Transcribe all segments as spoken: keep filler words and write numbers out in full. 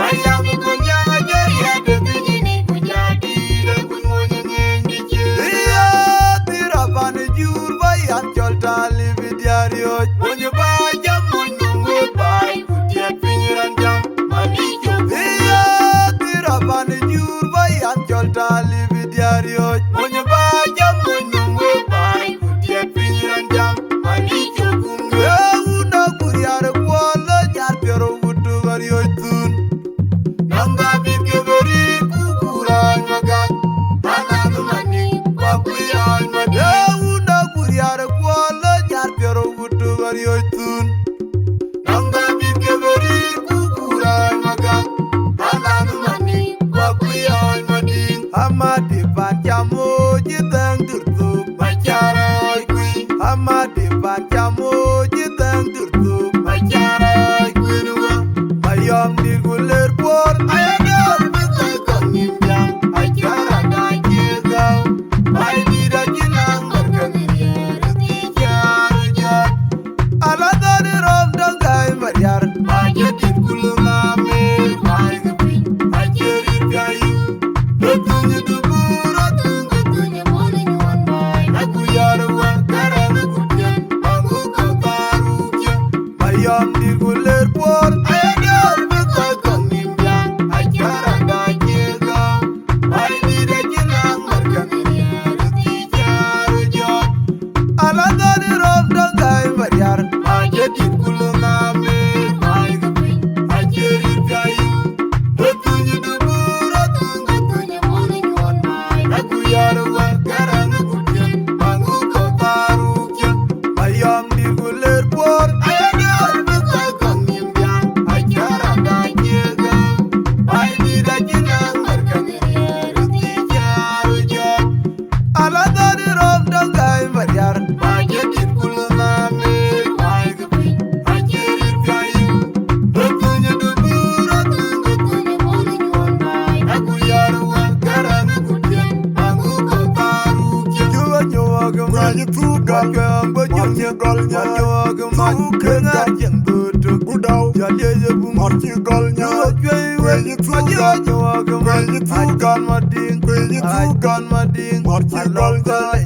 Aya bï kɔn jaŋ ajɔ riɛt ë piny ni ku ja dït ë kun mony ŋeny dï cï. Aya dhïr apan ë jur ba yan cɔl talip ë diäär yööc. Mony ba jam mony nɔm wek baai ku tiɛt piny raan jam. Mani cök. Aya dhïr apan ë jur ba yan cɔl talip ë diäär yööc. Mony ba jam mony nɔm wek baai ku tiɛt piny raan jam. Mani cök. Ee wun akuryar kuɔl lɔ nyar piɛrou ku tuk ariöc thun. Nɔŋ Dhabit ke bï riir ku kuur ɣɔɔc magak. Alath mani ba kuc ɣɔɔc madï. Ee wun akuryar kuɔl lɔ nyar piɛrou ku tuk ariöc thun. Nɔŋ Dhabit ke bï riir ku kuur ɣɔɔc magak. Alath mani ba kuc ɣɔɔc madï. Amadi pan cam ɣööc ë thɛŋ dhïr thok. Macar ɣɔɔc kuc. Amadi pan cam ɣööc ë thɛŋ dhïr thok. Macar ɣɔɔc kuc wä. Mayɔm dït ku ler puɔ̈r. Ayadäär bï kɔc kɔ̈k nïm jam. Acar ada cie gäu. Baidït acïn aŋär ke riɛɛr ë thii car jɔt. Ala dhɔn ë rɔm dɔŋ gäi mariar. Ba jadït kulu ŋamer baai ke piny. Acie rit piayu. Röt thuny ë dubur, röt thuny, röt thuny ë mony nyuɔn baai. Aku yar wä, kärɛn aku tiɛn. Baŋu kɔ̈k thaar ruk cï. Mayɔm dït ku ler puɔ̈r. Ayadäär bï kɔc kɔ̈k nïm jam. Acar ada cie gäu. Baidït acïn aŋär ke riɛɛr ë thii car jɔt. Ala dhɔn ë rɔm dɔŋ gäi mariar. Ba jadït kulu ŋamer baai ke piny. Acie rit piayu. Röt thuny ë dubur, röt thuny, röt thuny ë mony nyuɔn baai. Aku yar wä, kärɛn aku tiɛn. Baŋu kɔ̈k thaar ruk cï. Mayɔm dït ku ler puɔ̈r. Ayadäär bï kɔc kɔ̈k nïm jam. Acar ada cie gäu. Baidït acïn aŋär ke riɛɛr ë thii car jɔt. Ala dhɔn ë rɔm dɔŋ gäi mariar. Ba jadït kulu ŋamer baai ke piny. Acie rit piayu. Röt thuny ë dubur, röt thuny, röt thuny ë mony nyuɔn baai. Aku yar wä, kärɛn aku tiɛn. Baŋu kɔ̈k thaar ruk cï. Cuwa nyuɔɔk ë mac. Kuany thuk gal. Cuɛɛŋ bä cuny. Gɔl nya. Nyuɔɔk ë mac. Thuk kë ŋaar cieŋ dhööt tök. Ku dau. Jɔl liec ë buŋ. Mɔr cï gɔl nya. Cuwa cuɛi wei. Kuany thuk gal. Cuwa nyuɔɔk ë mac. Kuany thuk gal. Acan Madiŋ. Kuany thuk gal. Acan Madiŋ. Mɔr cï gɔl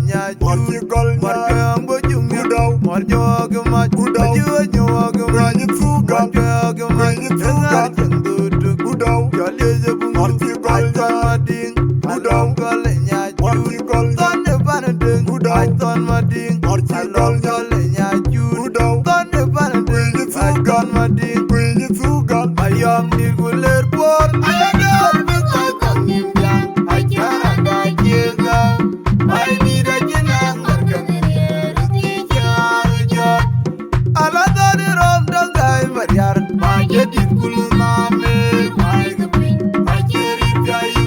nya. Mɔr cï gɔl nya. Mɔr kë ŋaar bä cuny. Ku dau. Mɔr nyuɔɔk ë mac. Ku dau. Cuwa nyuɔɔk ë mac. Kuany thuk gal. Mɔr kë ŋaar cieŋ dhööt tök. Ku dau. Jɔl liec ë buŋ. Mɔr cï gɔl nya. Acan Madiŋ. Ku dau. Gɔl nya. Thɔn ë pan Deŋ. Ku dau. Thɔn Madiŋ. Mɔr cï gɔl nya. Ku dau. Thɔn ë pan Deŋ. Thɔn Madiŋ. Mayɔm dït ku ler puɔ̈r. Ayadäär bï kɔc kɔ̈k nïm jam. Acar ada cie gäu. Baidït acïn aŋär ke riɛɛr ë thii car jɔt. Ala dhɔn ë rɔm dɔŋ gäi mariar. Ba jadït kulu ŋamer baai ke piny. Acie rit piayu.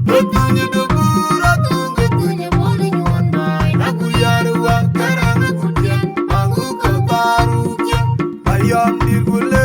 Röt thuny ë dubur, röt thuny, röt thuny ë mony nyuɔn baai. Aku yar wä, kärɛn aku tiɛn. Baŋu kɔ̈k thaar ruk cï. Mayɔm dït ku ler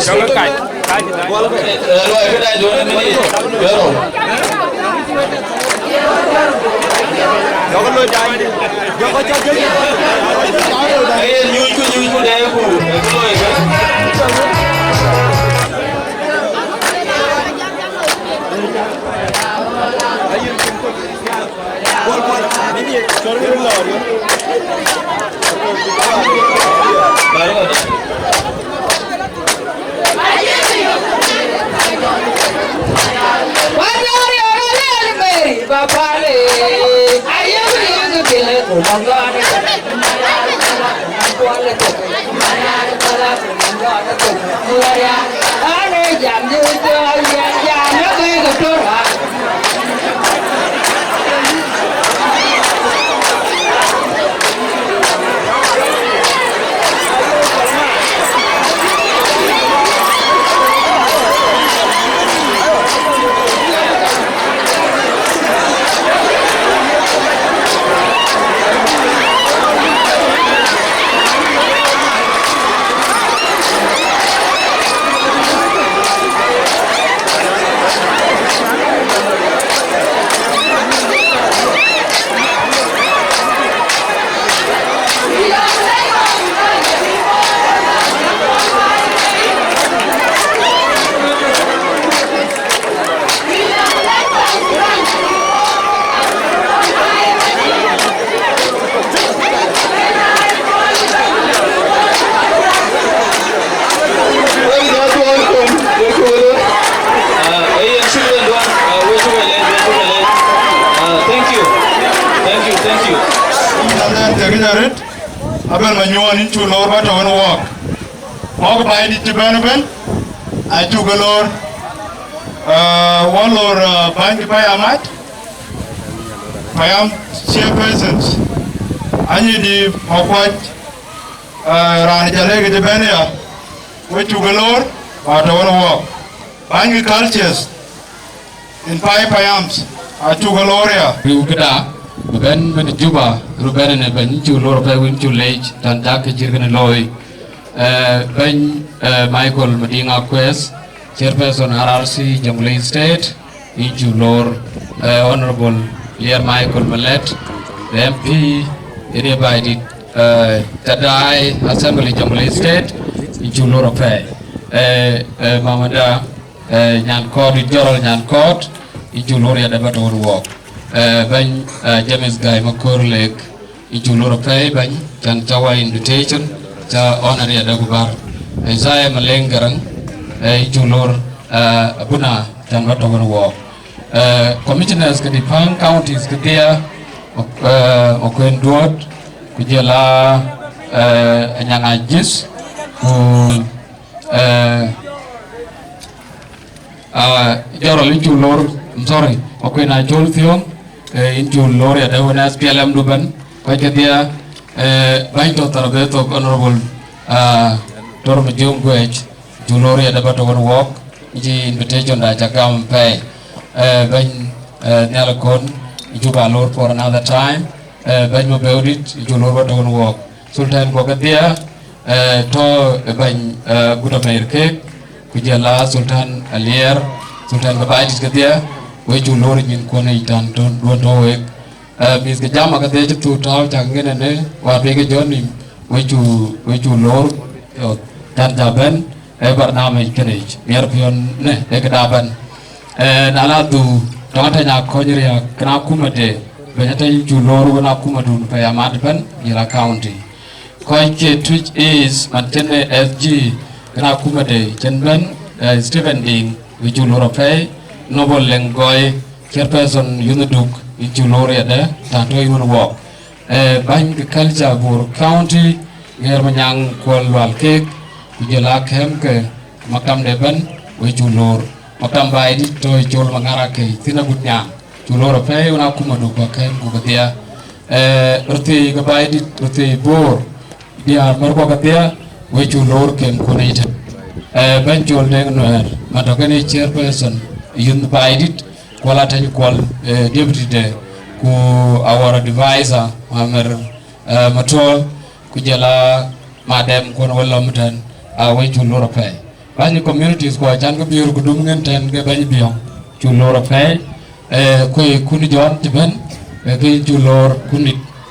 Jɔkë kac, kac. Eh, luɔi këda duɔ̈n ë minit. Yɔ̈rɔ. Ee, nyucku, nyucku, dɛɛku. Ee, luɔi kë. Thank you. Thank you, thank you. Abel Manyuɔn, yïn cuk loor ba tɔ̈u wën wɔɔk. Wɔɔk Baidït cï bɛ̈n ëbën, acuk ke loor. Ee, wɔ loor, ee, bäny kï payam mat, payam chairpersons, Anyidi Makuac, ee, raan Jalë kë cï bɛ̈n ya, we cuk ke loor ba tɔ̈u wën wɔɔk. Bäny kï cultures in five payams acuk ke loor ya. Riu këda, bï bɛ̈n bɛ̈n Juba, röt bɛ̈n në bɛ̈ny cuk loor apɛi wën cuk leec, tän cak kë cït kënë looi. Ee, bɛ̈ny, ee, Michael Madiŋ Akueth, chairperson R R C Jonglei State, yïn cuk loor, ee, Honorable Lier Michael Malɛt, the M P, ënë Baidït, ee, Tadaai Assembly Jonglei State, yïn cuk loor apɛi. Ee, ee, Mama da, ee, Nyankɔɔt, Jorol Nyankɔɔt, yïn cuk loor ya daba tɔ̈u wën wɔɔk. Ee, bɛ̈ny, ee, James Gai Makor Lek, yïn cuk loor apɛi bɛ̈ny, cän cä wä invitation, cä honor ya daba ku bär. Isaiah Maleng Garang, ee, yïn cuk loor, ee, abuna cän ba tɔ̈u wën wɔɔk. Ee, commissioners ke defunct counties kedhia, ee, Makuën Duɔ̈t, ku jɔl a, ee, Anyaŋ Ajïth, ku, ee, aa, Jorol yïn cuk loor, I'm sorry, Makuën Acol Thiɔ̈ŋ, ee, yïn cuk loor ya daba wën S P L M du bɛ̈n, kɔc kedhia, ee, bäny tɔ̈ thar bï thok Honorable, aa, Tor Majöŋ Guɛc, cuk loor ya daba tɔ̈u wën wɔɔk, yïn cï invitation da cä gam apɛi. Ee, bɛ̈ny, ee, Nhial Akon, yïn cuk ba loor for another time. Ee, bɛ̈ny Mabëëudït, yïn cuk loor ba tɔ̈u wën wɔɔk. Sultan kɔ̈k kedhia, ee, tɔ̈ ë bɛ̈ny, ee, Gut Ameir Keek, ku jɔl a Sultan Alier, Sultan ke Baidït kedhia, we cuk loor nyïnkuɔn yic tän tɔ̈ duɔ̈n tɔ̈ wek. Ee, mïth ke jam kedhia cï thuk tääu cak ŋiɛ̈n ënë, wäär bï ke jɔt nïm, we cuk, we cuk loor, yo, tän cä bɛ̈n, ee barnamij kënë yic, miɛt piɔ̈n në, ee këda bɛ̈n. Ee, na la dhuk, tɔŋ Atɛny Akɔny Riääk, kën akumade, bɛ̈ny Atɛny cuk loor wën akumadun pɛ̈i amat ëbɛ̈n, jɔl a county. Kɔc ke Twic East, man cïn ë S G, kën akumade, cïn bɛ̈n, ee, Stephen Diŋ, we cuk loor apɛi, Noble Leng Gɔi, chairperson Youth Duk, yïn cuk loor ya daba, tän tɔ̈u yïn wën wɔɔk. Ee, bäny ke culture Bor County, Ŋɛɛr Manyaŋ Kuɔl Lual Keek, ku jɔl a kɛ̈m ke maktamde ëbɛ̈n, we cuk loor. Maktam Baidït tɔ̈ ë Col Maŋar Akei, thïn agut nyaŋ, cuk loor apɛi wën akumadu ku akɛ̈m ku kedhia. Ee, röthii ke Baidït, röthii Bor, diäär mär kɔ̈k kedhia, we cuk loor kɛ̈mkun yic tɛ̈n. Ee, bɛ̈ny Col Deŋ Nuɛɛr, man tɔ̈ kënë chairperson Youth Baidït, Kuɔl Atɛny Kuɔl, ee, deputy de, ku our advisor, Mamer, ee, Matuɔl, ku jɔl a madam kuɔn wën lɔ ëtɛ̈n, aa, we cuk loor apɛi. Bäny communities ku acän ke biöör ku dum ŋën tɛ̈n ke bɛ̈ny Biɔŋ, cuk loor apɛi. Eh, kuëi kun Jɔn cï bɛ̈n, eh, ke yïn cuk loor kun,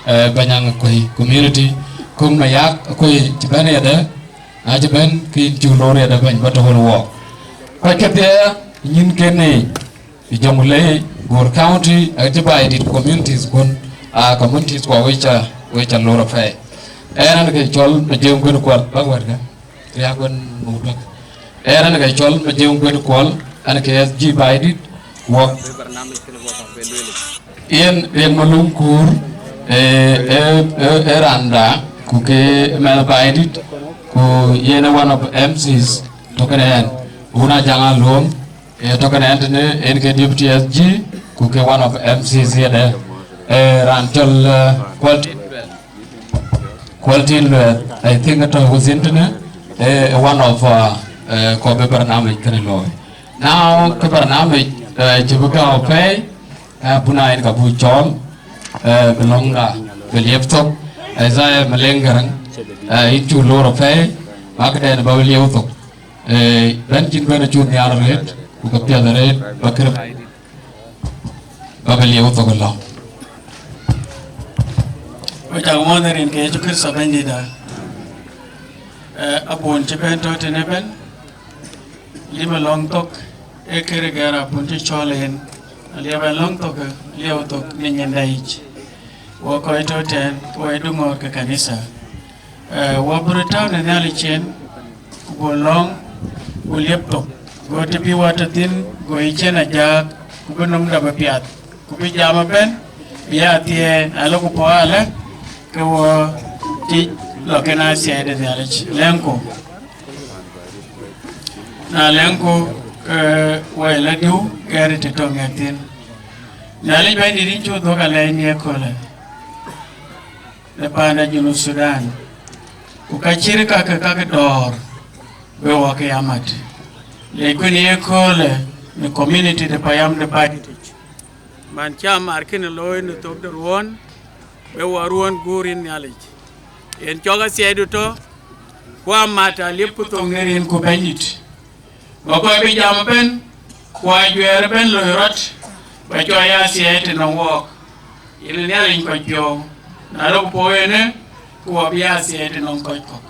eh, bɛ̈ny Aŋakuëi community. Kuŋ Mayak kuëi cï bɛ̈n yadë, na cï bɛ̈n ke yïn cuk loor yadë bɛ̈ny ba tɔ̈ wën wɔɔk. Kɔc kedhie nyïn kënë, Jonglei, Bor County, acï Baidit communities kun, a communities ku wek ca, wek ca loor apɛi. Ɣɛn an ke cɔl Majeŋ Guën Kuɔl, bäk wɛ̈tkë. Riäk wën muk duäk. Ɣɛn an ke cɔl Majeŋ Guën Kuɔl, an ke S G Baidit, wɔk. Yen, yen Malung Kur, eh, eh, eh, eh, randa, ku ke mɛnh Baidit, ku yen one of M Cs, tɔ̈ kënë ɣɛn. Wun Ajaŋ Aluɔŋ, eh, tɔ̈ kënë ɣɛn tënë, yen ke Deputy S G, ku ke one of M Cs yadë, eh, raan cɔl, eh, Kuɔl Kuɔl Tin Lueth, I think tɔ̈ within tënë, eh, one of, uh, eh, kɔc bï barnamij kënë looi. Now, ke barnamij, eh, cï bï gäu apɛi, eh, abuna yen ka buk cɔɔl, eh, bï lɔ̈ŋda, bï liep thok, Isaiah Maleng Garang, eh, yïn cuk loor apɛi, ba këden ba bï liep thok. Eh, bɛ̈n cïn bɛ̈n acuk nhiaar arëët, ku ka piɛth arëët, ba kërë ba bï liep thok ëlɔ̈ŋ. Wek cak muɔ̈ɔ̈th rin ke Yecu Kërtho Bɛ̈nydïïtda. Eh, abun cï bɛ̈n tɔ̈ tënë ëbɛ̈n, liep ëlɔ̈ŋ thok, ee kërë gɛ̈ɛ̈r abun cï cɔɔl en, aliep ëlɔ̈ŋ thok, liep thok në nyinda yic. Wek kɔc tɔ̈ tɛ̈n, ke wek duŋɔ̈ɔ̈r ke kanitha. Eh, wek bï röt tääu në Nhialic ciëën, ku buk lɔ̈ŋ, ku liep thok. Go të bï wek tɔ̈ thïn, go yï ciɛ̈n ajääk, ku bï nɔmda bï piath, ku bï jam ëbɛ̈n, bï ya thiëëc, na lɔ ku puɔ̈u alë, ke wek tic lɔ kën athiɛɛi de Nhialic. Lɛ̈ŋku. Na lɛ̈ŋku, ke wek lɔ diu, gɛ̈ɛ̈r të tɔ̈ ŋɛk thïn. Nhialic Bɛ̈nydït, yïn cuk dhuɔ̈k alɛɛc në ye köölë, në panda Junub Thudan, ku ka cït kakë, kakë dɔ̈ɔ̈r, bï wek ke ya mat. Lec kuën ye köölë në community de payam de Baidit. Man cä mar kënë looi në thok de ruɔ̈ɔ̈n, bï wek ruɔ̈ɔ̈n guur yïn Nhialic. Yen cɔk athiɛɛidu tɔ̈, ku amat aliep ku thoŋ në rin ku Bɛ̈nydït. Ba kɔc bï jam ëbɛ̈n, ku ajuɛɛr ëbɛ̈n loi rɔt, ba cɔk ya athiɛɛi të nɔŋ wɔɔk. Yen Nhialic kɔc piɔ̈u, na lɔ ku puɔ̈u ënë, ku wɔ bï ya athiɛɛi të nɔŋ kɔc kɔ̈k.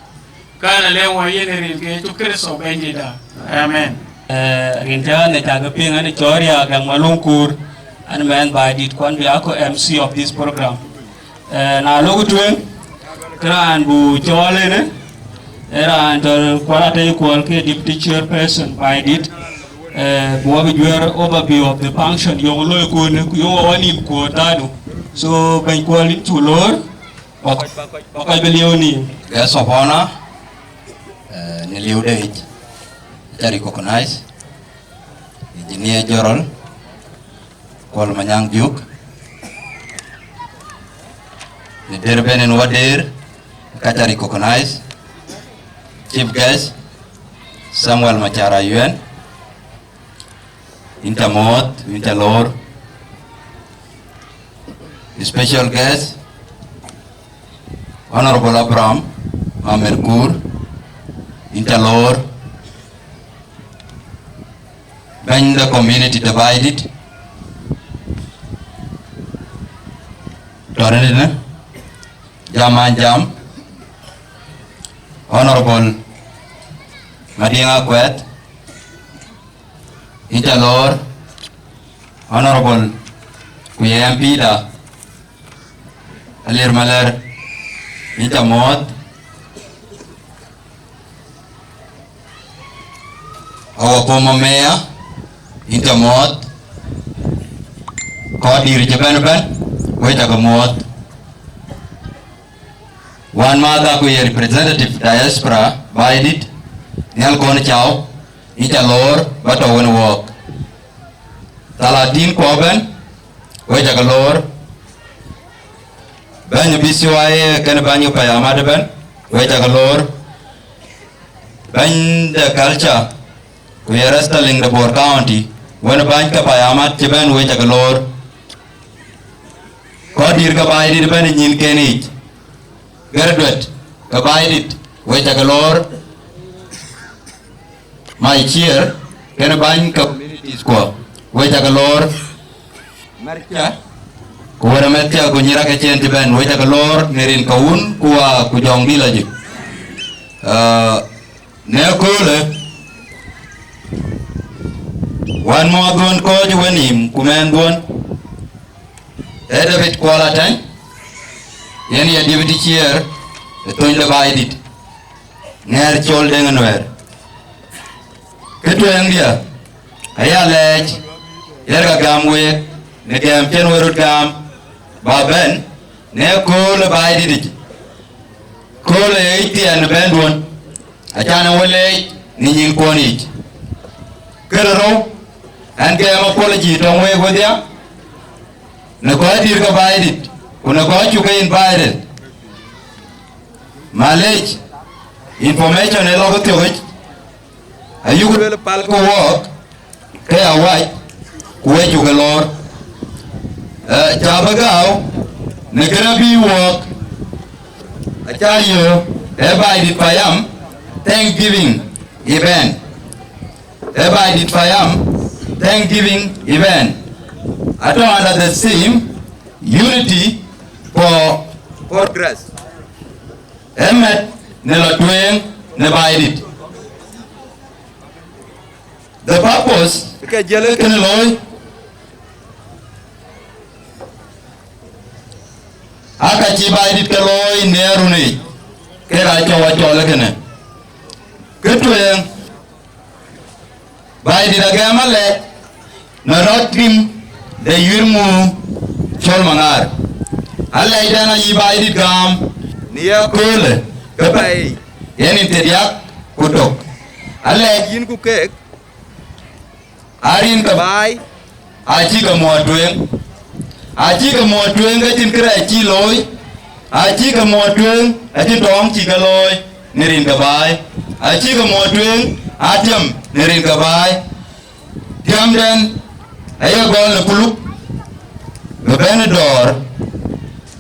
Kan alɛ̈ŋ wɔ yen ë rin ke Yecu Kërtho Bɛ̈nydïïtda. Amen. Eh, rin cä ɣɛn ë cak piŋ, ɣɛn ë cɔɔr ya Gäŋ Maluŋ Kuur, ɣɛn mɛnh Baidit, ku ɣɛn bï ya kɔc M C of this program. Eh, na lok tueŋ, ke raan bu cɔɔl ënë, ee raan cɔl Kuɔl Atei Kuɔl, ke deputy chairperson Baidit. Eh, bu wɔ bï juɛɛr overview of the function, yöŋ looi kuɔ̈n, ku yöŋ wɔ nïm kuɔ̈n dhadu. So, bɛ̈ny Kuɔl, yïn cuk loor, ba kɔc, ba kɔc bï lieu nïïm. Guest of honor, eh, në liu de yic, aca recognize, Engineer General, Kuɔl Manyaŋ Biuk, në der bɛ̈n en wɔ der, ka ca recognize, Chief Guest, Samuel Machar Ayuen, yïn ca muɔ̈ɔ̈th, yïn ca loor. Special Guest, Honorable Abraham Mamer Kuur, yïn ca loor. Bɛ̈ny de community de Baidit, tɔ̈ rënë, jam an jam, Honorable Madiŋ Akuɛth, yïn ca loor. Honorable, ku ye M P da, Alir Malɛr, yïn ca muɔ̈ɔ̈th. Our former mayor, yïn ca muɔ̈ɔ̈th. Kɔc dït cï bɛ̈n ëbɛ̈n, wek ca ke muɔ̈ɔ̈th. Wän mäthda ku ye representative diaspora Baidit, Nhial Kɔn Cau, yïn ca loor ba tɔ̈ wën wɔɔk. Thalatin kuɔ ëbɛ̈n, wek ca ke loor. Bɛ̈ny B C Y A kenë bäny ke payamat ëbɛ̈n, wek ca ke loor. Bɛ̈ny de culture, ku ye wrestling de Bor County, wën bäny ke payamat cï bɛ̈n, wek ca ke loor. Kɔc dït ke Baidit ëbɛ̈n ë nyïn ken yic, graduate ke Baidit, wek ca ke loor. My chair, kënë bäny ke communities kuɔ, wek cä ke lor. Mɛ̈rcä, ku wërë mɛ̈thcä, ku nyïïr ake cïn cï bɛ̈n, wek cä ke lor në rin ke wun, ku wa, ku jɔŋdït lɔ jik. Aa, në köölë, wän mɔ̈ɔ̈th dhuɔ̈n kɔc wën nïïm, ku mɛnh dhuɔ̈n, ee David Kuɔl Atɛ̈ny, yen ye deputy chair ë thöny de Baidït, ŋɛɛr cɔl Deŋ Nuɛɛr. Kë tueŋdiɛ̈, aya lɛɛc, yen ka gäm week, në gɛ̈m cïn we röt gäm, ba bɛ̈n, në kööl ë Baidït yic. Kööl ë yic thiɛɛn në bɛ̈nduɔ̈n, acan ë we leec në nyïnkuɔ̈n yic. Kë de rou, ɣɛn gɛ̈m apology tɔ̈ŋ week wedhia, në kɔc dït ke Baidït, ku në kɔc cuk ke invited. Malec, information ë lɔ ke thiɔ̈k yic, ayuk lueel pal ke wɔɔk, ke awac, ku wek cuk ke lor. Ee, cä bï gääu, në kënë bï wɔɔk, acä yöök, ee Baidït Payam Thanksgiving event. Ee Baidït Payam Thanksgiving event. Atɔ̈ under the theme, Unity for Progress. Ee mɛt në lɔ tueŋ në Baidït. The purpose ke jiël ë kënë looi, aa ka cï Baidït ke looi në run yic, ke ka cɔu acɔl ë kënë. Kë tueŋ, Baidït agɛ̈m alɛc në rɔt tim de yuir ŋu cɔl Maŋaar. Alɛcdɛn ayï Baidït gam në ye köölë ke pɛɛi, yen ë thiërdiäk ku tök. Alɛc yïn ku keek, arin ke baai, acï ke muɔɔt tueŋ. Acï ke muɔɔt tueŋ ke cïn kërɛɛc cï looi. Acï ke muɔɔt tueŋ, acï tɔɔŋ cï ke looi në rin ke baai. Acï ke muɔɔt tueŋ, atiam në rin ke baai. Tiamden aye gɔl në kuluk, bï bɛ̈n ë dɔ̈ɔ̈r,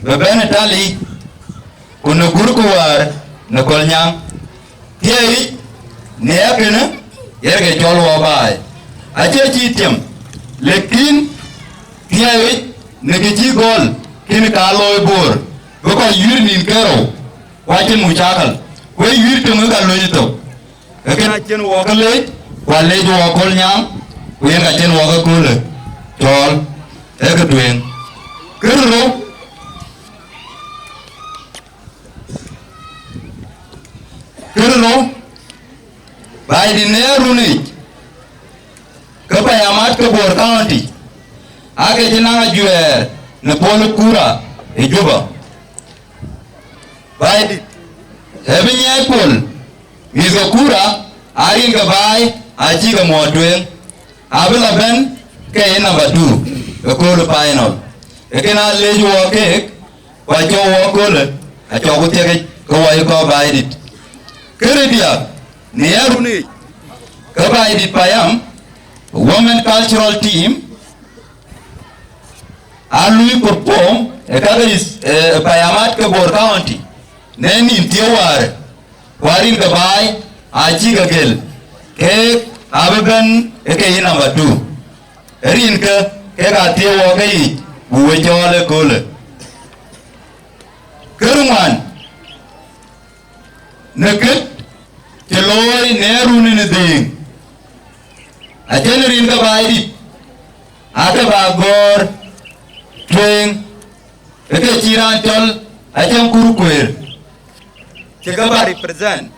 bï bɛ̈n ë tali, ku në gurku wäär në Kolnyaŋ. Thiëëc në kënë, yen ke cɔl wɔ baai. Acie cï tiam, lekin thiëëc në kë cï gɔl, kën ka looi Bor, bï kɔc yuir nïn kerou, ku acïn mucakal, ku ee yuir töŋ ë ka lööny thok. Ee kën acïn wɔ ke leec, ku alec wɔ Kolnyaŋ, ku yen ka cïn wɔ ke köölë cɔɔl, ee kë tueŋ. Kërë rou, kërë rou, Baidït në run yic, ke payamat ke Bor County, aake cï naŋ ajuɛɛr në pol kura ë Juba. Baidït, ee bï nyiɛɛc pol, mïth ke kura, arin ke baai, acï ke muɔɔt tueŋ, abï lɔ bɛ̈n ke ye number two ë kööl final. Ee kën aa leec wɔ keek, ku acɔk wɔ köölë, acɔk ku thiëkic ke wɔ ye kɔc Baidït. Kërë diäk, në ye run yic, ke Baidït Payam Women Cultural Team, aa lui perform ë ka ke is, ë, payamat ke Bor County, në nïn thiëëu wäär, ku arin ke baai acï ke gël, keek abï bɛ̈n ë ke ye number two. Rin ke, kek athiëëu wɔ ke yic, bï we cɔɔl ë köölë. Kërë ŋuan, në kët cï looi në run në dhëëŋ, acïn rin ke Baidït, aake ba gɔ̈ɔ̈r tueŋ, ë ke cï raan cɔl Acäŋ Kur Kueer, cï ke ba represent,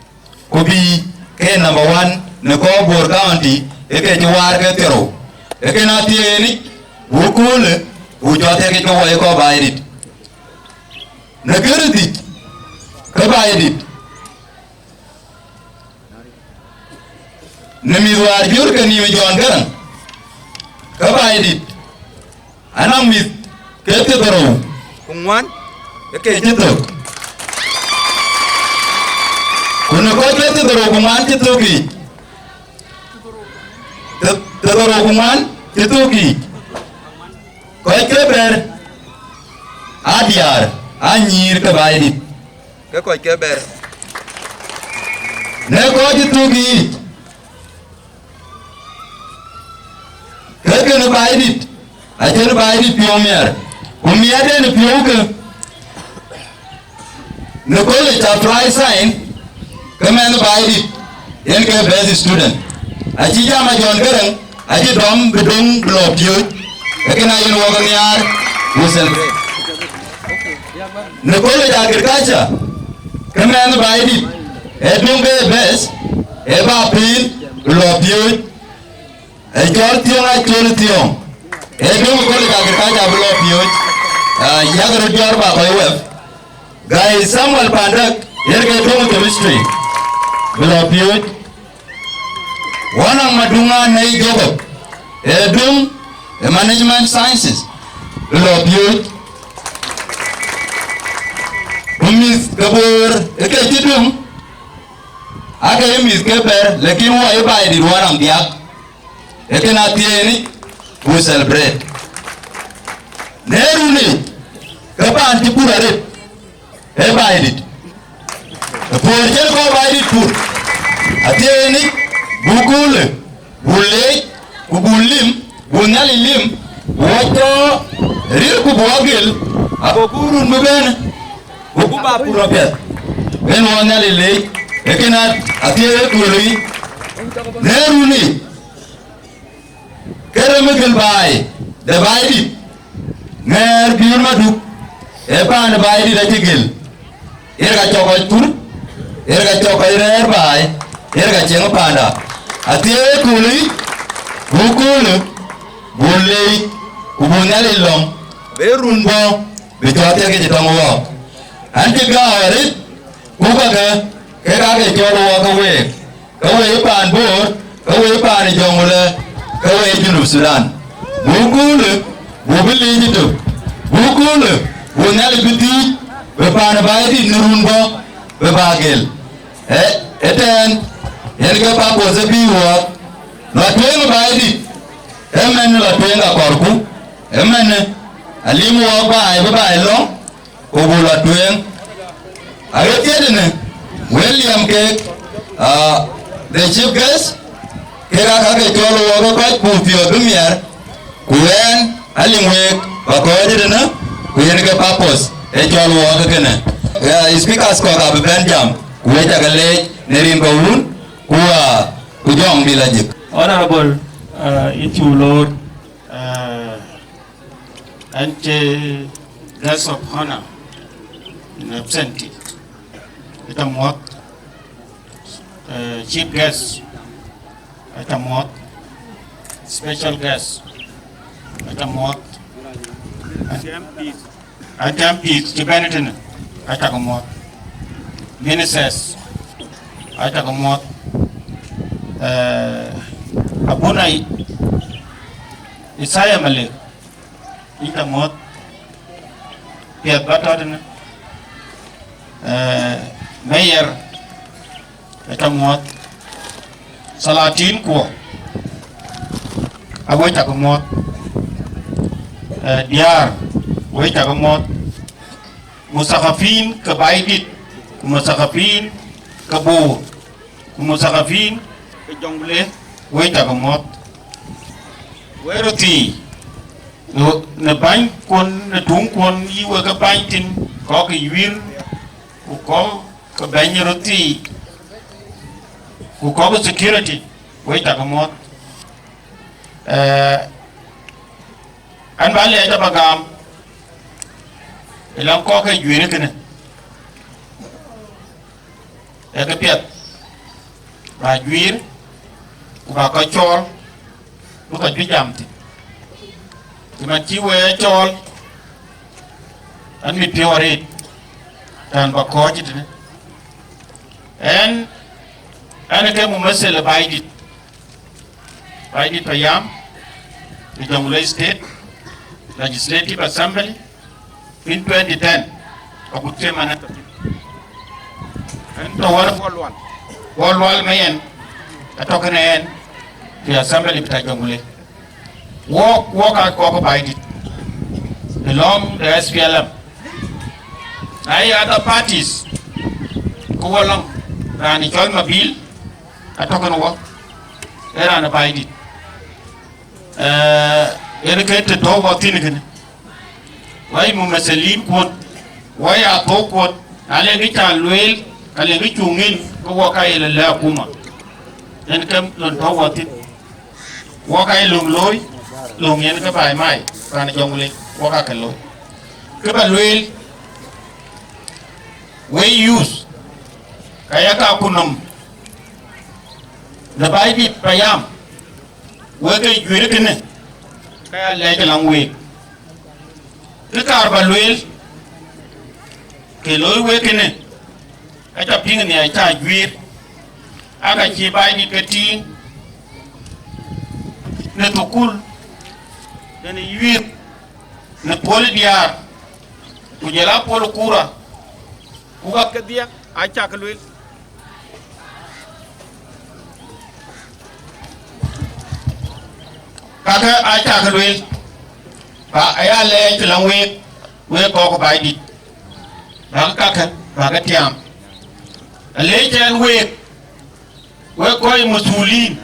ku bï ke number one në kɔc Bor County, ë ke cï waar ke thiërou. Ee kën athiëënic, buk köölë, buk jɔ thiëkic ke wɔ ye kɔc Baidït. Në kërë dhïc, ke Baidït, në mïth wäär jur ke nïïm ë Jɔn Gäräŋ, ke Baidït, anɔŋ mïth ke thiërdhorou ku ŋuan ë ke cï thök. Ku në kɔc ke thiërdhorou ku ŋuan cï thök yiic, thië-, thiërdhorou ku ŋuan cï thök yiic, kɔc ke bɛ̈r aa diäär, aa nyïïr ke Baidït. Ke kɔc ke bɛ̈r. Në kɔc cï thök yiic, Ee kënë Baidït, acïn Baidït piɔ̈u miɛt, ku miɛt en piɔ̈u kë në College of Applied Science, ke mɛnh Baidït yen ke best student. Acï jam a John Garang, acï dɔm bï döŋ bï lɔ piööc, ee kënë ayen wok nhiaar, we celebrate. Në College of Agriculture, ke mɛnh Baidït, ee döŋ ke best, ee bä piŋ bï lɔ piööc. Ee cɔl Thiɔŋ Acol Thiɔŋ, ee döŋ College of Agriculture bï lɔ piööc, aa, yak röt jɔt bä kɔc wɛp. Gai Samuel Pandek, yen ke döŋ chemistry, bï lɔ piööc. Wanaŋ Maduŋ Anei Jacob, ee döŋ ë management sciences, bï lɔ piööc. Ku mïth ke Bor ë ke cï döŋ, aake ye mïth ke bɛ̈r, lakin wɔ ë Baidït Wanaŋ Diak. Ee kën athiɛɛni, ku celebrate. Në runi, ke paan cï pur arëët, ee Baidït. Ë puɔ̈r cïn kɔ̈u Baidït pur. Athiɛɛni, buk köölë, buk leec, ku buk lim, buk Nhialic lim, buk wɔ cɔɔk ril ku buk wɔ gël, ago buk run bï bɛ̈n, ku buk bä pur apiɛth. Yen wɔ Nhialic leec, ee kën athiɛɛni köölë yic. Në runi, ke rem ë gël baai de Baidït, ŋɛɛr Biöör Maduk, ee paan ë Baidït acï gël, yen ka cɔk kɔc pur, yen ka cɔk kɔc rɛ̈ɛ̈r baai, yen ka cieŋ paanda. Athiɛɛi köölë yic, buk köölë, buk leec, ku buk Nhialic lɔ̈ŋ, bï run bɔ̈, bï cɔɔk thiɛk ke cï tɔŋ wɔɔk. An cï gääu arëët, ku kakë, kek aake cɔl wɔɔk ke week. Ke wëi paan Bor, ke wëi paan Jonglei, ke wëi Junub Sudan. Buk köölë, buk bï liic ëtök. Buk köölë, buk Nhialic bï thiëëc, bï paan Baidït në run bɔ̈, bï bä gël. Ë, ëtɛ̈ɛ̈n, yen ke purpose bï wɔɔk. Lɔ tueŋ Baidït, ëmën lɔ tueŋ akɔrku, ëmën alim wɔɔk baai bï baai lɔ̈ŋ, ku buk lɔ tueŋ. Aɣet thiëëdënë, William kek, ah, the chief guest, kek aa ka ke cɔl wɔɔk ë kɔc buk piɔ̈ɔ̈th bï miɛr, ku ɣɛn alim week bä kɔc ëtënë, ku yen ke purpose ë cɔl wɔɔk ë kënë. Ya, speakers kɔ̈k abï bɛ̈n jam, ku wek cä ke leec në rin ke wun, ku, ah, ku jɔŋdï lajik. Honorable, uh, yïn cuk loor. Uh, An cï guest of honor in absentee, ë tɔ muɔ̈th, eh, chief guest, ë tɔ muɔ̈th, special guest, ë tɔ muɔ̈th, an cï M Ps, an cï M Ps cï bɛ̈n ëtënë, ë tɔ ke muɔ̈th, ministers, ë tɔ ke muɔ̈th, eh, abuna Isaiah Malek, yïn tɔ muɔ̈th, piɛth bä tɔ tënë, eh, mayor, ë tɔ muɔ̈th, salatin kuɔ, awek cä ke muɔ̈th, eh, diäär, wek cä ke muɔ̈th, muthakafin ke Baidït, ku muthakafin ke Bor, ku muthakafin ke Jonglei, wek cä ke muɔ̈th. Wek röt thii, në, në bänykuɔn, në tuŋkuɔn yï wek ke bäny thïn, kɔ̈k ke yuïr, ku kɔ̈k ke bɛ̈ny röt thii, ku kɔ̈k ke security, wek cä ke muɔ̈th. Eh, an bä lɛɛc abä gam, ë lɔŋ kɔ̈k ke juëër kënë. Ee këpiɛth, bä juiir, ku bä kɔc cɔɔl, bï kɔc bï jam thïn. Cï man cï we cɔɔl, an mit piɔ̈u arëët, tɛ̈n bä kɔ̈ɔ̈c tënë. Ɛn, ɛn ke mumathil ë Baidït, Baidït payam, ë Jonglei State Legislative Assembly, in twenty ten, agut cï man ë tɔ thïn. Ɛn tɔ wär Bol Lual. Bol Lual me yɛn, atɔ kënë ɛn, fi assembly bita Jonglei. Wɔk, wɔk aa kɔk Baidït, ë lɔŋ de S P L M. Na ye other parties, ku wɔ lɔŋ, raan ë cɔl Mabil, atɔ kënë wɔ, ë raan ë Baidït. Ee, yen ke të tɔ̈u wɔ thïn kënë. Wai mumathalin kuɔn, wai athou kuɔn, na le kë ca lueel, ka le kë cuŋ ŋic, ke wɔ ka ye lɔ lɛ̈k akuma. Yen ke lon tɔ̈u wɔ thïn. Wɔ ka ye löŋ looi, löŋ yen ke baai mai, raan Jɔŋlei, wɔ ka ke looi. Kë ba lueel, wei youth, ka ya ka ku nɔm, në baai dït payam, wek ke juëër kënë, ka ya lɛc laŋ week. Kë kaar ba lueel, ke looi wek kënë, ka ca piŋ nhiac ca juiir, aka cï baai dït ke tïŋ në thukul, në yuiir, në pol diaar, ku jël a pol kura, ku ka kedhie acak lueel. Kakë acak lueel, ba aya lɛɛc laŋ week, week kɔk baai dït, bäk kakë, bäk tiaam. Alɛɛc ɛn week, wek kɔc masuulin,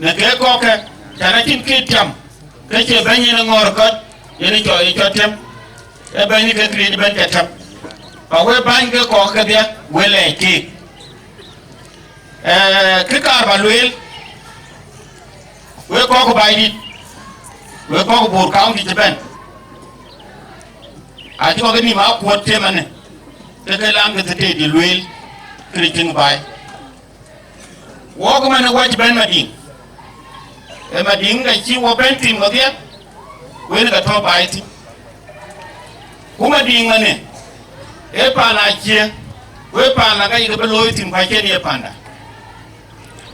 në ke kɔkë, can acïn kë tiam, ke cie bɛ̈ny yen ŋɔ̈ɔ̈r kɔc, yen cɔ ye cɔ tiam, ee bɛ̈ny ke këriëëc ëbɛ̈n ca tiam. Ba we bäny ke kɔk kedhie, we lɛɛc keek. Ee, kë kaar ba lueel, wek kɔk baai dït, wek kɔk Bor County cï bɛ̈n, acï kɔk nïm akuɔt tëmënë, ke ke laŋ ke thëtëëdi lueel, kënë cïŋ baai. Wɔk ëmënë wɔ cï bɛ̈n Madiŋ, ee Madiŋ ka cï wɔ bɛ̈n thïn wɔdhiɛ, wen ka tɔ̈ baai thïn. Ku Madiŋ ëmënë, ee paan acie, ku ee paan aka yïk bï looi thïn, ku acïn ye panda.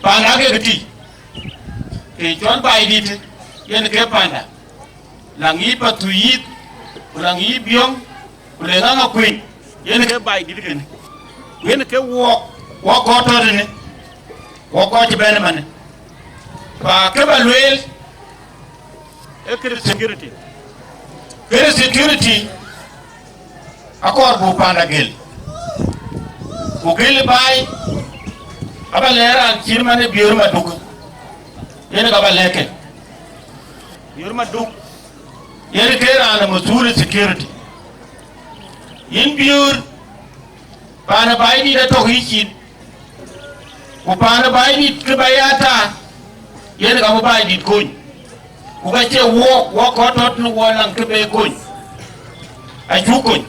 Panda ke këtï, ke cɔl baai dït, yen ke panda. Laŋ yï Pathuyith, ku laŋ yï Biɔŋ, ku le ŋaŋ akuëny, yen ke baai dït kënë. Ku yen ke wɔk, wɔk kɔc tɔ̈ tënë, wɔk kɔc cï bɛ̈n ëmënë. Pa kë ba lueel, ee këde security. Këde security, akɔɔr buk panda gël. Ku gël baai, aba lɛɛr raan cït man ë Biöör Maduk, yen ka ba lɛ̈k ke. Biöör Maduk, yen ke raan ë masuul security. Yïn Biöör, paan ë baai dït atök yï cin, ku paan ë baai dït kë ba ya taar, yen ka bï baai dït kony. Ku ka cie wɔk, wɔk kɔc tɔ̈ tënë wɔ laŋ kë be kony, acuk kony.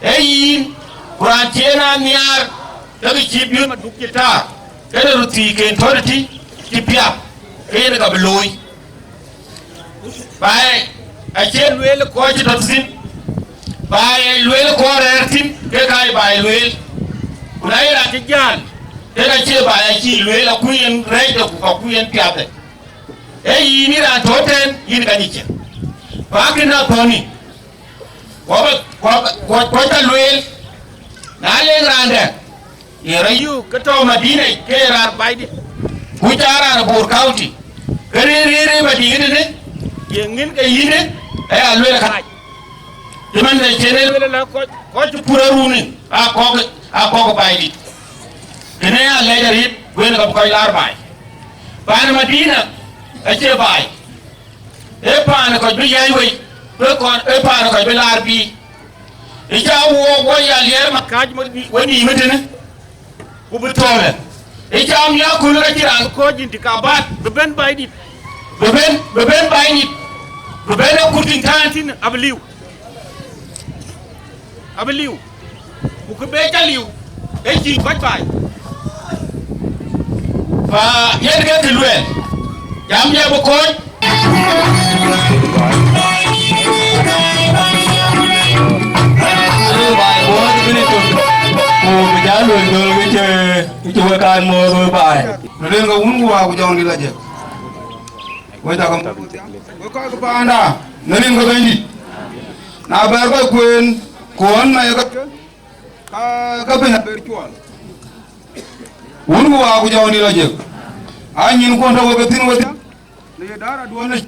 Ee yïn, ku raan cï en aa nhiaar, ke kë cï Biöör Maduk cï taar, këde röt thiiken tɔ̈ tëtï cï piath, ke yen ka bï looi. Baai acie lueel kɔc cï tɔ̈ thïn, baai lueel kɔc rɛ̈ɛ̈r thïn, ke ka ye baai lueel. Ku na ye raan cï jäl, ke ka cie baai acï lueel, akuc yen rɛɛcde ku ka kuc yen piathde. Ee yïn ë raan tɔ̈ tɛ̈n, yïn ka nyic cë. Ku akënë athɔ̈ɔ̈ni, ku abä, ku abä, ku, ku acä lueel, na leŋ raan dɛ̈, ye rɔt yök ke tɔ̈ Madina yic, ke ye raan baai dït, ku cä raan Bor County, ke rëër, rëër, rëër Madina tënë, ye ŋiɛ̈n ke yïnë, aya lueel kërac. Cï man de cïn ë lueel ëlä, kɔc, kɔc cï pur aruni, aa kɔ̈k, aa kɔ̈k baai dït. Kënë aa lɛc arëët, wën ka bï kɔc laar baai. Paan Madina acie baai. Ee paan kɔc bï yäc wei, bï kɔn, ee paan kɔc bï laar biic. Ë cä wook wɔ ya liɛɛr makääc wën nïïm ëtënë, ku bï thɔ̈ɔ̈lë. Ë cä miäk köl ka cï raan kɔ̈ɔ̈c yïn tï ka bät, bï bɛ̈n baai dït, bï bɛ̈n, bï bɛ̈n baai dït, bï bɛ̈n ë kut thïn tään thïn, abï liu. Abï liu. Ku kë be cä liu, ee cïn kɔc baai. Fa yen ke kë luɛɛl, jam jɛ bï kɔc. Ku bï jal luel dhöl kë cï, kë cï wek kan moth wek baai. Në rin ke Wun ku Wä ku Jɔŋdït Lajik. Wek cakë moth, wek kɔc ke paanda, në rin ke Bɛ̈nydït. Na bɛ̈ɛ̈r kɔc kueen, ku ɣɔn na ye kɔc ke, ka, ka piny abëër cuɔl. Wun ku Wä ku Jɔŋdït Lajik, aa nyïn kuɔn tɔ̈ wek ke thïn wedhie, në ye daaraduɔ̈n yic,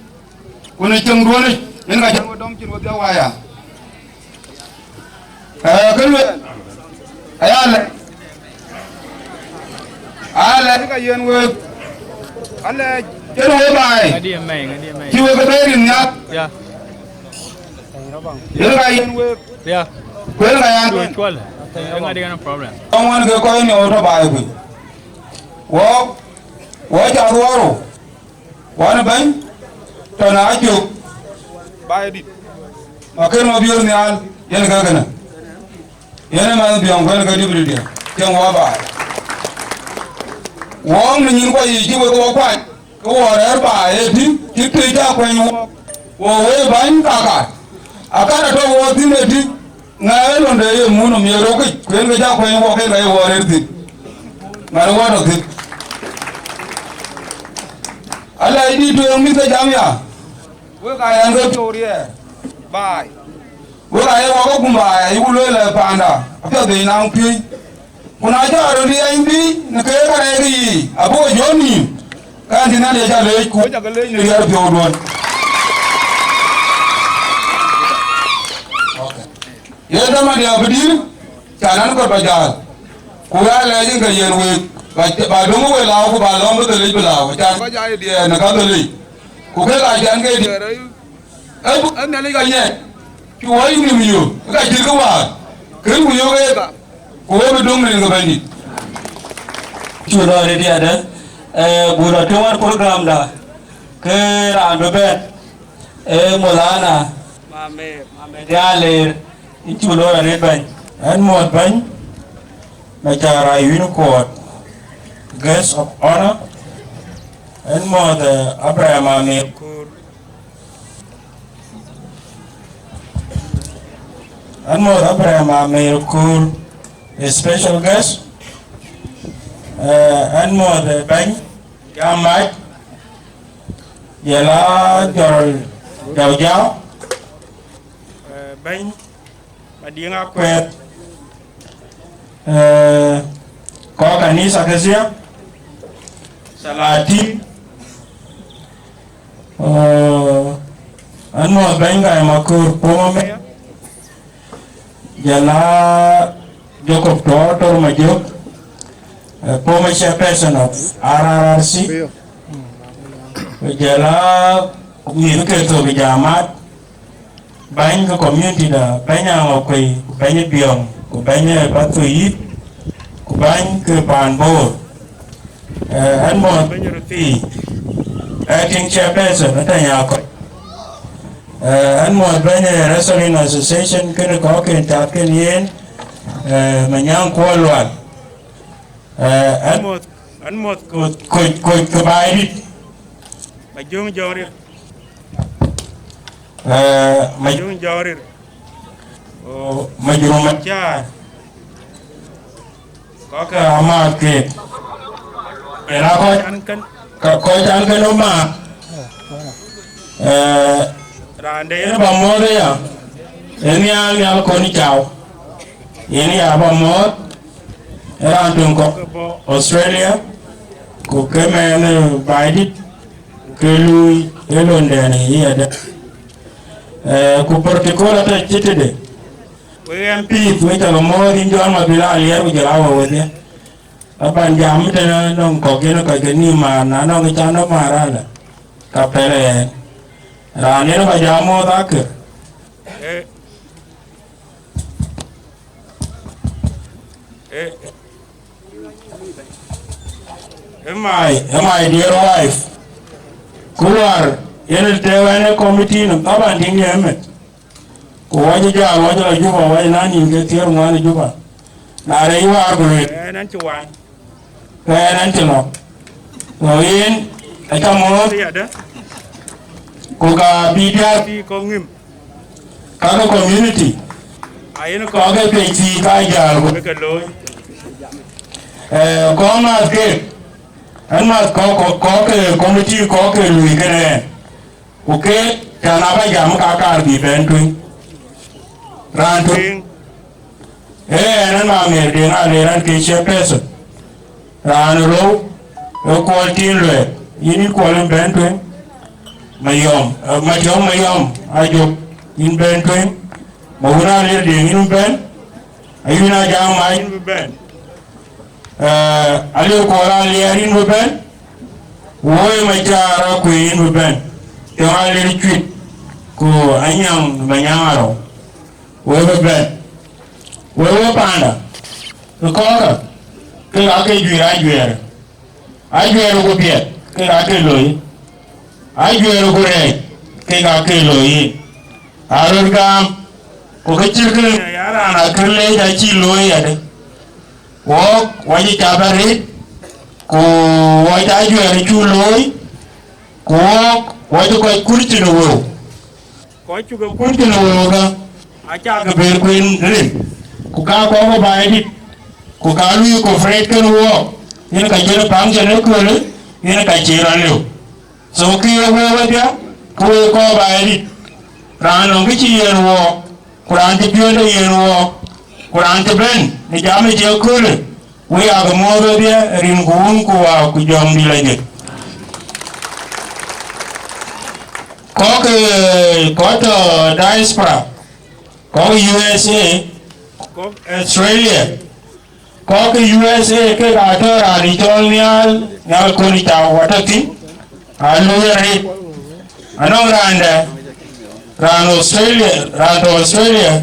ku në cieŋduɔ̈n yic, yen ka cän we dɔm cin wedhie waya. Ee, kë lueel, aya lɛc, aya lɛc ka yen week, alɛc, Cïn wek baai. Ŋadï ë mɛi, ŋadï ë mɛi. Cï wek ke bɛ̈ɛ̈i rin nhiaak. Ya. Yen ka yen wek. Ya. Ku yen ka yan. Cuɔl. Yen ŋadï yen problem. Kaŋuan ke kɔc ni ɣöt tɔ baai kuc. Wɔ, wɔ ca dhuɔɔru. Wan bɛ̈ny, tɔ na cök. Baai dït. Ma kën ma biöör nhial, yen ka kënë. Yen ë mɛnh biɔŋ kuɛn ke deputy diɛ, cieŋ wɔ baai. Wɔɔŋ në nyin kuɔ yiic cï wek wɔ kuany, ke wɔ rɛ̈ɛ̈r baai ë tïŋ, cï tëë cä kuɛny wɔ, wɔ wëë bäny kaka. Akan atɔ̈ wɔ thïn ë tïŋ, ŋɛɛ ë lon de ye muk nɔm ye rökic, ku yen ke cä kuɛny wɔ ke ka ye wɔ rëër thïn. Ŋɛn wɔ tɔ thïn. Alɛɛc dït tueŋ mïth ke jam ya, wek aa yɛn ke piɔ̈u riɛɛr baai. Wek aa ye wɔ ke gum baai, ayïku lueel ë paanda, apiɛth bei naŋ piööc. Ku na cä röt riɛɛny bï në keek arɛɛk yiic, abï we jɔ̈ɔ̈r nïïm, ke ɣɛn cï Nhialic cä leec, ku we cä ke leec në riɛɛr piɔ̈uduön. Ye dhamadiɛ̈ abï dïïr, ca nɛn kɔt ba jäl. Ku ya lɛɛc yen ke yen week, ba, ba döŋ we lääu, ku ba lɔ̈m bï dhëlic bï lääu, acan kɔc aa ye diɛɛr në ka dhëlic. Ku kek aa cɛn ke diɛɛr, ë, ë Nhialic ka nyiɛc, cï wɔ yï nïm yök, ë ka cït kë wäär, kën ku yök ë ka, ku we bï döŋ rin ke Bɛ̈nydït. Cu lɔ rëër yadë, eh, buk lɔ tëwär programda, ke raan bï bɛ̈n, eh, Molana Mamer, Mamer Dialer, yïn cu lɔ rëër bɛ̈ny. Ɣɛn muɔ̈th bɛ̈ny, Macar Ayuen Kuɔt, guest of honor. Ɣɛn muɔ̈th, eh, Abraham Amir Kur. Ɣɛn muɔ̈th Abraham Amir Kur, a special guest. Eh, ɣɛn muɔ̈th, eh, bɛ̈ny Jamac, jɔl a Jɔl Jau Jau. Eh, bɛ̈ny Madiŋ Akuɛth, eh, kɔc kanitha kedhia, salatin, eh, ɣɛn muɔ̈th bɛ̈ny Gai Makur former mayor, jɔl a Jacob Tor Tor Majok, eh, former chairperson of R R R C, ku jɔl a mïth ke thök ë Jamac, bäny ke community da, bɛ̈ny Aŋakuei, ku bɛ̈ny Biɔŋ, ku bɛ̈ny Pathuyith, ku bäny ke paan Bor. Eh, ɣɛn muɔ̈th bɛ̈ny Ruthii, acting chairperson ë Tɛ̈ny Akɔc. Eh, ɣɛn muɔ̈th bɛ̈ny Wrestling Association kënë kɔ̈k ken cath ken yen, eh, Manyaŋ Kuɔl Lual. Eh, ɣɛn muɔ̈th, ɣɛn muɔ̈th koc, koc, koc ke baai dït. Majöŋ Jɔŋ Rir. Eh, Maj-, Majöŋ Jɔŋ Rir. Oh, Majrum Macar. Kɔc ke amääth keek. Yen a kɔc an kën, ka kɔc an kën ë ma. Eh, raan de yen ba muɔ̈th aya, yen ya nhial kɔn cau. Yen ya ba muɔ̈th, ë raan töŋ kɔ̈k ke bɔ̈ Australia, ku ke mɛɛn, eh, baai dït, ku ke luui ë londɛn ë yadë. Eh, ku protocol atɔ̈ cït tëde. Wek M Ps, wek cä ke muɔ̈ɔ̈th yïn John Mabil Aliɛr ku jɔl a wä wedhie. Aban jam tënë nɔŋ kɔ̈k yen kɔc ke nïïm maar, na nɔŋ kë can nɔm maar alë, ka pɛlë ɣɛn. Raan yen ba jam muɔ̈ɔ̈th akër. Eh, eh, eh, my, eh, my dear wife. Ku luaar yen tëë wɛn ë committee nɔm, taban tïŋ ye ëmën. Ku wɔ cï jal, wɔ cï lɔ Juba, wɔ cï na nïn ke thiëër ŋuan ë Juba. Na rɛc waar ku lueel, ɣɛn an cï wan. Ke ɣɛn an cï lɔ. Ku yen acä muɔ̈ɔ̈th. Ku ka bï diäär bï kɔ̈k ŋim. Ka ke community. Ayen kɔ̈k ke P H C ka jäl ku ke looi. Eh, kɔ̈k mäth keek. Ɣɛn mäth kɔ̈k, kɔ̈k, kɔ̈k ke committee kɔ̈k ke lui kënë ɣɛn. Ku keek, cän aba jam ka kaar bï bɛ̈n tueŋ. Raan tueŋ. Ee, ɣɛn, ɣɛn Mamer Deŋ Aliɛr, ɣɛn ke chairperson. Raan rou, ee Kuɔl Tin Luɛɛk, yïn, yïn Kuɔl yïn bɛ̈n tueŋ. Mayɔm, eh, Matiɔm Mayɔm, Ajok, yïn bɛ̈n tueŋ. Mawun Aliɛr Deŋ, yïn bɛ̈n. Ayun Ajaŋ Mac, yïn bï bɛ̈n. Eh, Aliɛr Kuɔl Aliɛr, yïn bï bɛ̈n. Woi Macar Akuei yïn bï bɛ̈n, Tiɔŋ Alir Cuit, ku Anyaŋ Manyaŋ Arou, wek bï bɛ̈n. Wek we paanda, ke kɔ̈ɔ̈kä, kek aake juëër ajuɛɛr, ajuɛɛr ku piɛth, kek aake loi, ajuɛɛr ku rɛɛc, kek aake loi yïn. Aröt gam, ku ke cït kënë ya raan akër leec acï looi yadë. Wɔɔk, wɔ cï cath arëët, ku wɔ cä ajuɛɛr cuk looi, ku wɔɔk, wɔ cï kɔc kut cïn wëu. Kɔc cuk kut cïn wëu kä, acä ke bɛ̈ɛ̈r kueen rin, ku ka kɔ̈k ë baai dït, ku ka luui cooperate kën wɔɔk, yen ka cïn function ëköölë, yen ka cï rɔt lëu. So kë ye wëu wedhia, ke wek kɔc baai dït, raan nɔŋ kë cï yen wɔɔk, ku raan cï piɔ̈nde yen wɔɔk, ku raan cï bɛ̈n në jam ë cï ëköölë, wek aa ke muɔ̈ɔ̈th wedhie rin ku wun ku waa ku jɔŋdït lajik. Kɔ̈k, eh, kɔc tɔ̈ diaspora, kɔ̈k U S A, kɔ̈k Australia, kɔ̈k U S A kek aa tɔ̈ raan ë cɔl Nhial, Nhial Kony Cau atɔ̈ thïn, aa luui arëët. Anɔŋ raan dɛ̈, raan Australia, raan tɔ̈ Australia,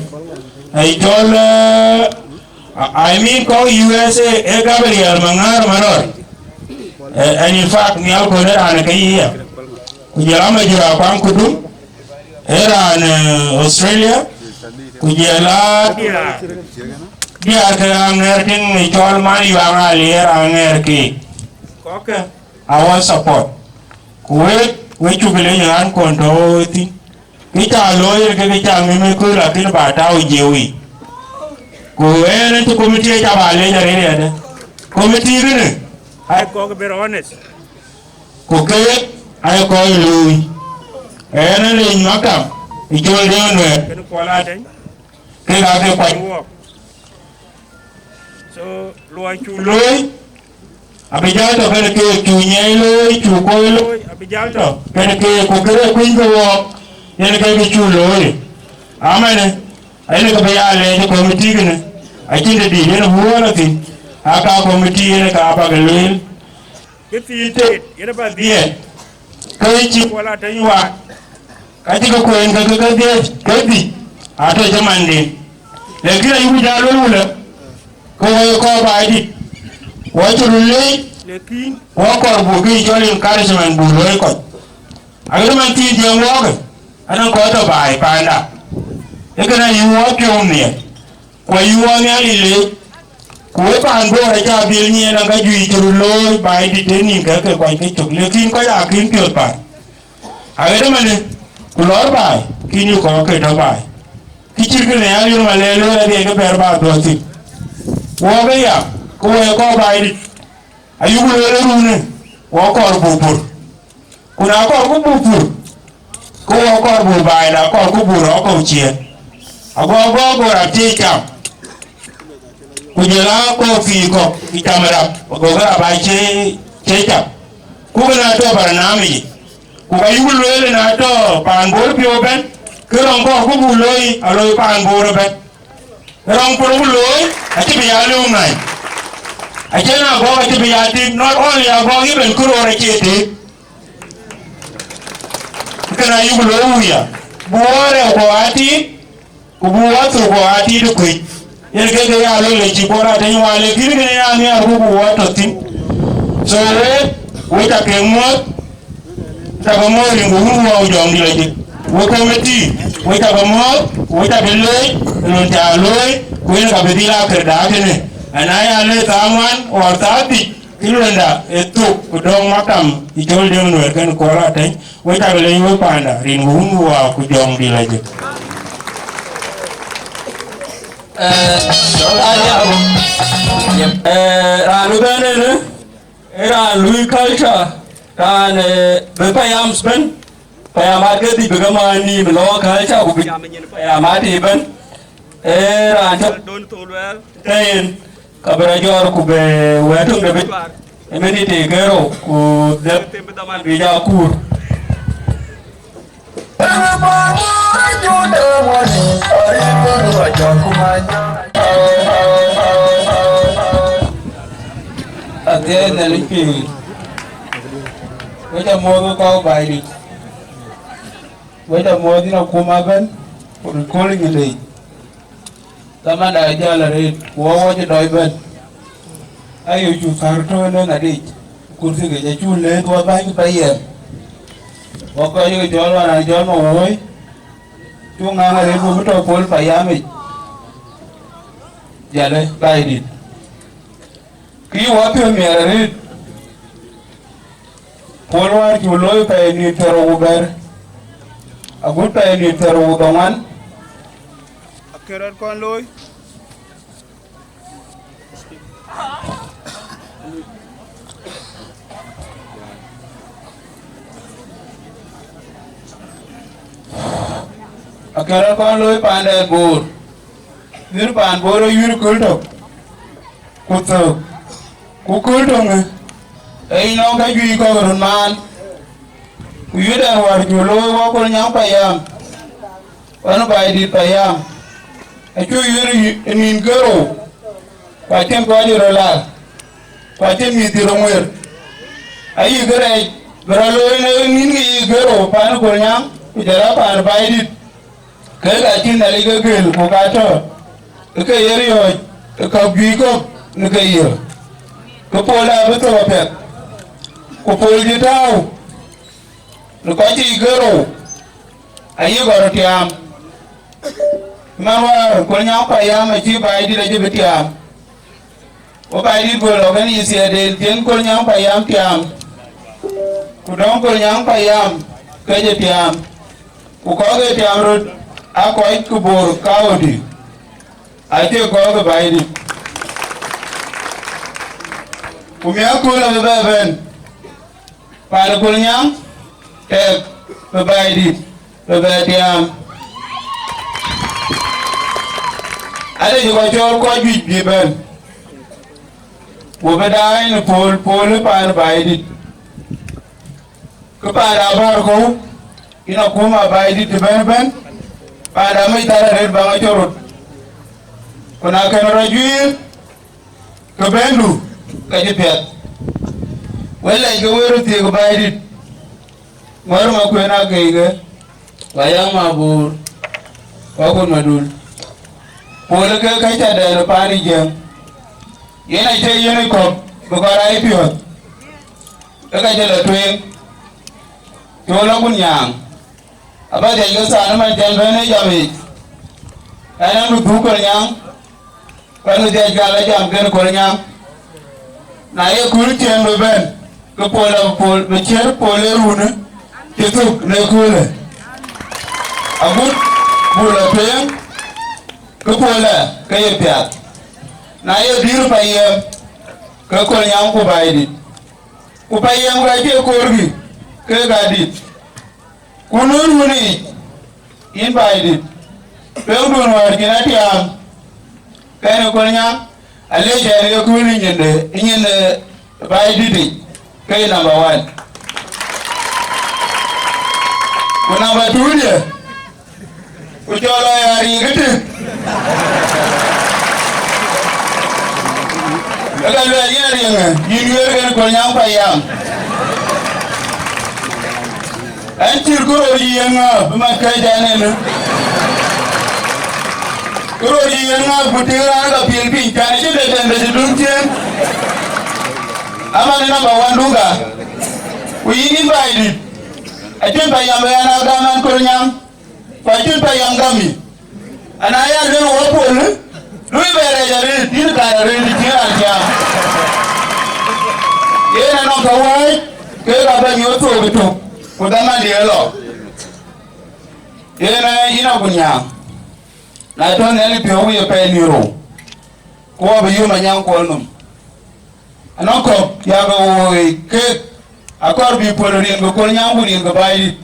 ë cɔl, eh, I mean, kɔ̈k U S A ee Gabriel Maŋar Marɔr. Eh, and in fact, Nhial Kony ee raan ke yï ya. Ku jɔl a Majur Akuaŋ Kudum, ee raan, eh, Australia, ku jɔl a diäär, diäär ke aŋɛɛr tiŋ ë cɔl Man Yuaŋ Ali, ee raan ŋɛɛr keek. Kɔ̈kkë, our support. Ku wek, wek cuk leec raan kɔn tɔ̈ thïn. Kë cä looi yen ke kë cä ŋic ëkööl, lakin ba tääu jiëëu yic. Ku ëën ë cï committee cä ba leec arëët yadë. Committee kënë, ai kɔ̈k very honest. Ku keek aye kɔc luui. Ɣɛn ë leec maktam ë cɔl Deŋ Nuɛɛr, kek aake kuany. So, luɔi cuk looi, abï jäl tɔ̈ kën keek, cuk nyiɛɛi looi, cuk kɔc looi, abï jäl tɔ̈ kën keek, ku kërë kuëny ke wɔɔk, yen ke bï cuk looi. Amanë, yen ke bï ya lɛɛc ë committee kënë, acïn të dït yen wuɔɔr athïn, aka committee yen ka bäk lueel. Kë thiin teet yen ba dhiëëth, ke cï Kuɔl Ateny waak, ka cï ke kueen ke ke dhiëëth ke dhïc, atɔ̈ cï manden. Lakin ayuk jal luel wulë, ke wɔ ye kɔɔr baai dït, wɔ cï röt leec, lakin wɔ kɔɔr buk kë cɔl encouragement buk luɔ̈i kɔc. Aɣet man thiin jiɛɛm wɔɔkë, anɔŋ kɔc tɔ̈ baai paanda, ee kënë ayuk wɔ piɔ̈u nhiɛɛr. Ku ayuɔɔk Nhialic leec, ku wek paan Bor acä dhil nyiɛɛn, aŋkä juëc cï röt looi baai dït ë nïn kë ke kuany ke cök, lakin kɔc akïn piɔ̈ɔ̈th baai. Aɣet ëmënë, ku lɔɔr baai, kïn yï kɔ̈k ke tɔ̈ baai. Kë cït kë Nhialic yen malɛɛr lueel adhie ke bɛ̈ɛ̈r ba dhuɔ̈k thïn. Wɔɔk ëya, ku wek kɔc baai dït, ayuk lueel ë runë, wɔ kɔɔr buk pur. Ku na kɔɔrku buk pur, ke wɔ kɔɔr buk baai, na kɔɔrku buk rɔɔk kɔ̈u ciëën. Ago agɔɔk go rap cie cam, ku jɔl aa kɔɔk thii kɔ̈k ë cam rap, agokï rap aa cie, cie cam. Ku kë na tɔ̈ barnamij yic, ku ka yuk lueel na tɔ̈ paan Bor piɔ̈u ëbɛ̈n, ke rɔŋ kɔɔrku buk looi, aloi paan Bor ëbɛ̈n. Rɔŋ pur ku looi, acï bï ya lëu ŋany. Acïn agɔɔk acï bï ya tik, not only agɔɔk, even këroor acie tik. Kënë ayuk looi wuya, buk wɔ rɛɛu kɔ̈u aa tik, ku buk wɔ thok kɔ̈u aa tik ë kuec. Yen ke ke ya loi le cï Kuɔl Ateny waak, lakin kënë ya nhiaar ku buk wɔ tɔ̈ thïn. So wek, wek ca ke muɔ̈ɔ̈th, ca ke muɔ̈ɔ̈th rin ku wun wɔ jɔŋdït lajik. Wek committee, wek ca ke muɔ̈ɔ̈th, wek ca ke leec, ë lon ca looi, ku yen ka bï dhil akër daak kënë. Ana ya le thaa ŋuan or thaa dhïc, kë luɛnda ë thok ku dɔ̈ŋ maktam ë cɔl Deŋ Nuɛɛr kën Kuɔl Ateny, wek ca ke leec wek paanda, rin ku wun wɔ ku jɔŋdït lajik. Eh, eh, raan ëbɛ̈n ënë, ee raan lui culture, raan, eh, bï payam bɛ̈n, payamat ke dhïc bï ke määr nïïm lɔ culture, ku bï jam nyin payamat ëbɛ̈n. Ee raan cä don thok luɛɛl tɛ̈ yen, ka bï rɔt jɔɔr ku bï wɛ̈ɛ̈t töŋde bï cuar ë minit ë kerou, ku dhël them bï dhaman bï ja kuur. Adhiɛɛi Nhialic pïïr. Wek ca muɔ̈th wek kɔc Baidït. Wek ca muɔ̈th yïn akuma ëbɛ̈n, ku röt kööl ë nyin dei. Dhamanda jɔl arëët, ku wɔ wɔ cï dɔc bɛ̈n. Ayo cu thär tɔ̈u ënɔŋ adïc, kurthi ke ca cu lëëth wɔ bäny ke payam. Wɔ kɔc ke cɔl wän an cɔl ma woi, cu ŋaŋ arëët wɔ bï tɔ̈u pol payamic. Jale Baidït. Kï wɔ piɔ̈u miɛt arëët. Pol wäär cï looi pɛɛi nïn thiërrou ku bɛ̈t, agut pɛɛi nïn thiërrou ku dhoŋuan. Akë rɔt kɔn looi. Akë rɔt kɔn looi paanden Bor. Dhil paan Bor ë yïr köl tök. Ku thök, ku kööl töŋë, ee yïnɔm ka juëc kɔ̈k röt maan, ku yïdɛn wäär cï looi wɔ Kolnyaŋ payam, wën Baidït payam, acuk yïr ë nïn kerou, ku acïn kɔc ë röt laar, ku acïn mïth ë röt ŋuëër. Ayï kërɛɛc bï rɔt looi në nïn ke yiic kerou paan Kolnyaŋ, ku jɔl a paan Baidït. Kek acïn Nhialic ke gël ku ka tɔ̈ ë ke ye riɔ̈ɔ̈c ë käk juëc kɔ̈k në ke ye. Ke pol abï thou apiɛth, ku pol cï tääu në kɔc yiic kerou ayï gɔl tiaam. Man wäär Kolnyaŋ payam acï Baidït acï bï tiaam. Wo Baidït guöl ɣɔ̈k ënë yï thiëëdeen thiën Kolnyaŋ payam tiaam, ku dɔ̈ŋ Kolnyaŋ payam ke jɔ tiaam, ku kɔ̈k ë tiaam röt aa kɔc ke Bor County, acie kɔ̈k ë Baidït. Ku miäk kööl abï bɛ bɛ̈n. Paan Kolnyaŋ, tɛk bï Baidït bï bɛ tiaam. Ade cï kɔc cɔɔl kɔc juëc bï bɛ̈n, ku bï daai në pol, pol ë paan Baidït. Kë paan abär kɔ̈u, yïn akuma Baidït të bɛ̈n bɛ̈n, paan amec thar arëët baŋ acɔl röt. Ku na kën rɔt juiir, ke bɛ̈ndu ka cï piɛth. Wek lɛc ke wek röt thiëëk Baidït, ŋuɛ̈r ma kuën aa gɛ̈ike, ku ayaŋ ma Bor, ku akut madun. Pol ke ka ca dɛn ë paan ë Jiëŋ, yen acie yen ë kɔ̈k bï kɔc rac piɔ̈ɔ̈th, ke ka cï lɔ tueŋ, cï wo lɔ kun nyaaŋ. Aba dhiac ke thaar ëmën cän bɛ̈n ë jam yic, ɛn ɛn bï dhuk Kolnyaŋ, ku ɛn bï dhiac gal ë jam kën Kolnyaŋ. Na ye kööl ciëën bï bɛ̈n, ke pol abï pol, bï ciët pol ë runë cï thök në köölë. Agut buk lɔ tueŋ, ke polë ke ye piath. Na ye dïïr payam, ke Kolnyaŋ ku Baidït. Ku payam ka cie koorkï, kek adït. Ku nu runë yic, yïn Baidït, peukdun wäär cïn atiaam, kɛn ë Kolnyaŋ, alec ɛn ye kööl ë nyinde, ë nyin ë Baidït yic, ke ye number one. Ku number two dië, ku cɔl lɔ ya riŋ ëtï. Ë ka luɛɛl yïn ariŋë, yïn yuëër kën Kolnyaŋ payam. Ɛn cït kërɔɔr yï yen ŋa bï man kɛ̈ɛ̈c ɛn ënë? Kërɔɔr yï yen ŋa bï tïŋ raan ka piɛl piny, cän cï dek dɛn dec dun ciëën? Aman ë number one duka. Ku yïn yïn Baidït, acïn payam ë ɛn a gam ɛn Kolnyaŋ. Ku acïn payam gämi. Ana ya luel wɔ pol, lui bɛ rɛc arëët, yïn kaar arëët cïn raan tiaam. Yen anɔŋ ka wääc, ke ka bɛ nyuɔɔth thook ëtök, ku dhamandiɛ̈ lɔ. Yen ë yïn agunyaaŋ. Na tɔ̈ Nhialic piɔ̈u ye pɛɛi nïn rou, ku wɔ bï yom anyaŋ kuɔl nɔm. Anɔŋ kɔ̈k, yakë woi keek, akɔɔr bï pol rin ke Kolnyaŋ ku rin ke Baidït.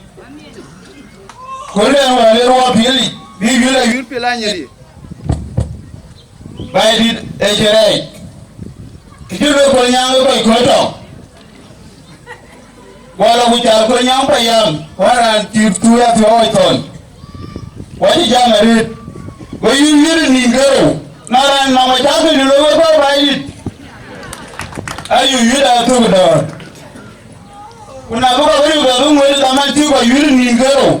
Kööl ɛn wäär ë ruɔɔr piëlic, bï yul ayut piɛl anyeri. Baidït ë cï rɛɛc. Kë cï luel Kolnyaŋ ë kɔc kɔ̈ɔ̈c tɔŋ. Wala ku cal Kolnyaŋ payam, wala raan cï tuuc athiɔɔc thɔn. Wa cï jam arëët, go yïn yït ë nïn kerou, na raan nɔm acä kënë lo wek bä Baidït, ayï yït aa thök dɔ̈ɔ̈r. Ku na bï kɔc riëëu bɛ bï ŋuëëc dhaman cï kɔc yïn nïn ke rou,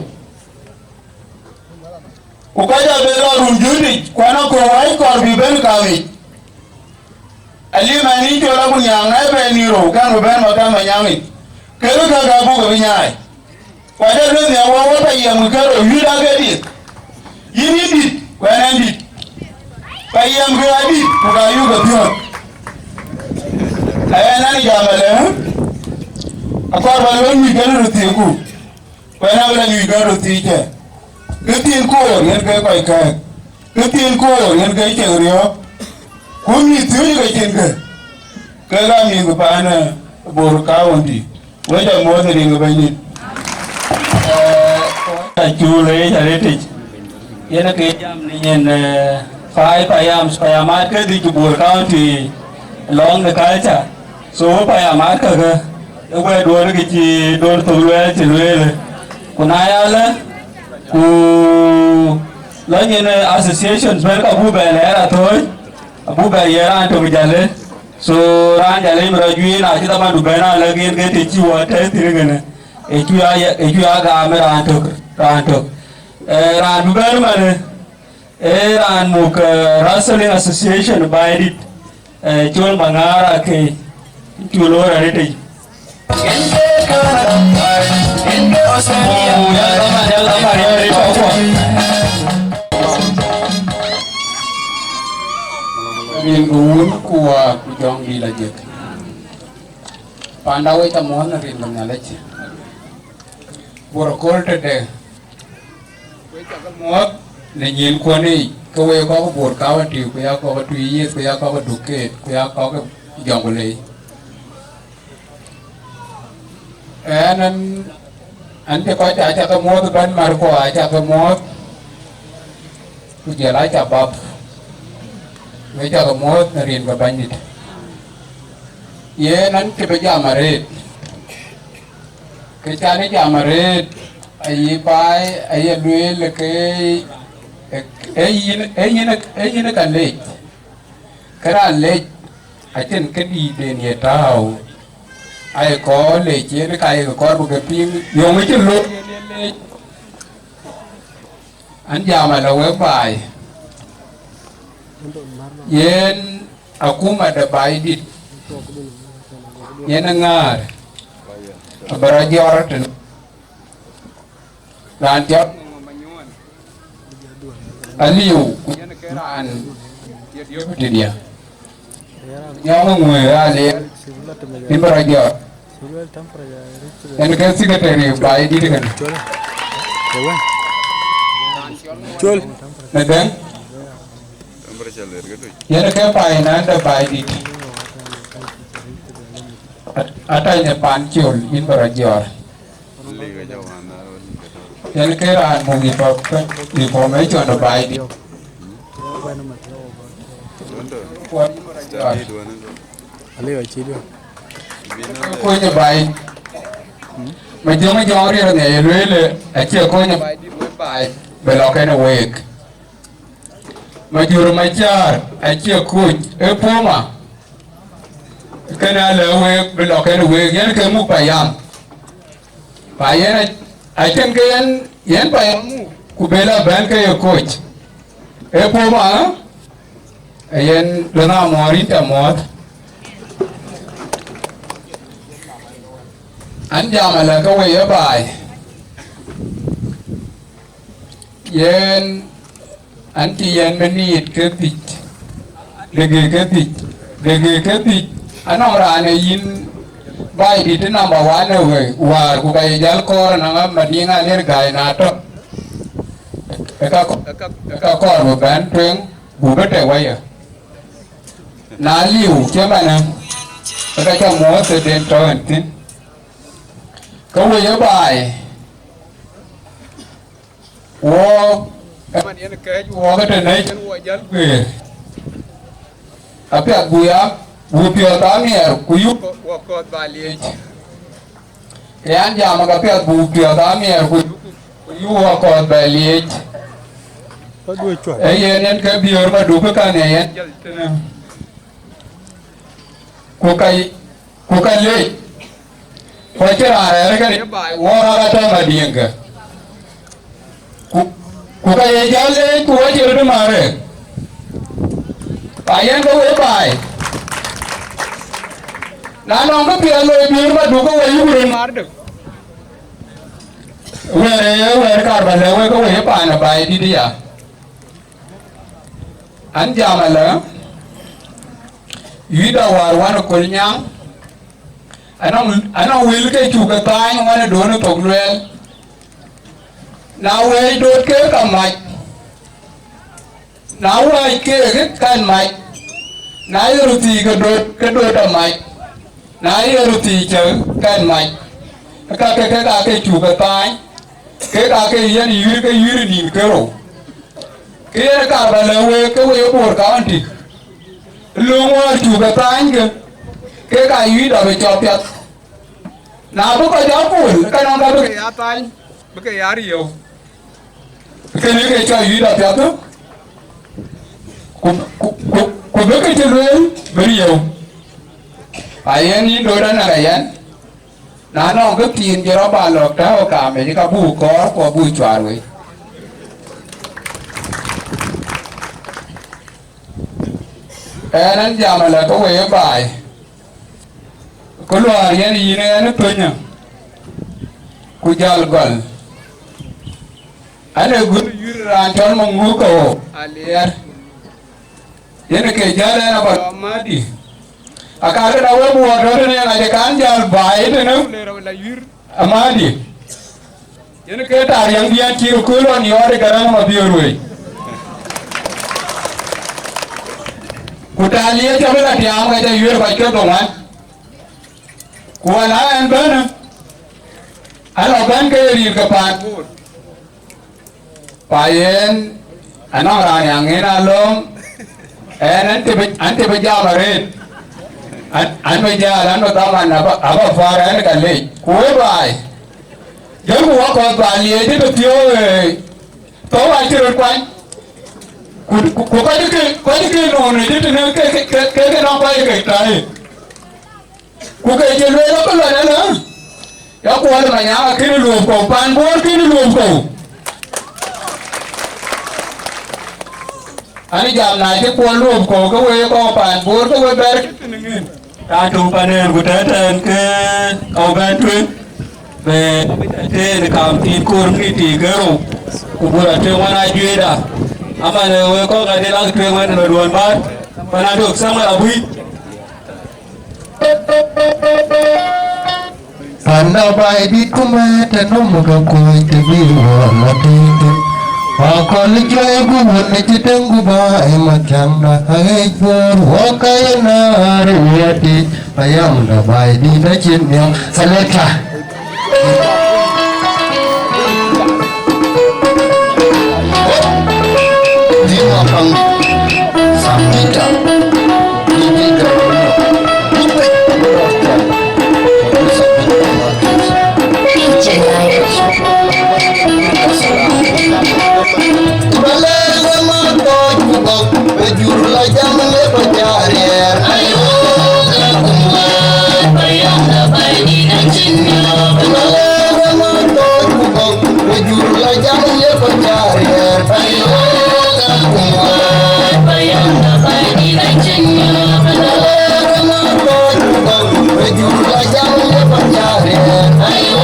ku kɔc abï lɔ run juëc, ku an, akɔ̈u wääc kɔɔr bï bɛ̈n kaamic. Alim an, yïn col abï nyaŋ, na ëbɛ̈n nïn rou, kan bï bɛ̈n makam anyaŋic, ke bï käk abuk abï nyaai. Ku adë lueth nhial wä wä payam ke rou, yïn ake dït. Yïn yïn dït, ku ɛn ɛn dït. Payam ke adït, ku ka yuk apiɔ̈ɔ̈th. Ayen an, jam alë, akɔɔr ba luɔ̈i nyuc kën röt thiëëku, ku ɛn abï la nyuc kën röt thiëëc ë. Kë thiin koor yen ke kɔc kɛ̈ɛ̈k, kë thiin koor yen ke cieŋ riɔ̈ɔ̈k, ku mïth thiööc ke cin kë, kek aa mïth paan ë Bor County. Wek ca muɔ̈ɔ̈th ë riŋ ë Bɛ̈nydït. Ee, ka cuk leec arëtic. Yen ke jam në nyin, ee, five payams, payamat ke dhïc Bor County along the culture. So payamat käkë, ë wɛ̈tduɔ̈n kë cï Dor Thok lueel cï lueel. Ku na ya lë, ku lɔ nyin, ee, associations bɛ̈n ka buk bɛ lɛɛr athööc, abuk bɛ ye raan tök jalë. So raan jalë yïn rɔt juiir, na cï dhamandu bɛ̈n alɛ̈k yen ke të cï wɔ tɛ̈ɛ̈u thïn kënë. Ë cuk ya, ë cuk ya gam ë raan tök, raan tök. Ee, raan bï bɛ̈n manë, ee raan muk, ee, Wrestling Association Baidit, ee, Col Maŋaar Akei, cuk loor arëtic. Rin ke wun ku wäär ku jɔŋdït la jëk. Panda wek ca muɔ̈ɔ̈th në rin ke Nhialic. Bor aköl tëde. Wek ca ke muɔ̈ɔ̈th në nyïnkuɔn yic, ke wek kɔc Bor County, ku ya kɔc Tuïc East, ku ya kɔc Duket, ku ya kɔc Jonglei. Ɛn, ɛn, ɛn cï kɔc aca ke muɔ̈ɔ̈th ëbɛ̈n, Marko aca ke muɔ̈ɔ̈th, ku jɔl a cabab, wek ca ke muɔ̈ɔ̈th në rin ke Bɛ̈nydït. Yen ɛn cï bï jam arëët, kë can ë jam arëët, ayï baai, aye lueel ke, ee yïn, ee yïn, ee yïn ka lec. Kë raan lec acïn këdïïtden ye tääu, aye kɔɔr lec yen, ka ye kɔɔr bï ke piŋ, yöŋ cï looi yen ye lec. An jam ala wek baai, yen akuma de Baidit, yen ë ŋäär, abï rɔt jɔt tënë. Raan cɔl Aliu, ku yen ke raan ye deputy dia. Nyɔŋ ŋuëë raan ë yïn bï rɔt jɔt. Yen ke secretary Baidit kënë. Col. Në dɛ̈ŋ. Yen ke finance de Baidit. Atany ë pan Col, yïn bï rɔt jɔt. Yen ke raan muk information ë Baidit. Kuɔny ë Baidit. Majɔŋ jɔŋ riɛl ŋɛc ë lueel, acie kony ë Baidit wek baai bï lɔ kenë week. Majur Macar acie kuc ë puma. Kënë alë week bï lɔ kenë week, yen ke muk payam. Pa yen a-, acïn ke yen, yen payam muk, ku bï lɔ bɛ̈n ke ye koc. Ee puma, ee yen lëna muɔɔr yïn ca muɔɔth. An jam alë ke wei ë baai. Yen an cï yɛn minit ke dhïc, degee ke dhïc, degee ke dhïc, anɔŋ raan ë yïn Baidit number one ë wëi wäär, ku ka ye jäl kɔɔr ënɔŋ Madiŋ Alier Gai na tɔ̈. Ë ka, ë ka, ë ka kɔɔr bï bɛ̈n tueŋ, buk bï tek wayë. Na liu cï manë, ë ka ca muɔɔth tëden tɔ̈ ën thïn. Ke wëi ë baai, Wɔɔk, ëmën yen kɛ̈ɛ̈c wɔɔk ëtënë cïn wɔ jäl guëër. Apiɛth buk ya, buk piɔ̈ɔ̈th amiɛɛr, ku yuk wɔ kɔ̈th ba liec. Ke an jam, ka piɛth buk piɔ̈ɔ̈th amiɛɛr, ku yuk, ku yuk wɔ kɔ̈th ba liec. Ee yen, yen ke biöör Maduk ë kan ë yen jäl tënë. Ku ka, ku ka lec. Ku acï raan rɛ̈ɛ̈r kënë ye baai, wɔ rɔt atɔ̈ Madiŋkë. Ku, ku ka ye jäl leec, ku wɔ cï röt ë määr ë. Ka yen ke wek baai. Na nɔŋ kë piɛth loi biöör Maduk, ke wɔ yuk röt määr dë. Wɛ̈ɛ̈r ë wɛ̈ɛ̈r kaar ba lɛ̈k wek, ke wek ye paan ë Baidït aya. An jam alë, Yuda wäär wän ë Kolnyaŋ, anɔŋ, anɔŋ wël ke cuk ke thaany wän ë don ë thok luɛɛl. Na wɛɛc dot ke ka mac, na wääc keek kan mac, na ye röt thii ke dot, ke dot amac, na ye röt thii cäk kan mac. Ka ke, ke ka ke cuk ke thaany, ke ka ke yen yïr ke yïr nïn kerou. Ke yen kaar ba lɛ̈k wek, ke wek ye Bor County, löŋ wäär cuk ke thaany ke, ke ka yï dap ë cɔk piath. Na bï kɔc aa pol, ka nɔŋ ka bï ke ya thany, bï ke ya riëëu. Kënë ke cɔl yï dap piath, ku, ku, ku, ku bï ke cï lueel bï riëëu. Ayen yïn dot anaka yɛn, na nɔŋ kë thiin jɔt rɔt ba lɔ̈k tääu kaamic, ka buk kɔɔr ku abuk cuaar wei. Ɣɛn, ɣɛn jam alë ke wek ë baai, ku luaar yen yïn ɣɛn ë thönyë, ku jäl gɔl. An, ee gön yïr raan cɔl Maŋuk ke ɣo Aliɛɛr, yen ke jäl ɣɛn aba lɔ Amadi. Akaarkë na wek wuɔɔr tɔ̈ tënë yen acï kan jäl baai tënë, ku le rɔt la yïr Amadi. Yen ke taar yäŋdiɛ̈n cï röt kööl ɣɔn yɔɔt ë Garaŋ Mabiöör wei. Ku taar liëëc cä bï la tiaam ka cä yuëër kɔc ke dhoŋuan. Ku wën aa ɣɛn bɛ̈n, alɔ bɛ̈n ke ye rin ke paan Bor. Pa yen, anɔŋ raan ya ŋen alööm, ɣɛn, an cï bï, an cï bï jam arëët. An, an bï jäl, an bï dhaman aba, aba pär, ɣɛn ka lec. Ku wek baai, jɔlku wakɔ̈th ba liëëc ë tëpiɔ̈u, ee, thou acï röt kuany. Ku, ku, ku kɔc ke, kɔc ke nɔɔnë cï tënë ke, ke, ke, ke, ke nɔŋ kɔc ke tääi. Ku ke cï lueel abï lɔ ëlë, ya Kuɔl Manyaŋ akënë luöp kɔ̈u, paan Bor kënë luöp kɔ̈u. An jam na cï Kuɔl luöp kɔ̈u, ke wek kɔc paan Bor, ke we bɛ̈r kënë ŋën. Ka tök panɛn ku tɛ̈tɛ̈n ke kɔ̈u bɛ̈n tueŋ, bɛ tëën kam thiin koor miniti ke rou, ku bur atueŋ wën ajuëëda. Aman, eh, wek kɔ̈k adï lak tueŋ wën lɔ duɔ̈n bär, pan atök Samuel Abui. Panda Baidït ku mɛ̈ɛ̈t ë nɔm ke kuɔ̈c të bï wɔ lɔ tëëkë. Wa kɔl juëc ku wun ë cï tëŋ ku ba ë mathiaŋda aɣec Bor wɔ ka ye naar ë wiɛ̈ɛ̈t yic. Payamda Baidït acïn nhiɔ̈k. Selector. Dima Pang, Samita, Didi Gabriel, Dupet, Dr. Producer, Martins. Balala ma tɔc ku bɔk, be jur la jam le ba jariɛr. Ayo, ka kumba, payamda Baidït acïn nhiɔ̈k. Balala ma tɔc ku bɔk, be jur la jam le ba jariɛr. Ayo, ka kumba, payamda Baidït acïn nhiɔ̈k. Balala ma tɔc ku bɔk, be jur la jam le ba jariɛr. Ayo,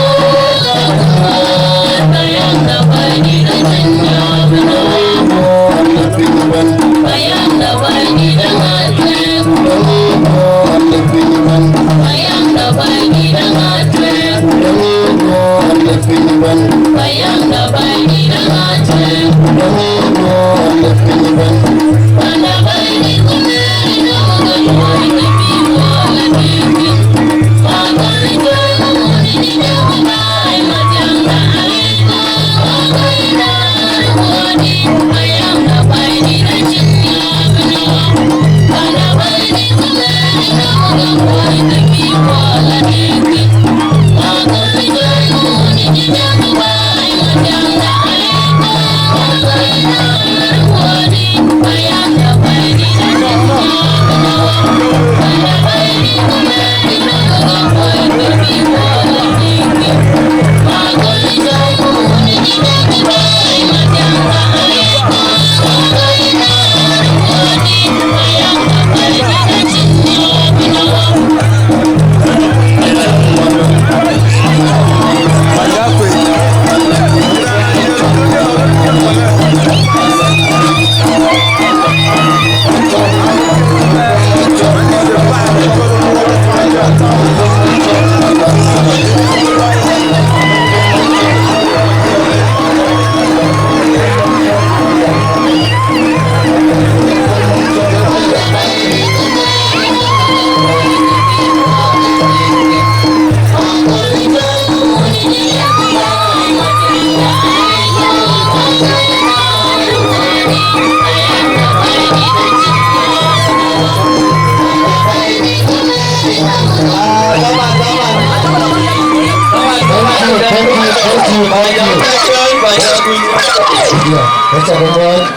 ka kumba, payamda Baidït acïn nhiɔ̈k.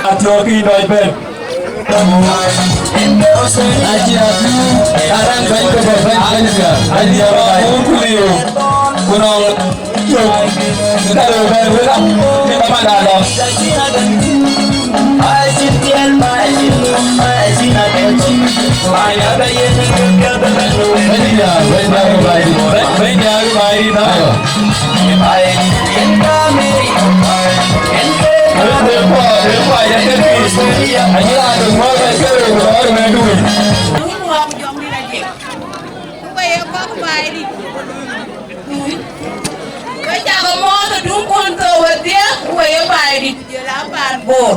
Athiɔ̈k kï dɔc bɛ̈n. Acie apiu, aran bɛ̈ny ke bɛ̈n, bɛ̈ny, bɛ̈ny diäär, bɛ̈ny diäär bɛ̈ny. Ku liu, ku nɔŋ cök, ka lɔ bɛ̈n wek, ke ka man da lɔ. Bɛ̈ny diäär, bɛ̈ny diäär bɛ̈ny. Bɛ̈ny, bɛ̈ny diäär bɛ̈ny. Aywa. Wek cakë mɔ̈ɔ̈th ë duŋkun thou wedhie, ku wek ye Baidït, jɔl a paan Bor.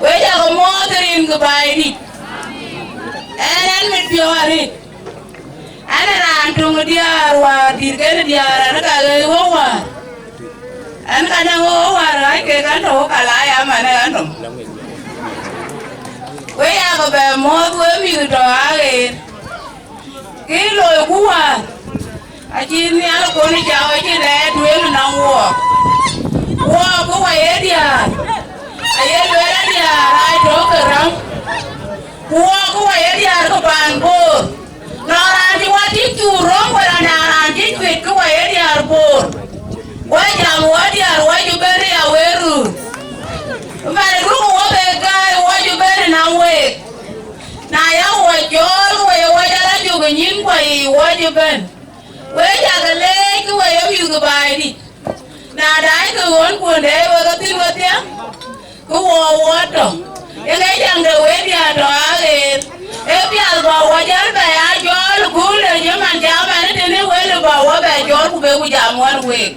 Wek cakë mɔ̈ɔ̈th ë rin ke Baidït. Ɣɛn, ɣɛn mit piɔ̈u arëët. Ɣɛn ë raan töŋ ë diäär wäär dït kenë diäär, ɣɛn ka ɣeec wok wäär. Ɣɛn ka nɔŋ wok wäär ɣäc kek ɣɛn tɔ̈ wok ka la ya man ë ɣɛn nɔm. Wek yakë bɛ muɔ̈ɔ̈th wek mïth tɔ̈ aɣeer. Kë loiku wäär, acï Nhialic kɔn ë cak acï lɛɛr tueŋ ënɔŋ wook. Wook kë wɔ ye diäär, aye lueel a diäär aa tɔ̈ ke räm. Ku wook kë wɔ ye diäär ke paan Bor. Nɔŋ raan cï wɔ tik cuk röm, wala na raan cï cuet kë wɔ ye diäär Bor. Wɔ jam wɔ diäär wɔ cï bɛ̈n ë ya wek röör. Ëmɛn duk wɔ be gäi wɔ cï bɛ̈n ënɔŋ week. Na ya wɔ cɔɔl, ke wɔ ye wɔ jal a cök ë nyïn kuɔ yiic wɔ cï bɛ̈n. Wek cakë leec, ke wɔ ye mïth ke Baidït. Na daai ke ɣööt kuɔn dɛɛi wek ë thïn wedhie, ke wɔ wɔ tɔ̈. Yen ke caŋ de wek diäär tɔ̈ aɣeer. Ee piath bä wɔ jal bɛ ya cɔɔl ë kööl de cï man cam ɛn ë tënë wël bä wɔ bɛ cɔɔl ku be ku jam ɣɔn week.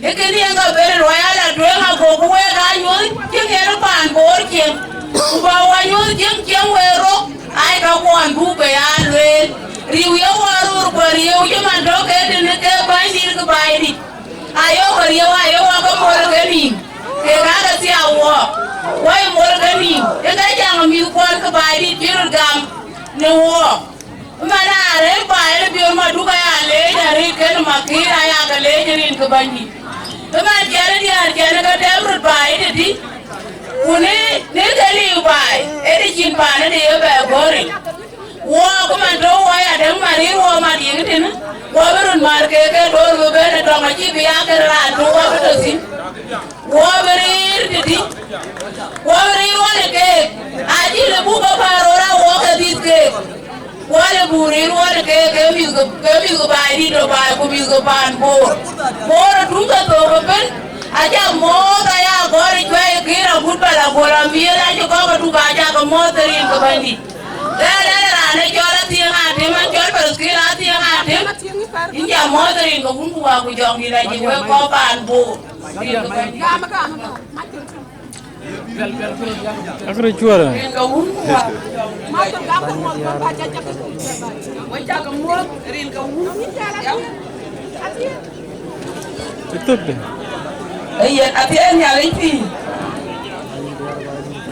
Ee kënë yen ka ben ruɔi ala tueŋ agoku wek aa nyuɔ̈th cï ŋiɛn paan Bor cieŋ, ku bä wä nyuɔ̈th cieŋ cieŋ wek rok, ai ka kuɔn buk be ya lueel. Riu ye wä rur ku rieu cï man tɔ̈ ke tënë ke bänydït ke Baidït. Ayok rieu ayok wä ke mol ke nïïm, kek aa ke thiau wɔ, wä ye mol ke nïïm. Yen ke caŋ mïth kuɔn ke Baidït cï röt gam në wɔ. Ëmɛn aa rëër baai ë Biöör Maduk aya leec arëët kenë Makir aya ke leec rin ke Bɛ̈nydït. Ëmɛn cɛn ë diäär cɛn ë ke tɛm röt baai ë tëtï. Ku në, në ke liu baai, ë të cïn paan ë të ye bɛ gɔ̈ɔ̈r yic. Wɔ ke man tɔ̈u wɔ ya däŋ man rëër wɔ mat yiëk tënë, wɔ bï röt mar keek ke door bï ben ë tɔŋ acï bï ya kën raan tök wɔ bï tɔ thïn. Wɔ bï rëër tëtï. Wɔ bï rëër wɔ në keek. Acï lë buk ke päär röör a wɔ ke dhiëth keek. Wɔ lë buk rëër wɔ në keek ke mïth ke, ke mïth ke Baidït tɔ baai ku mïth ke paan Bor. Bor ë tuŋ ke thok ëbën. Aca mɔ̈ɔ̈th aya gɔ̈ɔ̈r ë cuai ë kër agut bä la gol amiël acï kɔ̈k ë tuk aca ke mɔ̈ɔ̈th ë rin ke Bɛ̈nydït. Ɣɛn ë raan ë cɔl Athiëŋ Atem, an cɔl Palestin Athiëŋ Atem. Yïn ca mɔ̈ɔ̈th ë rin ke wun ku wä ku jɔŋdït acï wek kɔ̈k paan Bor. Rin ke Bɛ̈nydït. Akërë cuɔrë. Rin ke wun ku wä. Wek cakë muɔ̈th rin ke wun. Ëthökde. Ee yen, athiɛɛn Nhialic pïïr.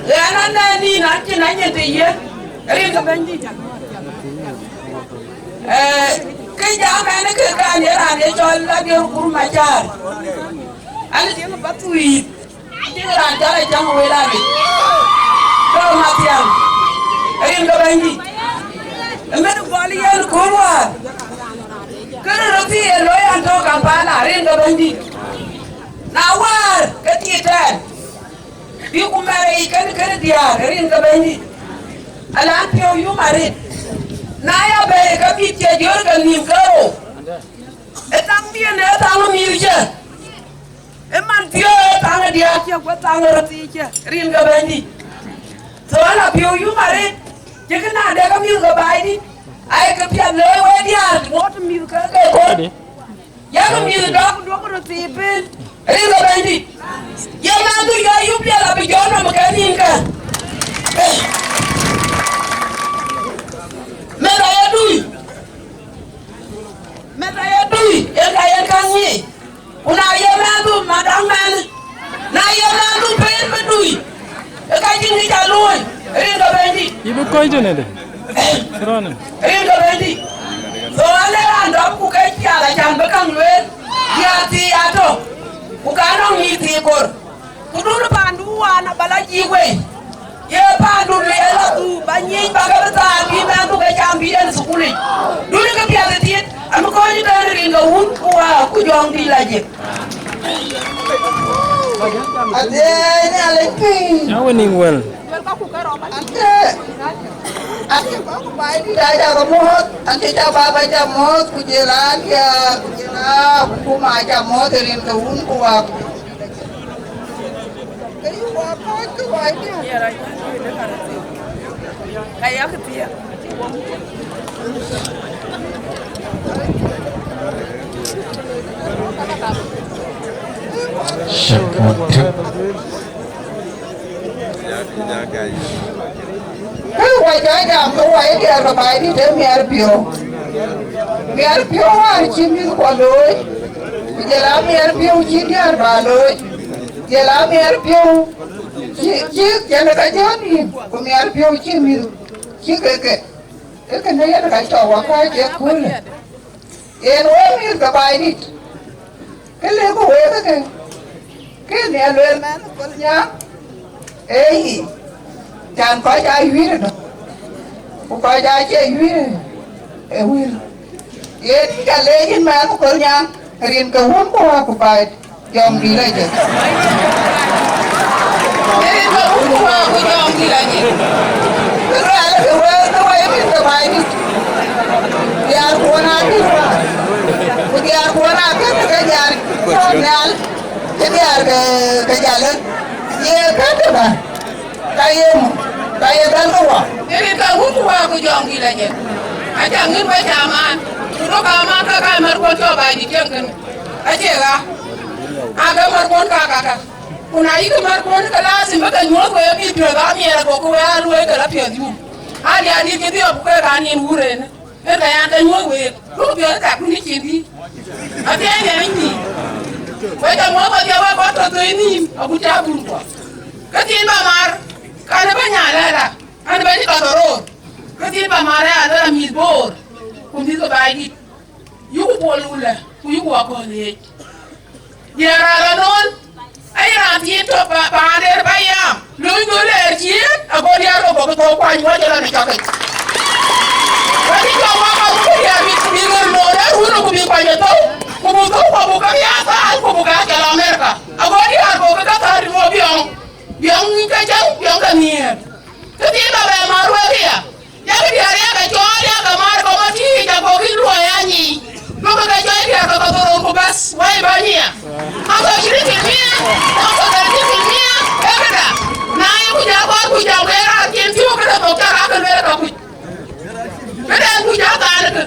Ɣɛn anɛn nïn acïn anyïn të ye rin ke Bɛ̈nydït. Ee, kë jam ɛn kë kan ye raan ye cɔl Ladier Kur Macar. An tiŋ bä thuiith. Acïn raan cɔl Acaŋ Wël Alic. Dɔ̈ɔ̈r Mathiaŋ, rin ke Bɛ̈nydït. Ëmën gɔl yen kööl wäär. Kërë röt thii ye looi an tɔ̈ Kampala, rin ke Bɛ̈nydït. Na wäär ke tiit tɛɛr, bï ku mɛr yic kën kënë diäär, rin ke Bɛ̈nydït. Alan piɔ̈u yum arëët. Na ya bɛ̈ɛ̈i ke mïth cie jör ke nïïm ke rou. Ë thaŋ diën, ë thaŋ mïth cë. Ë man thiɔ̈k ë thaŋ ë diäär cë, ku ë thaŋ ë röt thii cë, rin ke Bɛ̈nydït. So ala piɔ̈u yum arëët, cï kë na dek ke mïth ke Baidït, ayek piath looi wek diäär, ŋoot mïth ke ke kɔ̈th. Yak mïth dɔk, duɔ̈k röt thii piny, rin ke Bɛ̈nydït. Ye man dhuk ya yup piath abï jɔ nɔm ke nïn ke. Meth aye dui. Meth aye dui, yen ka yen ka ŋic. Ku na ye mɛnhdu, madam mɛnh, na ye mɛnhdu pɛɛr bï dui, ë ka cïn kë ca luöi, rin ke Bɛ̈nydït. Yï bï kɔc tënë de. Rɔn. Rin ke Bɛ̈nydït. So ale raan dɔm ku ke ciaal acan bï käŋ lueel, diäär thii atɔ̈. Ku ka nɔŋ nyïïth thii kor. Ku dun paandu wään aba la jiik wei. Ye paandu le la dhuk ba nyic ba ke bï thaar bï mɛnhdu ke cam bï en thukul yic. Dun ke piɛth ë thiët, amï kɔc ëtɛ̈ɛ̈n rin ke wun ku wäär ku jɔŋdït la jiëk. Athiɛɛi Nhialic piny. Now winning well. Ake, ake kɔc ku Baidït aca ke muɔ̈ɔ̈th, ake ca baba ca muɔ̈ɔ̈th, ku jël a diäär, ku jël a hukuma ca muɔ̈ɔ̈th ë rin ke wun ku wak. Ke yï wak kɔc ke Baidït. Ka yak thiëëk. Shakun tip. Ke wɔ jɔ jam ke wɔ ye diäär ke Baidït ë miɛt piɔ̈u. Miɛt piɔ̈u wäär cï mïthkuɔ looi, ku jël a miɛt piɔ̈u cï diäär bä looi, jël a miɛt piɔ̈u cï, cï jɛn ka jɔ nïïm, ku miɛt piɔ̈u cï mïth cï ke ke. Ke kënë yen ka cɔk wɔ kääc ë köölë. Yen wek mïth ke Baidït, kë lëkku wek ë ke, kë nhial lueel mɛnh Kolnyaŋ, ee yic, can kɔc aa yuiir ënɔm, ku kɔc aa cie yuiir ë wël. Yen ca leec yïn mɛnh Kolnyaŋ, rin ke wun ku wä ku Baidït. Jɔŋdït la jël. Ee, ka wun ku wä ku jɔŋdït la jël. Kë luɛɛl ke wek, ke wek ye mïth ke Baidït. Diäär kuɔn aa kën wä. Ku diäär kuɔn aa kën ke jal. Kɔn nhial. Cï diäär ke, ke jal. Ye kën të bä. Ka ye muk, ka ye dhäl ke wä. Ee, ka wun ku wä ku jɔŋdït la jël. Aca ŋïn wek amaan. Ku duɔ̈k amaan ka ka mär kuɔn cɔk Baidït cieŋ kën. Acie ɣa. Aa ke mär kuɔn ka ka ka. Ku na yïk mär kuɔn ke lazim bä ke nyuɔ̈th wek bï piɔ̈ɔ̈th amiɛɛr ago ke wek aa luɔi ke la piɔ̈ɔ̈th yum. Aa diäär dït cï dhiɔp ku ke ka nin wur en. Ë ka yan ke nyuɔ̈th week. Ruk piɔ̈ɔ̈th tak ku ni cin bï. Athiɛɛi Nhialic nïïm. Wek jɔ muɔ̈th wadhie wek kɔc tɔ thöi nïïm agut cä bun kuɔ. Ke thiin bä mar, kan ë bä nya lɛ̈ɛ̈r a, an bä ni ka thɔ roor. Ke thiin bä mar ë alɛ̈ɛ̈r a mïth boor, ku mïth ke Baidït. Yuku Bol wulë, ku yuku Akɔ̈l Yiëëc. Diɛɛr aa lɔ noon, aye raan thiin tök pa, paan der pa yam, lööny dhöl ɣɛɛr ciëën, ago diɛɛr ke gokï thou kuany wä jɔl an ë cɔkic. Wä cï cɔk wä ka wun diɛɛr bï, bï ɣer loor ë run, ku bï kuany ë thou, ku buk thou, ku buk ke ya thaal, ku buk ke cɔl Amerika. Ago diɛɛr gokï ke thäär ë wo biɔŋ, biɔŋ ke cäŋ, biɔŋ ke nhiëër. Kë thiin bä bɛ määr wek ëya. Yak diäär yak cɔɔl yak mar kɔmɔtïïc, ago kï luɔi anyic. Duɔ̈kkë ke cɔɔl diäär ke ke dhorou ku bäth, wai bä nyiɛɛm. Ago cï rït kï miɛɛm, ago ke rït kï miɛɛm, ee këda. Na ye ku ja kɔɔr ku jam ke raan cïn thiɔ̈k këde thok cä rak ke lueel ka kuc. Këden ku ja thaal kë.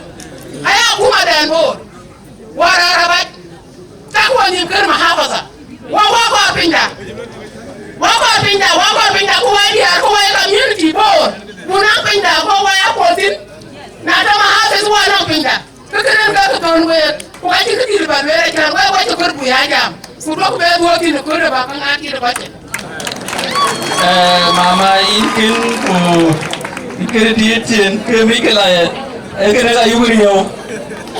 Aya kumadɛn boor. Wä rɛ̈ɛ̈r abac. Cak wä nïïm kër mahafadha. Wä, wä kɔɔr pinyda. Wä kɔɔr pinyda, wä kɔɔr pinyda, ku wä diäär, ku wä community boor. Ku naŋ pinyda, ku wä ya kuɔth thïn. Na tɔ mahafidh wä naŋ pinyda. Kë këden ke kë thɔ̈n week. Ku ka cï kë dït bä lueel acän wek, wä cï kër bï ya jam. Ku duɔ̈k bɛ dhuɔ̈k thïn ë kööl ë bä ke ŋaat cït ë bä cïn. Eh, mama, yïn kën ku yïn kën tiit cin, ke mi ke la ye, e kën ka yuk rieu.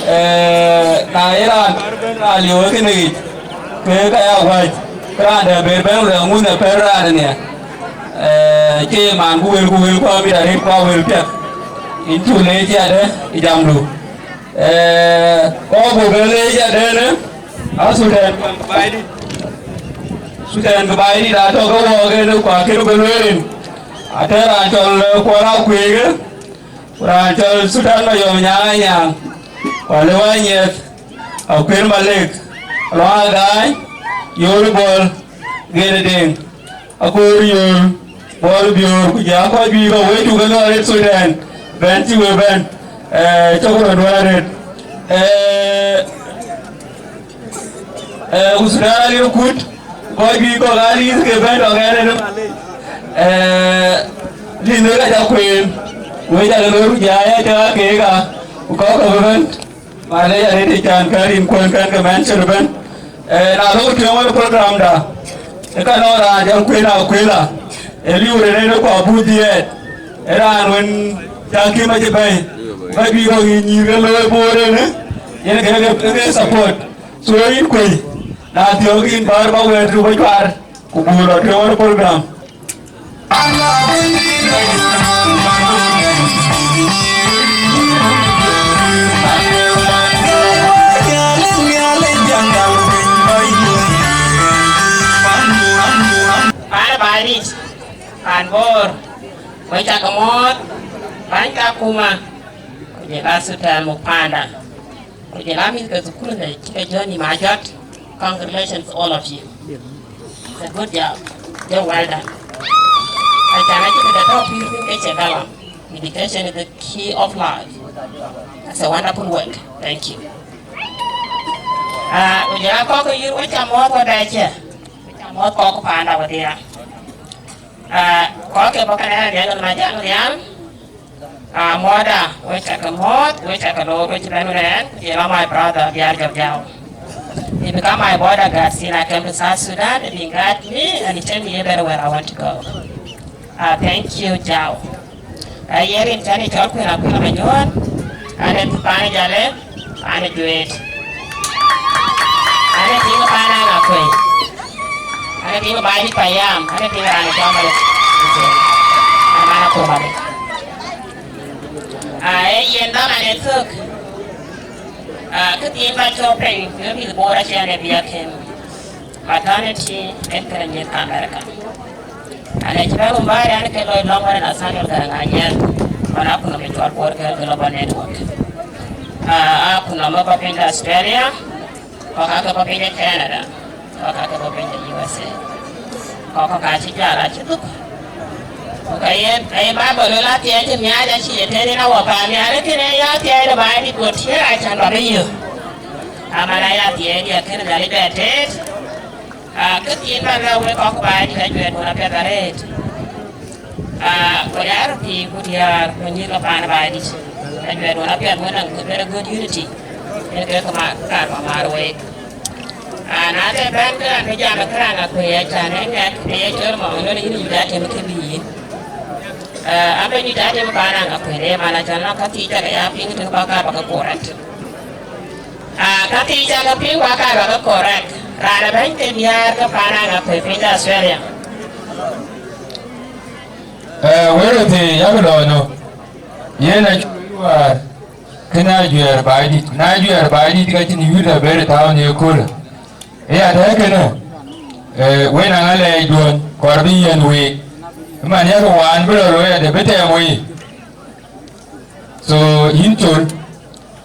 Eh, na ye raan, raan liu e kën yic, ke ka ya wac, raan de ber ben le ŋun e per raan ne. Eh, ke man ku wel, ku wel ku amit arit ku wel piɛth. Yïn cu le ciɛɛde i jamdu. Eh, kɔɔr buk bɛ leec adɛn, a Sudan bï Baidït. Sudan bï Baidït atɔ̈ ke wɔɔk en, ku akën bï lueel en. Atɛ̈ raan cɔl, eh, Kuɔl Akuëëk, ku raan cɔl Sudan Mayɔm Nyaŋ Anyaŋ, ku Alëu Anyiɛth, Akuër Malek, Luaŋ Agaany, Yol Bol, Gɛn Deŋ. Akoor Yol, Bol Biöör, ku jɔ kɔc juëc kɔ̈k wek cuk ke lɔ arëët Sudan, bɛ̈n cï we bɛ̈n, eh, cɔk röt wär arëët. Eh, eh, ku Sudan aliu kut, kɔc juëc kɔ̈k aa liith ke bɛ̈n tɔ ɣɛn en. Eh, liith wek aca kueen, wek ca ke loor ku jɔ aya cɔk aa keek aa, ku kɔc kɔ̈k bï bɛ̈n. Malec arëët ë can kɛ̈n rin kuën kɛ̈n ke mention ëbɛ̈n. Eh, na lok tueŋ wën program da, ë ka nɔŋ raan jɔl kuën akuëla, ë liu rëër en ë ku abuk dhiɛɛt, ë raan wën ca kim acï bɛ̈i, ku ka juëc kɔ̈k yï nyïïr ke looi boor en, yen ke, ke, ke support. So yïn kuëi, Na thiɔ̈k yïn bäär ba wɛ̈ɛ̈t röt ba cuar, ku buk rɔt ke wär program. Pan Baidit, pan Bor, wek ca ke mɔ̈ɔ̈th, bäny ke akuma, ku jɔl a sultan muk panda, ku jɔl a mïth ke thukul de cï ke jɔ nïm ajɔt. Congratulations, all of you. It's a good job. Job well done. Acan acï kë tɔ̈ pïïr thïn ke cie galam. Education is the key of life. That's a wonderful work. Thank you. Ah, ku jɔl a kɔ̈k ke yïr, wek ca mɔ̈ɔ̈th wek bɛ̈ɛ̈cë. Wek ca mɔ̈ɔ̈th kɔ̈k panda wedhia. Ah, kɔ̈k ke bɔ̈ kënë ɣɛn, Riɛk Majaŋ Rial. Ah, mɔ̈ɔ̈thda, wek ca ke mɔ̈ɔ̈th, wek ca ke loor, wek cï bɛ̈n wën ɛn, ku jɔl a my brother, Biar Jɔk Jau. He become my border guard since I came to South Sudan, and he guide me, and he tell me everywhere I want to go. Ah, thank you, Jau. Ah, ye rin cän ë cɔl Kuën Akuën Manyuɔ̈ɔ̈n, an ë paan Jalë, paan Juet. An ë tiŋ paan Aŋakuei. An ë tiŋ Baidit Payam, an ë tiŋ raan cɔl Malek. An man Akur Malek. Ah, ee yen dhaman ë thök. Ah, këthiin ba cɔk piny, ke mïth Bor acie ɣɛn ë bï a kën. Maternity en kënë mïth ka America. An ë cï bɛ̈n Rumbari, an ke lɔc lɔ̈ŋ wën ë Nathaniel Garang Anyiɛth, man akuma ke cɔl Bor Girl Global Network. Ah, akuma bɔ̈ piny de Australia, kɔ̈k aake bɔ̈ piny de Canada, kɔ̈k aake bɔ̈ piny de U S A. Kɔ̈k kɔ̈k acï jäl, acï dhuk. Ku ka ye, ka ye Bible lueel, athiɛɛi cï miaac acï ye tëët yen awär paan nhial, ee kënë ya athiɛɛi de Baidit, go tiëër acan ba bï yök. Aman aya athiɛɛi diɛ̈ kënë Nhialic bɛ tëët. Ah, këthiin ba lɛ̈k wek kɔ̈k Baidit, ajuɛɛrduɔ̈n apiɛth arëët. Ah, ku ya röt thiin ku diäär ku nyïïr ke paan Baidit, ajuɛɛrduɔ̈n apiɛth wën a very good unity. Yen ke kë ma, kaar ba määr week. Ah, na de bɛ̈n këraŋ ke jam këraŋ Aŋakuei, acan ë ŋɛk, ë ye cɔl Maŋ Lon, yïn Nyuc Atem kë bï yïn. Ah, an bɛ Nyuc Atem paan Aŋakuei, ë man acan nɔŋ ka thii ca ke ya piŋ tënë ba kaar ba ke correct. Ah, ka thii ca ke piŋ ba kaar ba ke correct. Raan ë bɛ̈ny ke diäär ke paan Aŋakuei piny de Australia. Eh, wërë thii yak lɔɔny nɔ. Yen acuk lueel wäär. Kënë ajuɛɛr Baidit, na ajuɛɛr Baidit ka cïn yït abëër thaau në ëköölë. Ë ya tɛ̈ɛ̈k kënë, eh, wën aŋa lɛɛcduɔ̈n kɔɔr bï yiɛ̈n week. Ëman yak waan bï lɔ looi adë bï tɛɛm wei. So, yïn col,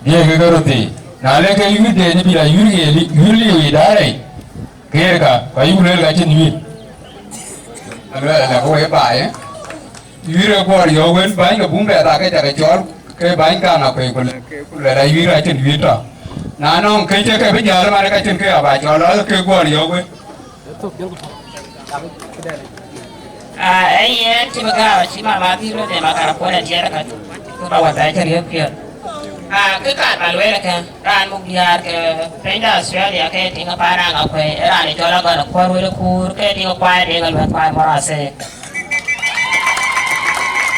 diëëk ke röt thii. Na le ke yït de bï la yït ye li-, yït liu idarei. Keer ka, ka yïk lueel ka cïn yït. Aluɛɛl alë ke wek baai, eh? Yït ë guɔ̈ɔ̈r yɔ̈ɔ̈k wën bäny ke bum bɛ̈ɛ̈th aake ca ke cɔɔl ke bäny kaŋ akuëc ku lɛ̈k ke ku luɛl ayï raan cïn yït tɔ. Na nɔŋ kë cï ke bï jäl man ka cïn kë aba cɔɔl lɔ ke guɔ̈ɔ̈r yɔ̈ɔ̈k wën. Ah, ee yen cï bï gääu acï mama dhil röt ë makar kuɔn ë tiɛɛr ka cuk ba wä bɛ̈ɛ̈c riëëu piɔ̈ɔ̈th. Ah, kë kaar ba lueel ë kë, raan muk diäär ke piny de Australia ke tiŋ paan Aŋakuei, ë raan ë cɔl Agɔn Akuɔ̈r Wël Kuur, ke tiŋ kuai Deŋ Aluɛth kuai Mɔrase.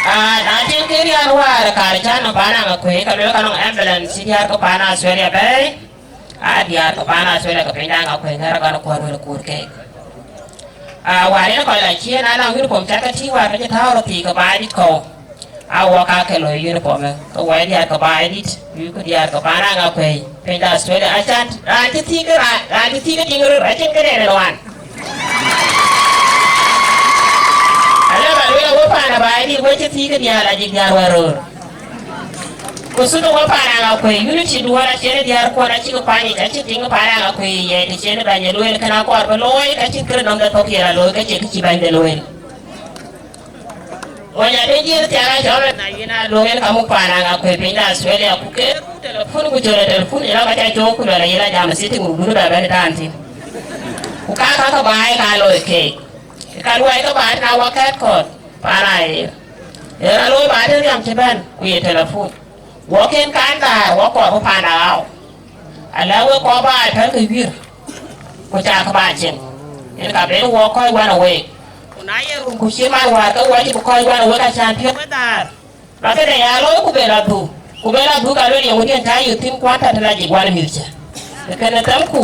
Ah, na cïn kë riɛl wäär kaar cän nɔm paan Aŋakuei, ka lueel ka nɔŋ ambulance cï diäär ke paan Australia bɛ̈ɛ̈i, aa diäär ke paan Australia ke piny de Aŋakuei ŋɛ̈r Agɔn Akuɔ̈r Wël Kuur keek. Ah, wäär yen kɔc la ciëën, na nɔŋ uniform cä ke tïŋ wäär ke cï tääu röt thii ke Baidit kɔ̈u. Aa wɔ ka ke loi uniform, ke wɔ diäär ke Baidit, ku diäär ke paan Aŋakuei, piny de Australia. Acan, raan cï thii ke ra-, raan cï thii ke tïŋ röt, acïn këde ënë wan. Alë ba lueel, wɔ paan ë Baidit, wɔ cï thii ke diäär, ajïk diäär wär röör. Ku thuk wɔ paan Aŋakuei, unity duɔ̈ɔ̈r acïn diäär kuɔn acïk kuany yic, acï tiŋ paan Aŋakuei ye, të cïn bɛ̈ny ë lueel, kënë akɔɔr bï looi, ka cïn këde nɔm de thok ye la looi, ka cie kë cï bɛ̈ny de lueel. Wɔ nya de jiël thiaŋ acɔl na yïn a luɔ̈k en ka muk paan Aŋakuei piny de Australia, ku ke telefon, ku cɔl telefon, yen aka ca cɔɔk ku luɛl yïn a jam sitting room, dun bɛ bɛ̈n dan thïn. Ku ka, ka, ka baai ka looi keek. Ka luɔi ke baai na wɔ kɛ̈t kɔ̈th, paan ayer. Yen a looi baai të riɛm cï bɛ̈n, ku ye telefon. Wɔ kën kan dhaar, wɔ kɔɔr bï paan a ɣau. Ala wek kɔc ba päl ke wiir, ku cak ba cieŋ, yen ka ben wɔ kɔc wän awek. Ku na ye run ku cï man wäär ke wɔ cï bï kɔc wän awek, acan piɔ̈u bï dhaar. Ba këde ya looi ku ben la dhuk, ku ben la dhuk, ka lueel yeŋö diɛn cä yök thïn, kuan tɔ̈ të la jik wän mïth cä. Kënë themku,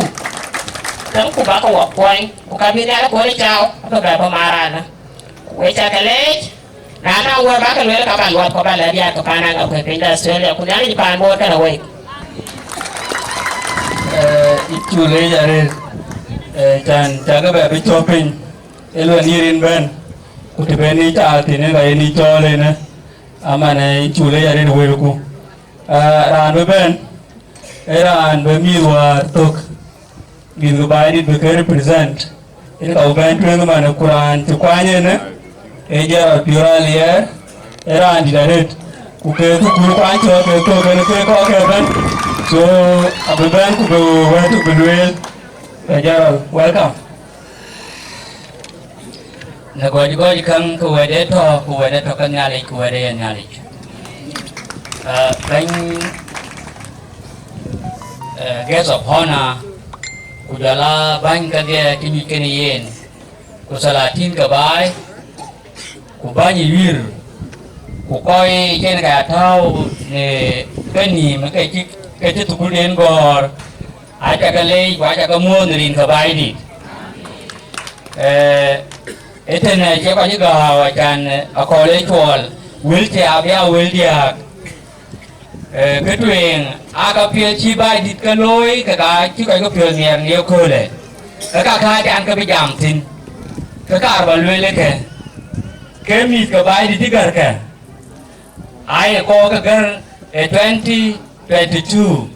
Ku bä ke wɔ kuɔny, ku ka bï Nhialic kuɔny cau, abï bɛ bɔ̈ marana. Ku wek ca ke leec, na naŋ wɛ̈t bä ke lueel, ka bä luɔp, ka bä lɛ̈k diäär ke paan Aŋakuei piny de Australia, ku Nhialic paan Bor kënë wek. Eh, yïn cuk leec arëët, eh, can cä ke bɛ bï cɔ̈k piny, ë luɛn yï rin bɛ̈n, ku të bɛ̈n yï caar thïn, ë ka yen yï cɔɔl ënë, aman, eh, yïn cuk leec arëët wëlku. Eh, raan bï bɛ̈n, ë raan bï mïth wäär thök, mïth ke Baidït bï ke represent. Yen ka bï bɛ̈n tueŋ ëmën, ku raan cï kuany ënë, ee Gerald Piɔ̈r Aliɛɛr, ee raan dït arëët, ku ke thukul kuany cɔ̈k ke thök, kën ke kɔ̈k ke bɛ̈n. So, abï bɛ̈n ku bï wɛ̈t bï lueel. Ke Gerald, welcome. Në gɔc gɔc käŋ, ke wɛ̈t ë tɔ̈, ku wɛ̈t ë tɔ̈ ke Nhialic, ku wɛ̈t ë ye Nhialic. Ah, bɛ̈ny, eh, guest of honor, ku jɔl aa bäny kedhie cï nyuc kenë yen, ku salatin ke baai, ku bäny ë wiir, ku kɔc cïn ka ya tääu në kenïïm ke cï, ke cï thukulden gɔ̈ɔ̈r, aca ke leec, ku aca ke muɔ̈ɔ̈th në rin ke Baidït. Eh, ëtënë cie kɔc cï gääu, acan, eh, akɔ̈l ë cuɔl, wël cï abï aa wël diääk. Eh, kë tueŋ, aa ka piɛth cï Baidït ke looi, ke ka cï kɔc ke piɔ̈ɔ̈th nhiɛɛr në yeköölë. Ke ka kääc an, ke bï jam thïn. Ke kaar bä lueel ë kë, ke mïth ke Baidït cï gärkë, aa ye kɔɔr ke gär ë twenty twenty-two.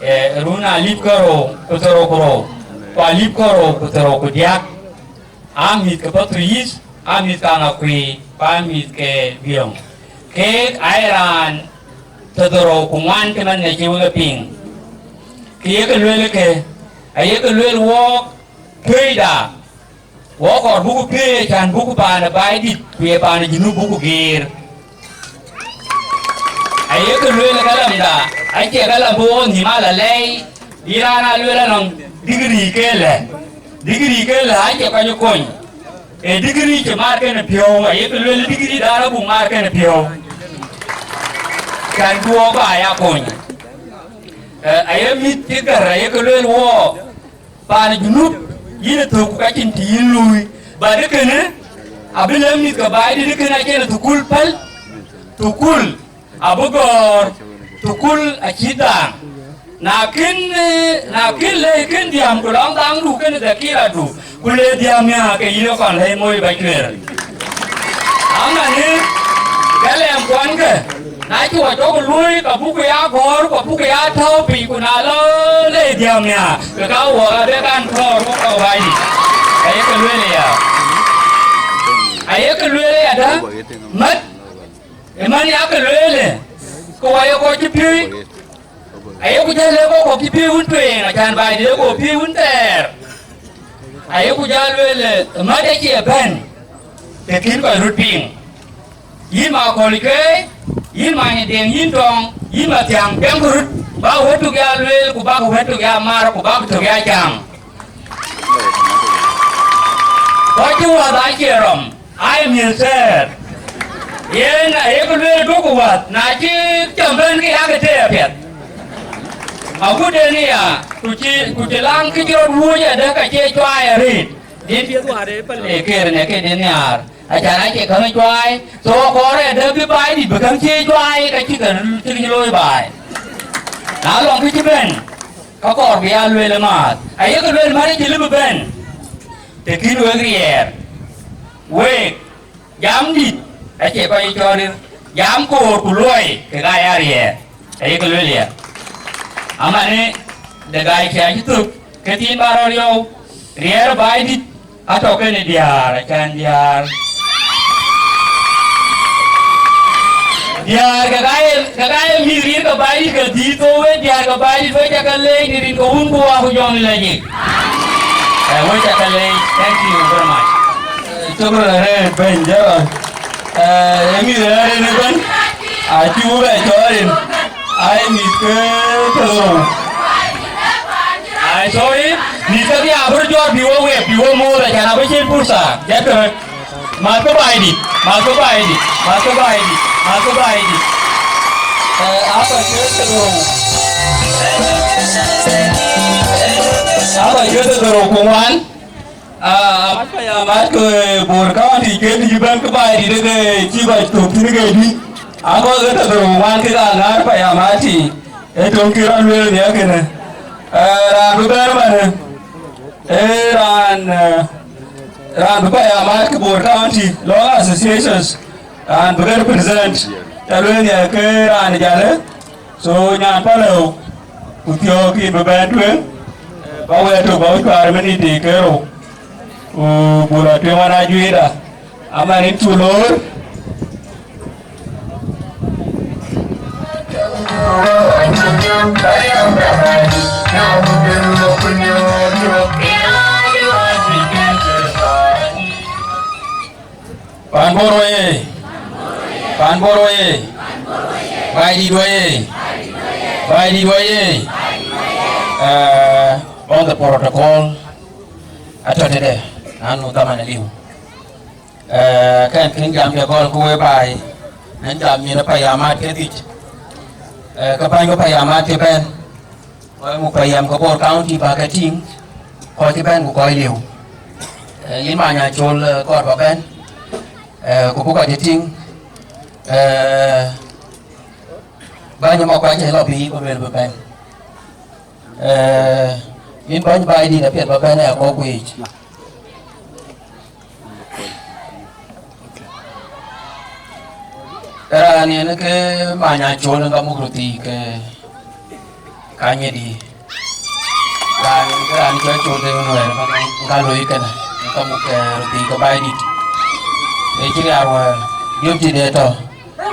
Eh, run alip ke rou ku thiërrou ku rou, ku alip ke rou ku thiërrou ku diäk, aa mïth ke Pathuyith, aa mïth ke Aŋakuei, ku aa mïth ke Biöŋ. Keek aa ye raan thiërrou ku ŋuan cï man ŋic cï wek e piŋ. Kë ye ke lueel ke, aye ke lueel wɔɔk, piööcda, wɔ kɔɔr buku piëëc, acan buku paan ë Baidït, ku ye paan ë Junub buku geer. Aye ke lueel kalamda, acie kalam bï wɔ nhïïm ala lɛi, bï raan aa lueel anɔŋ digiri ke lɛ. Digiri ke lɛ acie kɔc ë kony. Ee digiri cï maar kenë piɔ̈u, aye ke lueel digiri daan abuk maar kenë piɔ̈u. Can bï wɔ bä ya kony. Eh, aye mïth cï gär, aye ke lueel wɔ, paan ë Junub, yïn ë thök ku ka cïn të yïn luui. Ba dë kënë, abï lëk mïth ke Baidït dë kënë acïn ë thukul päl, thukul abï gɔ̈ɔ̈r, thukul acït dhaaŋ. Na kën, eh, na kën lëi kën dhiäm ku lɔŋ dhaaŋdu kënë dhakiradu, ku le dhiäm ya ke yïn ë kɔn lëi moi ba cuëër. Amanë, ke lɛɛm kuɔnkë, na cï wɔ cɔk luui, ka buk ya gɔ̈ɔ̈r, ka buk ya tääu piny, ku na lɔ le dhiäm ya, ke ka wɔ ka be kan kɔɔr ku ka wai. Aye ke lueel ya. Aye ke lueel ya da, mat, ë man ya ke lueel, ke wɔ ye kɔc cï piööc. Ayeku jäl lɛ̈k kɔc kɔ̈k cï piëëu wën tueŋ, acan Baidït ë go piëëu wën thɛɛr. Ayeku jäl lueel, ë, mat acie bɛ̈n, të kïn kɔc röt piŋ. Yïn Makɔl Cuëi, yïn Many Deŋ, yïn Tɔŋ, yïn Mathiaŋ, piɛŋku röt, bäk wɛ̈t tök ya lueel, ku bäk wɛ̈t tök ya mar, ku bäk tök ya cam. Kɔc cï wäth acie rɔm. Ai miëth thɛɛr. Yen ayek lueel duökï wäth, na cï cam bɛ̈n, ke yakï tëë apiɛth. Agut en aya, ku cï, ku cï laŋ kë cï rɔt wuöc adë, ka cie cuai arëët. Din piɛth wäär ë päl ë kër në këde nhiaar. Acan acï käŋ cuai, so kɔɔr adë bï Baidït bï käŋ cie cuai, ka cï kë cï looi baai. Na lɔŋ kë cï bɛ̈n, ka kɔɔr bï ya lueel ë maath. Ayek lueel mät acï lëu bï bɛ̈n. Të kïn wek riɛɛr, week, jam dït acie kɔc cɔl rir, jam koor ku luɔi kek aa ya riɛɛr, ayek lueel ya. Amanë, de gai cï acï thök, ke thiin bä rɔt riɔu, riɛɛr ë Baidït, atɔ̈ kenë diäär, acan diäär. Diäär ke ka ye, ke ka ye mïth rir ke Baidït ke dhil thou, wek diäär ke Baidït, wek ca ke leec në rin ke Wun ku Wä ku Jɔŋdït Lajik. Eh, wek ca ke leec. Thank you very much. Shukran arëët, bɛ̈ny Gerald. Eh, ë mïth rɛ̈ɛ̈r en ëbɛ̈n, acï wek bɛ cɔɔl en, ai mïth ke tëlou. Ai, sorry, mïth ke bï abï jɔt bï wek wek, bï wek moor, acan abï cïn pursa, jɛtkë röt. Math ke Baidït, math ke Baidït, math ke Baidït, math ke Baidït. Eh, apa ke tëlou. Akɔc ke thiërdhorou ku ŋuan, aa, amat payam amat ke Bor County ke dït bɛ̈n ke baai dït ke cï kɔc thök thïn ke dït. Akɔc ke thiërdhorou ku ŋuan kek aŋäär payam amat, ee töŋ kë rɔt lueel nhiɛɛr kënë. Ee, raan bï bɛ̈n ëmënë, ee, raan, ee, raan bï payam amat ke Bor County long associations, raan bï ke represent, ca lueel nhiɛɛr ke raan ë jalë. So, nyan palëu, ku thiɔ̈k yïn bï bɛ̈n tueŋ, ba wɛ̈ɛ̈t tök ba wïc kuaar minit dï kerou, ku buk lɔ tueŋ ɣɔn ajuëëda, aman yïn cu loor. Pan Bor oyee! Pan Bor oyee! Baidït oyee! Baidït oyee! Eh, on the protocol, atɔ̈ tëde, nanu dhaman aliu. Eh, kɛn kën jam de gɔl ku we baai, nɛn jam nyin payamat ke dhïc. Eh, ke bäny ke payamat ke bɛ̈n. Kɔc muk payam ke Bor County bä ke tïŋ, kɔc cï bɛ̈n ku kɔc liu. Eh, yïn Many Acol, eh, kɔɔr bä bɛ̈n, eh, ku bï kɔc cï tïŋ, eh, bäny ë Makuac ë lɔ bï ku luel bï bɛ̈n. Eh, yïn bäny Baidït apiɛth bä bɛ̈n ë akɔ̈u kuic. Raan yen ke Many Acol ŋa muk röt thii ke kanyedi. Raan yen ke raan cɔl Acol de Nuɛɛr, ŋa loi kënë, ŋa muk, eh, röt thii ke Baidït. Ë cï riaar wɛ̈ɛ̈r, diöp cï de tɔ̈,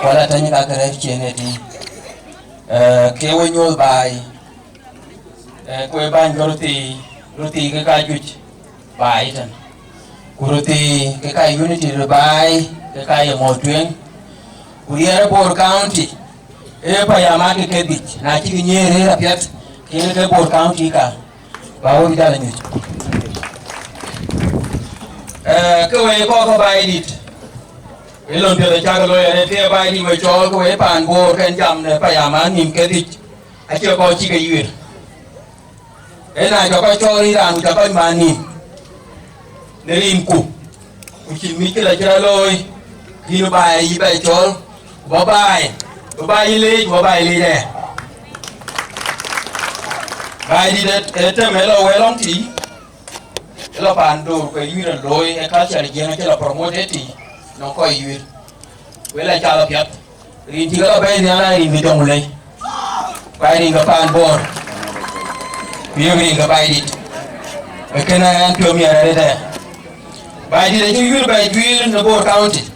wala tɛ̈ny ka kërɛɛc cien ë tïŋ. Eh, ke we nyuɔ̈th baai, eh, ku ë bäny ke röthii, röthii ke ka juëc baai tën. Ku röthii ke ka unity röt baai, ke ka ye mɔ̈u tueŋ. Ku riɛɛr ë Bor County, ee payamat ke ke dhïc, na cïk nyiëër rëër apiɛth, ke ke Bor County ka, ba wek jal nyuc. Eh, ke we kɔc ke Baidït, ë lon piɛth acäk looi arëët ke Baidït we cɔɔl, ke we paan Bor kën jam në payamat nïïm ke dhïc. Acie kɔc cï ke yuëër. Ëna jɔ kɔc cɔɔl raan, ku jɔ kɔc man nïïm në rimku, ku cïn mïc kë la cï rɔt looi, yïn baai yï bɛ cɔɔl, ku bä baai, bä baai yï leec, ku bä baai leec aya. Baidït ë, ë tëm ë lɔ wël lɔŋ tïï, ë lɔ paan Dor, ku ë yuëër ë looi, ë culture Jiëëŋ acï lɔ promote ë tïï, nɔŋ kɔc yuëër. Wël aca lɔ piɛth. Rin cï ke lɔ bɛ̈ɛ̈i nhial aa rin ke Jɔŋlei, ku aa rin ke paan Bor, ku yök rin ke Baidït. Ee kënë ɛn piɔ̈u miɛt arëët aya. Baidït acï yïr bɛ juiir në Bor County.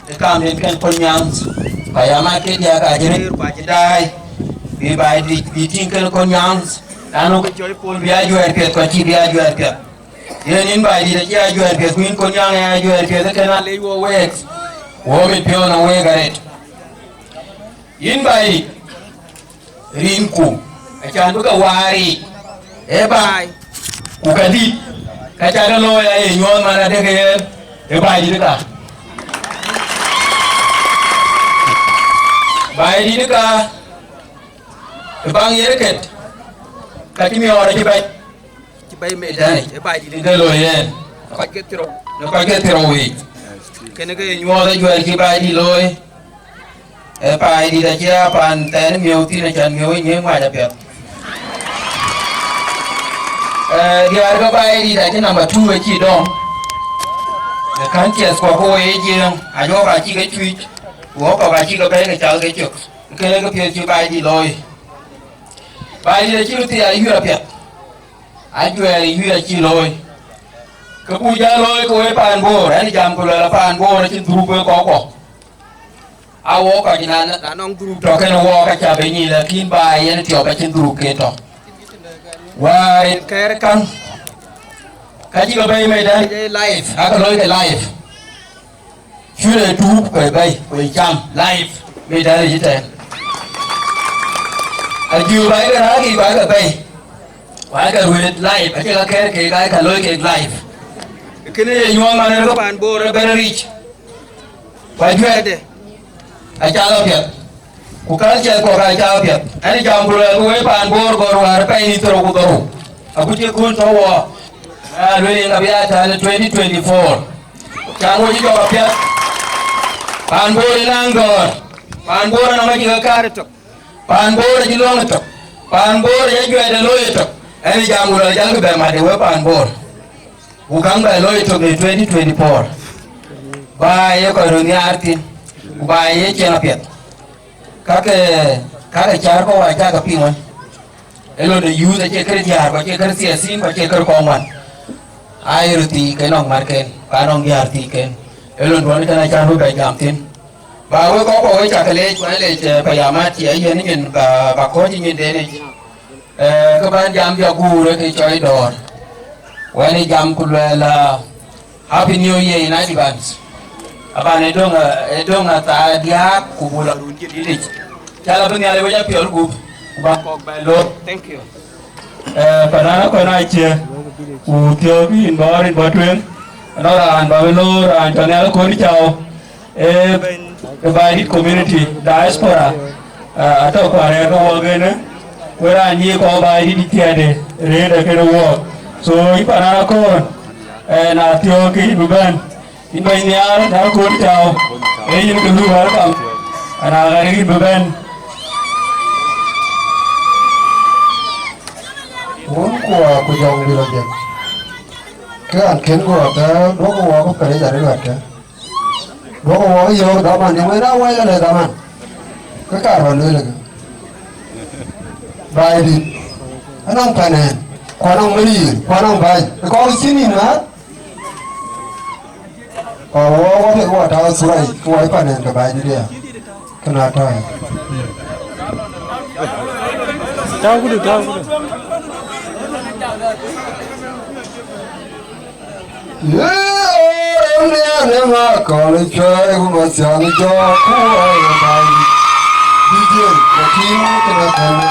Ë kaam den kën Kolnyaŋ, payamat ke diäk acï rëër ku acï daai, bï Baidït bï tïŋ kën Kolnyaŋ, nanu ke cɔc Pol bï ajuɛɛr piɛth, ku acï bï ajuɛɛr piɛth. Yen yïn Baidït acï ajuɛɛr piɛth, ku yïn Kolnyaŋ ë ajuɛɛr piɛth, ë kën aa lec wo week, wo mit piɔ̈u nɔm week arëët. Yïn Baidït, rinku, acan bï ke waar yiic, ee baai, ku ka dït, ka ca ke looi aye nyuɔɔth man adek yen, ee Baidït ka. Baidït ka, ë baŋ yen ë ket, ka cï miɔɔr acï bɛ̈c. Cï bɛ̈i medanic, ë Baidït ke looi yen. Kɔc ke thiërrou, në kɔc ke thiërrou wei. Kënë ke ye nyuɔɔth ajuɛɛr cï Baidït looi. Ë Baidït acï a pan thɛɛr miëu thïn, acan miëu ë nyiëëŋ mac apiɛth. Eh, diäär ke Baidït acï number two acï dɔm. Në kän ciɛth kuɔ ke wo ye Jiëëŋ, ajɔk acï ke cuic, ku wok kɔk acï ke bɛ̈i ke cal ke cök. Kënë ke piɛth cï Baidït looi. Baidït acï röt thii ayuɛɛr apiɛth. Ajuɛɛr ë yuëër acï looi. Ke buk jɔ looi ke wek paan Bor, ɛn jam ku luɛɛl paan Bor acïn dhurup wek kɔckuɔ. A wok kɔc na, na nɔŋ dhurup tɔ̈ kënë wok aca bï nyic, lakin baai yen tiɔp acïn dhurup ke tɔ̈. Wäär yen kɛɛr käŋ, ka cï ke bɛ̈i medan live, ake looi ke live. Cï rɛ̈ɛ̈r tuup, ku ë bɛ̈i, ku ë cam live, medan yic ëtɛ̈ɛ̈n. Ajïïu ba ke rääk yiic, ba ke bɛ̈i, ku aa ke ruëët live, acï ka kɛ̈ɛ̈r keek, aa ka looi keek live. Kënë ye nyuɔɔth man ë ke paan Bor ëbɛ̈n ric, ku ajuɛɛrde aca lɔ piɛth, ku culture kɔ̈k aca lɔ piɛth. Ɛn jam ku luɛɛl, ku wek paan Bor gɔ̈r wäär pɛɛi nïn thiërrou ku dhorou. Aku cï kun tɔ̈ wɔ. Aa, lueel yen ka bï ya tɛ̈n twenty twenty-four. Cam wo cï jɔk apiɛth. Paan Bor ë naŋ dɔ̈ɔ̈r. Paan Bor anɔŋ acï ke kaar ë tök. Paan Bor acï luɔŋ ë tök. Paan Bor aye juɛɛt ë looi ë tök. Ɛn ë jam ku luɛl jal kë bɛ mat ë wek paan Bor. Ku käŋ bɛ looi ë tök në twenty twenty-four. Ba ye kɔc röt nhiaar thïn. Ku ba ye ciɛɛŋ apiɛth. Kakë, kakë cäär kɔ̈k wa cakë piŋ wën. Ë lon de youth acie kërë diäär, ku acie kërë thiathin, ku acie kërë kɔŋ wan. Aa ye röt thiic ke nɔŋ märken, ku anɔŋ diäär thiic ken. Ë lon duɔ̈n kën acän bï bɛ jam thïn. Ba wek kɔc kuɔ wek cakë leec, ku ë leec, eh, payamat cie yen nyin ba, ba kɔ̈ɔ̈c nyin den yic. Eh, kë bän jam jɔ guur ë kë cɔi dɔ̈ɔ̈r. Wɛn ë jam ku luɛɛl, ah, Happy New Year in advance. Aban ë döŋ, ë döŋ athaar diäk ku buk la run jadid yic. Ca la bï Nhialic wec apiɔl gup, ku ba kɔ̈k bɛ loor. Thank you. Eh, panan akɔn acie, ku thiɔ̈k yïn bɔ̈, yïn bɔ̈ tueŋ. Anɔŋ raan ba bï loor, raan cɔl Nhial Akon Cau. Eh, bɛ̈ny ë Baidit community, diaspora, eh, atɔ̈ ku arɛɛr ke wɔk ënë. Wek raan yï kɔc Baidit thiëëde, rëëtde kënë wɔk. So, yïn panan akɔn, eh, na thiɔ̈k kë yïn bï bɛ̈n. Yïn bɛ̈ny Nhial, Nhial Akon Cau, ee yïn kë luui welcome. Ana ɣɛn yïn bï bɛ̈n. Wun kuɔ ku jɔŋ bï lɔ jek. Kë an kën guɔ thɛɛr, duɔ̈kkë wɔk kënë jat ë luɛtkë. Duɔ̈kkë wɔk yöök dhaman, yöŋ en a wɛc alë dhaman. Kë kaar bä lueel ëkë. Baidit. Anɔŋ pɛ̈n ɛn. Ku anɔŋ mïriir. Ku anɔŋ bäny. Ë kɔɔr cïn nïn määt. Ku wɔ wɔ piɛth wɔ tääu thura yic, ku wɔ ë pan ɛn ke Baidit aya. Kënë atɔ̈ aya. Tääu këdu, tääu këdu. Ye, ore ne ne ma kɔl cuɛɛi ku ma thiaŋ jɔ ku wɔ ë Baidit. D J, lakin kënë kënë.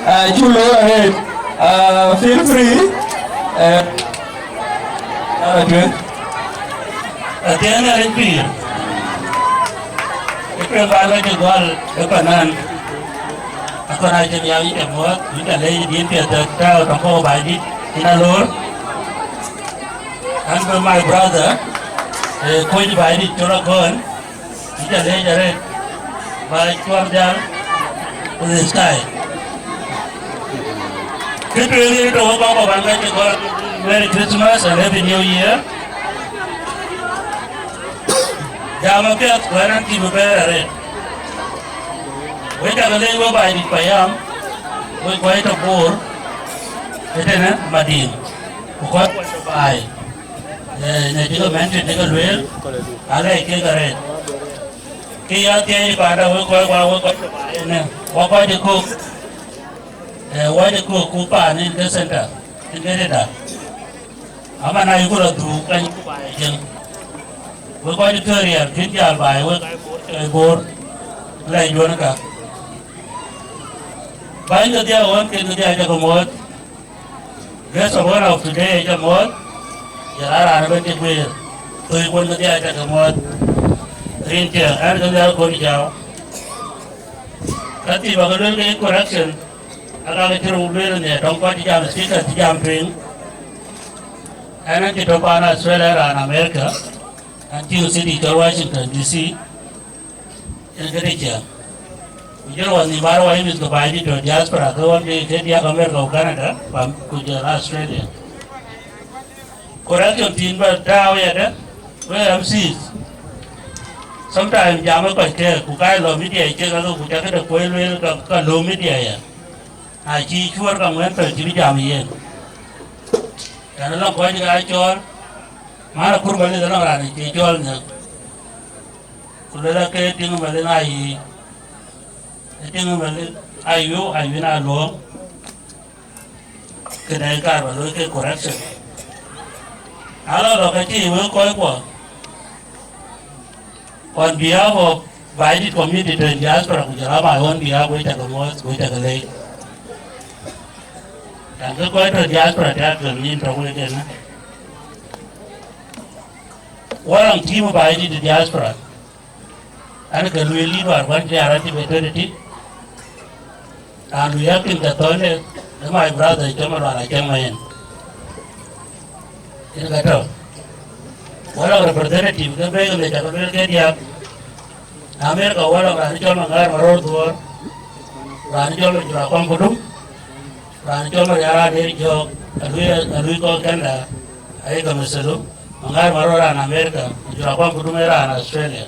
Uh, you go ahead. Uh, feel free. Uh, uh, Athiɛɛn Nhialic pïïr, ë tueŋ bä lɔ cï gɔl ë panan. Akɔn acïn ya yïn ca muɔ̈th, yïn ca leec, yïn piɛth tääu tɔŋ kɔ̈u Baidït, yïn alor. And for my brother, eh, Kuc Baidït Col Akɔn, yïn ca leec arëët, ba cuɔr dhial with the sky. Kë tueŋ yen tɔ̈ wek kɔc kɔ̈k, an, ka cï gɔl, Merry Christmas and Happy New Year. Jam apiɛth, ku ɛn an, cïï bï bɛ̈ɛ̈r arëët. Wek cä ke leec wek Baidït payam, wek kɔc tɔ̈ Bor, ëtënë Madiŋ, ku kɔc kɔc tɔ̈ baai. Eh, në cï ke mention cï ke lueel, alɛc kek arëët. Kë ya thiëëc panda wek kɔc, wa wek kɔc tɔ̈ baai ënë, wa kɔc ë kök, eh, wa cï kök ku paan ën ke center, ën ke rëda. Ama na yï ku rɔt dhuk, ka yï ku baai ë cieŋ. Wek kɔc ë kë riɛl, kën jäl baai, wek aa Bor, cɔi Bor, lɛc duɔ̈n ka. Bäny kedhie ɣɔn, kën kedhie acä ke muɔ̈ɔ̈th. Guest of honor of today acä muɔ̈ɔ̈th, ye raan raan ëbɛ̈n cï guëër, thöi kuɔn kedhie acä ke muɔ̈ɔ̈th. Rin cë, ɛn ke Nhial kɔn cau. Ka thii bä ke luel ke correction, aka ke cï röt lueel nhiɛɛr tɔŋ kɔc cï jam, speaker cï jam tueŋ. Ɛn, ɛn cï tɔ̈ paan Australia, raan America, ɛn tïŋ city cɔl Washington D C. Yen këde ciɛɛŋ. Ku jël wɔ nhïïm bä rɔt wɔ yï mïth ke Baidït tɔ̈ diaspora, ke ɣɔn ke ke diäk America ku Canada, ku, ku jɔl Australia. Correction thiin bä tääu yadë, wek M Cs. Sometimes jam ë kɔc kë, ku ka lɔ media cek, ku cä këde kuɔ̈c lueel ka, ka lɔ media ya. Na cï cuɔ̈r ka ŋuɛ̈n thɔ̈n cï bï jam yen. Yɛn lɔ kɔc aa cɔɔl, man akur Malith lɔ raan cï cɔɔl nhial. Ku luel ake tiŋ Malith aa yic, ë tiŋ Malith aa yuu, aa yïn aa luɔ̈ɔ̈m. Kënë kaar bä looi ke correction. Alɔ lɔ ka cï wek kɔc kuɔ. On behalf of Baidit community to diaspora, ku jɔl a my own behalf, wek cä ke muɔ̈ɔ̈th, wek cä ke leec. Thank you, kɔc tɔ̈ diaspora, tɛ̈ akël nyin tɔ̈ wek ënë. Walaŋ team Baidit diaspora. An, ke lueel yïn wäär kuan cï a rɔt cï bɛ tɔ̈ tëtï. Raan du yak piŋ ke thɔ̈nde, ë my brother cɔm Lual Acäŋ Mayen. Yen ka tɔ̈. Walaŋ representative ke bɛ̈ɛ̈i ke cä ke lueel ke diäk. America walaŋ raan cɔl Maŋar Maror Dhuɔɔr. Raan cɔl Jura Kuam Kudum. Raan cɔl Marial Ader Jɔɔk, alui, alui kɔc Canada, ayï ke methelu, Maŋar Maror raan America, ku Jura Kuam Kudum ë raan Australia.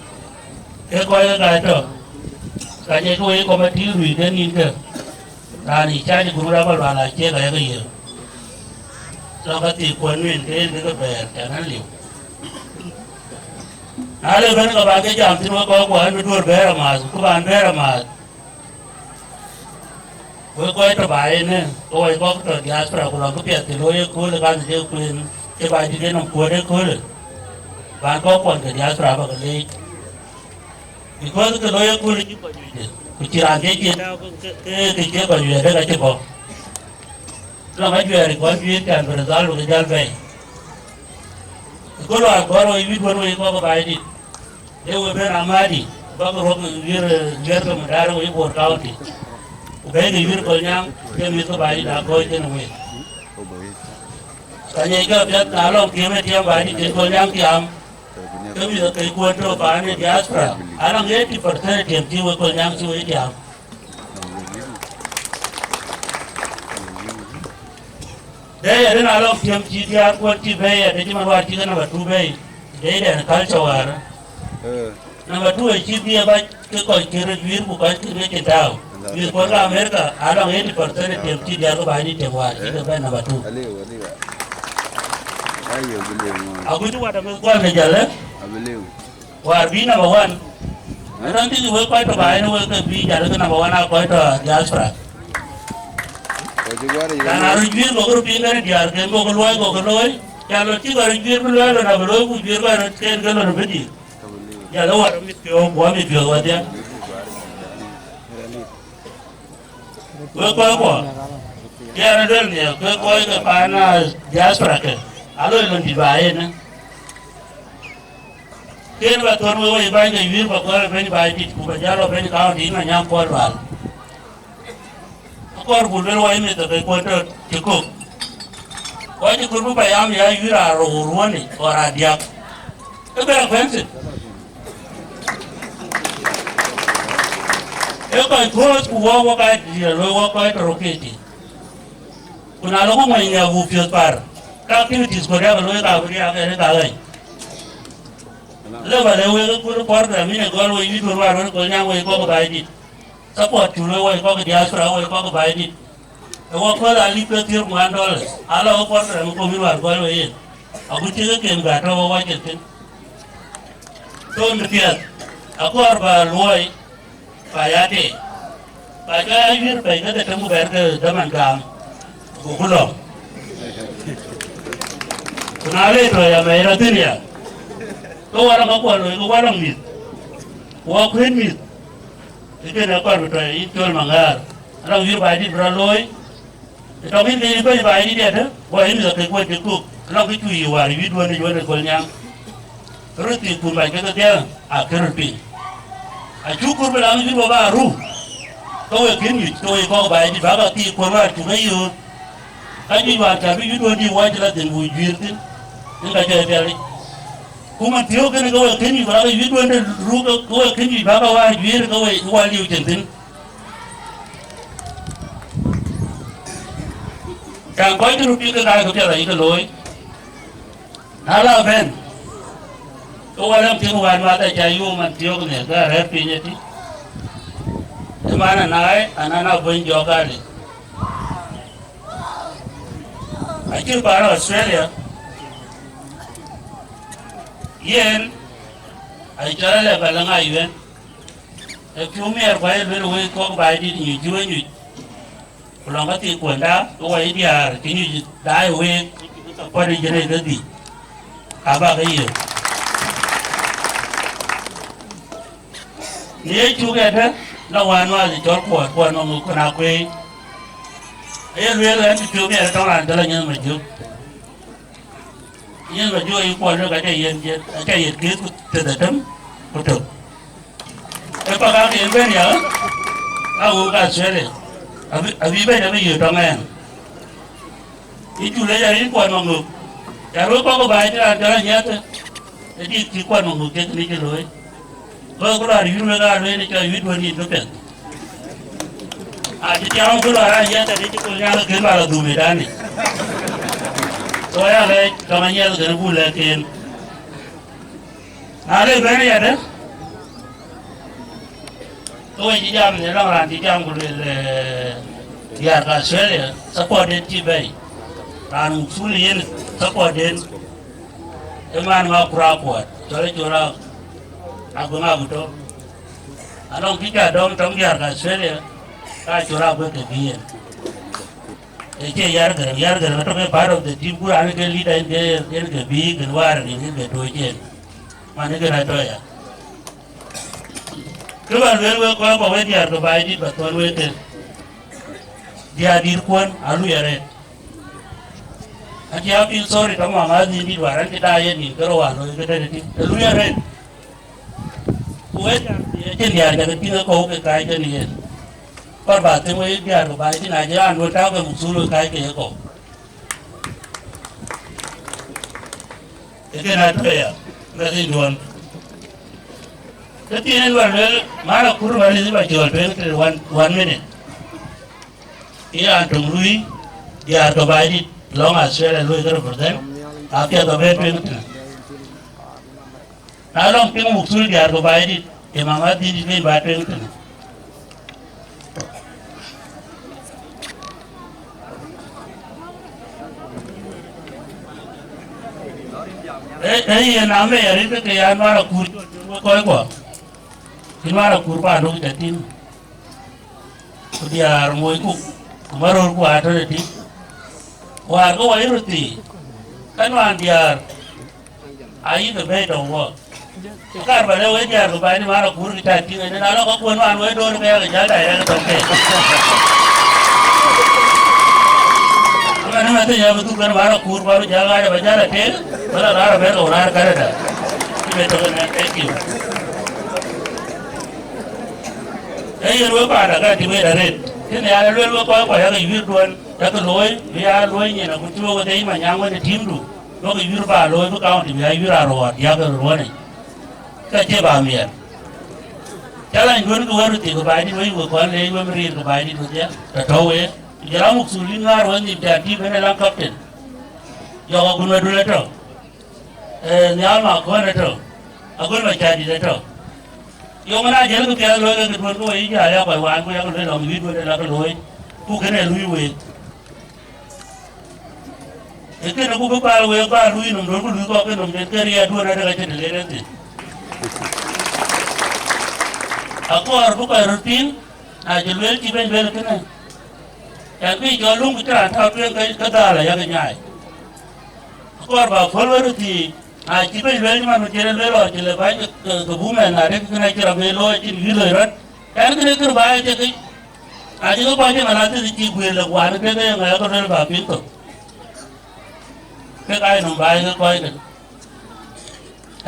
Ke kɔc ke ka tɔ̈, ka jɛ ke wek committee lui ke nïn ke, raan in charge group raan Lual Acek ayek yiëër. Lɔ ka thii kuɔn win ke yen ke ke bɛ̈ɛ̈r, cän an liu. Na le bɛ̈n ke ba ke jam thïn wek kɔc kuɔ, an bï duöör bɛ̈ɛ̈r amääth, ku ban bɛ̈ɛ̈r amääth. Wek kɔc tɔ̈ baai ënë, ke wɛc kɔ̈k tɔ̈ diaspora, ku lɔŋ këpiɛth cï looi ëköölë, ka nhiëc ë kueen, cï Baidit ë nɔm kuöt ëköölë, ban kɔ̈k kuɔn ke diaspora bä ke leec. Because kë looi ëköölë cï kɔc juëc, ku cï raan thiëc cï tääu ke, ke, ke cie kɔc juëc adek acï bɔ̈. Lɔŋ ajuɛɛr ë kɔc juëc, cän bï result bï ke jäl bɛ̈ɛ̈i. Ëköölë agɔ̈r wei wït wën wei kɔ̈k ë Baidit. Ee we ben Amadi, bäk rɔ̈k wiër, wiër ke Mudara wei Bor County. Ku bɛ̈ɛ̈i ke wiër Kolnyaŋ, ke mïth ke Baidit aa kɔ̈ɔ̈c kenë week. Ka nyiɛckë apiɛth, na lɔŋ tiëm ë tiëm Baidit kën Kolnyaŋ tiaam, ke mïth ke kuɔ̈n tɔ̈ paan ë diaspora, alɔŋ eighty percent tiëm cï wek Kolnyaŋ cï wek tiaam. Bɛ̈ɛ̈i adï, na lɔŋ tiëm cï diäär kuɔ̈n cï bɛ̈ɛ̈i adï, cï man wäär cï ke number two bɛ̈ɛ̈i, bɛ̈ɛ̈i dɛn culture wäär. Eh. Number two acï bï ë bac ke kɔc kë röt juiir ku kɔc kë röt cïn tääu. Mïth kuɔ̈n ke America, alɔŋ eighty percent tiëm cï diäär ke Baidit tiëm wäär cï ke bɛ̈n number two. Aliu, aliu. Ayo, bï liu, man. Agut wat amïth kuɔ̈n ke jäl, eh? Abï liu. Wäär bï number one. Ënɔn tïŋ wek kɔc tɔ̈ baai, ënë wek ke bï jal ke number one aa kɔc tɔ̈ diaspora. Kɔc cï guär yic. Raan aa röt juiir gokï röt piŋ kënë diäär, ken gokï luɔi, gokï looi. Ca lɔ cï kɔc röt juiir bï luɔi lon abï looi, ku juiir kɔc röt ken ke lon bï dït. Jal ë wäär amit piɔ̈u, ku amit piɔ̈u wadhia. Wek kɔc kuɔ, ke yɛn ë luel nhial, ke kɔc ke paan, ah, diaspora ke, aloi lon dït ba yen. Ken ba thon wek wei bäny ke yuiir ba kuɔl bɛ̈ny baai dït, ku ba jäl lɔ bɛ̈ny kaunti yïn Manyaŋ Kuɔl Bal. Akɔɔr ku luel wai meth ke kuɔn tɔ cï kök. Wai cï kök bï payam ya yuiir aa rou ruɔ̈ɔ̈ni ɣɔn aa diäk. Ke bɛ̈n akuɛ̈n thïn. Ee kɔc thuɔɔth ku wɔ wɔ ka diëër loi wɔ kɔc tɔ roketi. Ku na lɔ ku mony nhiak buk piɔ̈th par, ka activities ku riak looi ka bï riak ënë ka ɣɛny. Lëu ba lëu wek kut program yïn ë gɔl wei yï duön war wën Kolnyaŋ wei kɔ̈k baai dït. Support cuk loi wei kɔ̈k diaspora wei kɔ̈k baai dït. Ë wɔ kɔ̈th alip ke thiëër ku ŋuan dollars. Ala wɔ program ku mïn war gɔl wei yen. Agut cï ke kem gät tɔ wɔ wacke thïn. Thon de piɛth, akɔɔr ba luɔi, ba ya tee. Ba cɔɔl a yuiir pɛ̈i kedhie tëm ku bɛ̈ɛ̈r ke dhaman gam, gokku lɔ̈ŋ. Ku na le tɔ ya mɛi rɔt thïn ya, ke waraŋ akuɔn loi ke waraŋ mïth, ku akuën mïth, ke kënë akɔɔr bï tɔ yïn cɔl maŋäär, araŋ yuiir ba dït bï rɔt looi. Ë tɔŋ yïn ke yï bɛ̈ny baai dït yɛn, wɔ yïn mïth akek wën cï kuk, lɔŋ kë cu yï wäär yï duön ë juön ë Kolnyaŋ. Röt thii kun bac ke kedhie, akë röt piŋ. Acuk kur bï lam yïn wɔ ba ru, ke we kën nyuc, ke we kɔ̈k baai dït, bä ka thii kuɔn wäär cuk ë yööt. Ka nyuc wäär cä bï yï duön dï wɔ cï la thïn, buk juiir thïn, yen ka cɔl pialic. Ku man thiöök kënë ke we kën nyuc, ku la ke yï duön de ru, ke we kën nyuc, bä ka wäär juiir, ke we wä liu cin thïn. Caŋ kɔc cï röt piŋ ke ka ke piɛth ayï ke looi. Na la bɛ̈n, ke wä lɛ̈m piŋ wään math aca yom man thiɔ̈k nhial ke arɛ̈ɛ̈r piny ëtï. Ë man anaai anana bɔ̈ny jɔk ade. Acï paan Australia, yen acɔl alɛ bä lë ŋa yuɛn. Ë piɔ̈u miɛɛr ku aye luel wek kɔ̈k baai dït nyuc cï we nyuc. Ku lɔŋ ka thii kuënda, ke wɔ ye diäär cï nyuc daai week, ke kuat ë jënë kedhie, ka bä ke yiëk. Në ye cuk ëdë, la wään wäth ë cɔl Kuɔt, Kuɔt Maŋök, Kuɔt Akuëi. Aye lueel ɣɛn cï piɔ̈u miɛɛr tɔŋ raan cɔl Anyiɛth Majök. Yen ba jɔ yï kuɔl lëk aca yen yen, aca yen kith ku tëdhë tëm ku tök. Ë kɔc ka ke yen bɛ̈n ya, a wok Australia, abï, abï bɛ̈n abï yök tɔŋ ɛn. Yï cu lec arït Kuɔt Maŋök, ya röt kɔk ë baai cï raan cɔl Anyiɛth, ë dït cï Kuɔt Maŋök cï kënë cï looi. Bä ku raan yïn wek aa lueel cɔl yï duön yïn bï piɛth. Acï tiam ku lɔ raan yɛn tëde cï kul nyaŋ kën bä lɔ dhum ëdani. So ya lɛc tɔŋ Anyiɛth kën bul lɛ̈k ken. Na le bɛ̈n yadë, ke we cï jam në lɔŋ raan cï jam ku lueel, eh, diäär ke Australia, support den cï bɛ̈i. Raan muk thul yen support den. Ë man ŋa kur akuɔt, cɔl ë col a, aguëŋ aguto. Anɔŋ kï ca dɔm tɔŋ diäär ke Australia, ka col aguëk ke bï yen. Ë cie Yar Gäräŋ, Yar Gäräŋ atɔ̈ ke part of the team, ku raan ke leader yen ke, yen ke bï, kën waar rin yen ke toc yen. Man ë kën atɔ̈ ya. Kë bä lueel wek kɔc kɔ̈k wek diäär ke baai dït bä thɔ̈n wek ke. Diäär dït kuɔn, alui arëët. Acie a feel sorry tɔ mama adhin dït wäär an cï daa yen nïn ke rou an looi ke tëde tïŋ. Të lui arëët. Ku wek diäär, acïn diäär ca ke tïŋ ë kɔ̈u ke kaac tënë yen. Kɔr bä thïn wek diäär ke baai tïn acï raan duön tääu ke muk thul wek kaac ke ye kɔ̈u. Ë kën atɔ̈ ya, mɛthiinyduön. Ke thiin en bä lueel, man akur bä rith bä cɔɔl tueŋ tëde one, one minute. Ë raan töŋ lui, diäär ke baai dït, lɔŋ Australia lui ke represent, apiɛth bä bɛ tueŋ tënë. Na lɔŋ piŋ muk thul diäär ke baai dït, ë mama dhil dït ben bä tueŋ tënë. Ë, ë yen amɛ arëët ke ke ya nuar akur col tueŋ wek kɔc kuɔ. Cï nuar akur paan duk ca tïŋ. Ku diäär moc ku, ku maröör ku atɔ̈ tëtï. Wäär ke wɔ ye röt thii, ka nuan diäär ayï ke bɛ̈ɛ̈i tɔ̈u wɔ. Ku kar bä lëu wek diäär ku bäny man akur kë ca tïŋ ënë, na lɔ ka kuën man wek doon ke yak jäl direct tɔ̈u ke. Ëmɛn thïn ya bï dhuk kën bä rɔ kuur, bä bï jäl ɣaac, abä jäl ateer, bä la raar abɛ̈n ke raar Canada. Cï bɛ tök ëmɛn, thank you. Ee yen wek paan Agat Tït wek arëët. Kën ya luel wek kɔc kɔc yakë yuiirduön, yakë looi, bï ya luɔi nyin, agut cï wek wedhie yï Manyaŋ wën ë tïmdu, duɔ̈kï yuiir bä looi, bï county bï ya yuiir aruɔɔt, yakë ruɔ̈ɔ̈nic. Ka cie bä miɛt. Challenge duön ke wɛ̈t röt thii ke Baidït wei, we kɔn leec wem riir ke Baidït wedhie, tɔ̈ tɔ̈u wek. Ku jɔl a mukthulin ŋäär wek nhïïm, cän tïï bɛ̈n ë laŋ captain. Yɔk Agun Madun ëtɔ̈. Eh, Nhial Makɔn ëtɔ̈. Agun Macädït ëtɔ̈. Yöŋ ëna jël kë piɛth looi ke kë duön ke we yï jäl ya kɔc wään, ku yakë lueel lɔŋ wïït duön ë lakë looi. Ku kënë ë luui week. Ee kënë ku bï päl week bä luui nɔm duön, ku luui kɔk ke nɔm den ke riɛɛt duön adek acïn të len en thïn. Akɔɔr bï kɔc röt piŋ, na cï lueel cï bɛ̈ny lueel kënë. Ɛn bï jɔ luŋ ku cï raan tääu tueŋ ke, ke dhal ayakë nyaai. Akɔɔr bä puɔ̈l wën röt thii, na cï bɛ̈ny lueel cï man cï en lueel ɣɔn cï le bäny ke, ke, ke bum ɛn na dek kënë acï rɔt bɛ looi acïn yï loi rɔt. Ɛn kënë kër bä ye tek. Acï ke kɔc cï man athiëth cï guëër lek wään ke ke ŋɛk ke lueel bä piŋ thok. Kek aa nɔm bä ye ke kɔc ke.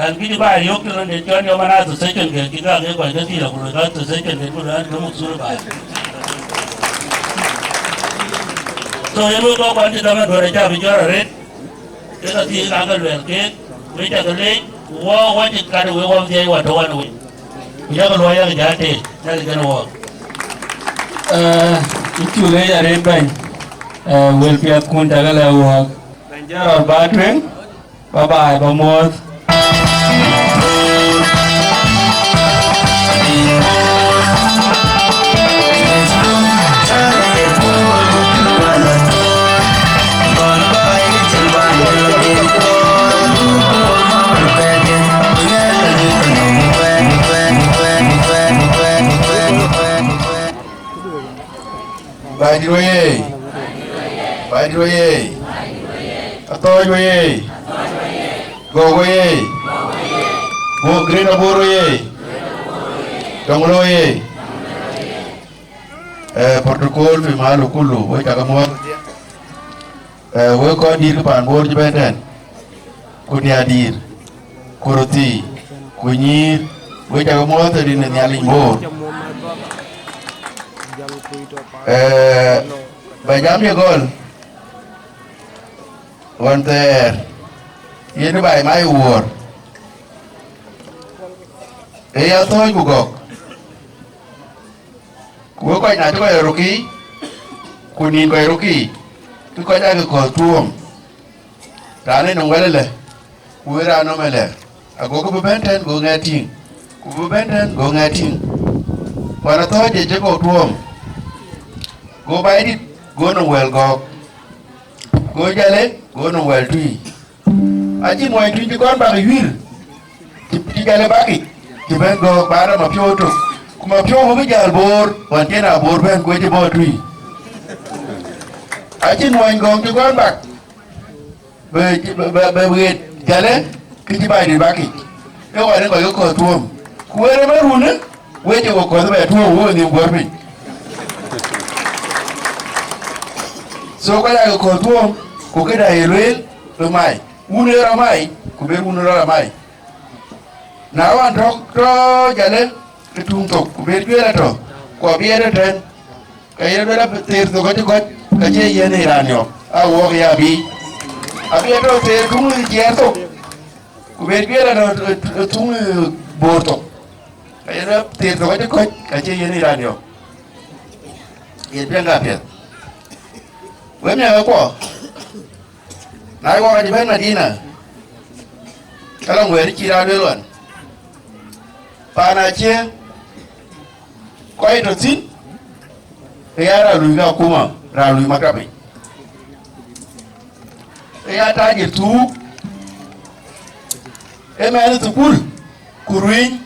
Ɛn kï cï bä yök tënɔn den cɔl yɔm an association ke cï gak ke kɔc ke thil akuloi ka association den ku lueel an ke muk thul bä. So yen wek kɔc kɔn cï dhaman duɔ̈r acä bï jɔt arëët. Ke ka thii ka ke luɛɛl keek, wek ca ke leec, ku wɔ wɔ cï kat wek wɔ dhiɛc wɔ tɔ̈ wan wei. Ku yakë luɔi yakë jat tëë, yakë kën wɔ. Eh, yïn cuk leec arëët bɛ̈ny, eh, wël piɛthkun ca ke lɛ̈k wɔɔk. Bɛ̈ny Gerald bä tueŋ, bye bye, bä muɔ̈ɔ̈th. Baidït wei ye! Baidït wei ye! Athɔɔc wei ye! Gɔ̈k wei ye! Bo-, Greater Bor wei ye! Dɔŋ looi ye! Eh, protocol fi mahal kulu, wek cak muɔ̈ɔ̈th. Eh, wek kɔc dït ke paan Bor cï bɛ̈n tɛ̈n, ku diäär dït, ku röthii, ku nyïïr, wek cak muɔ̈ɔ̈th rin ë Nhialic Bor. Eh, bä jam ye gɔl, ɣɔn thɛɛr, yen bä ye mac wuɔ̈ɔ̈r, ee ya thɔ̈ɔ̈c ku gɔ̈k. Ku wek kɔc na cï kɔc rɔt rökï, ku nïn kɔc rökï, ke kɔc aake kɔ̈th tuɔɔm. Raan ë nɔm wɛl ëlë, ku wek raan nɔm ëlë, agokï bï bɛ̈n tɛ̈n, go ŋɛk tïŋ, ku bï bɛ̈n tɛ̈n, go ŋɛk tïŋ. Ɣɔn athɔ̈ɔ̈c ë cï kɔ̈u tuɔɔm, go Baidït, go nɔm wɛl gɔ̈k, go Jale, go nɔm wɛl tui. Acïn muɔny tuny cï kɔn bak ë yuïr, cï, cï jäl ë bakic, cï bɛ̈n gɔ̈ɔ̈k bä rɔt Mapiɔ̈u tök, ku Mapiɔ̈u bï jäl Bor, ɣɔn cïn aa Bor bɛ̈n ku ë cï bɔ̈ tui. Acïn muɔny gɔ̈ɔ̈k cï kɔn bak, bë, bë, bë, bë ɣet jäl ë, kë cï Baidït bakic, ke ɣɔn ë kɔc ke kɔ̈th tuɔɔm. Ku wek rem ë runë, wek cï we kɔ̈th bɛ tuɔɔm, wek nhïïm guɔ̈r piny. So, kɔc aake kɔ̈th tuɔɔm, ku këda ye lueel, bï mai. Wun ë rɔt mai, ku ber wun ë rɔt amai. Na ɣɔn tɔ̈, tɔ̈ jäl ë tuŋ thok, ku ber juëër atɔ̈, ku abiɛɛr ëtɛ̈ɛ̈n, ka ye lueel abï theer thok acï kɔc, ka cie yen ë raan yɔ̈ɔ̈k, a wɔɔk ya bï. Abiɛɛr tɔ̈ theer tuŋ ë jiɛɛr thok, ku ber juëër atɔ̈, ë, ë, tuŋ ë boor thok, ka ye lueel abï theer thok acï kɔc, ka cie yen ë raan yɔ̈ɔ̈k. Yen piɛŋ ka piɛth. Wek miɛ̈kkuɔ, na ye wɔk acï bɛ̈n Madina, ke lɔ wɛ̈ɛ̈r cï raan lueel ɣɔn, paan acie kɔc tɔ̈ thïn, ke ya raan lui ke akuma, raan lui maktabic. Ke ya tajir thuuk, ë mɛnh thukul, ku ruëëny.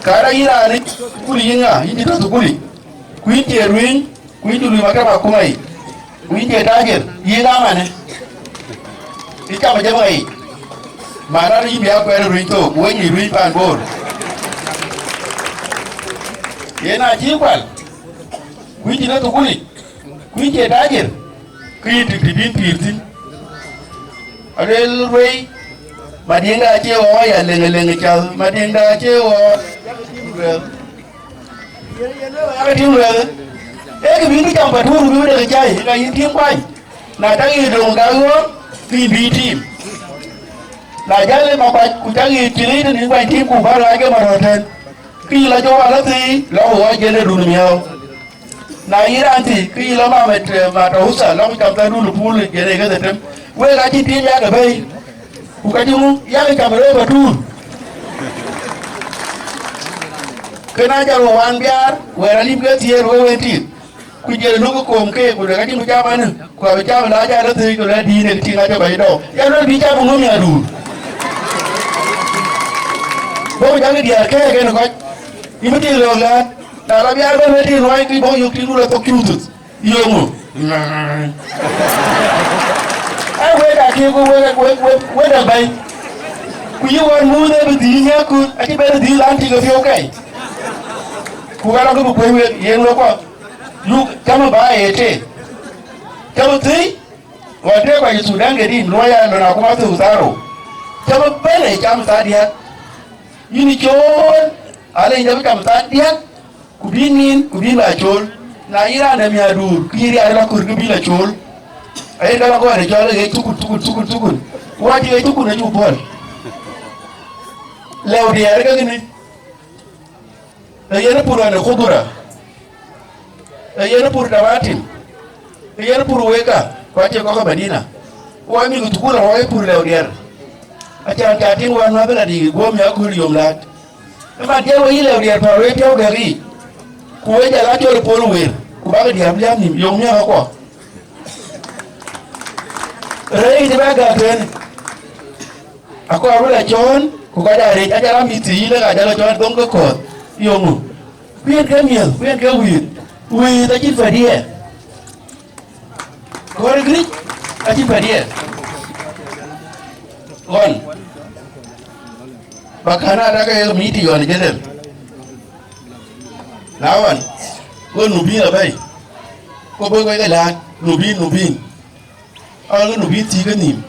Kara yïn raan ë thukul yïn ŋa, yïn cï tɔ̈ thukul yic, ku yïn cie ruëëny, ku yïn cï lui maktaba akuma yic, ku yïn cie tajir, yïn amanë. Yïn cam ë jam ŋa yic? Man raan yïn bï ya kuɛɛr ë ruëëny thok, ku wek ŋic ruëëny paan Bor. Yen acï kual, ku yïn cï tɔ̈ thukul yic. Kuïn cie tajir, kë yï tik të bïn pïïr thïn. Aluel ruei, Madiŋda acie ɣɔɔc ya leŋ leŋ cath, Madiŋda acie ɣɔɔc. Yak tim luɛth. Ee kë bïn bï cam Patur bï wëdek cai, ka yïn tim kuany. Na tak yï döŋ ka ɣöör, kë yïn bï tim. Na jäl ë makuac, ku cak yï cïn yï tënë kuany tim ku bä rɔɔc ke marɔ̈ɔ̈r tën. Kë yï la jɔ wal athii, lɔ ku ɣɔɔc jënë dun miɔ̈u. Na yï raan thii, kë yï la mamet, eh, matausa, lɔ ku cam thändun ë pul, jënë ke dhetem. Wek acïn tim yak ë bɛ̈i. Ku ka cï ŋu, yak cam rëër Patur. Kën a jal wään biaar, wɛɛr alim ke thiëër wek wen tik. Ku jël luk kom ke, ku le ka cï ku cam anë, ku abï cam la jal athii, ku le dïït ë tiŋ acä bɛ̈i dɔu. Ya luel bï cam ŋum ya duur. Bɔ̈ ku jam diäär kɛ̈ɛ̈k en kɔc. Yïn bï tik lɔ̈ɔ̈k läät. Na la biaar bɛ̈n wek tik luɔi, kï bɔ̈ yök tik du la thok cuuthë. Yoŋu. Ai, wek aa kek, wek, wek, wek, wek aa bɛ̈i. Ku yï ɣɔn muth ë bï dhil nyääk ku, acï bɛ̈n dhil an tik ë piɔ̈u kɛi. Ku ka lɔ kë bï kuëny wek, yen wek kɔ̈k. Yuk, cämë ba ee tëë. Cämë thëi, ɣɔn tëë kɔc ë Thudan ke dïn, luɔi ya lon akuma thëu thaarou. Cämë bɛ̈n ee cam thaa diäk. Yïn ë cool, alec dɛ bï cam thaa diäk. Ku bï nin, ku bï la cool. Na yï raan de miäkduur, kï yï riaar la kör, kë bï la cool. Aye ka la gɔɔr ë cɔl ë ɣet thukul, thukul, thukul, thukul. Ku acï ɣet thukul acuk puɔl. Lɛu diɛɛr ke kënë. Ee yen pur ɣɔn ë khudhura. Ee yen pur tamatim. Ee yen pur weka, ku acie kɔk ë Madina. Ku amïth thukul awɔɔi pur lɛu diɛɛr. Acan ca tïŋ wään wäth bï la dïïk guöm ya kööl yom laat. Ëman diɛɛr we yï lɛu diɛɛr päl wek piɔ̈u gɛ̈k yiic, ku wek jal acol ë pol wëër, ku bäk diäär bï liääp nïm, yöŋ miäk akuɔ. Rɛ̈ɛ̈c të bɛ gäk tënë, akɔɔr bï la cɔ̈ɔ̈n, ku kɔc aa rëëc, ajal amïth thii yïn, lek ajal la cɔ̈ɔ̈n dhoŋ ke kɔ̈ɔ̈th, yöŋu. Ku yen ke miëth, ku yen ke wïïth, wïïth acïn padiɛɛr. Kɔɔr ë Giric acïn padiɛɛr. Ɣɔn, bä kän aa tak ke ye mïït ë yɔn ë Jedel. Na ɣɔn, go Nubin abɛ̈i, go bɔ̈ wek ë läät, Nubin, Nubin. Aa, ke Nubin thii ke nïïm.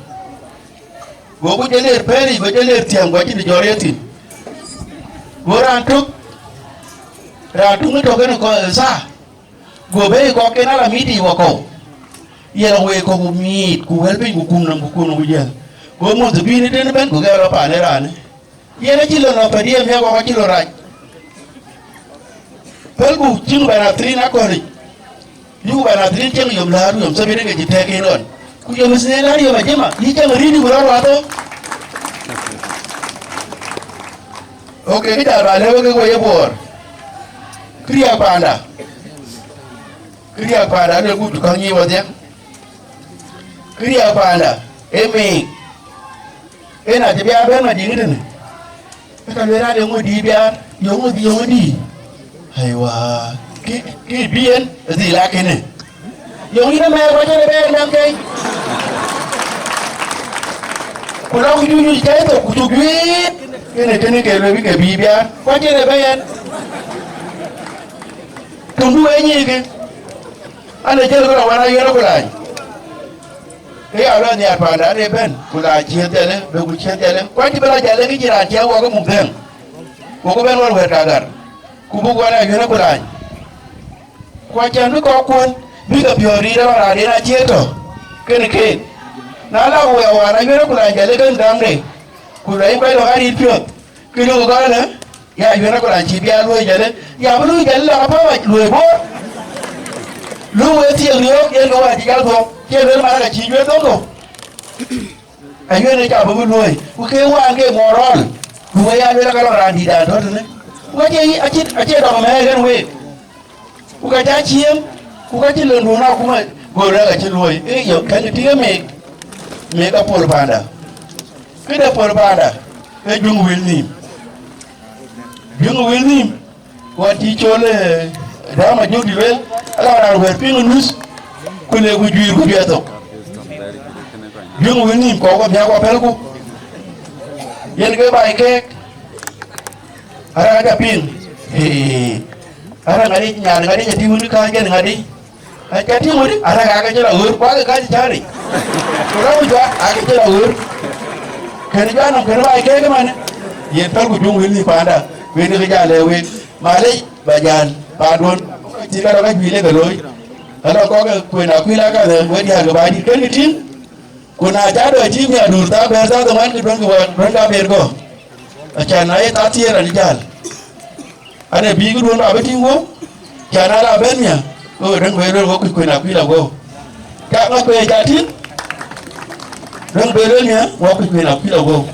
Goku Jedel pɛ̈ɛ̈ric, go Jedel thiäŋ, go acïn të jɔt ye thïn. Go raan tök, raan tök ë tök en ë kɔc ë thaa. Go bɛ̈ɛ̈i kɔcken ala mïït yiic wakɔ̈u, yen aweek kɔ̈k ku miit, ku wɛ̈l piny, ku kum nɔm, ku kum nɔm, ku jiël. Go mudhibin ëtën ëbɛ̈n, ku gɛɛr lɔ paan ë raanë. Yen acï lɔ nɔm pɛ̈t, yen miäk wakɔ̈u acï lɔ rac. Pälku, cïn bɛ̈n athirin akɔ̈lic. Yuk bɛ̈n athirin cieŋ yom läär, yom thabirin ke cï tɛ̈k en ɣɔn. Ku yom ithniin läär, yom ajima, yï cieŋ rïït ku rɔt wath ë. Ok, kë jal ba lëu ke woi ë Bor. Kë riääk panda. Kë riääk panda, aluel ku tu käŋ nyiic wadhiɛ. Kë riääk panda, ee meek. Yen acï biaar bɛ̈n Madiŋ tënë. Ke ka lueel an, yöŋö dïït biaar, yöŋö dïït, yöŋö dïït. Aiwa, kë, kë bï en, ë dhil aa kënë. Yöŋö yïn ëmɛɛr, ku acïn ë bɛ̈n nɛm kei. Ku lɔ ku juëc juëc cäi thok, ku cuk juëët. Kënë, kënë ke lueel bï ke bïï biaar, ku acïn ë bɛ̈n. Töŋdu wee nyiikë, an, ee jël bï rɔt wan Ayuɛn Akulaany. Ke ya lɔ nhiaar panda ade bɛ̈n, ku la ciëëth jale, be ku ciëëth jale. Ku acï bï la jale ke cï raan ciɛɛŋ wɔ ke muk dhɛ̈ŋ. Ku ku bɛ̈n ɣɔn wɛ̈ɛ̈t ka gär. Ku buk wan Ayuɛn Akulaany. Ku acän bï kɔckuön, bï ke piɔ̈ɔ̈th riit ëlɔn raan en acie tɔ̈. Kënë keek. Na la ku wɛ̈ɛ̈r wan Ayuɛn Akulaany jale ke dhaŋde. Ku la yï kuɛc lɔ ka riit piɔ̈ɔ̈th. Kë luk gɔl ë, ya Ayuɛn Akulaany cï biaar luöi jëlë, ya bï luöi jëlë lɔ ka päu luöi Bor. Luk wek thiëëk riɔ̈ɔ̈k, yen ke wäär cï jal thuɔ̈k, cï luel man ka cï juëc thok thok. Ayuɛn ë ca bï bï luöi, ku ke waan ke moral, ku wek ya luel ka lɔ raan dït dan tɔ̈ tënë. Ku acie, acie, acie dɔm mɛɛr ɣɛn week. Ku ka cä ciëëm, ku ka cï lënduön akuma, go rɛ̈k acï luöi, ee yök kɛ̈ŋ tïŋ ë meek, meek apol panda. Këde pol panda, ee juëŋ wël nïïm. Juëŋ wël nïïm, ku acï col, ee, däm ajök dï lueel, ala raan wɛ̈ɛ̈r piŋ ë nuth, ku le ku juiir ku juɛth thok. Juëŋ wël nïïm, kɔɔk wä miäk wä pɛ̈lku. Yen ke baai keek, arëk acä piŋ, ee, arëk ŋadï, nyan ŋadï, cä tïŋ wun kääc kën ŋadï. Aca tïŋ wëdï, arɛ̈k aake cï la ɣöör, ku aake kääc cäär yic. Ku rɔ̈u juak aake cï la ɣöör. Kën juak nɔm kën baai keek ëmën, yen pälku juŋ wël nïïm paanda, wël kë jal lɛ̈k week. Malec, ba jäl paanduön, cï ka rɔt ka juëc lek ke looi. Ka lɔ kɔ̈k ke kuën akuïl aka dhɛ̈m, wek diäär ke baai dït, kën kë tïŋ. Ku na ca dɔc tïŋ miäkduur thaa bɛ̈ɛ̈r thaa dhoŋuan, ke duɔ̈nkï wään, duɔ̈nkï abɛ̈ɛ̈r kɔ̈u. Acan na ye thaa thiëër rɔt jäl. Ane bï këduön bä bï tïŋ guöp, cän ala bɛ̈n miäk, ke we däŋ bɛ luel wok kuc kuën akuïl aguöp. Ka ŋa kuëë ca tïŋ, däŋ bɛ luel miäk, wok kuc kuën akuïl aguöp.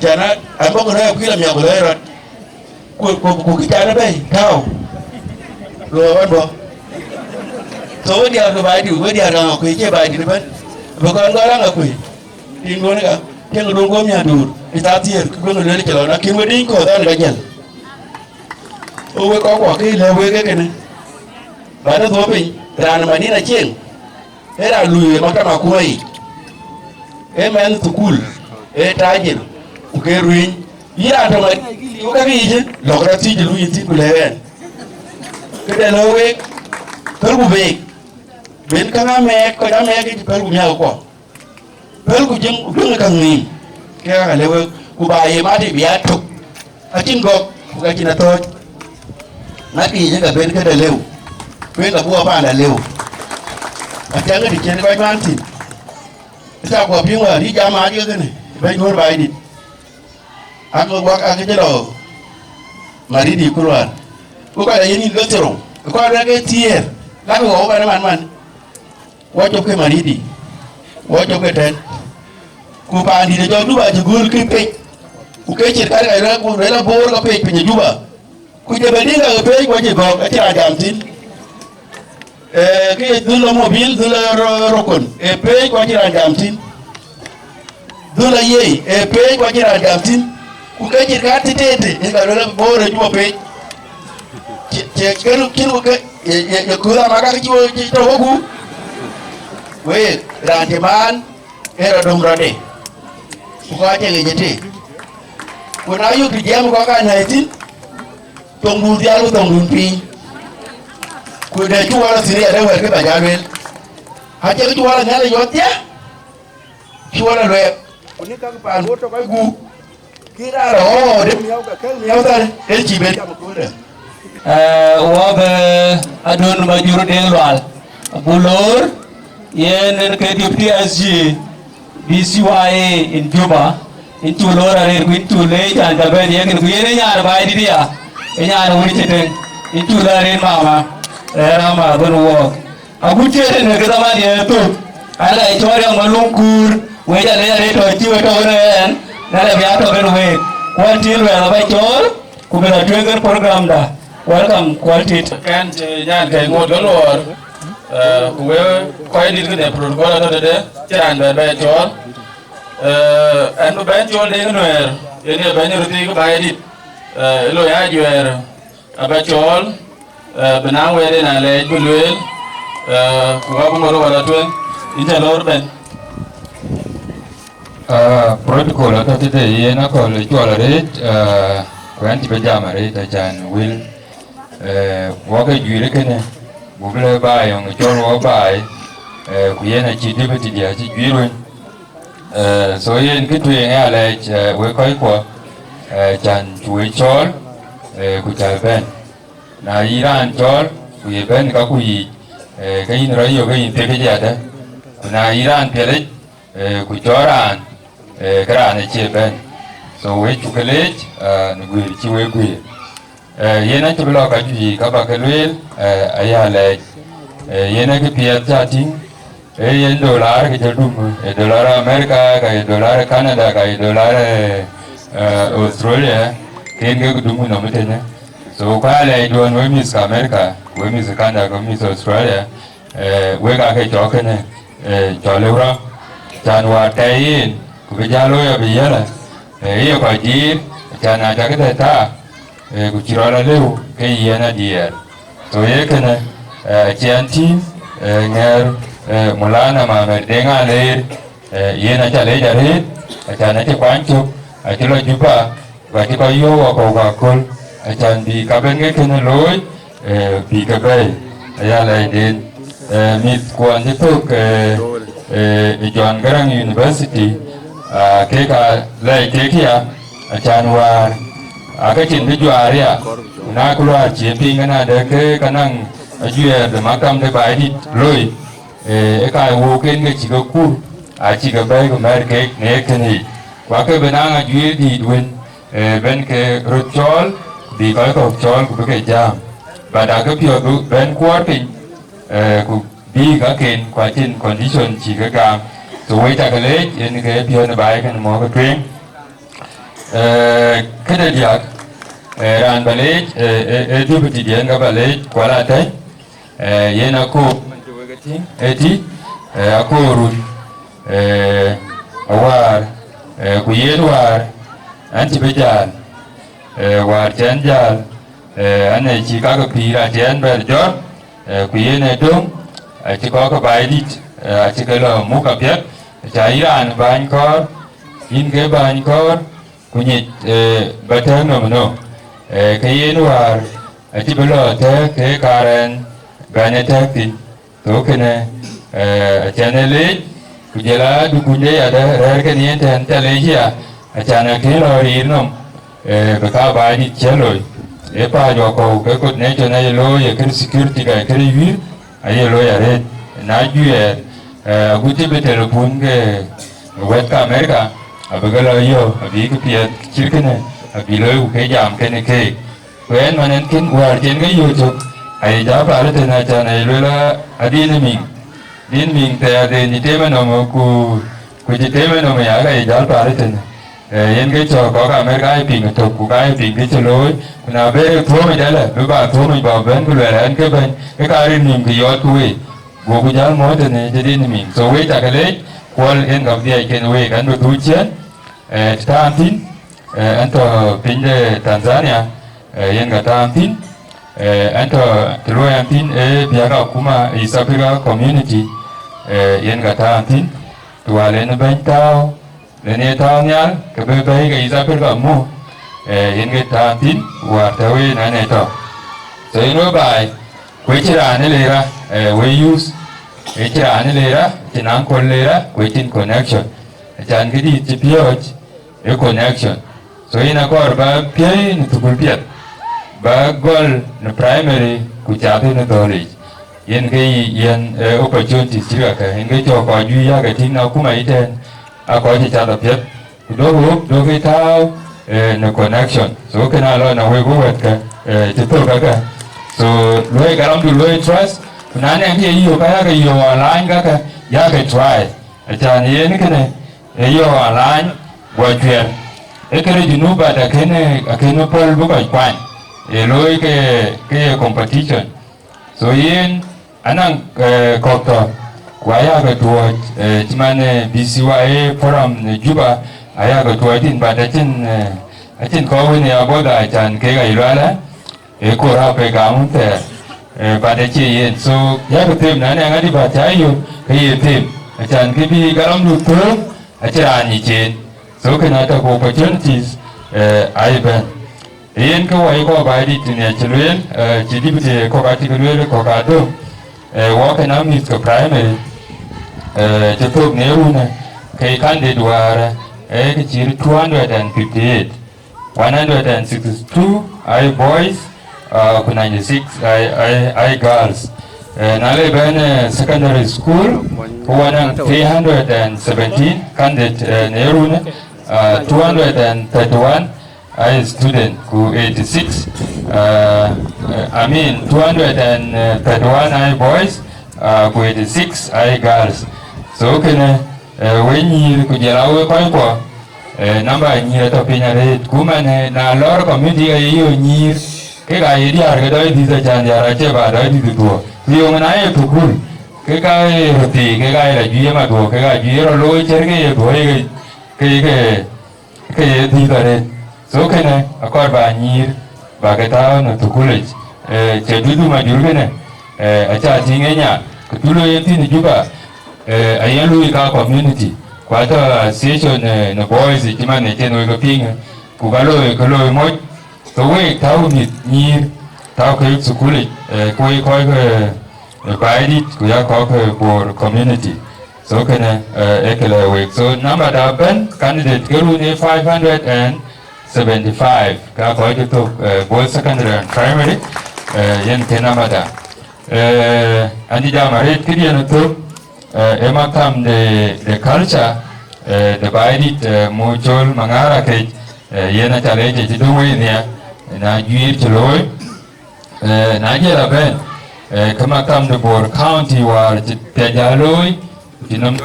Cän a, an bɔ̈ ku lɔ̈ɔ̈i akuïl amiäk ku lɔ̈ɔ̈i rɔt, ku, ku, ku kë can ëbɛ̈i, tääu. Luɔi ɣɔn bɔ̈. So we diäär ke baai dït, we diäär ka ŋa kuëë cie baai dït ëbɛ̈n. Bï kɔn gɔl a ŋa kuëë. Tïŋ duön ka, tïŋ duön guöp miäkduur, ë thaa thiëër, kë guöp luel cï lɔ, na kïn we dïny kɔ̈th an ka jiël. Ku wek kɔckuɔ, kë lɛ̈k wek ee kënë, bä dɛ dhuɔ̈k piny, raan ë Madina cieŋ, ee raan lui ë maktaba kuɔ̈i yic, ee mɛnh thukul, ee tajir, ku ke ruëëny. Yïn raan tɔ̈ Madina, yï liu kakë yic, lɔ̈k rɔt thiëc ë luny yïn thïn, ku lɛ̈k ɛn. Këde lɔ wek, pälku beek, ben käŋ amɛɛk, kɔc amɛɛk yic, pälku miäkkuɔ. Pälku jiŋ, ku duëŋ ë käŋ nïïm, ke ka lëu wek, ku ba ye mat bï aa tök. Acïn gɔ̈k, ku ka cïn athɔ̈ɔ̈c. Ŋätkï yic ë ka ben këde lëu, ku yen ka buk paanda lëu. Acaŋkï të cïn kɔc man thïn. Ë ca guɔ piŋ wäär, yï jam aa jɔk kënë, bɛ̈ny duöör baai dït. Ak ŋö guak, ak jël lɔ Maridi ku luaar. Ku kɔc aye nïn ke thirou, kɔc rɛ̈k ke thiëër, lakï wɔ bɛ̈n man man. Wɔ cop ke Maridi, wɔ cop ke tɛ̈n. Ku paandït ë jɔk Juba acï göl ke pec, ku ke cït kac ka rɛ̈k ku rɛ̈k aboor ke pec piny ë Juba. Ku jɔ bɛ dïŋ ka ke pec, wɔ cï gɔ̈k, acï raan jam thïn. Ee, ke ye dhöl lɔ mobil, dhöl lɔ ro-, rokon, ee pec, wɔ cï raan jam thïn. Dhöl ayei, ee pec, wɔ cï raan jam thïn. Ku ke cït ka tëtëëtë, ë ka luel aboor ë Juba pec. Cie, cie, kën, kën, ke, ye, ye, ye kuth ama ka cï wo, cï tɔ woku. Wek, raan cï maan, ee rɔ döŋ rɔtde. Ku kɔc acie ŋic ëtëë. Ku na yök të jiɛɛm kɔc ka nɛ̈i thïn, thoŋdun dhial ku thoŋdun piny. Ku dɛ cuk wal athiëër ade wɛ̈t ke bä ja lueel. Acie kë cuk wal anhial ë yɔ̈th thië, cuk wal aluɛɛk. Ku në käk paan duöt tɔ kɔc gup. Kï raan rɔ ɣɔɔde miäu ka kek miäu thar, en cï ben jam ë kööldä. Eh, wɔ bɛ Adon Majur Deŋ Lual, abuk loor, yen en ke deputy S G, D C Y A in Juba, in cuk loor arëët, ku in cuk leec an, ca bɛ̈n ye kën, ku yen ë nyan baai dït aya, ë nyan wun cï tëŋ, in cuk loor arëët mama, rɛ̈ɛ̈r ama bën wɔɔk. Agut cï ëtënë ke dhaman ye thök, an, ka ye cɔɔl riɛm ë luŋ kuur, wec alec arëët tɔ cï we tɔ ënë ɛn, na lɛ bï a tɔ kën week, ku an, cï luɛɛl abä cɔɔl, ku bï lɔ tueŋ kën programda. Welcome, Kuɔl Tit. Kɛn cï nyan kɛ̈i ŋoot ke luɔɔr, eh, ku we kɔc dït këde protocol atɔ̈ tëde, cï raan bɛ bɛ cɔɔl. Eh, ɛn bï bɛ̈n cɔɔl Deŋ Nuɛɛr, yen ye bɛ̈ny röt thiik baai dït, eh, ë loi ajuɛɛr. Aba cɔɔl, eh, bï naŋ wɛ̈t en alɛɛc bï lueel, eh, ku abï ŋot wala tueŋ, yïn ca lor bɛ̈n. Ah, protocol atɔ̈ tëde yen akɔ̈l cuɔl arëët, eh, ku ɛn cï bï jam arëët acan wël, eh, wɔ ke juiir kënë, buk lë baai yɔŋ cɔl wɔ baai, eh, ku yen acï deputy diɛ acï juiir wën. Eh, so yen kë tueŋ ë alɛɛc, eh, wek kɔckuɔ, eh, can cï we cɔɔl, eh, ku ca bɛ̈n. Na yï raan cɔɔl, ku ye bɛ̈n ka ku yiic, eh, ke yïn rɔt yök ke yïn thiëk ë jiɛɛdë. Ku na yï raan piɛlic, eh, ku cɔɔl raan, eh, ke raan acie bɛ̈n. So we cuk ke leec, eh, në guiir cï we guiir. Eh, yen acï bï lɔ ka juëc ka bä ke lueel, eh, aya lɛɛc. Eh, yen ë kë piɛth ca tïŋ, ee yen dollar ke cï dum, ee dollar America, ka ye dollar Canada, ka ye dollar, eh, eh, Australia, ken ke dum nɔm tënë. So, ka lɛɛc duɔ̈n we mïth ke America, we mïth ke Canada, we mïth Australia, eh, wek aa ke cɔk kënë, eh, cɔl ë rɔt, can wäär tɛ̈i yen, ku bï jäl looi abï yɛlë, eh, ye kɔc diir, can na cak tɛ̈ thaa, eh, ku cï rɔt alëu ke yen adiɛɛr. So ye kënë, eh, acï ɛn tïŋ, eh, ŋɛɛr, eh, Mulana Mamer Deŋ Aleer, eh, yen aca leec arëët, acan acï kuany cök, acï lɔ Juba, ku acï kɔc yöök wakɔ̈u kaköl, acan bï ka ben ke kënë looi, eh, bï ke bɛ̈ɛ̈i, aya lɛɛcden. Eh, mïth kuɔn cï thök, eh, eh, ë John Garang University, ah, kek aa lɛc kek ya, acan wäär, aa ke cïn bï juaar ya, ku na ku luaar cï piŋ kënë adë ke ka naŋ ajuɛɛr de maktam de Baidït loi, eh, ë ka wok en ke cï ke kur, acï ke bɛ̈ɛ̈i ku mɛ̈ɛ̈r kek në kënë yic. Ku ake bï naŋ ajuɛɛr dïït wën, eh, bɛ̈n ke röt cɔɔl, bï kɔc kɔ̈k cɔɔl ku bï ke jääm. But ake piɔ̈ɔ̈th bï bɛ̈n kuɔɔr piny, eh, ku bï kaken ku acïn condition cï ke gam. So wek cak leec, yen ke piɔ̈n ë baai kënë mɔ̈k ë tueŋ. Eh, këde diäk, eh, raan ba leec, eh, eh, eh, deputy diɛn ka ba leec, Kuɔl Atɛ̈ny, eh, yen akoor, ëtï, eh, akoor run, eh, awäär, eh, ku yen wäär, an cï bï jäl, eh, wäär cɛn jäl, eh, an ee cï kakë pïïr atiɛɛn bɛ̈r jɔt, eh, ku yen ee döŋ, acï kɔ̈k ke Baidït, eh, acï ke lɔ muk apiɛth, aca yïn raan bäny kɔ̈ɔ̈r, yïn ke bäny kɔ̈ɔ̈r, ku nyic, eh, ba tɛ̈ɛ̈k nɔm ënɔ, eh, ke yen wäär acï bï lɔ tɛ̈ɛ̈k ke kaar ɛn bɛ̈n ë tɛ̈ɛ̈k thïn. So kënë, eh, acɛn ë leec, ku jël aa du kuny de yadë rɛ̈ɛ̈r kën yen tɛ̈n ca leec ya, acan akën lɔ riir nɔm, eh, bï ka Baidït cï looi. Ee pääc wakɔ̈u ke coordination aye looi, ye kërë security ka ye kërë yuiir, aye looi arëët. Na juɛɛr, eh, agut cï bï telepun ke wɛ̈t ke Amerika, abï ke lɔ yɔ̈ɔ̈k, abï kë piɛth cït kënë, abï looi ku ke jam kënë keek. Ku yen man en kën wäär cïn ke yöök cök, aye jɔ päl ëtënë acan aye lueel adïn ë miŋ. Dïn miŋ thɛɛr den cï tem ënɔm ku, ku cï tem ënɔm ya ka ye jäl päl ëtënë. Eh, yen ke cɔɔk kɔ̈k Amerika aye piŋ ëtök, ku ka ye piŋ kë cï looi, ku na bɛ rek thuɔ̈ɔ̈m ëdɛlë, bï ba thuɔ̈ɔ̈m ëc ba bɛ̈n ku luɛɛl ɛn ke bɛ̈ny, ke ka rin nïïm kë yɔɔt ku week. Goku jäl mɔ̈ɔ̈th tënë cï dïn ë miŋ. So wek cak leec, Kuɔl yen ka dhiɛc kën week, ɛn bï dhuc ciëën, eh, të tään thïn, eh, ɛn tɔ̈ piny de Tanzania, eh, yen ka tään thïn, eh, ɛn tɔ̈ të luɔi ɛn thïn, eh, biäk akuma East Africa Community, eh, yen ka tään thïn, të wäl en bɛ̈ny tääu, len ye tääu nhial, ke bï bɛ̈i ke East Africa muk, eh, yen ke tään thïn, wäär tɛ̈ wën ɛn ë tɔ̈. So yen we baai, ku ë cï raan ë lera, eh, we youth, ë cï raan ë lera, cïn ankol lera, ku ë cïn connection. Acan këdït cï piɔ̈ɔ̈c, ë connection. So yen akɔɔr ba piɛ̈i në thukul piɛth, ba gɔl në primary ku cath në dhɔ̈l yic. Yen ke yen, eh, opportunities cït kakë, yen ke cɔk kɔc juëc yakë tïŋ në akuma ëtɛ̈ɛ̈n, a kɔc cï cath apiɛth. Ku duɔ̈k wok, duɔ̈k ë tääu, eh, në connection. So kënë alɔ na wek wek wɛ̈tkë, eh, cï thök kakë. So luɔi galamdu luɔi trust, ku na nɛŋ kë ye yök ka yakë yök alany kakë, yakë try. Acan yen kënë, ë yök alany, guɔ cuɛr. Ë kërë Junub bad akënë, akënë pɔ̈l bï kɔc kuany. Ë looi ke, ke ye competition. So yen, anaŋ, eh, kɔ̈k tɔ̈, ku ayakë tuɔɔc, eh, cï man, eh, B C Y A forum në Juba, ayakë tuɔɔc thïn, but acïn, eh, acïn kɔ̈k wën ya bɔ̈ acan kek aye luɛɛlë, ë kor apɛ gam wun thɛɛr, eh, but acie yen. So yakë them na nɛŋ adï, but ca yök, ke ye them. Acan kë bï galamdu thööm, acï raan nyic en. So kënë atɔ̈ ku opportunities, eh, aye bɛ̈n. Yen ke wɔ ye kɔc Baidït tënë acï lueel, eh, cï deputy kɔ̈k acï ke lueel, kɔ̈k adöŋ, eh, wɔ kënë amïth ke primary, eh, cï thök në runë, ke candidate wäär, eh, ke cït two hundred and fifty-eight, one hundred and sixty-two aye boys, uh, ku ninety-six aye, aye, aye girls. Eh, na le bɛ̈n, eh, secondary school, ku wɔ naŋ three hundred and seventeen candidate, eh, në runë, uh, two hundred and thirty-one aye student, ku eighty-six, uh, uh, I mean, two hundred and thirty-one aye boys, uh, ku eighty-six aye girls. So kënë, eh, we nyïïr ku jɔl a we kɔckuɔ, eh, namba nyïïr atɔ̈ piny arëët. Ku man, eh, na lɔɔr community ka ye yök nyïïr, kek aye diäär ke dɔc dhïth, acan diäär acie ba dɔc dhïth dhuɔ̈k. Ku yöŋ na ye thukul, kek ka ye röt thii, kek aye la juëc ë maduɔ̈k, kek ajuëc rɔt looi cït ke ye dhuɔ̈k, ke, ke, ke ke ye dhïth arëët. So kënë akɔɔr ba nyïïr, ba ke tääu në thukulic. Eh, cï Dudu Majur kënë, eh, aca tïŋ ë nya, ku cï looi en thïn ë Juba, eh, ayen lui ka community, ku atɔ̈ association, eh, në boys, cï man ë cïn wek ke piŋ, ku ka looi, ke looi moc, ke week tääu mïth nyïïr, tääu ke thukulic, eh, ku wek kɔc ke Baidit, ku ya kɔc ke Bor community. So kënë, eh, e kë lɛ̈k wek. So number da bɛ̈n candidate ke run e five hundred and seventy five, ka kɔc ke thök, eh, both secondary and primary, eh, yen ke number da. Eh, an cï jam arëët këdiɛn ë thök, eh, e maktam de, de culture, eh, de Baidit, eh, Mucol Maŋar Akec, eh, yen aca lɛc cï döŋ wei nhial, na juiir cï looi, eh, na jël abɛ̈n, eh, ke maktam de Bor County wäär cï piac a looi, ku cï nɔm,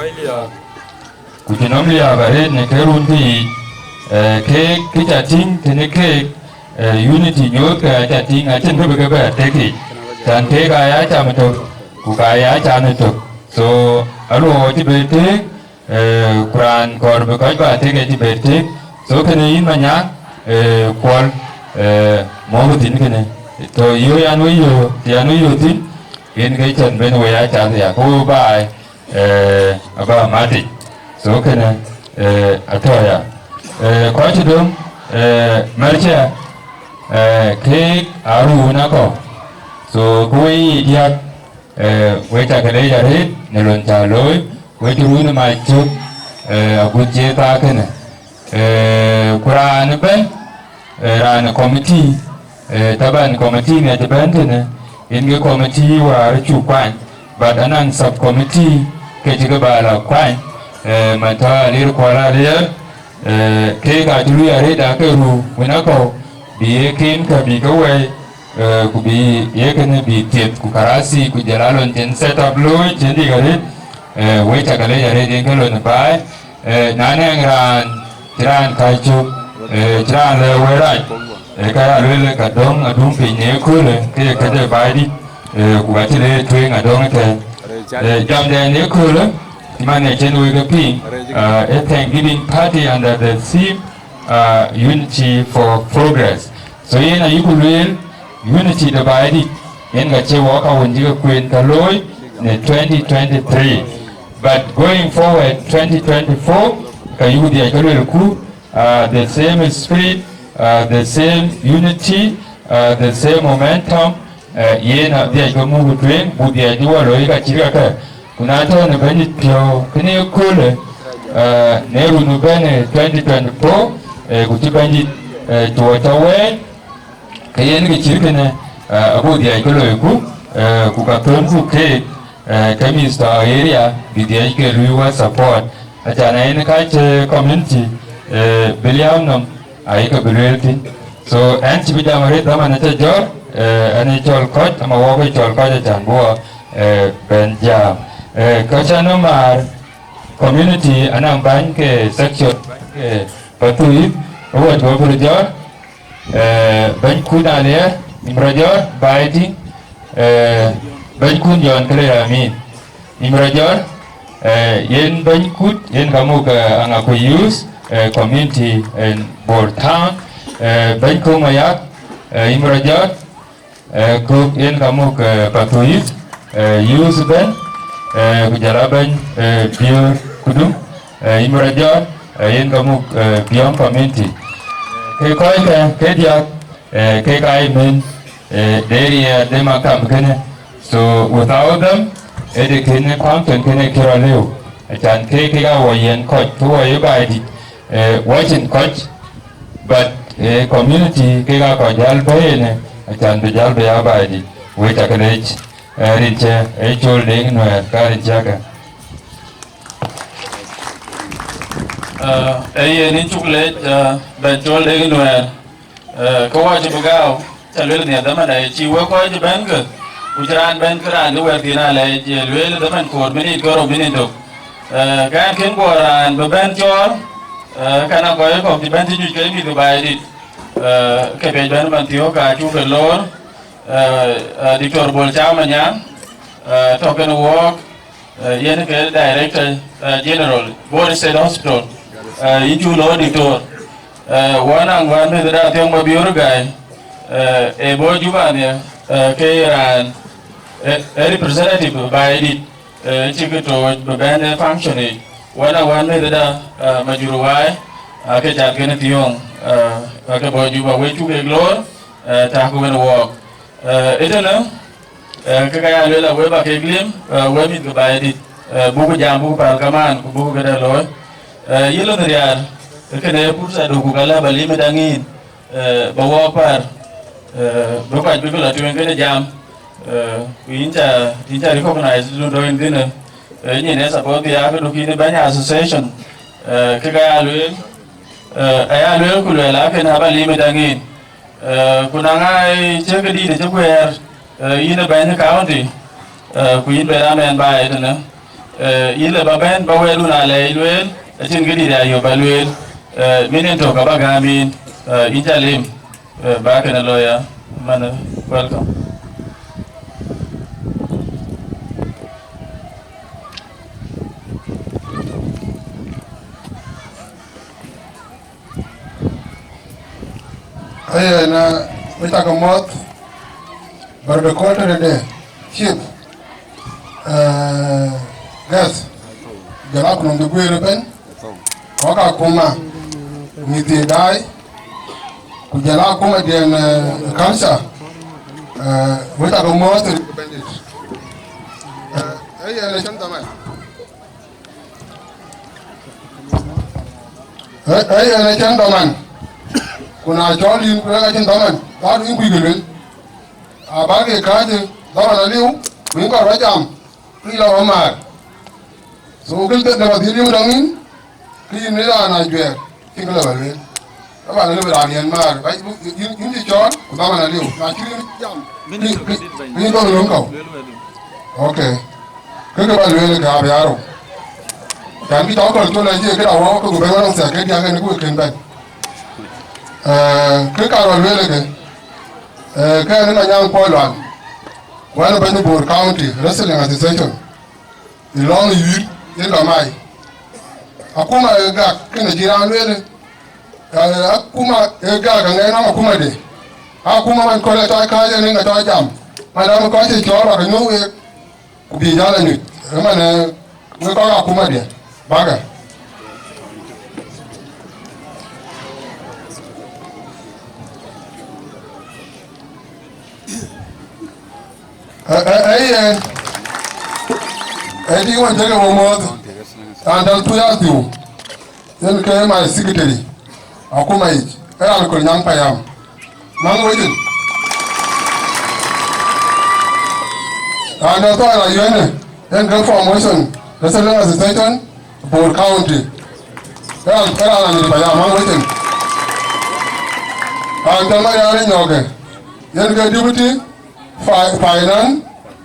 ku cï nɔm liääp arëët në ke run kë yiic, eh, keek kë ca tïŋ tënë keek, eh, unity nyoothkë aca tïŋ, acïn kë bï ke bɛ̈ɛ̈r tek yic. Can keek aa ya cam ëtök, ku ka ya can ëtök. So, aluɔɔu acï bɛ tëëk, eh, ku raan kɔɔr bï kɔc bä tëëk acï bɛ tëëk. So, kënë yïn Manyaŋ, eh, Kuɔl, eh, mɔ̈u thïn kënë. To yöö yan wë yöö, yan wë yöö thïn, yen ke cän ben wë ya cath ya, ku wë baai, eh, aba matic. So kënë, eh, atɔ̈ ya. Eh, kɔc cï döŋ, eh, märcä, eh, keek aa ruu wën akɔ̈u. So ku wei yiic diäk, eh, wek cä ke leec arëët në lon cä looi, wek cï ruu në mac cök, eh, agut cie thaa kënë. Eh, ku raan ëbɛ̈n, eh, raan ë committee, eh, taban committee ŋiɛc ëbɛ̈n tënë, yen ke committee wäär cuk kuany, but anaŋ sub committee ke cï ke bä la kuany, eh, man tɔ̈ Alier Kuɔl Alier, eh, keek acï luui arëët ake ruu wën akɔ̈u, bï ye kem ka bï ke wɛi, eh, ku bï ye kënë bï thieth, ku karasi, ku jɔl a lon cïn set up looi cïn dïk arëët, eh, wek cä ke leec arëët yen ke lon ë baai. Eh, na nɛŋ raan, cï raan kac cök, eh, cï raan lɛ̈k wël rac, eh, ka ya lueel ka döŋ aduŋ piny në ëköölë, ke ye këde Baidit, eh, ku ka cï le tueŋ adöŋ ëtɛ̈ɛ̈n. Eh, jamdɛn në ëköölë, cï man ë cïn wek e piŋ, eh, ë Thanksgiving party under the theme, uh, Unity for Progress. So yen ayuku lueel, unity de Baidit, yen ka cie wɔ ka wën cï ke kueen ka looi në twenty twenty-three. But going forward twenty twenty-four, ka yuku dhiac ka luelku, uh, the same spirit, uh, the same unity, uh, the same momentum, uh, yen adhiac ka muk tueŋ, buk dhiac cï wɔ looi ka cït kakë. Ku na tɔ̈ në Bɛ̈nydït piɔ̈u, kënë ëköölë, uh, në run bɛ̈n ë twenty twenty-four, eh, ku cï Bɛ̈nydït, eh, cuɔɔc tɔ wɛɛc, ke yen kë cït kënë, eh, abuk dhiac ke loiku, eh, ku ka thönku keek, eh, ke mïth tɔ area bï dhiac ke luui wɔ support. Acan en ka cï community, eh, bï liääp nɔm, ayï ke bï lueel thïn. So, ɛn cï bï jam arëët dhaman acä jɔ̈ɔ̈r, eh, ɛn ë cɔl kɔc, ama wɔ ke cɔl kɔc acan bï wɔ, eh, bɛn jam. Eh, ka cä nɔm maar community anaŋ bäny ke section, bäny ke Pathuyith, ë wɛ̈t ke bï jɔ̈ɔ̈r, eh, bɛ̈ny kun Aliɛr, Imrajɔr, Baidit, eh, bɛ̈ny kun Jɔn Keleramin. Imrajɔr, eh, yen bɛ̈ny kut, yen ka muk, eh, Aŋakuei Youth, eh, community in Bor Town, eh, bɛ̈ny Koŋ Mayak, eh, Imrajɔr, eh, kuk yen ka muk, eh, Pathuyith, eh, Youth bɛ̈n, eh, ku jɔl a bɛ̈ny, eh, Biöör Kudum, eh, Imrajɔr, eh, yen ka muk, eh, Biɔŋ community. Ke kɔckë, ke diäk, eh, kek aa ye mën, eh, de riɛɛr de makam kënë. So without them, ë de kënë function kënë kë rɔt lëu. Acan ke kek aa wɔ yɛn kɔc, ke wɔ ye Baidit, eh, wɔ cïn kɔc, but, eh, community kek aa kɔc jäl bɛ̈i ënë, acan bï jäl bɛ̈i aa Baidit. Wek cä ke leec, eh, rin cë, eh, Col Deŋ Nuɛɛr, ka rin cä ke. Eh, ee yen yïn cuk leec, eh, bɛ̈ny Col Deŋ Nuɛɛr. Eh, ke wɔ cï bï gääu, cä lueel nhial dhaman ë cï wek kɔc cï bɛ̈n kë, ku cï raan bɛ̈n kë raan cï wɛ̈t thiin aa lɛc, ye lueel dhaman koor minit ke rou minit tök. Eh, ke ɛn kën guɔ raan bï bɛ̈n cɔɔl, eh, kɛn a kɔc kɔ̈k cï bɛ̈n cï juëc ke mïth ke Baidit, eh, ke piɛc bɛ̈n man thiɔ̈k ka cuk ke loor, eh, eh, Doctor Bol Cam Anyaŋ, eh, tɔ̈ kën wɔɔk, eh, yen ke director, eh, general Bor State Hospital, eh, yïn cuk loor Doctor. Eh, wɔ naŋ wään meth da Thiɔŋ Mabiöör Gai, eh, ë bɔ̈ Juba nhial, eh, ke raan, eh, eh, representative Baidit, eh, cï ke tooc bï bɛ̈n ë function yic. Wɔ naŋ wään meth da, eh, Majur Wai, ake cath kën Thiɔŋ, eh, ake bɔ̈ Juba, wek cuk kek loor, eh, tak wën wɔɔk. Eh, ëtënë, Eh, ke ka ya lueel a we ba kek lim, eh, we mïth ke baai dït, eh, buku jam, buku päl kamaan, ku buku këde looi. Eh, yï lɔ riaar, eh, kënë pursa du ku ka lɛ ba lim daŋ yïn, eh, ba wɔ päär, eh, bï kɔc bï ke lɔ tueŋ këde jam, eh, ku yïn ca, yïn ca recognize dun tɔ yïn dhïnë, eh, nyin ë support bï ya këdu kïn bɛ̈ny association, eh, ke ka ya lueel, eh, aya lueel ku lueel a kënë aba lim daŋ yïn. Eh, ku na ŋa, eh, cï këdït cï kuɛɛr, eh, yïn ë bɛ̈ny county, eh, ku yïn bɛ raan ɛn baai ëtënë, eh, yïn lë ba bɛ̈n ba wɛɛtdun alɛɛc lueel, acïn këdït ayök ba lueel, eh, min en tök aba gäm yïn, eh, yïn ca lim, eh, ba kënë looi ya, man, eh, welcome. Ayen, eh, we cakë mɔ̈th, bär de kɔc tëde de, chief, eh, guest, jɔl a kunɔm de guëër ëbɛ̈n, kɔc akuma, mïth ye daai, ku jɔl a akuma diɛn, eh, culture, eh, we cakë mɔ̈th, eh, ayen, eh, cän dhaman. Ë, ë, yen acïn dhaman. Ku na cɔl yïn ku lek acïn dhaman, bä yïn kuc ke luel. Abäk ye kääc dhaman aliu, ku yïn kɔɔr bä jam, ku yïn lɔ bä määr. So, kën de, de bä dhil yïn dɔŋ yïn, kë yïn ë raan ajuɛɛr, cïn kë lë bä lueel. Taban, lëu raan yɛn määr, ba, yïn, yïn cï cɔɔl, ku dhaman aliu. Na cï yïn jam, kë, kë, kë yïn dhɔ̈k löŋ kɔ̈u. Ok. Kë ke bä lueel, ke abï aa rou. Can kë cɔk kɔl col acie këda wɔ, ke ku bɛ̈n ɣɔn thɛk ke diäk en ku kën bɛ̈n. Eh, kë ka rɔ lueel ke, eh, ke en Manyaŋ Paul Lual. Ku en bɛ̈ny Bor County Wrestling Association. Ë lɔŋ ë yïr, yen lɔ mai. Akuma ë gak, kënë cï raan lueel, eh, akuma ë gak, aŋɛɛr nɔm akuma de. Akuma man kɔl ë tɔc kääc ë niŋ ë tɔc jam. Man dam kɔc cï cɔɔl bä ke nyuɔ̈th week, ku bï jäl anyuc. Ëmën, eh, wek kɔc akuma de. Bakë. Ë, ë, ë, yen. Ë, dï wën jëkë wä mɔ̈ɔ̈th. An däl thuc athiu. Yen ke my secretary. Akuma yic. Ë raan kɔl nyaŋ payam. Maŋ wecin. An däl thuc la yɛn. Yen ke promotion. Wrestling Association. Bor County. Ë raan, ë raan anyic payam. Maŋ wecin. An däl ma yɛn nyɔkë. Yen ke deputy. Fi-, finance,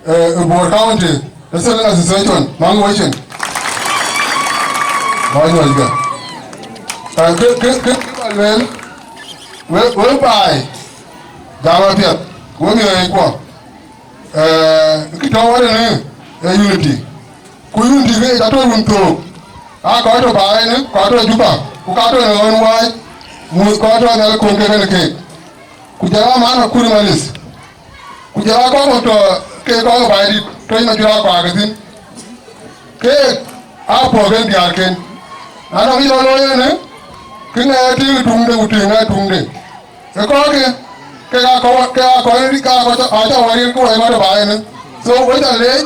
eh, Bor County, Wrestling Association, maŋ wecin. Ba nyuɔc ke. Eh, ke, ke, ke, ke ba lueel, we, we baai, jam apiɛth, we miɔɔc kuɔ. Eh, kë tɔ̈ wär ënë, eh, unity. Ku unity ke ca tɔ̈ wun thook. Aa kɔc tɔ̈ baai ënë, kɔc tɔ̈ Juba, ku ka tɔ̈ në ɣɔn wääc, mu kɔc tɔ̈ nhial kuöŋ ke kën keek. Ku jɔl a man akut malis. Ku jɔl a kɔk tɔ̈ ke kɔk baai dït, tɔ̈ yïn acï raan kuaak thïn. Keek aa puɔ̈k en diäärken. Na nɔŋ yï lɔ looi ënë, kë ŋɛɛ tiiŋ tuŋde ku tiiŋ ŋɛɛ tuŋde. Ë kɔ̈ɔ̈kë, ke ka kɔc, ke ka kɔc, ke ka kɔc, acä wä riɛl ke wä ŋɔt ë baai ënë. So, wek ca leec,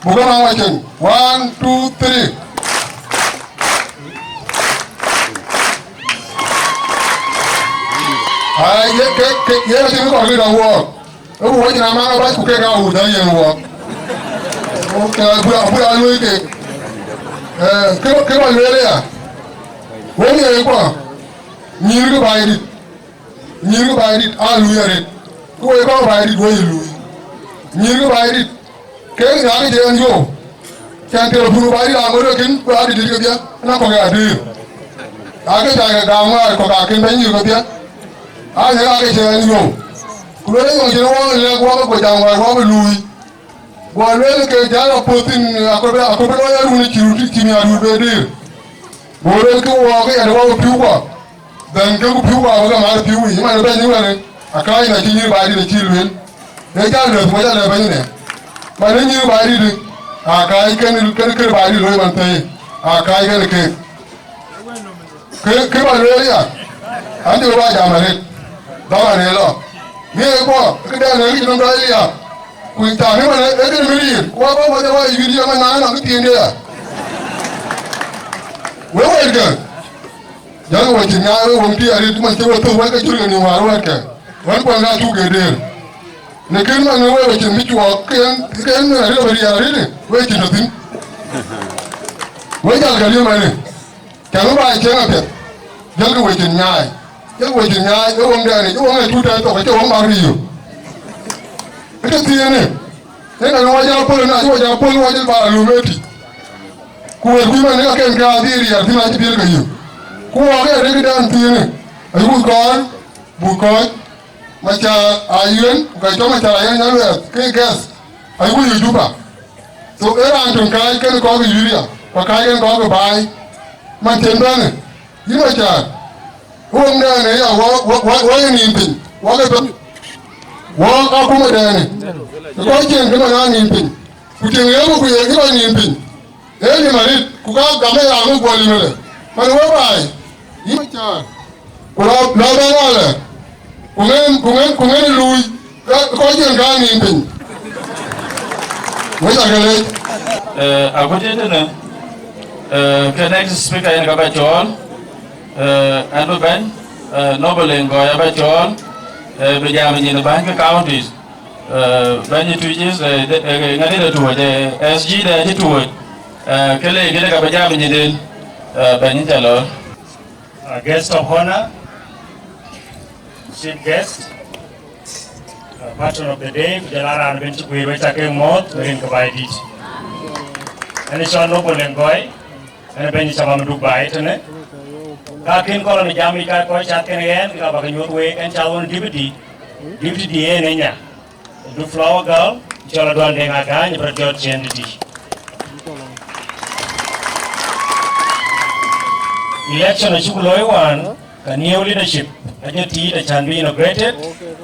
buk ë maŋ wacin. One, two, three. Ai, ye, ke, ke, ye acïn kɔc ke dɔm wɔɔk. Ë ku wacin amaŋ abac ku kek aa wut aa yen wɔɔk. Ok, abï, abï aa luöi kek. Eh, ke, ke ba lueel aya. Wek ye kuɔ, nyïïr ke baai dït. Nyïïr ke baai dït aa luui arëët. Ku wek kɔc baai dït wek ye luui. Nyïïr ke baai dït, kek ŋa ke cï en yöök? Cän telefon baai dït aŋot ë kën, ku aa dït kedhie, na kɔ̈k ë adïïr. Aa ke cä ke gam wäär kɔ̈k aa kën bɛ̈ny nyïïr kedhie. Aa ŋiɛc aa ke cï en yöök. Ku lueel ë yöŋ cïn wɔ lɛ̈k wɔ ke guɔ jam wäär wɔ bï luui. Guɔ lueel ke jäl apuɔ̈th thïn, aköl bï, aköl bï lɔ ya run cï run cï miäk run bï dëër. Guɔ lueel ke wɔ ke yɛn wɔ piu guɔ. Dhɛn ke ku piu guɔ wek amaar piu yic, man bɛ̈ny wɛ̈n, akääc na cï nyïïr baai dït acï lueel. Ee jal lëth, ku jal lëth bɛ̈ny nɛ. Man ë nyïïr baai dït, akääc kën, kën, kën baai dït looi man thëi, akääc kën keek. Kë, kë ba lueel ya, an, cï ba jam arëët, dhaman ë lɔ. Ŋiɛc kuɔ, këdɛn ë kë cï nɔm dɔc liaap. Ku thaŋ ëmën ë kën bï riir, ku wä bä wä jɔ wä yï wiëëd yɔŋ ënɔɔnë nɔŋ kë thiin de ya. Wek wɛ̈ɛ̈tkë, jɔlkï we cïn nyaai, wek wëŋ tïï arëët, man cï we thök wɛ̈t ke cï röt ke nïïm wäär wɛ̈ɛ̈tkë, wën kuɛn ka cuk ke deer. Në kën man, wek we cïn bï cuɔɔk, ke yen, ke yen arëët abï riɛl arëët, wek cïn tɔ thïn. Wek jal ke liëm ɛnë. Cäŋ ë baai cieŋ apiɛth, jälkï we cïn nyaai, jälkï we cïn nyaai, ë wëŋdɛn yic, ë wëŋ ë tut tɛ̈ɛ̈n thok, acie wëŋ bäk riëëu. Ë tɔ thiëënë, ë na wä jɔ pol, na cï wä jɔ pol, wä jël bä lum ë tïc. Ku wël kuc man, ë ka ken ke adhil riɛɛr thïn, acï piɛl ke yök. Ku wä ke arëk dɛn thiëënë, ayuk kɔɔr, buk kɔc, Macar Ayuen, ku ka cɔl Macar Ayuen Nyaluɛɛth, ke guest, ayuk yök Juba. So, ë raan töŋ kääc kenë kɔc ke Yuria, ku kääc kenë kɔc ke baai, man cïn bɛ̈në, yïn Macar, wok nɛɛnë ya, wɔ, wɔ, wɔ, wɔ ye nïïm piny, wɔ ke bɛ̈n, wɔ akumëdɛnë, ë kɔc cieŋ kë man aa nïïm piny, ku tieŋ ye ku ye kë man nïïm piny, ee nïïm arëët, ku ka gam ë raan ŋö guɔ lim ëlë, man wë baai, yïn Macar. Ku lɔ, lɔ bɛ̈n alɛ, ku ŋen, ku ŋen, ku ŋen luui, ka, kɔc yen ka nïïm piny. Wec akë lec. Eh, agut tëtënë, eh, ke next speaker yen ka bä cɔɔl, eh, ɛn bï bɛ̈ny, eh, Noble Leŋ Gɔɔi abä cɔɔl, eh, bï jam nyin bäny ke counties. Eh, bɛ̈ny tuc is, eh, de, eh, ŋadï de tuɔɔc, eh, S G de acï tuɔɔc. Eh, ke le gënë ka bï jam nyinden, eh, bɛ̈ny cä lɔ. Uh, guest of honor, chief guest, uh, patron of the day, ku jɔl a raan ben cï guiir wek cä ke mɔ̈ɔ̈th në rin ke Baidït. Ɛn cɔl Noble Leŋ Gɔɔi, ɛn ben cä bä Maduk Baai tënë. Ka kën kɔl në jam yic ka kɔc cath kenë ɣɛn, ka bä ke nyuɔ̈th week, ɛn cath ɣɔn deputy, deputy D A në nya. Du Flower Girl, cɔl Aduan Deŋ Agäny, bï rɔt jɔt ciëën tëtï. Election acuk looi wään, ka new leadership, ajɔ tiit acän bï inaugurated,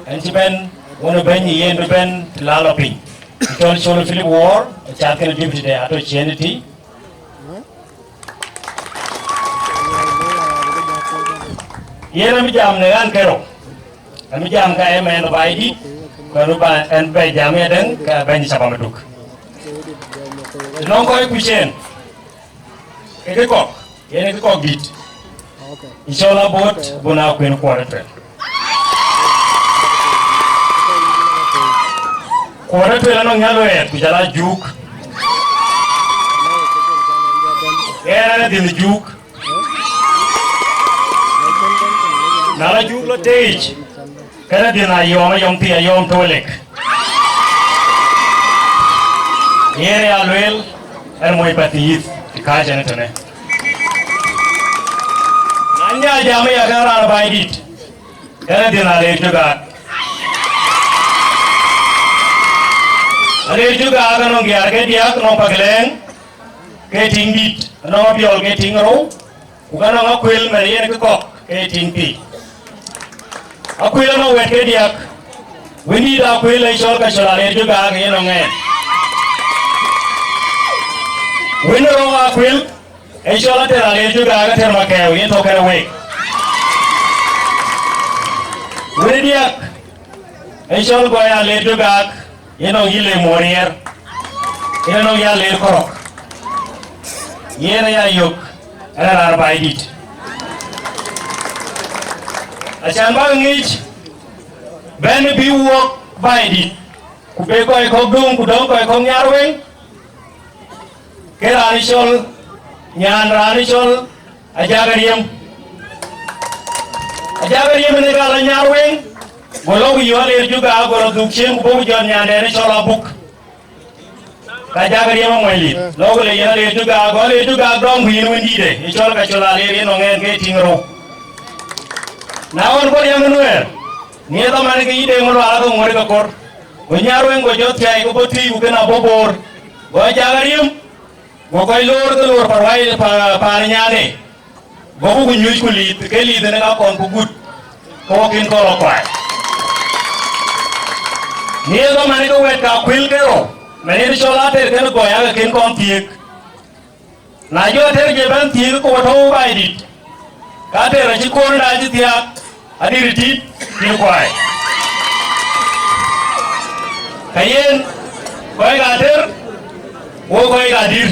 ɛn cï bɛ̈n, wën ë bɛ̈ny yen bï bɛ̈n të la lɔ piny. Cɔl Col Philip Wor, acath kën deputy de atɔ ciëën tëtï. Yen amï jam në ɣän kerou, amï jam ka ë mɛnh Baidït, ku ɛn bä, ɛn bɛ jam yadäŋ ka bɛ̈ny cä bä Maduk. Të nɔŋ kɔc kuc en, ke kë kɔk, yen kë kɔk dït. Ë cɔl Abot Bun Akuën Kuɔɔr ë Tuel. Kuɔɔr ë Tuel anɔŋ Nyaluɛɛth, ku jɔl a Juuk. Ɣɛn ë dhiënh Juuk. Na la Juuk lɔ tëëc, kënë dhiënh Ayɔm, Ayɔm thii, Ayɔm Tolek. Yen ya lueel, ɛn moc Pathïïth, të kääc ɛn tënë. Na nya jam ya kën raan Baidït, kënë dhiënh Aleer Jugaak. Aleer Jugaak anɔŋ diäär ke diäk, anɔŋ Pakilɛŋ, ke tiŋ dït, anɔŋ Abiɔl ke tiŋ rou, ku ka nɔŋ Akuël, mɛn yen kë kɔk ke tiŋ pii. Akuël anɔŋ wɛ̈t ke diäk, wëndït Akuël ë cɔl ka cɔl Aleer Jugaak yen nɔŋ ɛn. Wën rou Akuël ë cɔl Ater Aleer Jugaak, Ater Makɛɛu yen tɔ̈ kënë week. Wën diäk ë cɔl Gɔɔi Aleer Jugaak, yen nɔŋ yï le Moriɛr, yen nɔŋ ya Aleer Kɔrɔk, yen aya yök, ɛn raan Baidït. Acan bäk ŋic, bɛ̈n bï wuɔk Baidït, ku be kɔc kɔ̈k döŋ, ku döŋ kɔc kɔ̈k Nyarweŋ, ke raan cɔl, nyan raan cɔl Ajak Ariëm. Ajak Ariëm ënë ka la Nyarweŋ, go lɔ ku yɔ̈ɔ̈k Aleer Jugaak, go lɔ dhuk ciëën, ku bɔ̈ ku jɔt nyandɛn cɔl Abuk. Ka Ajak Ariëm amuɔny lit, lɔ ku le yen Aleer Jugaak, go Aleer Jugaak dɔm ku yen wëndïïtë, ë cɔl ka cɔl Aleer yen nɔŋ ɛn ke tiŋ rou. Na ɣɔn bɔ̈ riɛm ë Nuɛɛr, në dhaman ke yï Deŋ Malual ke ŋuɔ̈t ke kor, go Nyarweŋ go jɔt thiai, go bɔ̈ tui, ku kën abɔ̈ boor, go Ajak Ariëm, go kɔc loor ke loor paruai pa, paan nyande, gokï ku nyuc ku liith, ke liith ënë ka kɔn ku gut, ke wɔ kën kɔn lɔ kuai. Në ye dhaman ke wɛ̈t ka Akuël ke rou, mɛn yen cɔl Ater kenë Gɔɔi ake kën kɔn thiëëk. Na jɔ Ater je bɛ̈n thiëëk, ke wɔ tɔ̈u Baidït, ka Ater acï kɔn da cï thiaak, adït tït, tït kuai. Ka yen, Kɔc ka tër, wo kɔc ka dït.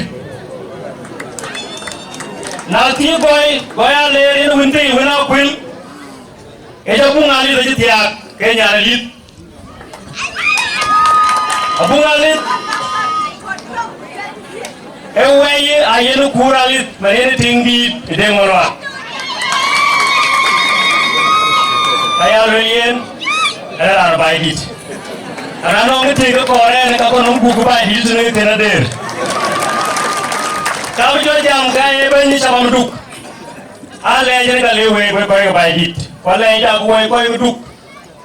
Na thii gɔ̈i, gɔ̈i aleer yen wën thii wën akuël, ke cä buŋ alith acï thiaak, ke nyan alith. Abuŋ alith, ee wɛ̈i ayen kuur alith, man yen tiŋ dïït ë Deŋ Malual. Ka ya lueel yen, ee raan baai dït. Raan nɔŋ kë tëëk ke kɔɔr ɛn, ka kɔn nɔm guk baai dït tënë kën adeer. Ka bï jɔ jam ka ye bɛ̈ny Shabab Duk. Alɛɛc en ka le week, wek kɔc ke baai dït. Ku alɛɛc dak woi kɔc ke Duk.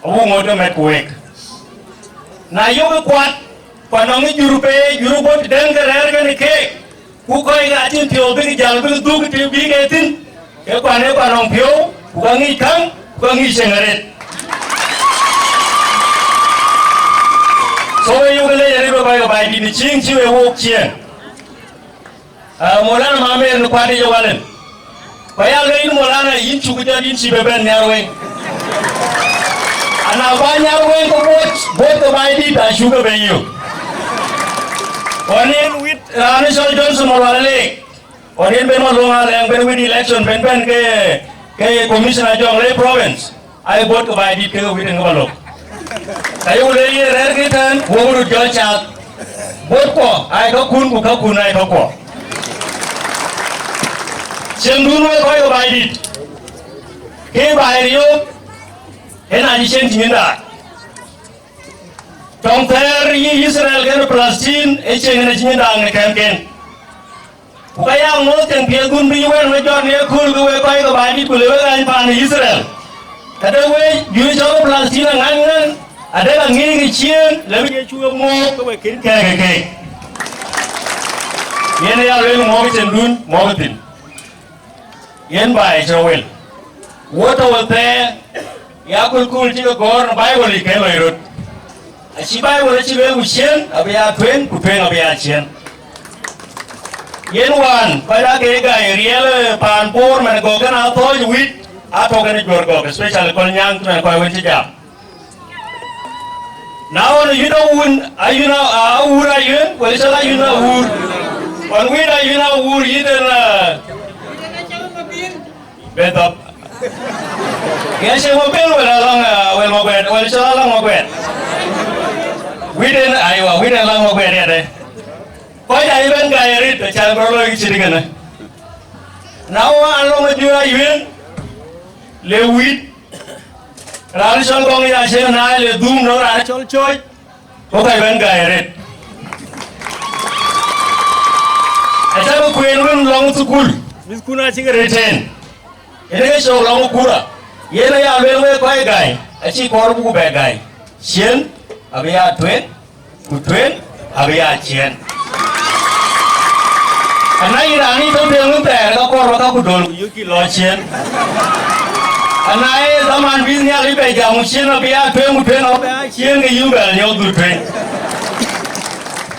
Awu ŋoot ke mɛt ku week. Na yök kuat, ku anɔŋ jur pei, jur bɔ̈ dɛ̈ŋ ke rɛ̈ɛ̈r kën keek, ku kɔc ke acïn piɔ̈u bïk jäl bïk dhuk të bïk e thïn, ke kuan ee kuan nɔŋ piɔ̈u, ku ka ŋic käŋ, ku ka ŋic ceŋ arëët. So we yök lec arëët wek kɔc ke baai dït në ciëŋ cï wek wook ciëën. Ah, Maulana Mamer në kuat yic ë walen. Ku ya lɔ yïn Maulana, yïn cuk jɔt, yïn cï bï bɛ̈n nhiar weŋ. Ana bä nhiar weŋ ke both, both ke baai dït acuk ke bɛ̈n yök. Ɣɔn yen wit raan ë cɔl Johnson Malual Leek. Ɣɔn yen ben Malual Leek, ben wit election, ben bɛ̈n ke, ke commissioner Jonglei Province. Ai, bot ke baai dït kekë wit en ke ba lok. Ka yök le ye rɛ̈ɛ̈r ke tɛ̈n, wok röt jɔ cath. Bot kuɔ ai ka kun, ku ka kun ai ka kuɔ. Cieŋdun wek kɔc ke baai dït, ke baai riöök en acï cieŋ cï nyin daai. Tɔŋ thɛɛr yï Yithriɛl kën Palestine, ee cieŋ en acï nyin daai në kɛmken. Ku ka ya ŋoot thiëŋ piɛth gun bï wɛ̈n we jɔt në ëkööl ke wek kɔc ke baai dït, ku le wek ɣäny paan ë Yithriɛl. Ka de wek jur cɔl Palestina ŋäny ŋän, ade ka ŋiëëc ke ciëën, le bï Yecu we mook ke we kën kɛɛk ke keek. Yen aya lueel muɔɔk cïndun muɔɔk thïn. Yen baai cï rɔ wel. Wo tɔ̈ we thɛɛr, ya kulkul cï ke gɔ̈ɔ̈r në Baibol yic ke loi röt. Acï Baibol acï lueel, ku ciëën abï ya tueŋ, ku tueŋ abï ya ciëën. Yen wään kɔc aa ke gäi riɛl, eh, paan Bor man gɔ̈k kën aa thɔ̈ɔ̈c wït, aa tɔ̈ kën juɔ̈r gɔ̈k, especially Kolnyaŋ cï man kɔc wën cï jam. Na ɣɔn yïn awun, ayïn a, a awur ayïn, wala cɔl ayïn awur. Ɣɔn wït ayïn awur yïn den, eh, Beth up. Ya cieŋ Mabel wala Laŋ, ah, wala Maguɛt, wala cɔl Laŋ Maguɛt. Widen, aywa, widen Laŋ Maguɛt yade. Kɔc aa yï ben gäi arëët, acan bï rɔt looi cït kënë. Na wɔ an lɔŋ ë jur ayueŋ, le wït, raan cɔl Gɔŋ ya cieŋ na le dhum nɔn raan cɔl Cooc. Ku ka ben gäi arëët. Aca ke kueen wën lɔŋ thukul, mïthkun acï ke retain. Yen ke cɔk lɔŋ kura. Yen aya lueel wek kɔc gäi, acï kɔɔr buku bɛ gäi. Ciën abï ya tueŋ, ku tueŋ abï ya ciën. Ana yï raan yï tɔ̈ tueŋ thɛɛr, ka kɔɔr ba ka ku dol, ku yökï lɔ ciën. Ana ee dhaman bï Nhialic bɛ jam, ku ciën abï ya tueŋ, ku tueŋ abï ya ciën, ke yïn bɛ nyɔk dhuk tueŋ.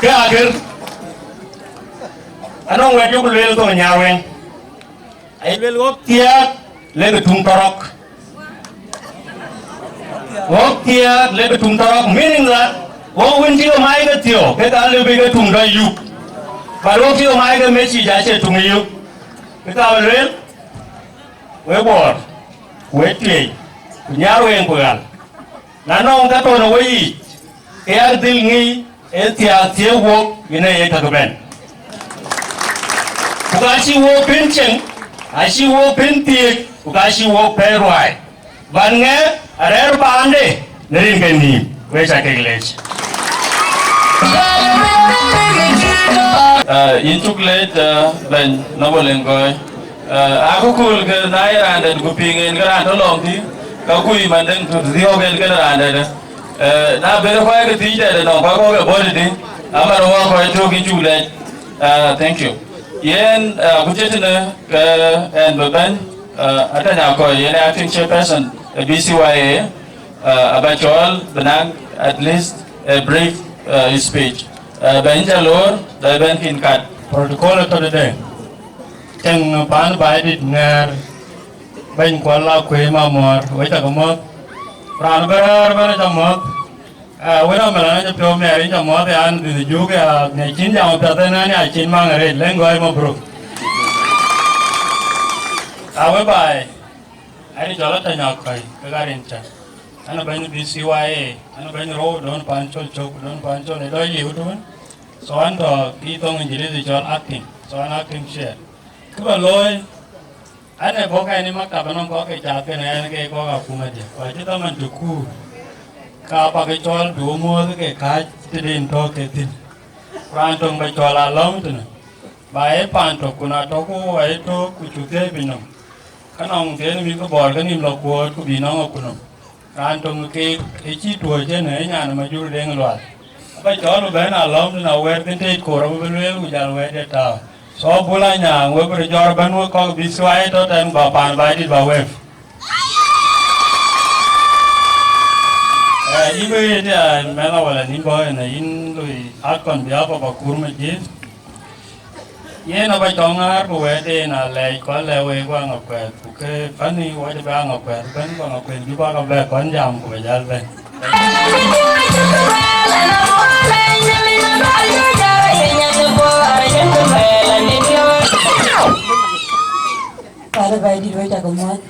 Ke akër, anɔŋ wɛ̈t yok lueel thoŋ Nyarweŋ. Aye lueel ɣɔ̈k thiääk, lek ë tuŋ tɔrɔk. Ɣɔ̈k thiääk, lek ë tuŋ tɔrɔk, meaning that ɣɔ̈k wën cï ke mac ke thiɔ̈k, ke ka lëu bï ke tuŋ dɔc yup. But ɣɔ̈k cï ke mac ke mec yic acie tuŋ yök. Ke ka bï lueel, wek Bor, ku wek Tuic, ku Nyarweŋ ku Ɣal. Na nɔŋ ka tɔ̈ në weyiic, ke yak dhil ŋic, ee thiaak thiëëk wok, yen ee ye käk bɛ̈n. Ku ka cï wok pën cieŋ, acï wok pën thiëëk, ku ka cï wok pɛ̈i ruaai. Bän ŋɛk arɛ̈ɛ̈r paande në rinken nïïm, wek ca kek leec. Ah, yïn cuk leec, ah, bɛ̈ny Noble Eŋgɔ̈ɔ̈i. Ah, akököl ke na ye raan dɛ̈t ku piŋ en ke raan tɔ̈ lɔŋ thïn, ka kuc man dɛ̈ŋ tɔ̈ thiɔ̈k en kën raan dɛ̈t. Eh, na ben kɔc ke thiëc dɛ̈t nɔŋ kɔc kɔ̈k ke bɔ̈ tëtï, aman wɔ kɔc tök yïn cuk leec. Ah, thank you. Yen, ah, ku cït tënë ke ɛn bï bɛ̈ny, ah, Atany Akɔ̈i, yen acting chairperson ë B C Y A, ah, aba cɔɔl bï naŋ at least a brief, ah, speech. Ah, bɛ̈ny ca loor, bɛ bɛ̈n kïn kat. Protocol ë tɔ̈ tëde. Cäŋ paan baai dït ŋɛ̈ɛ̈r, bɛ̈ny Kuɔl Akuëi Mamuɔɔr, wek ca ke muɔ̈th. Raan bï rɛ̈ɛ̈r bɛ̈n ca muɔ̈th. Ah, wën amëlan acï piɔ̈u miɛt, yïn ca muɔ̈th an, dhil juk ya, ne cïn jam apiɛth ënɛn ya cïn maŋ arëët, leŋ gɔ̈i mabruk. Ah, whereby, ani cɔl Atany Akɔi, ke ka rin cä. An bɛ̈ny B C Y A, an bɛ̈ny rou, don pan col cök, don pan col ë dɔc liu tuun. So an tɔ̈ kë thoŋ English cɔl acting. So an acting chair. Kë ba looi, an ë bɔ̈ kɛn ë maktab ënɔŋ kɔc ke cath kënë ɛn ke kɔc akuma diɛ̈. Ku acï dhaman të kuur, ka bäk cɔl bï wo muɔ̈ɔ̈th ke kääc tëden tɔ̈ ke thïn. Ku raan töŋ ba cɔl alɔ̈m tënë, ba ee paan tök, ku na tɔ̈ ku aye tök ku cuk thiëëc piny nɔm, ka nɔŋ tënë mïth ke bɔɔr ke nïm lɔ kuɔɔt ku bï nɔŋ akutnɔm. Raan töŋ keek ë cï tuɔ̈c ënë, ë nyan ë Majur Deŋ Lual. Aba cɔl bï bɛ̈n alɔ̈m tënë awɛ̈ɛ̈r thïn tëët koor abï bï lueel, ku jal wɛ̈ɛ̈t de tääu. So Bul Anyaŋ, we bï jɔɔr bɛ̈n wek kɔ̈k bï thuai tɔ̈ tɛ̈n, ba paan Baidït ba wëëp. Eh, yïn bï ɣet ya mɛnh awala nïm bɔ̈ ënë, yïn lui act on behalf of Akur Majith. Yen aba cɔŋ ŋäär ku wɛ̈ɛ̈t en alɛɛc, ku alɛ wek Aŋakuɛth, ku ke pani wacë bï Aŋakuɛth bɛ̈n, ku Aŋakuɛth Juba ka bɛ kɔn jam ku bɛ jäl bɛ̈n. Kare Baidït, wek cä ke muɔ̈th.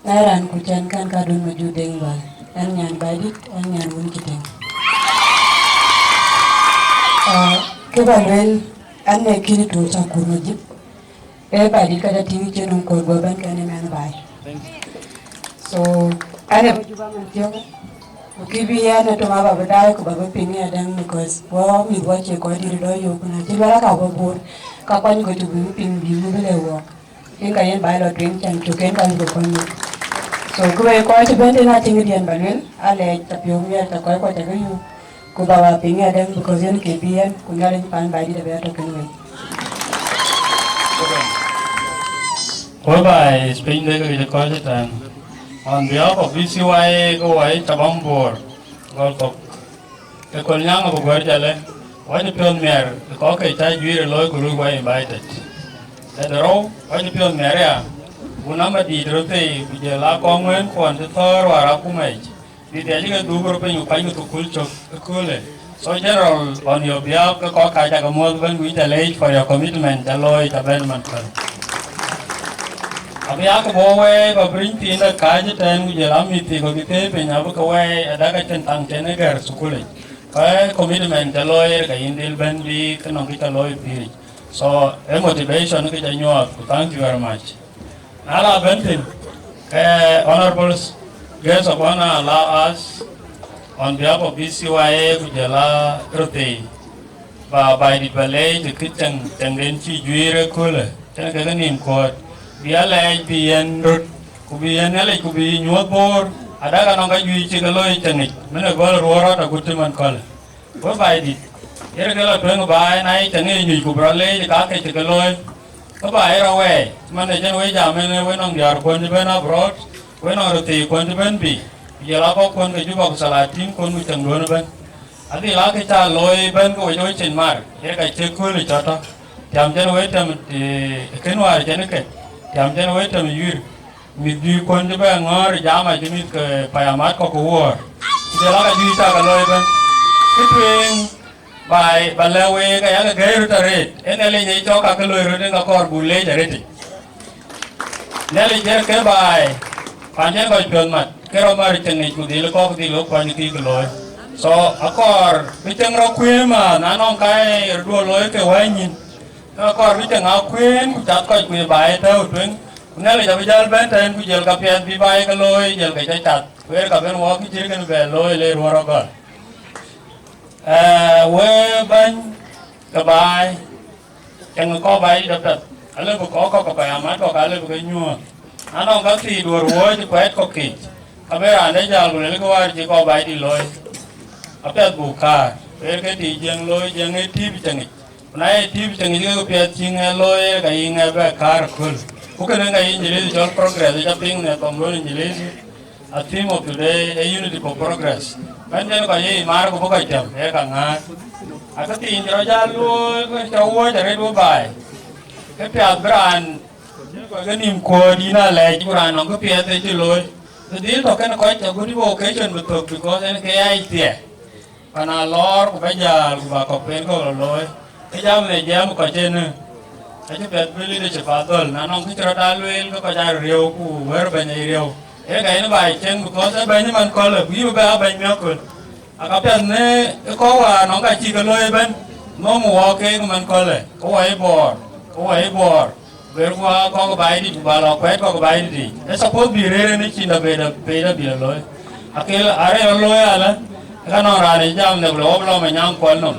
Ë raan ku cän kän kadun Majur Deŋ Lual, an nyan Baidït, an nyan wun Cïtëŋ. Ah, kë ba lueel, an ë kïn tuɔɔc Akur Majith. Ee Baidït ka ca tïŋ cïn nɔm kuɔ̈t guɔ bɛ̈n kɛn ë mɛnh baai. So, an ë bɔ̈ Juba man thiɔ̈k, ku kë bï yɛn ë tɔ̈ ma ba bï daai ku ba bï piŋ ë adäŋ, because wɔ mïth wɔ cie kɔc dït dɔ̈ yök, ku na cï luɛl aka bɔ̈ Bor, ka kuany kɔc cuk bï piŋ bï ŋö bï lëu wɔɔk. Yen ka yen baai lɔ tueŋ, can cuk ken ka yuk ë kony yök. So, kë wek kɔc cï bɛ̈n tënë acïn këdiɛn ba lueel, alɛɛc ca piɔ̈u miɛt, ca kɔc kuɔ ca ke yök, ku ba wa piŋ ë adäŋ, because yen ke bï yɛn, ku Nhialic pan Baidït abï atɔ̈ kën wek. Whereby is piny de ke kɔc ëtɛ̈ɛ̈n. On behalf of B C Y A, ke wɔ ë Tabam Bor, gɔl kɔ̈k. Ë kööl nyaŋ abï guär jalë, wacï piɔ̈th miɛr ë kɔc ke cä juiir ë looi ku lui wɔ invited. Ë de rou, wacï piɔ̈th miɛr aya, ku namba dïït röt thëi, ku jël aa kɔŋ wën kuɔn cï thɔ̈ɔ̈r wäär akuma yic, bï dhiɛc ke dhuk röt piny ku kuany ke thukul cök ëköölë. So General, on your behalf, ke kɔc ka cä ke muɔ̈th bɛ̈n, wïc ca leec for your commitment ca looi ca bɛ̈n man päl. Abï yak bɔ̈ wɛɛi ba bï riny thiin de kääc ëtɛ̈ɛ̈n, ku jël amïth thii kɔ̈k bï thëëi piny, abï ke wɛɛi adäk acïn thaŋ cïn ë gɛ̈r thukul yic. Ka commitment ca looi yer ka yïn dhil bɛ̈n bï ke nɔŋ kë ca looi pïïr yic. So, ë motivation kë ca nyuɔɔth, ku thank you very much. Na la bɛ̈n thïn, ke honorable guest of honor allow us on behalf of B C Y A ku jël a röthii, ba Baidït ba leec ë kë cäŋ, cäŋden cï juiir ëköölë, cïn kek nïïm kuɔɔt, bï alɛɛc bï yen röt, ku bï yen Nhialic, ku bï nyuɔ̈th Bor, adäk anɔŋ ka juiir cï ke looi cäŋic, min ë gɔl ruɔ̈ɔ̈r rɔt agut cï man kɔ̈lë. Wek Baidït, yen ke lɔ tueŋ baai, na ye cäŋ ye nyuc ku bï rɔt leec ka ke cï ke looi, ke ba ye rɔt wɛɛi, cï man ë cïn wek jam en, wek nɔŋ diäär kuɔn cï bɛ̈n abroad, wek nɔŋ röthii kuɔn cï bɛ̈n bï, ku jɔl a kɔc kuɔn ke Juba ku thalathiin kuɔn ku cäŋduön ëbɛ̈n. Adhil aa kë ca looi ëbɛ̈n ke wec wec cin mar, ye ka cï kööl ë cɔt tɔ̈. Tiam cïn wek tɛm, eh, kën wäär cïn ke, tiam cïn wek tɛm yuir, mïth juëc kuɔn cï bɛ ŋɔ̈ɔ̈r ë jam acï mïth ke payamat kɔ̈k ke wuɔ̈ɔ̈r. Ku jɔl aa ka juëc ca ke looi ëbɛ̈n. Kë tueŋ baai ba lɛ̈k week, aya ke gɛ̈i röt arëët, en Nhialic ë cɔk ka ke loi röt, en ka kɔɔr buk leec arëtic. Nhialic ë ke baai, pan cïn kɔc piɔ̈th mat, ke rɔt mar cieŋ ŋic ku dhil kɔ̈k dhil wek kuany kï ke looi. So, akɔɔr bï cieŋ rɔt kuëër ma, na nɔŋ ka ye röt duɔ looi ke wɛ̈ny nyin, ke akɔɔr bï cieŋ aa kueen ku cath kɔc ku ye baai ë tɛ̈ɛ̈u tueŋ. Ku Nhialic abï jäl bɛ̈n tɛ̈ɛ̈n ku jël ka piɛth bï baai ke looi, jël ke cä cath. Ku yer ka ben wɔ kë cït kën bɛ looi le ruɔ̈ɔ̈r agɔl. Eh, we bäny ke baai, cäŋ kɔ̈k baai dït apiɛth, alëu bï kɔc kɔ̈k ke payamat kɔ̈k alëu bï ke nyuɔ̈ɔ̈th. Anɔŋ ka thii duɔ̈r wuɔ̈ɔ̈c kuɛɛt kɔ̈k kiic, ka bï raan de jäl ku luelkï wäär cï kɔc baai dït looi, apiɛth buk kaar, ku yer ke tïï Jiëŋ looi, Jiëŋ ee tïïp cäŋic. Ku na ye tïïp cäŋic ke piɛth cï ŋɛ looi, ka yï ŋɛ bɛ kaar aköl. Ku kënë ka yï Injilith cɔl progress, ca piŋ në thoŋ duön Injilith. A theme of today, a unity for progress. Bɛ̈n jɛn kɔc ye maar ku bï kɔc tɛm, ee ka ŋaar. Akë thiin cï rɔt jal luɔɔi, ku cä wuɔ̈c arëët wë baai. Ke piath bï raan, kɔc ke nïïm kuɔ̈ɔ̈t yïn alɛɛc, ku raan nɔŋ kë piɛth ë cï looi. Dhil tɔ̈ kënë kɔc agut bï occasion bï thök, because en ke ya yic thiɛ. Pan a lɔɔr ku ba jäl ku ba kɔ̈k pen kɔ̈k lɔ looi. Ke jam në jam kɔc en, acï piɛth bï leadership a dhöl, na nɔŋ kë cï rɔt aa lueel ke kɔc aa riëu ku wër bɛ̈ny aye riëu. Ee ka yen ba cieŋ, because ee bɛ̈ny man kɔ̈lë, ku yï bï bɛ aa bɛ̈ny miɔ̈k köl. Aka piɛth në ë kɔ̈u wään nɔŋ ka cï ke looi ëbɛ̈n, nhom wɔ keek man kɔ̈lë, ke wɔ ye Bor, ke wɔ ye Bor. Ber ku aa kɔ̈k Baidït ku ba lɔ kuɛɛt kɔ̈k Baidït yic. Ë suppose bï rëër en ë cin dɔ beda, beda bï lɔ looi. Akël arëër lɔ looi alë, ë ka nɔŋ raan ë jam nhek lɔ wɔ bï lɔ Manyaŋ kuɔl nɔm.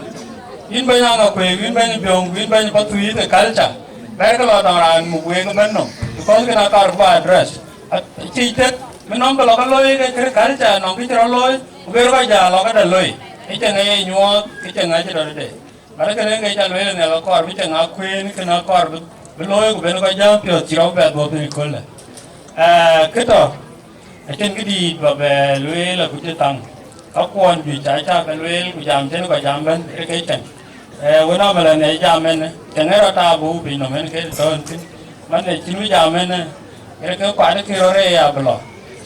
Yïn bɛ̈ny Aŋakuei, yïn bɛ̈ny Biöŋ, yïn bɛ̈ny Pathuyith ë culture. Bɛ̈ɛ̈rkë lɔ tɔŋ raan muk week ëbɛ̈n nɔm, because kën akar ku ba address. Acïï tek, min nɔm ke lɔ ke looi ke kër culture nɔm kë cï rɔt looi, ku ber kɔc jɔ lɔ ke dɛ looi. Ë cïn ŋa ye nyuɔɔth, ë cïn ŋa cï dɔt ëde. Bä kënë ke ca lueel nhial akɔɔr bï cïn ŋa kueen, kën akɔɔr bï, bï looi, ku ben kɔc jam piɔ̈ɔ̈th cï rɔt bɛ dhuɔ̈k piny köölë. Ee, kë tɔ, acïn kë dïït bä bɛ lueel agut cï thaŋ. Ka kuɔn juëc ca, ca ke lueel, ku jam cïn kɔc jam bɛ̈n, ë ke cïn. Ee, wën amëlë në jam en, cïn ë rɔt aa buk piny nɔm en ke tɔ̈ en thïn. Man ë cïn wïc amënë, ë ke kuat kë rɔt rëë ya bï lɔ.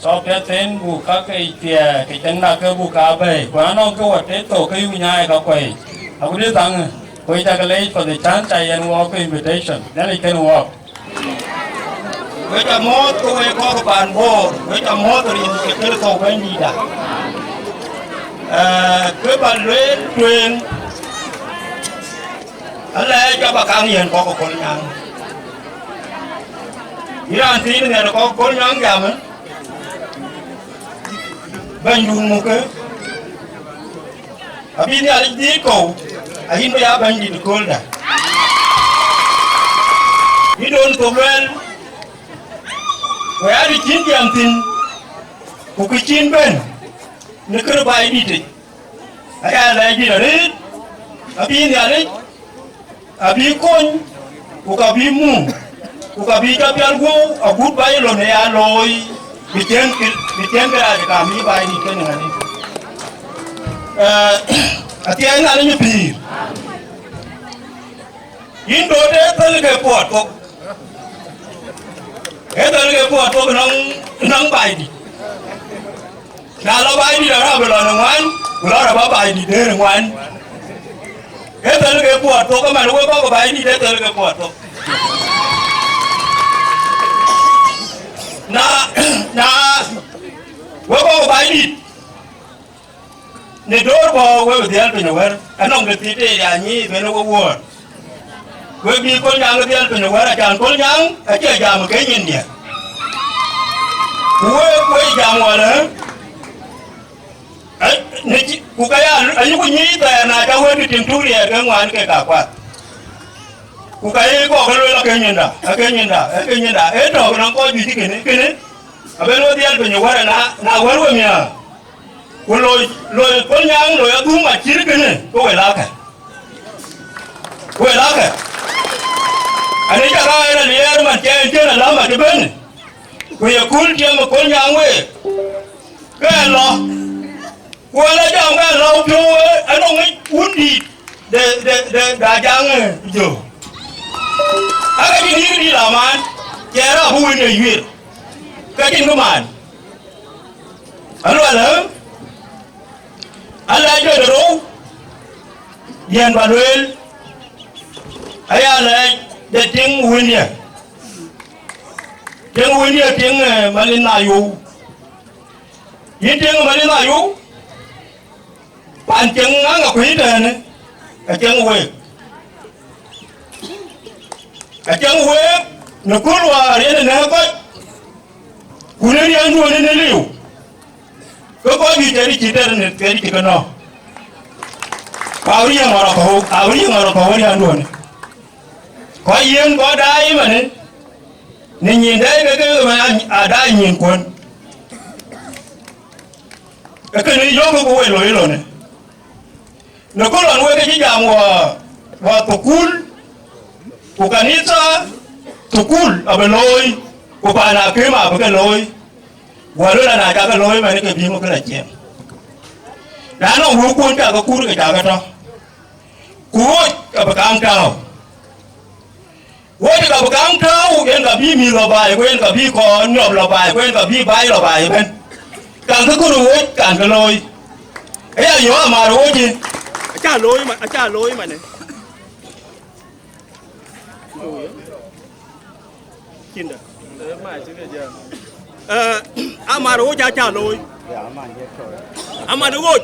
So piɛth en buk ka ke thiɛɛk, ke cäŋda ke buk ka bɛ̈ɛ̈i. Ku anɔŋ ke wɔ tëë thok ke yuk nyaai ka kuɛi. Agut ë thaŋë, ku cak leec for the chance ca yɛn wɔɔk ke invitation. Nhialic kën wɔɔk. Wek ca mɔ̈ɔ̈th ke wek kɔ̈k pan Bor, wek ca mɔ̈ɔ̈th rin ke Kërtho Bɛ̈nydïïtda. Ee, kë ba lueel tueŋ, alɛɛc ka ba kaŋ yɛn kɔ̈k ë Kolnyaŋ. Yïn raan thiin ë nhial kɔ̈k Kolnyaŋ jam, ë, bɛ̈nydun mukë, abï Nhialic dhiëëth kɔ̈u, ayïn bï ya bɛ̈nydït ë kööldä. Yïn don thok luɛɛl, ku ya të cïn jam thïn, ku kë cïn bɛ̈n në kër Baidït yic. Aya lɛc dït arëët, abï Nhialic, abï kony, ku ka bï mum, ku ka bï jɔ pial guɔ̈u agut Babilon ë ya looi, bï cieŋ kë, bï cieŋ kërac kam yï Baidït kënë ŋadï. Ee, athiɛɛi Nhialic ë pïïr. Yïn döt ë thël ke puɔt thok. Ë thël ke puɔt thok nɔŋ, nɔŋ Baidït. Na lɔ Baidït arɔ bï lɔ në ŋuan, ku lɔ rɔ bä Baidït dëër ë ŋuan. Ë thël ke puɔt thok, ëmɛn wek kɔ̈k Baidït ë thël ke puɔt thok. Na, na, wek kɔ̈k Baidït, në döör bɔ̈ wek dhiɛl piny ë wɛ̈r, anɔŋ de thit ë ya nyïï ben ë wek wuɔ̈ɔ̈r. Wek bï Kolnyaŋ dhiɛl piny ë wɛ̈r, acan Kolnyaŋ acie jam ke nyin diɛ̈. Ku wek, wek jam wälë, ë, në cï, ku ka ya, ayuku nyïï thɛɛr na ca wël bï tim tuk riɛɛr ke ŋuan kek akuath. Ku ka ye kɔk ke lueel ake nyinda, ake nyinda, ake nyinda. Ee tɔ̈ nɔŋ kɔc juëc kënë, kënë, abën we dhiɛl piny ë wɛ̈r na, na wɛ̈r we miäär. Ku loi, loi Kolnyaŋ loi adhum acït kënë, ke we lakë. Ku we lakë. Ani cak aa en aliɛɛr man cɛ en cïn alama cï bɛ̈n. Ku ye kul tiɛm ë Kolnyaŋ week. Ke lɔ. Ku en ajam ke lɔ piɔ̈u, eh, anɔŋ ŋic wun dïït de, de, de, de Ajaŋ, eh, Jö. Aka cïn yïk dïït aman, cɛ rap wun ye yuiir. Ka cïn kë man. Aluɛl, eh? Alɛɛc de rou, yɛn ba lueel, aya lɛɛc de tiŋ wëndiɛ. Tiŋ wëndiɛ, tiŋ, eh, Malin Ayou. Yïn tiŋ Malin Ayou, pan tiŋ Aŋakuei tɛ̈ɛ̈në, acieŋ week. Acieŋ week, në kööl wäär yen ë nɛ̈k kɔc, ku në riɛnduön ë në liu. Ke kɔc juëc tëde cï tɛr në kë cï ke nɔ̈k. Ku awïc yen ŋɔr akɔ̈u, awïc yen ŋɔr akɔ̈u riɛnduön. Kɔc yen kɔc daai ëmënë, në nyin dɛɛi ke ke ëmën a, a daai nyin kuön. Ee kënë yökë ku wëi loi ëlɔnë. Në kööl ɣɔn wek ke cï jam wɔ, wɔ thukul, ku kanitha, thukul abï looi, ku paan akïm abï ke looi. Wɔ luel an, aca ke looi man ke bï ŋö kë la ciɛɛŋ. Na nɔŋ wëu kuön ca ke kuur ke ca ke tɔ̈. Ku ɣööc abï kaŋ tääu. Wek ka bï kaŋ tääu, yen ka bï mïth lɔ baai, ku yen ka bï kɔn nyɔp lɔ baai, ku yen ka bï baai lɔ baai ëbɛ̈n. Kan kë kɔɔr wec, kan kë looi. Aya yɔ̈ɔ̈k amär wec ë. Aca looi ma, aca looi manë. Cinda. Eh, amär wec aca looi. Amän wec.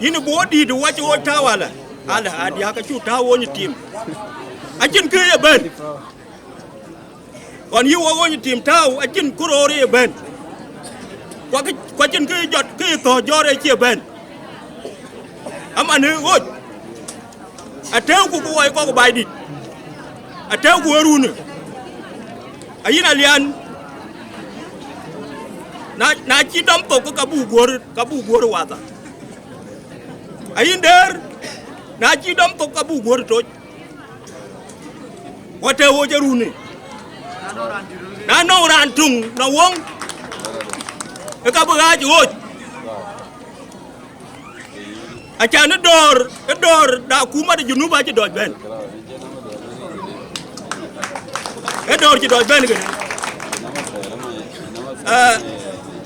Yïn bï wɔ dït wac wɔ tääu ala. Ala, adiäk acuk tääu wony tim. Acïn kë ye bɛ̈n. Ɣɔn yï wɔ wony tim tääu, acïn kë röör ye bɛ̈n. Ku acïn kë jɔt, kë thɔ̈ jɔt ë cie bɛ̈n. Amanë ɣöc, atëëuku ku wai kɔk Baidït, atëëuku ë runë. Ayïn Alian, na, na cï dɔm thok, ke ka buk guöör, ka buk guöör watha. Ayïn Dëër, na cï dɔm thok, ka buk guöör toc. Wate ɣöc ë runë. Na nɔŋ raan töŋ në woŋ, ë ka bï ɣaac ɣöc. Acan ë dɔ̈ɔ̈r, ë dɔ̈ɔ̈r da kumat ë Junub acï dɔc bɛ̈n. Ë dɔ̈ɔ̈r cï dɔc bɛ̈n kënë. Eh,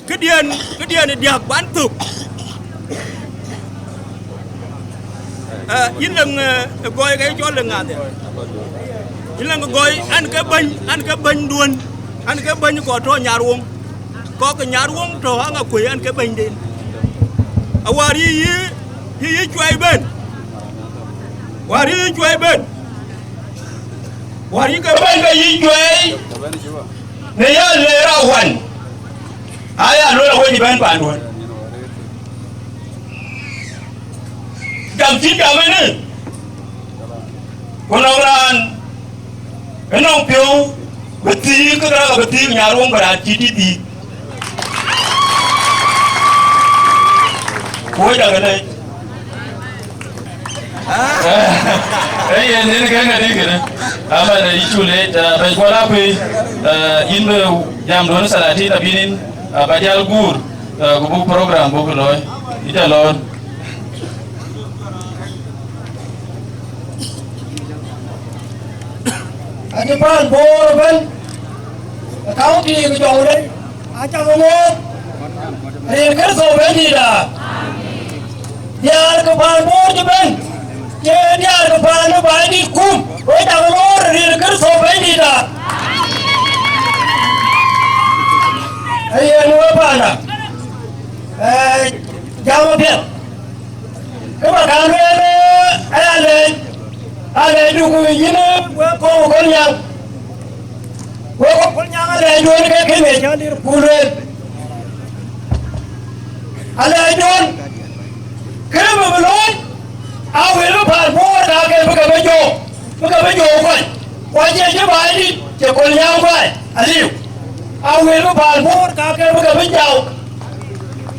këdiɛ̈n, këdiɛ̈n ë diäk ban thök. Eh, yïn lëŋ, eh, ë gɔɔi ke cɔl ë ŋath ya. Yïn lëŋ ë gɔɔi, an ke bɛ̈ny, an ke bɛ̈nyduön, an ke bɛ̈ny kɔc tɔ̈ Nyarweŋ. Kɔc ke Nyarweŋ tɔ̈ Aŋakuei, an ke bɛ̈nyden. Awär yï, yï, yï, yï cuai bɛ̈n. Wär yï cuai bɛ̈n. Wär yï ke bɛ̈n ke yï cuai. Në ya le rawan. Aya luel awec bɛ̈n panduön. Jam cï jam ënë. Ku nɔŋ raan ë nɔŋ piɔ̈u bï thiik, ke raan bï thiik Nyarweŋ bï raan cï dït thiik. Ku wec akë lec. Ee yen, yen ke ŋadï kënë. Aman, yï cu leec, ah, bɛ̈ny Kuɔl Akuëi, ah, yïn bï jamduön Salatin abï nïn, ah, ba jäl guur, ah, ku buk program buk looi. Yï ca lɔɔr. Acï paan Bor ëbɛ̈n ë kaunti ke Jonglei, acä ke ŋoot rin Kërtho Bɛ̈nydïïtda. Diäär ke paan Bor cï bɛ̈n, cie diäär ke paan ë Baidït kum, wek cä ke loor rin Kërtho Bɛ̈nydïïtda. Ee yen wek paanda, ee, jam apiɛth. Kë ba kaŋ lueel, ee alɛɛc, alɛɛcdu ku yïn, wek kɔc Kolnyaŋ. Wek kɔc Kolnyaŋ alɛɛcduön ke kënë cä lir ku lueel. Alɛɛcduön, kë bï bï looi, aa wël bï paan Bor ka ke bï ke bï jɔɔk, bï ke bï jɔɔk kɔc. Ku acie cï Baidït, cï Kolnyaŋ baai, aliu. Aa wël bï paan Bor ka ke bï ke bï jɔɔk.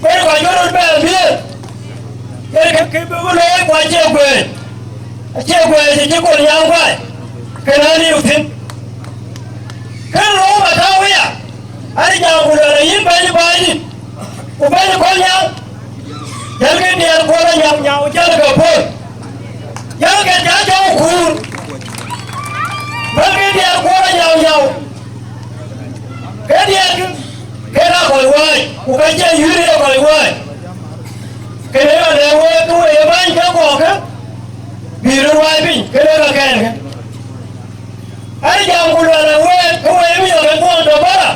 Ber kɔc ke röt bɛ̈ɛ̈r miëër, ber ke ke bï bï looi ku acie guëëc, acie guëëc cï Kolnyaŋ guai, kën aa liu thïn. Kën rou ba tääu aya, an jam ku luɛl ayïn bɛ̈ny Baidït, ku bɛ̈ny Kolnyaŋ, jälkï diɛɛr Kuɔl Anyau Nyau, jälkï puɔ̈l, jälkï jal cɔk kuur, jälkï diɛɛr Kuɔl Anyau Nyau. Ke diɛɛr kï, ke ka kɔc wääc, ku ka cie yïn ye kɔc wääc. Kënë ɣa lɛ̈k wek, ke wek ye bäny ke kɔɔrkë, bï röt wääc piny, kënë ka kɛɛrkë. An jam ku luɛl ë wek, ke wek ye miɔɔc ke dhuɔn tɔ̈ bära.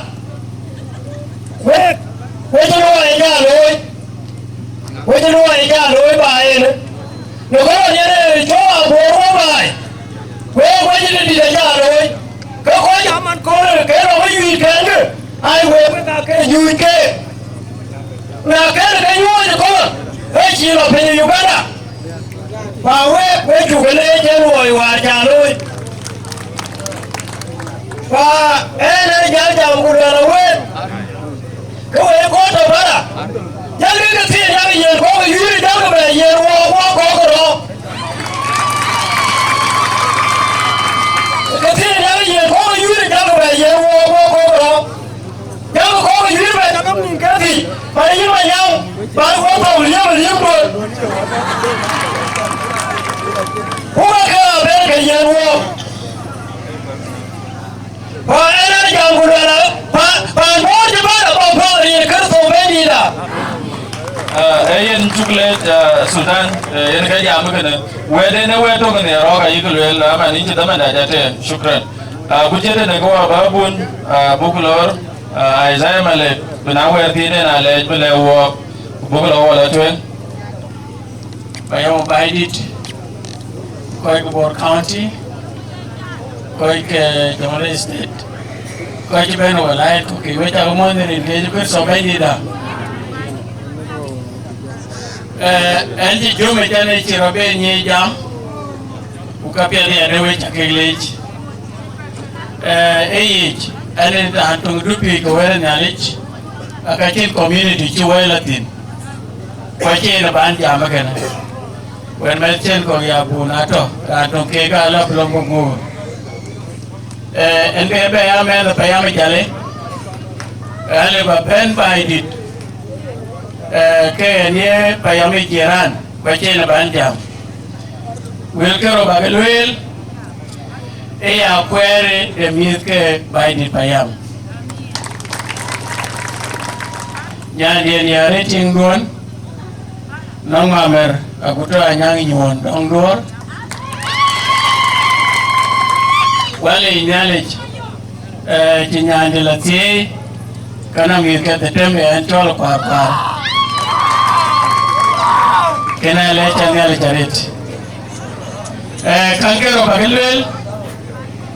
Wek, wek cï luɔi ë jal looi. Wek cï luɔi ë jal looi baai ënë. Në kɔn yen ee cɔk Abor wɔ baai. Wek wec ë dït ë jal looi. Ke kɔc aman kɔn ke rɔt ë yuic kɛnkë. Ai wek, wek aa ke yuic keek. Na kɛn ke nyuɔɔc ë kɔn, ee cï lɔ piny ë Uganda. Ba wek, wek cuk leec ë luɔi wäär cä looi. Ba ënë jäl jam ku luɛl ë wek. Ke wek kɔc tɔ̈ bära, jälkï ke thiin yak yen kɔ̈k ë yïïr, jälkï bɛ yen wɔ, wɔ kɔ̈k ë rɔ̈ɔ̈k. Ke thiin yak yen kɔ̈k ë yïïr, jälkï bɛ yen wɔ, wɔ kɔ̈k ë rɔ̈ɔ̈k. Jälkï kɔ̈k ë yïïr bɛ jɔ nɔm nïn ke thiin, bä yïn Manyau, bä wɔ thɔu liep ë liep duöl. Ku wek ke abëër ke yen wɔ. Ba ënë jam ku luɛl, ba, ba Bor cï bɛ̈n abɔ̈ päl rin Kërtho bɛ̈n Ida. Eh, yen cuk leec, eh, Sultan, eh, yen ke jam kënë. Wɛ̈t en ë wɛ̈t tök në rɔ̈ɔ̈k ayï kë lueel, aman yïn cï dhamanda jate. Shukran. Ah, ku cït tënë ke wɔ bä bun, ah, buk lor, ah, Isaiah Malek, bï na wɛ̈ɛ̈r thiin en alɛɛc bï lɛ̈k wɔɔk, buk lɔ wɔ lɔ tueŋ. Payam Baidit, kɔc ke Bor County, kɔc ke Jonglei State, kɔc cï bɛ̈n wëlait ku ke wek cak muɔ̈th në rin ke Yecu Kërtho Bɛ̈nydïtda. Eh, ɛn cï jɔ̈m ë cän ë cï rɔt ben nyic jam, ku ka piɛth ya de wek cak kek leec. Eh, ë yic, ɛn ë raan töŋ dupiööc ke wɛ̈t ë Nhialic, aka cïn community cï wɛ̈i lɔ thïn. Ku acïn ë ban jam ëkënë. Wën mɛ̈th cïn kɔ̈k ya bun atɔ̈, raan töŋ keek aa lɔ bï lɔ guöp guöör. Eh, en ke bɛ ya mɛnh ë payam ë Jalë, ɣɛn ë bä bɛ̈n Baidit, eh, ke en ye payam ë jiran, ku acïn ë ban jam. Wël ke rou bä ke lueel, ë ya kuɛɛrë de mïth ke Baidit payam. Nyandiɛ̈n ya rëër tiŋduɔ̈n, nɔŋ Mamer, agut tɔ̈ Anyaŋ nyuɔɔn dɔŋ duɔ̈ɔ̈r. Wal ë Nhialic, eh, cï nyandï lɔ thieei, ka nɔŋ mïth ke dhetem ë ɛn cɔl Kuaar Kuaar. Kënë alɛɛc ë Nhialic arëët. Eh, käŋ ke rou bä ke lueel,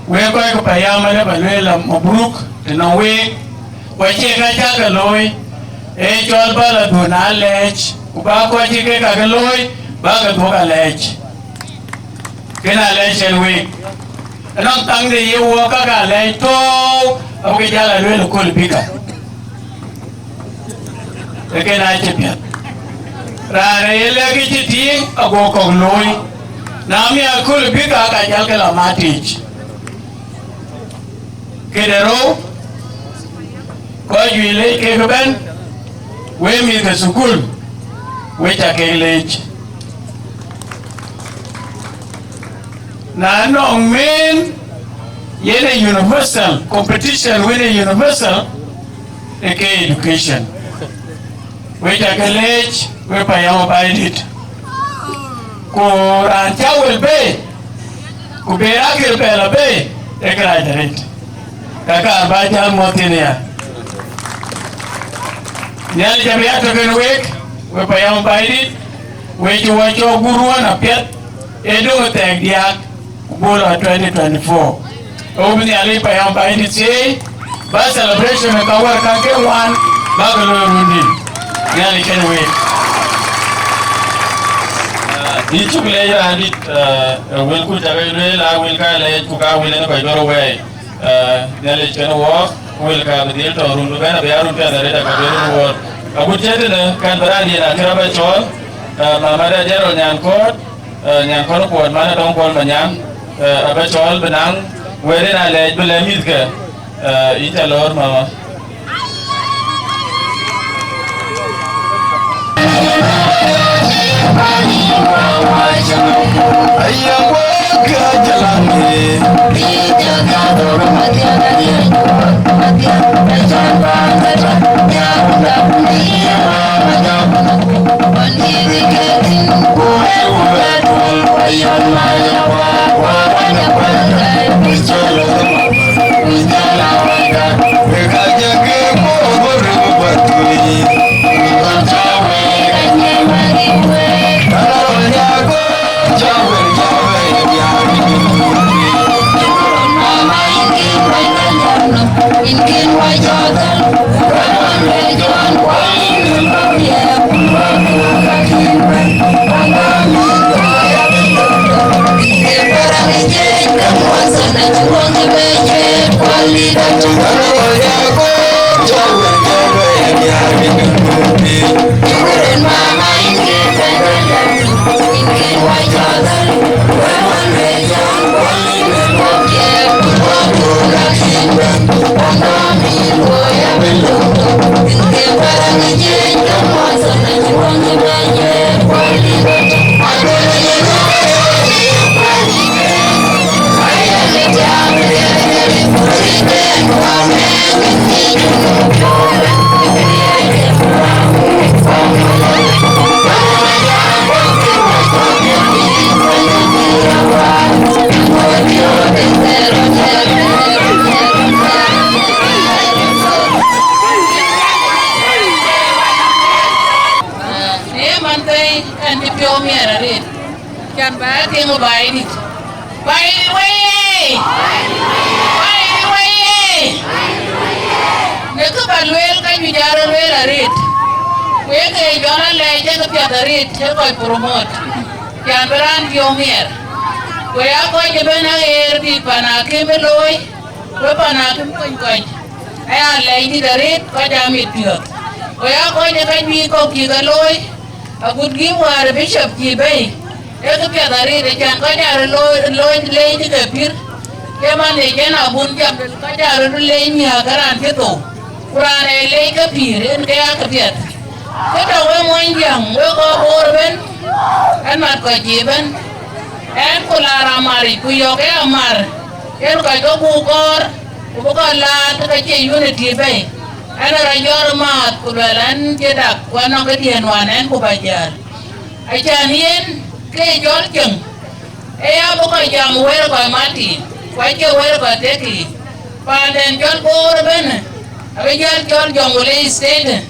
wek kɔc ke payam alë bä lueel la mabruk të nɔŋ week, ku acie ka cä ke looi, ee cɔl bä la dhuɔ̈n alɛɛc, ku bä kɔc cï kek ka ke looi, bä ke dhuɔ̈k alɛɛc. Kënë alɛɛc cɛn week. Ënɔŋ thaŋ de ye wuɔɔk ka ke alɛɛc tɔ̈ɔ̈u, abï ke jäl a lueel ë kööl bï ka. Ee kënë acï piɛth. Raan ë ye lɛ̈k cï tiiŋ ago kɔ̈k looi. Na miäk kööl bï ka, ka jäl ke la matic. Këde rou, kɔc juëc leec kek ëbɛ̈n, wek mïth ke thukul, wek ca kek leec. Na nɔŋ mɛn yen ë universal, competition wën ë universal, ë ke education. Wek ca ke leec, wek payam ë Baidit. Ku raan cä wël bei, ku be akil bɛ lɔ bei, ë kërac arëët. Ka kaar bä jäl muɔ̈th thïn aya. Nhialic abï ya tök kën week, wek payam ë Baidit, wek cï wɔ cɔk guruɔ̈n apiɛth, ee döŋ ë thɛɛk diaak, ku buk lɔ twenty twenty-four. Ee wɔ bï Nhialic payam Baidit thieei, bä celebration ë ka wär ka ke wan, bä ke looi run dït. Nhialic kën week. Ah, yïn cuk leec raandït, ah, wëlku cä ke lueel, aa wël ka lɛɛc, ku ka wël en kɔc dɔ̈ɔ̈r wɛɛi. Eh, Nhialic kën wɔɔk, wël ka bï dhil tɔ̈ run bï bɛ̈n, abï ya run piɛth arëët, aka bï run wuɔɔr. Agut cï tënë, kɛn bï raandiɛ̈n akï rɔt bɛ cɔɔl, eh, mama de General Nyankɔɔt, eh, Nyankɔɔt Kuɔɔt, man ë Tɔŋ Kuɔl Manyaŋ, eh, abɛ cɔɔl bï naŋ wëët en alɛɛc bï lɛ̈k mïthke, eh, yïn ca lɔ̈ɔ̈r mama. Ɛn cï piɔ̈u miɛt arëët, can bä a tïŋ ë Baidït. Baidït wei ye! Baidït wei ye! Në kë bä lueel, ka juëc aa rɔt lueel arëët, ku ye ke jɔn alɛɛc ee kë piɛth arëët, ee kɔc promote, can bï raan piɔ̈u miɛt. Ku ya kɔc ëbɛ̈n aɣeer bï pan akïm ë looi, ku pan akïm kony kɔc, aya lɛc dït arëët, kɔc aa mit piɔ̈ɔ̈th. Ku ya kɔc ë ka juëc kɔ̈k cï ke looi, agut gïïm wäär ë bicop cï bei, ee kë piɛth arëët, acan kɔc aa röt looi, looi leec ke pïr, ke man ë cïn abun jam, kɔc aa röt leec miäk ke raan cï thou, ku raan ee leec ke pïïr, en ke ya kë piɛth. Kë tɔ̈ we Muɔnyjäŋ, we kɔc Boor ëbɛ̈n, ɛn mat kɔc cï ëbɛ̈n, ɛn ku la ram maric, ku yɔ̈k ë amar, yen kɔc ke buk kɔɔr, ku bï kɔc laar ke ke cie unity bei. Ɛn ë rɔt jɔt ë maath, ku luɛl ɛn cï dak, ku anɔŋ këdiɛ̈n wään ɛn ku bä jäl. Acan yen ke cɔl cieŋ, ee ya bï kɔc jam wëër kɔc matic, ku acie wëër kɔc thekï. Paanden cɔl Boor ëbɛ̈n, abï jäl cɔl Jonglei State.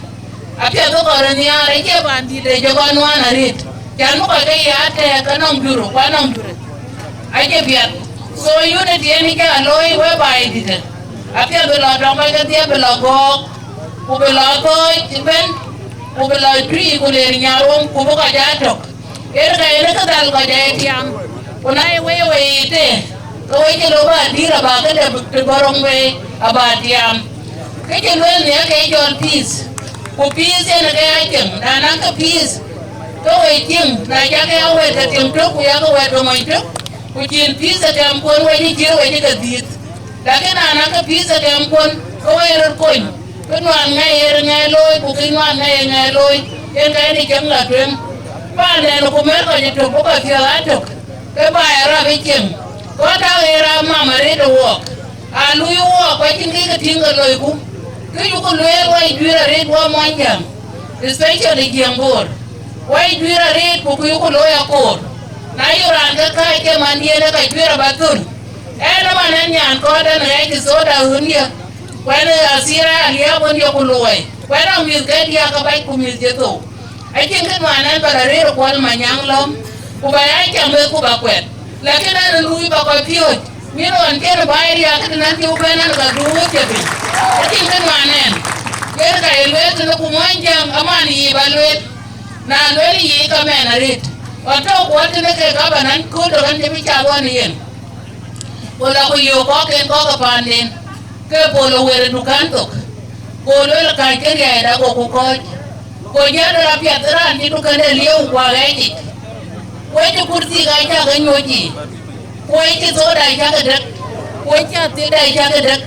Apiɛth bï kɔc röt nhiaar, acie paandït ë jɔ kɔc nuan arëët, can bï kɔc ke ya tɛ̈ɛ̈k ke nɔŋ jur, ku anɔŋ jur. Acie piɛth. So unity en ë cä looi we Baidït, apiɛth bï lɔ tɔŋ kɔc kedhie, bï lɔ gɔ̈ɔ̈k, ku bï lɔ thööc ëbɛ̈n, ku bï lɔ tui, ku ler nyarwom, ku bï kɔc aa tök. Yen ka yen ë kë dhal kɔc aa ye tiam, ku na ye wei wei yiic tëë, ke we cï lɔ bä dïïr aba këde të bɔ̈ röŋ wei aba tiam. Kë cï lueel nhial ke cɔl peace, ku peace yen ke ya cieŋ, na naŋ ke peace, ke we cieŋ, na cak ya wɛ̈t ke tiŋ tök, ku yak wɛ̈t ke mony tök, ku cïn peace ë tɛmkuɔn we cï ciër we cï ke dhiëth. Lakin na naŋ ke peace ë tɛmkuɔn, ke we röt kony, kë nuan ŋɛi ë ŋɛi looi, ku kë nuan ŋɛi ë ŋɛi looi, yen ka yen ë cieŋ la tueŋ. Paanden ku mɛ̈r kɔc ë tök, bï kɔc piɔ̈ɔ̈th aa tök, ke baai ë rap ë cieŋ, kɔc tak ë rap mam arëët ë wɔɔk. Aa luui wɔɔk, ku acïn kë ke tïŋ ke loiku, kë yuku lueel wai juëër arëët wä Muɔnyjäŋ, especially Jiëŋ Boor, wai juëër arëët ku kë yuku looi akoor. Na yök raan ke kääc ke mandiën ë ka juëër aba thöl. Ɛn ë man ɛn nyan kɔ̈ɔ̈t ɛn ɣɛɛc ë thoda ɣöndië, ku ɛn ë athir ë aliääp ɣöndië ku luɔi, ku ɛn ë mïth ke diäk abac ku mïth cï thou. Acïn kë nuan ɛn bä rëër Kuɔl Manyaŋ lɔ̈m, ku bä ya cam wek ku bä kuɛth. Lakin ɛn ë luui bä kɔc piööc, min ɣɔn cïn bä riääk këtënɛn cï bɛ̈n ɛn ka dhuur cï piny. Acïn kë nuan ɛn. Yen ka ye lueel tënë ku Muɔnyjäŋ aman yiic bä lueel. Na lueel yiic ka mɛn arëët. Ɣɔn tɔ̈u kuɔt tënë ke ka bä nɛn kööl tök ɛn cï bï cath ɣɔn ë yen. Ku la ku yöök kɔ̈k en kɔ̈k ë paanden, ke Pol ë wër ë dukan thok, ku luel, kääc ke riɛɛt, agoku kɔ̈ɔ̈c. Ku jäl rɔt apiɛth raan cï dukande lieu ku aɣɛɛc yic. Ku ecï kurthii ka cä ke nyuöc yiic, ku ecï thoda cä ke dek, ku ecï athirda cä ke dek,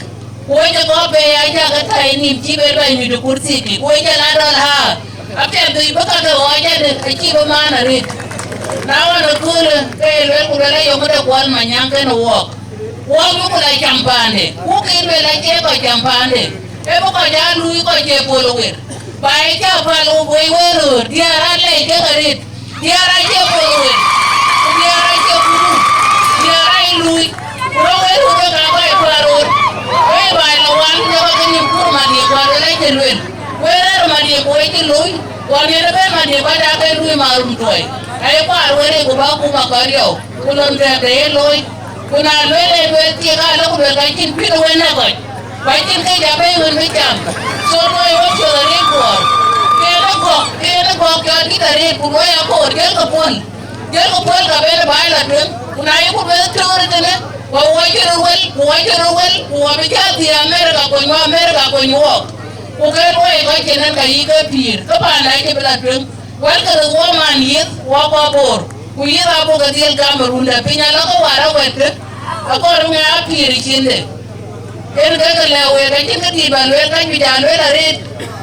ku ecï kɔ̈k bei acä ke thäi nïïm cï be luany nyuc ë kurthii kï, ku ecï la dɔl ɣaar. Apiɛth bï bï ka ke ɣɔɔc adï, acï bï maan arëët. Na ɣɔn ëköölë, ke ye lueel ku lueel ayöŋ de Kuɔl Manyaŋ kenë wɔɔk. Wɔɔk bï ku la cam paande, ku kë lueel acie kɔc cam paande. Ee bï kɔc aa luui kɔc cie Pol ë wër. Ba ye cä päl wei wëër röör, diäär aa lɛc kek arëët. Diäär acie Pol ë wër, ku diäär acie kuru, diäär aa ye luui. Ku rɔt wëër röör ke ka kɔc päl röör. Wei ba ye lɔ wan, ku jɔkë ke nïm kur madiëk, ku aluel acï luel. Wëër rɛ̈ɛ̈r madiëk ku wec cï luui, ku anhiɛn ëbɛ̈n madiëk kɔc aa ke luui marum tuɔi. Aye kuaar wëër yic ku bä kum akɔc riɔu, ku lon kɛ̈ɛ̈k de ye looi. Ku na lueel ee lueel thiek, aa lɔ ku lueel ka cïn pïïr ë wën ë kɔc, ku acïn kë ja bei wën bï cam. So luɔi wok cuɔth arëët kuɔɔr. Kën ë gɔk, kën ë gɔk cɔl dït arëët, ku luɔi akoor, jëlkï puɔ̈l. Jëlkï puɔ̈l ka ben ë baai la tueŋ. Ku na yeku lueel töör tënë, ku wɔ cï röt wël, ku wɔ cï röt wël, ku wɔ bï cä dhil Amerika kony, wɔ Amerika kony wɔɔk. Ku ke luɔi kɔc cïn en ka yïk ke pïïr, ke panda acï bï la tueŋ. Wɛ̈lkï röth wɔ man yith, wɔ kɔc Boor, ku yith abuk ke dhiël Kamerun de piny alɔ ke war awɛ̈tkë, akɔɔr ŋɛ apïïr ë ciënde. Yen ke ke lɛ̈k week, acïn kë dït bä lueel, ka juëc aa lueel arëët,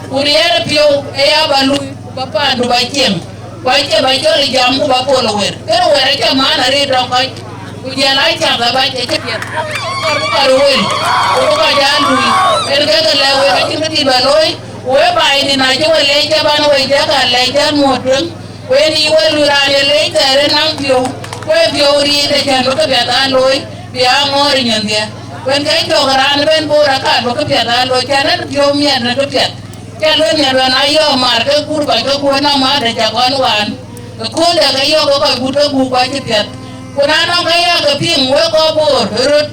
ku riɛɛr ë piɔ̈u ë ya bä luui, ku bä paandu bä cieŋ, ku acie bä cɔl ë jam, ku bä Pol ë wër. Kënë wër acä maan arëët tɔŋ kɔc, ku jiɛl aa cath abac, acï piɛth. Kɔɔr bï kɔc röt wël, ku bï kɔc aa luui. Yen ke ke lɛ̈k week, acïn kë dït bä looi, ku we baai dït na cï we leec cä bän we jɔk aa lɛc dɛ̈t muɔ̈t tueŋ. Ku yen yï wël luui raan ye leec thɛɛr ë naŋ piɔ̈u, ku ë piɔ̈u riit ë cän bï këpiɛth aa looi, bï aa ŋɔ̈ɔ̈r ë nyin dhiɛ. Ku yen ke cök raan ëbɛ̈n Boor akat bï këpiɛth aa looi, cän en piɔ̈u miɛt në këpiɛth. Cä lueel miɛt wën aa yɔ̈ɔ̈k maar ke kuur kɔc ke kuöör nɔm ade cä kɔn waan. Ëkööldë ke yök ke kɔc gut ke gup kɔc cï piɛth. Ku na nɔŋ ke yak ke piŋ wek kɔc Bor ë röt,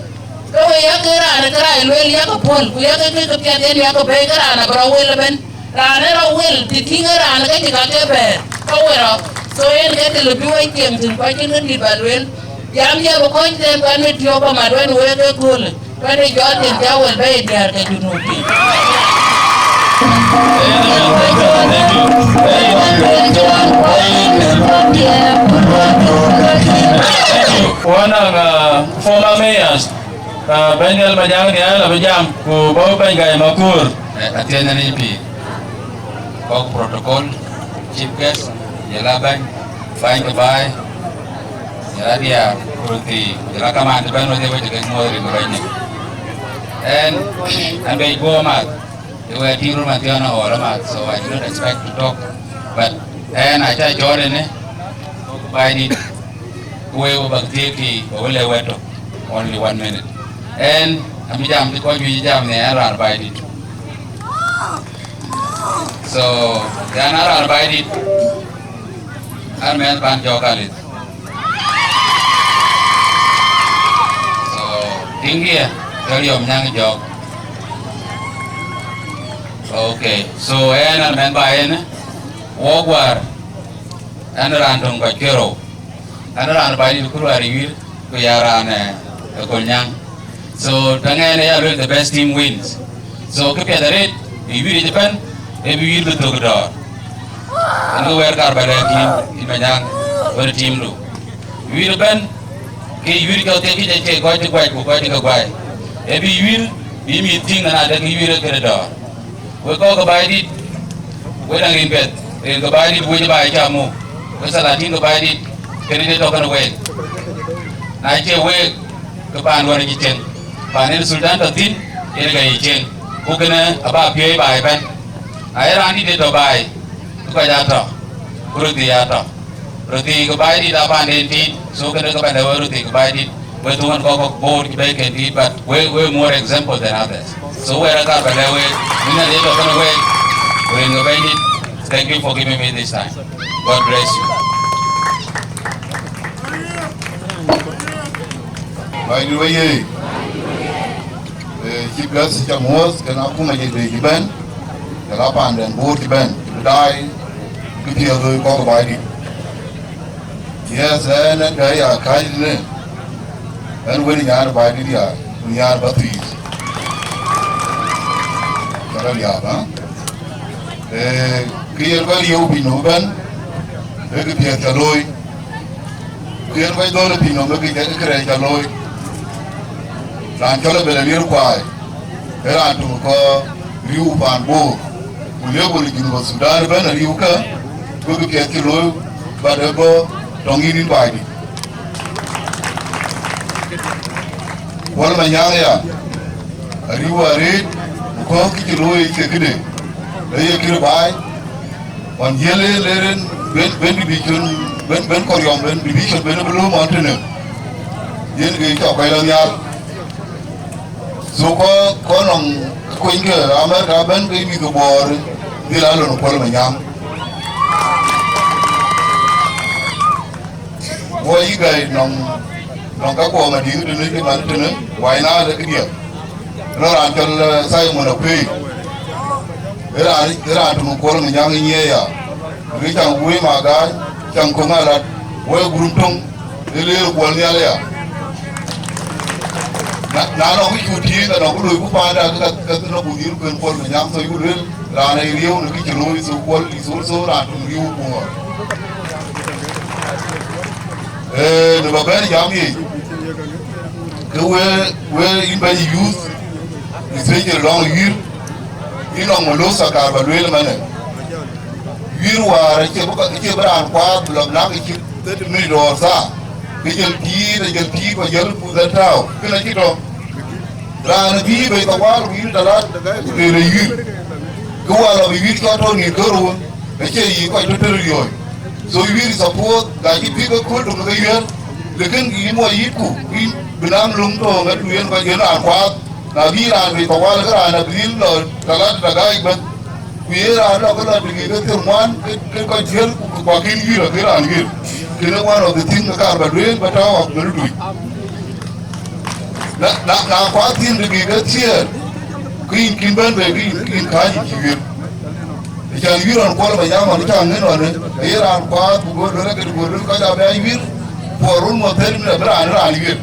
ke we yak ke raan ë kërac lueel yak ke puɔ̈l, ku yak ke kë ke piɛth yen yak ke bɛ̈ɛ̈i ke raan abï rɔt wel ëbɛ̈n. Raan ë rɔt wel, të tïŋ ë raan ke cï ka ke bɛ̈ɛ̈r, ke we rɔt. So yen ke të lë bï we cieŋ thïn, kɔc cïn kë dït bä lueel. Jam jɛ bï kɔc tɛ̈n kuɛn mit tiɔp amat wën wek ëköölë. Kɔc ë jɔt yen cä wël bɛ̈ɛ̈i diäär ke Junub piny. One of uh, former mayors, uh, Beniel Majang Nial, abï jam, ku bä bɛ̈ny Gai Makur. Eh, athiɛɛny ënë pïïr. Kɔ̈k protocol, chief guest, jɔl a bɛ̈ny, bäny ke baai, jɔl a diäär, ku röt thii, jɔl a kamaan të bɛ̈n wedhie wec ke muɔ̈th rin bɛ̈ny. Ɛn, an bei guɔ math, ë wɛ̈ɛ̈t tïŋ röt man thiɔ̈n ɣɔɔr amath, so I did not expect to talk, but ɛn acä cɔɔl ënë, Baidit, ku wek bäk thiëëk kï, bä wël ë wɛ̈t tök, only one minute. Ɛn, amï jam të kɔc juëc jam në ɛn raan Baidit. So, yan a raan Baidit, an mɛnh pan jɔk alith. So, tiŋ diɛ, ke riɔm nyaŋ jɔk. Okay, so ɛn an mɛnh ba ɛn, wok war, ɛn raan töŋ kɔc kerou. An raan Baidit ku ruaar ë wiir, ku ya raan, eh, ë Kolnyaŋ. So, tɛ̈ŋ ɛn ë ya luel the best team wins. So, kë piɛth arëët, ë wiir yic ëbɛ̈n, ë bï wiir bï thök dɔ̈ɔ̈r. Ɛn kë wɛɛr kar bä lɛ̈k yïn, yïn Manyaŋ, wën ë team du. Wiir ëbɛ̈n, ke wiir cɔk thiek kïc acï kɔc cï guac ku kɔc cï ke guai. Ë bï wiir, bï mïth tïŋ ënadë ke wiir ë këde dɔ̈ɔ̈r. Wek kɔc ke Baidit, wek daŋ rin piɛth, rin ke Baidit wec ë baai cam muk, wek salatin ke Baidit, kënë de tɔ̈ kënë week. Na cie week, ke paan wär cï cieŋ, paan en Sultan tɔ̈ thïn, yen ka yï cieŋ, ku kënë aba piööc baai ëbɛ̈n. Na ye raan dït de tɔ̈ baai, ke kɔc aa tɔ̈, ku röt dhil aa tɔ̈. Röt thii ke Baidit aa paanden tiit, so kënë ke bä lɛ̈k wek röt thii ke Baidit, wek thuɔ̈n kɔ̈k kɔ̈k Bor cï bɛ̈ɛ̈iken tiit, but we, we more example than others. So wek raan kar bä lɛ̈k wek, mïn adhil tɔ̈ kënë wek, ku rin ke Bɛ̈nydït, thank you for giving me this time. God bless you. Baidit wek ye. Eh, Chief Guest, ca muɔ̈ɔ̈th, kën akuma jël dee cï bɛ̈n, kën a paanden Bor cï bɛ̈n, cï bï daai, kë piɛth looi kɔ̈k Baidit. Yes, ɛn, ɛn ka ya kääc tënë, ɛn wën nyan Baidit ya, ku nyan Bathith. Ca rɔt liääp, ha? Eh, kë yen kɔc riëëu piny nɔm ëbɛ̈n, ee kë piɛth ca looi. Ku yen kɔc dhɔ̈l ë piny nɔm ë kë, ë kërɛɛc ca looi. Raan cɔl Abel Alier Kuai, ee raan töŋ kɔc riëëu paan Bor, ku level Junub Thudan ëbɛ̈n ariëëu kë, ku kë piɛth cï looi, but ë bɔ̈ tɔŋ yïn yïn Baidit. Kuɔl Manyaŋ ya, ariëëu arëët, ku kɔ̈k kë cï looi ë cie këde, ee ye kërë baai, ɣɔn jiël ë ler en ben, ben division, ben, ben Koriɔm, ben division, ben ë bï lööm ɣɔn tënë. Yen ke cɔk kɔc lɔ nhial. So kɔc, kɔc nɔŋ kony ke America bɛ̈n ke mïth ke Bor, dhil aa lon Kuɔl Manyaŋ. Wɔ yï gäi nɔŋ, nɔŋ ka kuɔɔm adïŋ tënë cï man tënë, wai na de këdiɛ. Lɔ raan cɔl, eh, Simon Akuei. Ë raan, ë raan töŋ Kuɔl Manyaŋ ë nyiëë ya. Ri caŋ wui ma gaany, caŋ köŋ alat, wɛ̈ɛ̈k gurum töŋ, ë leer Kuɔl nhial ya. Na, na nɔŋ kë cu tïïk, anɔŋ kë loi ku paanda, ke ka, ka, ka nɔŋ ku dhil kuen Kuɔl Manyaŋ, so yï ku lueel, raan ë riëëu në kë cï looi, so Kuɔl, is also raan töŋ riëëu Bor. Eh, në bä bɛ̈n jam yic, ke we, we yïn bɛ̈ny youth, especially lɔŋ Yuir, yïn lɔŋ Molosa kaar bä lueel ëmënë. Yuir wäär acie bï, acie bï raan kuaath bï lɔ nak cït thirty minute or saa, ke jël tiit, ajël tiit, ku ajël puth atääu, kënë acï tɔ̈. Raan bï bei thawal ku yïn talat, ku rëër ë Yuir. Ke wäär lɔ bï Yuir cɔl tɔ̈ nïn kërou, acie yï kɔc tɔ̈ tënë riɔ̈ɔ̈c. So Yuir suppose, ka cï bï ke kööl tök ke yuɛ̈r, lakin yïn muɔc yïtku, yïn bï naŋ löŋ tɔ̈ ŋätdu yen kɔc yen raan kuaath. Na bï raan bei thawal ke raan abï dhil lɔ talat dagaik bɛ̈n. Ku ye raan lɔ ke lɔ dagika thiërŋuan, ke, ke kɔc jiël ku, ku, Ku akïn yuir, akïn raan yuir. Kënë one of the thing ke kaar ba lueel, ba tääu akutnhom dui. Na, na, na kuath thiin dï bï ke thiëër, ku yïn kïn bɛ̈n bei, ku yïn, ku yïn kääc yïn cï yuir. Acan yuir ɣɔn Kuɔl Manyang ɣɔn cä ŋën ɣɔn, aye raan kuaath, ku go lueel akëdï, go lueel kɔc abï a yuir, puɔl run mɔ̈ thɛɛr minit abï raan, raan yuir.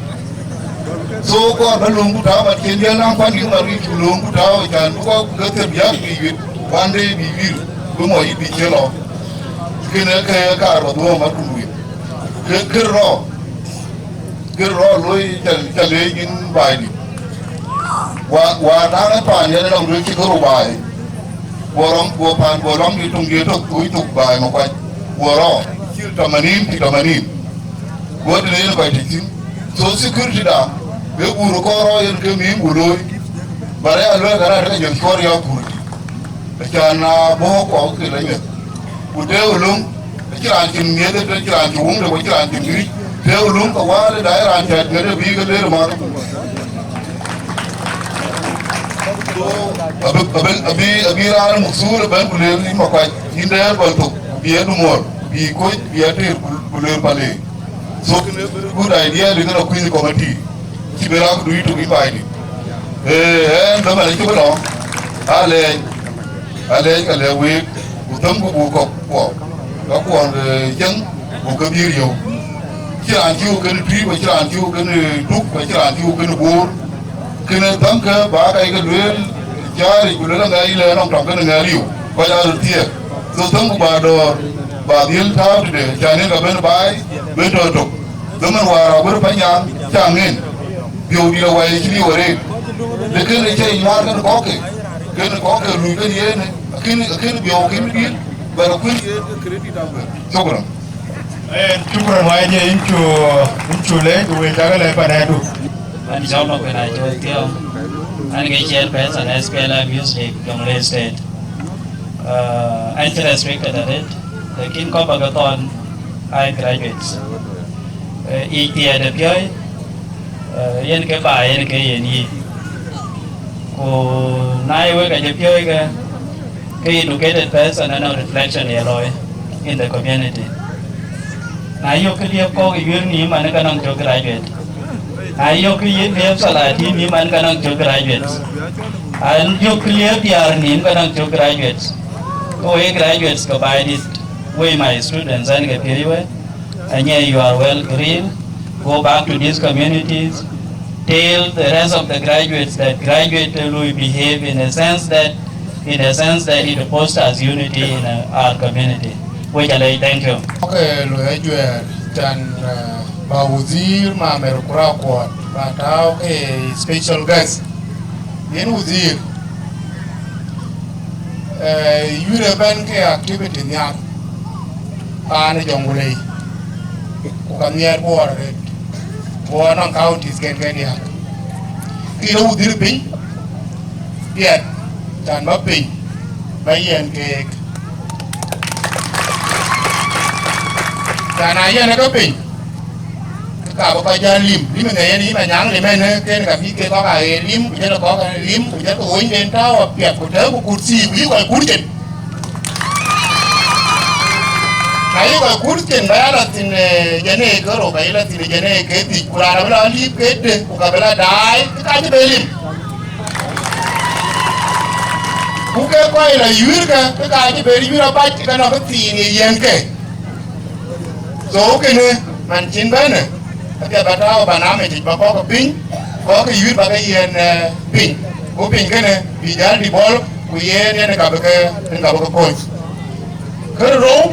So kɔɔr ba lööŋku tääu, mat cïn diɛ̈n naŋ kuany yïn mat, ku lööŋku tääu, acan bï kɔc ke thep biäk bï yuir, one day bï yuir, bï mɔc yï bï ciël lɔ. Kënë ke kaar ba dhuɔ̈ɔ̈m mat ku luui. Ke kër rɔɔk, kër rɔɔk looi, ca, ca leec yïn baai dït. Wa, wa naŋ ë paan yɛn ënɔŋ duëër cï kërou baai. Guɔ rɔm, guɔ paan, guɔ lɔm dït tuŋ diëër tök, tuuc thok baai Makuac. Guɔ rɔɔk, cil tamanin pi tamanin. Guɔ tënë yen kɔc tïc thïn. So security da, be guur kɔɔr rɔɔk yen ke miim ku looi. Ba rɛ̈ɛ̈r luɛɛk arɛ̈ɛ̈r ke jɔl cuɔr ya guur. Acan na bɔ̈ kɔɔk ke la nyuɛth. Ku tëëu löŋ, acï raan cïn miëth, acï raan cï wuŋde, ku acï raan cïn giric. Tëëu löŋ ke wäär ë daai raan cä duëër ë bï ke leer ëmɔ̈r. So, abï, abï, abï, abï raan muk thuur ëbɛ̈n ku leer yïn Makuac, yïn dɛ̈ɛ̈r bɔl thok, ku bï adu muɔɔr, bï koc, bï ater ku, ku leer pale. So, kënë very good idea, dï kënë kuïn committee. Cï bï rak dui tök yï baai dït. Ee, ɛn dhamën acï bï lɔ. Alɛɛc, alɛɛc ka lɛ̈k week, ku themku buk kɔ̈k kuɔɔk. Ka kuɔɔk, ee, cieŋ, buk ke bï riëëu. Cï raan cï ku kënë Tuic, ku cï raan cï ku kënë Duk, ku cï raan cï ku kënë Boor. Kënë thäŋkë ba ka yï ke lueel, caaric ku lueel aŋɛɛr yï lɛ̈ɛ̈r nɔm tɔŋ kënë ŋɛɛr riëëu, kɔc aa röt thiëëk. So themku ba dɔ̈ɔ̈r, ba dhiël tääu tëde, ca nin ka ben baai, ben tɔ tök. Dhamën wäär aguër Panyaŋ, ca ŋën. Biöu dït awai acï liu arëët. Lë kënë cie nyuaar kënë kɔ̈kkë, kënë kɔ̈kkë luui kënë yen, akën, akën biöu akën dït, bɛ̈n akuën yen ke credit aguër. Shukran. Eh, shukran, wai je, yïn cu, yïn cu leec, ku wek cakë lɛc panɛdu. An cɔl Makuën Acol Thiɔ̈ŋ, an ke chairperson S P L M Youth League, Jonglei State. Uh, an cï restricted arëët, lakin kɔc ba ke thɔn aa graduates. Eh, yic thiëëdë piɔ̈i, eh, yen ke ba, yen ke yen yï. Ku na ye wek acï piɔ̈i ke, ke educated person anɔŋ reflection ye looi in the community. Na yök kë liep kɔ̈k ë yuëër nïïm, man ke nɔŋ cök graduate. Na yök kë liep Salatin nïïm, man ke nɔŋ cök graduates. Na yök kë liep diäär nïïm, ke nɔŋ cök graduates. Ke wek graduates ke baai dït, wek my students, an ke piööc wek. And yeah, you are well grilled. Go back to these communities. Tell the rest of the graduates that graduate will behave in a sense that, in a sense that it fosters unity in, uh, our community. Wek ca leec, thank you. Okay, luɔi ajuɛɛr can, uh, ba wazir Mamer Kura Kuɔt, ba tääu ke special guest. Yen wazir, eh, yuëër ëbɛ̈n ke activity nhial paan ë Jonglei, ku ka nhiɛɛr Bor arëët, Bor nɔŋ counties ken ke diäk. Kï röt wudhir piny, piɛth, can bä piny, bä yiɛn keek. Can a yiɛn ke piny, ke ka bï kɔc jäl lim, lim ënë yen yï Manyaŋ lim ënë, ken ka bï ke kɔ̈k aɣeer lim, ku jël kɔ̈k lim, ku jël ke wönyden tääu apiɛth, ku tëëk ku kut thii, ku yï kɔc kut cin. Na yï kɔc kut cin, bä ya lɔ thïn, eh, jɛn ee ke rou, bä yï lɔ thïn jɛn ee ke dhïc, ku raan abï lɔ liip ke de, ku ka bï lɔ daai, ke ka cï be lim. Ku ke kɔc lɔ yuiirkë, ke ka cï be yuiir abac, ke nɔŋ ke thiin ye yiɛ̈n ke. So kënë, man cïn bɛ̈në, apiɛth bä tääu barnamij yic, bä kɔ̈k piny, kɔ̈k yuiir bä ke yiɛ̈n, eh, piny. Ku piny kënë bï jäl develop, ku yen yen ka bï ke, yen ka bï ke kony. Kë rou,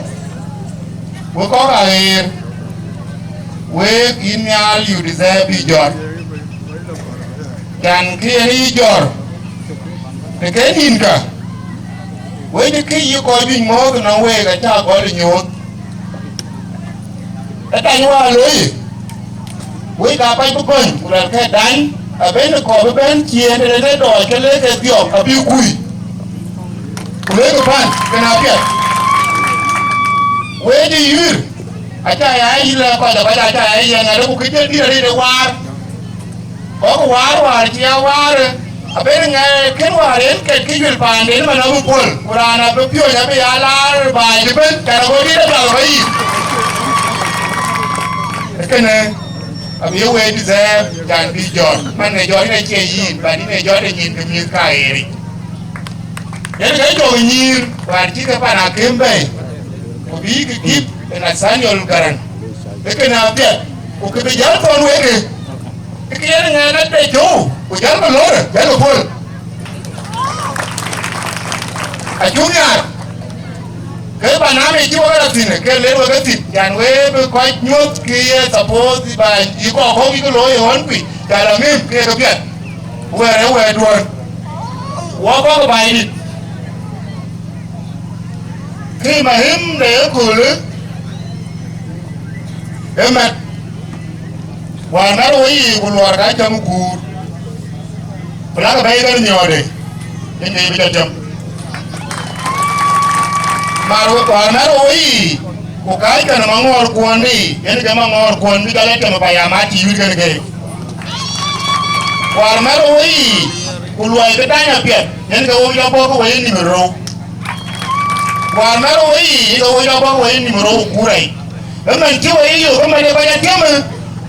wek kɔ̈k aɣeer, wek yïn nhial, you deserve bï jɔt. Can kë yen yï jɔt, të ke nïnkä, wek cï kë yï kɔc juëc mɔ̈ɔ̈th ënɔŋ week acä gɔl ë nyuöth. Ë tany wäär looi, wek aa kɔc bï gɔny, ku luɛlkë dany, abënë kɔɔr bï bɛ̈n ciëën tëde le dɔɔc ke le ke dhiɔp abï kuc, ku le ke pän, kën apiɛth. Wek ë yuiir, acä ya yï lɛ̈k kɔc, kɔc acä ya yï yɛn ŋɛ̈t, ku kë cï dït arëët ë waar. Kɔc waar, waar cï ya waar, Abën ŋɛk kën wäär en ket kë juël paanden man abï puɔ̈l, ku raan abï piööc abï ya laar baai ëbën, cän ago dït apiath rɔt yic. Kënë abï ye wëi deserve, cän bï jɔt. Man në jɔt yen acie yïn, but yïn ee jɔt ë nyin ke mïth ka ɣeeric. Yen ke jɔk nyïïr, wäär cï ke pan akïm bɛ̈ɛ̈i, ku bï ke gïp ë Nathaniel Garang. Ee kënë apiɛth, ku kë bï jäl thɔn wek ë, ee kë yen ŋɛn ade cöu, ku jäl ke lor, jäl ke puɔ̈l. Acuk nhiaar, ke banamï cï wek lɔ thïn, ke ler wek ethïn, yan wek bï kɔc nyuɔ̈th kë ye suppose ba yï kɔk kɔ̈k yï ke looi ë ɣɔn kuc, jäl aŋëm ke ke piɛth. Wɛɛr ë wɛɛrduön, wɔ kɔ̈k ë Baidït, kë mahim de ëköölë ë mɛt, wäär mɛt wɔ yiic ku luɔɔr ka cäm ë kuur, ku lakë bɛ̈i kën nyɔɔde, yen ke bï jɔ cäm. Mar wäär mɛt wɔ yiic, ku kääc kën maŋɔɔr kuɔn bï, yen ke maŋɔɔr kuɔn bï jɔ lɔ cäm ë payam acï wït kën keek. Wäär mɛt wɔ yiic, ku luɔi bï dany apiɛth, yen ke wok jɔ bɔ̈ ke wei nïm ë rou. Wäär mɛt wɔ yiic, yen ke wok jɔ bɔ̈ ke wei nïm ë rou ë kuur ai. Ëmën cï wei yök ëmën ë kɔc atiëmë,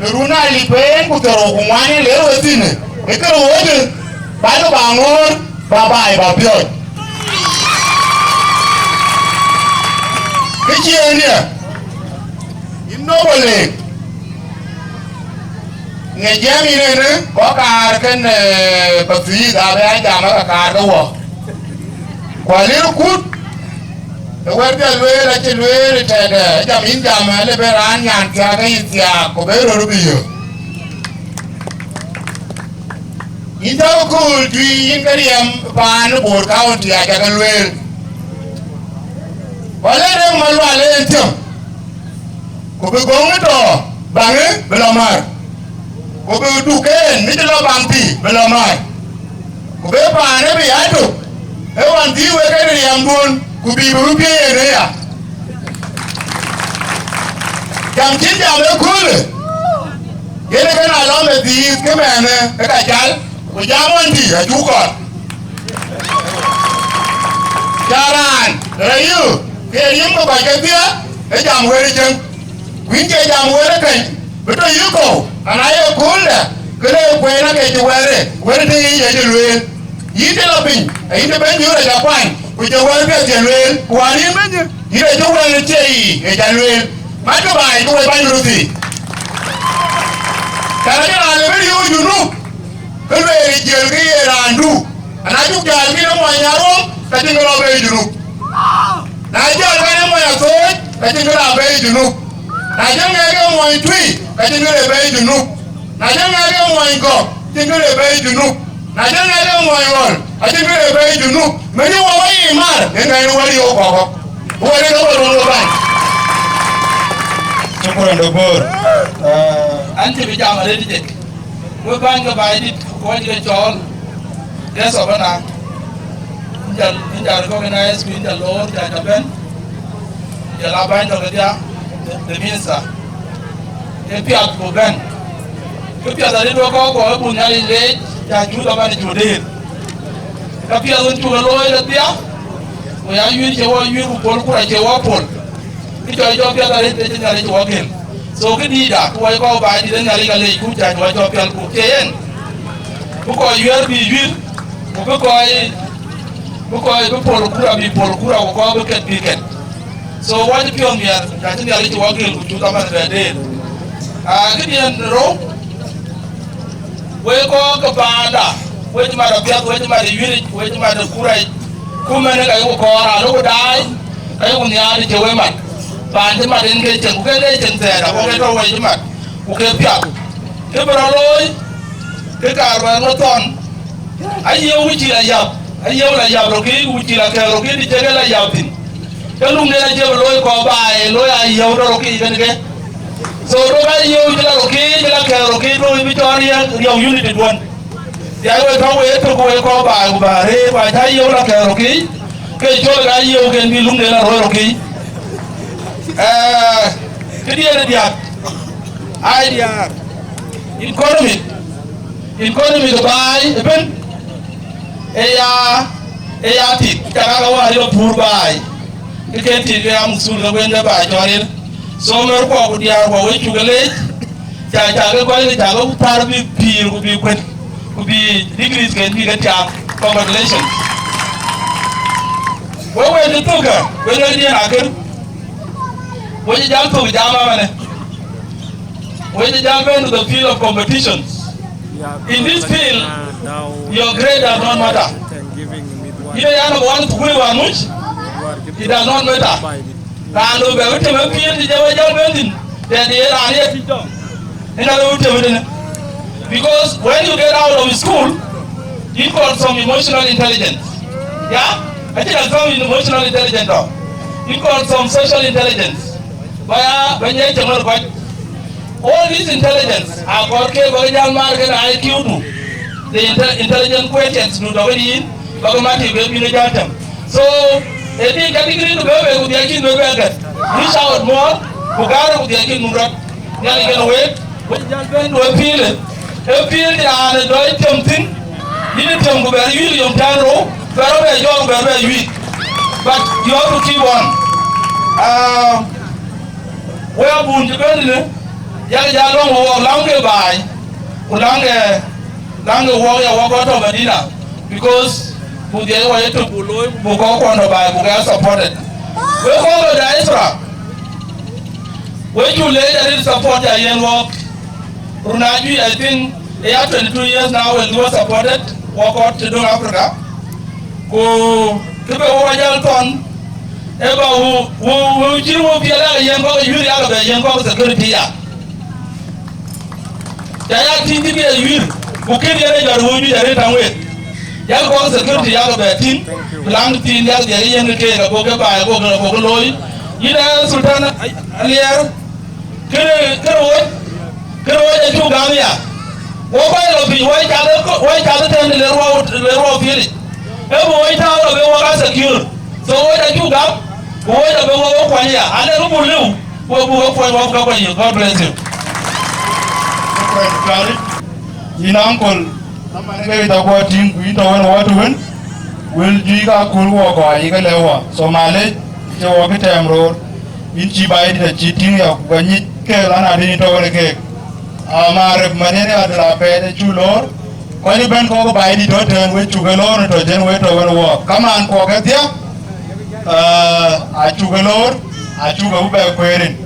në run alip en ku thiërrou ku ŋuan en le wek thïn, ë kërë wöödë, bäkï ba ŋoor, ba baai ba piɔ̈ɔ̈c. Kë ciëën ye, yïn nɔ̈k wɔ leek. Ŋic jam yïn ënë, kɔc kaar kën, eh, Pathuyith abï a jam aka kaar ke wɔ. Ku alir kut, ë wɛ̈t piɛth lueel acï lueel tɛ̈dë, jam yïn jam, ale bï raan nyan thiaak ke yï thiaak, ku bï röt bï yök. Yïn tɔ̈ kööl juëc yïn ke riɛm paan ë Bor County aca ke lueel. Ku ale rem Malual en thiëm. Ku bï gɔ̈ŋ ë tɔ̈ baŋë bï lɔ määr, ku bï duk en ë cï lɔ baŋ thii bï lɔ määr, ku bï paanë bï ya tök, ë ɣɔn thii wek en riɛmduön, ku bï bï bï piëëc en ëya. Jam cïn jam ëköölë, yen ë kën alɔm ë dhiith kë mɛɛnë ë ka cal, ku jam ɣɔn thii acuk kɔɔr. Ca raan rɛ̈c yï, ke riɛm ke kɔc kedhie, ë jam wëër ë cäŋ. Ku yïn cie jam wëër ë keny, bï tɔ yï kɔ̈u, ana ye kööldä, ke le kueen ake cï wɛ̈ɛ̈r ë, wëër ë tëŋ yic acï lueel. Yïn cï lɔ piny, ayïn cï bɛ̈ny yöör aca kuany, ku cï wɛ̈ɛ̈r piɛth cï lueel, ku wään yïn bɛ̈ny, yïn acï wɛ̈ɛ̈r ë cie yiic ë ca lueel. Matkï baai, ke wek bäny röt thii. Ka rɛ̈c raan le bï riëëu Junub, ke lueel ë jiël ke ye raandu. Ana cuk jäl kïn ë muɔny Aruɔŋ, ka cïn kë lɔ bei Junub. Na jäl kɛn ë muɔny Athooc, ka cïn kë lɔ bei Junub. Na jäl ŋɛk ë muɔny Tuï, ka cïn kë lɔ bei Junub. Na jäl ŋɛk ë muɔny Gɔ̈k, cïn kë lɔ bei Junub. Na jäl ŋɛk ë muɔny Ɣɔl, acïn kë lɔ bei Junub. Mɛnhë wɔ wä ye mar, yen ka yen wä riëëu kɔ̈kɔ̈k. Wä riëëu kɔ̈kɔ̈k wä bäny. Shukran, Doktor. Ah, an cï bï jam arëët jek. Wek bäny ke Baidït, ku kɔc ke cɔɔl, guest of honor, yïn jal, yïn jal recognize, ku yïn jal loor, jal ja bɛ̈n, jal a bäny tɔ̈ kedhia, the, the minister. Ee piath ku bɛ̈n. Kë piath arëët wek kɔc kɔ̈k ë bun Nhialic leec, ja cut aman ë cut dëër. Ka piath wën cuk e looi kedhia, ku ya yuiir cï wɔ yuiir, ku pol kura cï wɔ pol. Kë cɔl jɔ piath arëët ë cï Nhialic wɔ gël. So kë dïïtda, ku wɔ kɔc Baidït ë Nhialic ka leec, ku cäc wɔ jɔ pial, ku cie yen. Bï kɔc yuɛ̈r bï yuiir, ku bï kɔc, bï kɔc bï pol kura bï pol kura, ku kɔc bï ket bï ket. So wɔ cï piɔ̈ɔ̈th miɛt, ka cï Nhialic wɔ gël, ku cut aman bɛ deet. Aa, këdiɛ̈n rou, wek kɔc ke paanda, wek cï mat apiɛth, wek cï mat ë yuiiric, wek cï mat ë kurac, ku mɛnë ka yeku kɔɔr, aa, loku daai, ka yeku nhiaar të cï wek mat. Paan cï mat en ke cieŋ, ku ke le cieŋ thɛɛr, ago ke tɔ̈ wei cï mat, ku ke piath. Kë bï rɔt looi, kë kaar bɛ ŋö thɔn, aye wïc cï la yäp, aye wïc la yäp röt kï, wïc cï la kɛ̈ɛ̈k röt kï, të cï ke la yäp thïn. Ke luŋden acie bï looi kɔɔr baai, looi aye wïc tɔ̈ röt kï kën ke. So, duɔ̈k ayiëëu cï la röt kï, cï la kɛ̈ɛ̈k röt kï, duɔ̈k bï cɔɔl riɛ̈k, riɛ̈u unity duɔ̈n. Yak wek tɔ̈ wek ë tök wek kɔc baai ku bäär rëër, ku acä yiëëu la kɛ̈ɛ̈k röt kï, ke cɔl ka yiëëu kën bï luŋden la röör röt kï. Eh, këdiɛ̈n ë diäk, I D R, economy, economy ke baai ëbën. Ë ya, ë ya tit, cak aa ke wär yök pur baai. Ke ke tit ke ya musul ke wën ke baai cɔl yen. So, mɛ̈r kuɔ ku diäär kuɔ, wek cuk leec, ca, ca ke kɔc ke ca ke thar bï pïïr ku bï kuën, ku bï degrees ken bï ke tiaam. Congratulations. Wek wek cï thök kä, wek wek diɛn akër. Wek cï jal thök jam amanë. Wek cï jal bɛ̈n to the field of competitions. In this field, your grade does not matter. Yïn ë ya number one thukul wään muc, it does not matter. Raan lɔ bɛ wek tëm ë field cï jɔ wek jal bɛ̈n thïn, tɛ̈ de ye raan ye tïc dɔm. Ëna lɔ wek tëm ëtënë. Because when you get out of school, you got some emotional intelligence. Yeah? Acïn a some emotional intelligence dɔm. You got some social intelligence. Ba ya, ba nyɛ cäŋ ë kɔc. All this intelligence, akɔɔr ke bä ke jal maar kën I Q du. The inte-, intelligent questions du dɔ̈k ë yïn, bä ke mat yï bï ke jal tɛm. So, ë dï category du bɛ wek, ku dhiɛl cïn bɛ bɛ gät. Reach out more, ku gäär, ku dhiɛl cïn muk rɔt. Nhialic kën wek, wek jal bɛ̈n du ë field, ë field raan ë dɔc tɛm thïn, yïn ë tɛm ku bɛ yuiir yom tɛ̈n rou, bɛ rɔt bɛ jɔɔk, bɛ bɛ yuiir. But you have to keep on. Uh, Wek abun cï bɛ̈n tënë, yak jal lɔ̈ŋ wek wɔk läŋkë baai, ku läŋkë, läŋkë wɔk ya wɔk kɔn tɔ̈ Madina, because buk dhiɛc wɔ ye tök buk looi, buk kɔc kuɔn tɔ̈ baai, buk ya supported. Wek kɔc lɔ diaspora, wek cuk leec arëët support ya yen wɔk. Run ajuëc, I think, ë ya twenty two years now, wek wɔ supported, wɔk kɔc tëdöŋ Africa. Ku kë bï wɔ jal thɔn, ë ba wɔ, wɔ, wɔ cïn wɔ piɛl yak yen kɔk yuiir yak bɛ yen kɔk security ya. Ca ya tïŋ kë bï yuiir, ku kën yen ë jɔt wɔ juëc arëët taŋ wek. Yak kɔk security yak bɛ tïŋ, ku laŋ thiin yak dhiɛl yen kë keek, ago ke baai, ago ke, ago ke looi. Yïn ë Sultan Aliɛɛr, Kënë, kënë wec, kënë wec acuk gam ya. Wɔ kɔc lɔ piny, wec cath, wec cath tɛ̈n le ruɔu, le ruɔu piëlic. Ee bï wec tääu lɔ bï wɔ ka secure. So wec acuk gam, ku wec abï wɔ kuany ya. Ane rubur liu, ku buk kuany wɔ ka kuany. God bless you. Yïn uncle, na man ke ta kuɔ tïŋ, ku yïn tɔ̈ wën wɔ tɔ̈ wën, wël juëc ka köl wɔ kɔc ayï ke lɛ̈k wɔ. So malec, cï wɔ kë tɛɛm roor. Yïn cï baai dït acï tïŋ ya, ku ka nyic ke lɔn adï yïn tɔ̈ wën keek. Amaar man yen ya dï la pɛɛt acuk loor. Kɔc ëbɛ̈n kɔ̈k baai dït tɔ̈ tɛ̈n, wek cuk ke loor në tɔ̈ jɛn wek tɔ̈ wën wɔ. Kamaan kuɔ kedhie, aa, acuk ke loor, acuk ke bï bɛ kueer rin.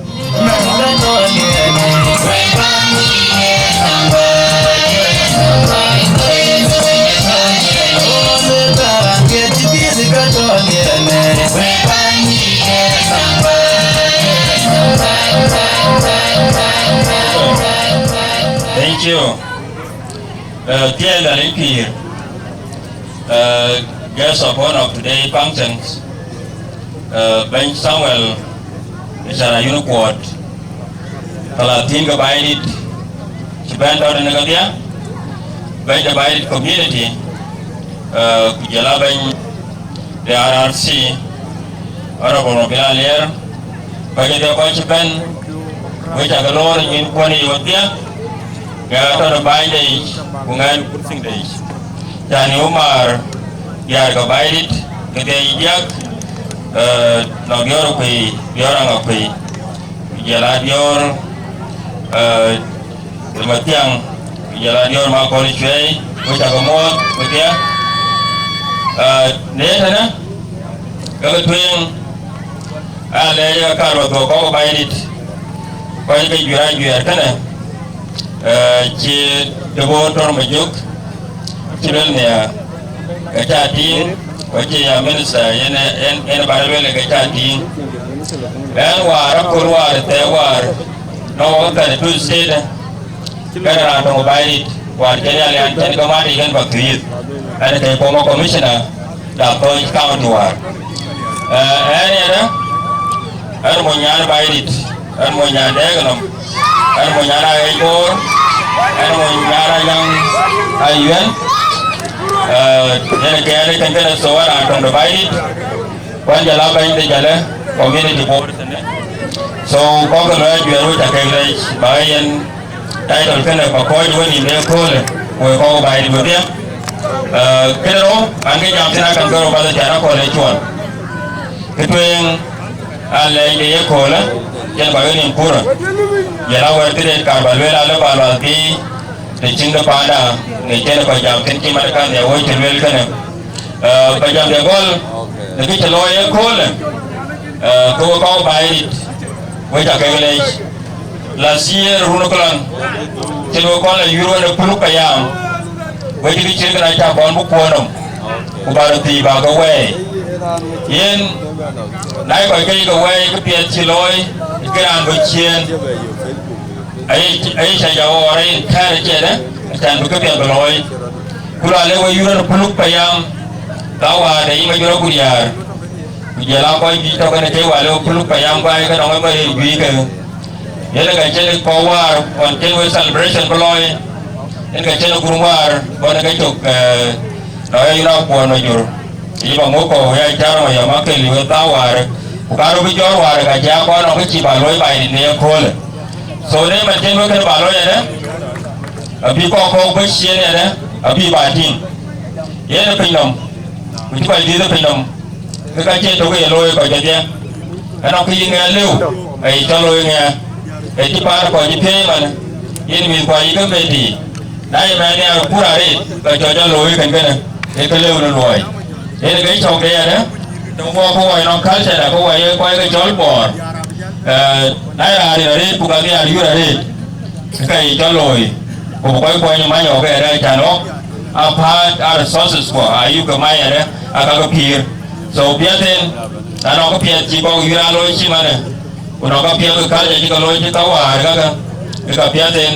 Thank you. Uh, thiɛɛl Nhialic pïïr. Uh, guest of honor of today functions, uh, Bɛ̈ny Samuel Ëcara Yunikuɔɔt, thalathïn ke baai dït cï bɛ̈n tɔ̈ tënë kedhie, bɛ̈ny de baai dït community, uh, ku jɔl a bɛ̈ny de R R C, Honorable Mabil Alier, kɔc kedhie kɔc cï bɛ̈n, wek ca ke loor nyin kuɔn yic wedhie, ŋɛk atɔ̈ në bänyde yic, ku ŋɛk në kurthiŋde yic. Cän ë Umar, diäär ke baai dït, kedhie yic diäk, eh, nɔŋ diɔ̈ɔ̈r Akuei, diɔ̈ɔ̈r Aŋakuei, ku jɔl a diɔ̈ɔ̈r, eh, Mathiaŋ, ku jɔl a diɔ̈ɔ̈r Makɔl Cuɛi, wek ca ke muɔɔth wedhie. Eh, në tënë, ke ke tueŋ, aa lɛc ë kaar wa dhuɔ̈k kɔ̈k ë baai dït, kɔc ke juëër ajuɛɛr kënë, eh, cï Debor Tɔr Majök, cï luel nhiaar, ke ca tïŋ, ku acï ya minister, yen, yen, yen bä lueel ke ca tïŋ. Ɣɛn wäär, aköl wäär, thɛɛr wäär, nɔŋ wɔ ke thirty two state, kɛn raan töŋ ë baai dït, wäär cïn ya lian cïn ke mat yic kɛn bä thiëëth, ɛn ke former commissioner da Athɔ̈ɔ̈c County wäär. Eh, ɛn yɛn, ɛn mony nyan baai dït, ɛn mony nyan dɛɛk nɔm, ɛn mony nyan Aɣɛc Bor, ɛn mony nyan Anyaŋ Ayuɛn, eh, yen ke ɛn kɛn kënë, so ɛn raan töŋ de baai dït, ku ɛn jɔl a bɛ̈ny de jɔlë community Bor tënë. So, kɔc ke luɔi ajuɛɛr wek ca kek leec, bä yen title kënë bä kɔc wën yïn de köölë, ku wek kɔc baai dït wedhie. Kënë rou, an, kë jam thïn akën ke rou path, cän akɔ̈l ë cuɔl. Kë tueŋ, an, lɛc de ye köölë, cïn kɔc ke nïm kurë. Yɛn awär thïn ret kaar ba lueel, alë ba luath bï, të cïn de paanda, në cïn kɔc jam thïn cï man kan ya woi cï lueel kënë. Ba jam de gɔl, në kë cï looi ye köölë, ke we kɔ̈u baai rit, we ca kek lec. Last year, run ë këlɔn, cïn we kɔn la yur wën ë puluk payam, we cï kë cït kën aca kɔn bï kuɔ̈n nɔm, ku ba röt thii ba ke wɛɛi. Yen, na ye kɔc ke yï ke wɛɛi, kë piɛth cï looi, ke raan bï ciëën, aye, aye ca ja ɣɔɔr aye kɛ̈ɛ̈r ë ciɛɛdë, acan bï kë piɛth bï looi. Ku la le we yur wën ë puluk payam, ka wäär de yï ma jurë ku diäär, ku jël a kɔc juëc tɔ̈ kënë ke wäär le we puluk payam, ku aye ke nɔŋ ë ma ye juëc ke. Yen ka cïn kɔc wäär, ɣɔn cïn we celebration bï looi, yen ka cïn gurum wäär, ɣɔn ke cök, eh, nɔn ya yïn akuɔn ma jur. Yï ba ŋok kɔ̈u ya car ma yɔm akël yï we thaa wäär, ku ka röt bï jɔ̈ɔ̈r wäär, ka cï a kɔn nɔŋ kë cï ba luɔi ba yïn në ye köölë. So, në man cïn we kënë ba looi ënë, abï kɔc kɔ̈k bï ciëën ënë, abï ba tïŋ. Yen ë piny nɔm, ku cï kɔc dhiëth ë piny nɔm, ke ka cie tök ye looi kɔc kedhie. Ënɔɔnë, kë yï ŋɛk lëu, aye cɔl looi ŋɛk. Ë cï paan kɔc cï piëëc man, yen mïth kua yï ke meth yiic. Na ye mɛɛn nhiaar kur arëët, ka cɔc a looi kën kënë, ee kë lëu në luɔi. Yen ke cɔk de yɛn, të wɔ ku wɔ nɔŋ culture da, ku wɔ ye kɔc ke cɔl Bɔɔr. Eh, na ye raan rin arëët, ku ka nhiaar yur arëët, ke ka yï cɔl looi. Ku bï kɔc kuɔny ë many ɣɔk ëdë, can ɣɔk, a part, a resources kuɔ, a yuk ke mac ëdë, a ka ke pïïr. So, piɛth en, na nɔŋ kë piɛth cï kɔk yï raan looi cï manë, ku nɔŋ kë piɛth kë kal cï ke looi cï ka wäär kakë, ke ka piɛth en,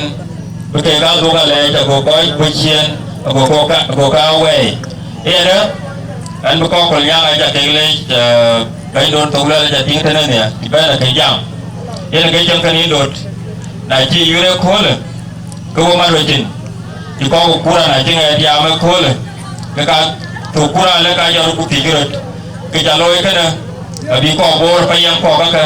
bï kek aa dhuk alɛɛc, ago kɔc bï ciëën, ago kɔk ka, ago ka wɛɛi. Ëdë, ɛn bï kɔk Kolnyaŋ aca kek leec, eh, bɛ̈nydun thok luɛl aca tïŋ tënë nhial, cï bɛ̈n ake jam. Yen ke cäŋ kën yïn dot, na cï yï yur ëköölë, ke wo mat we cin, cï kɔk ë kura na cï ŋɛɛt yam ëköölë, ke ka thök kura lë ka jɔt ku thiëc röt, ke ca looi kënë, abï kɔk boor payam kɔk kakë,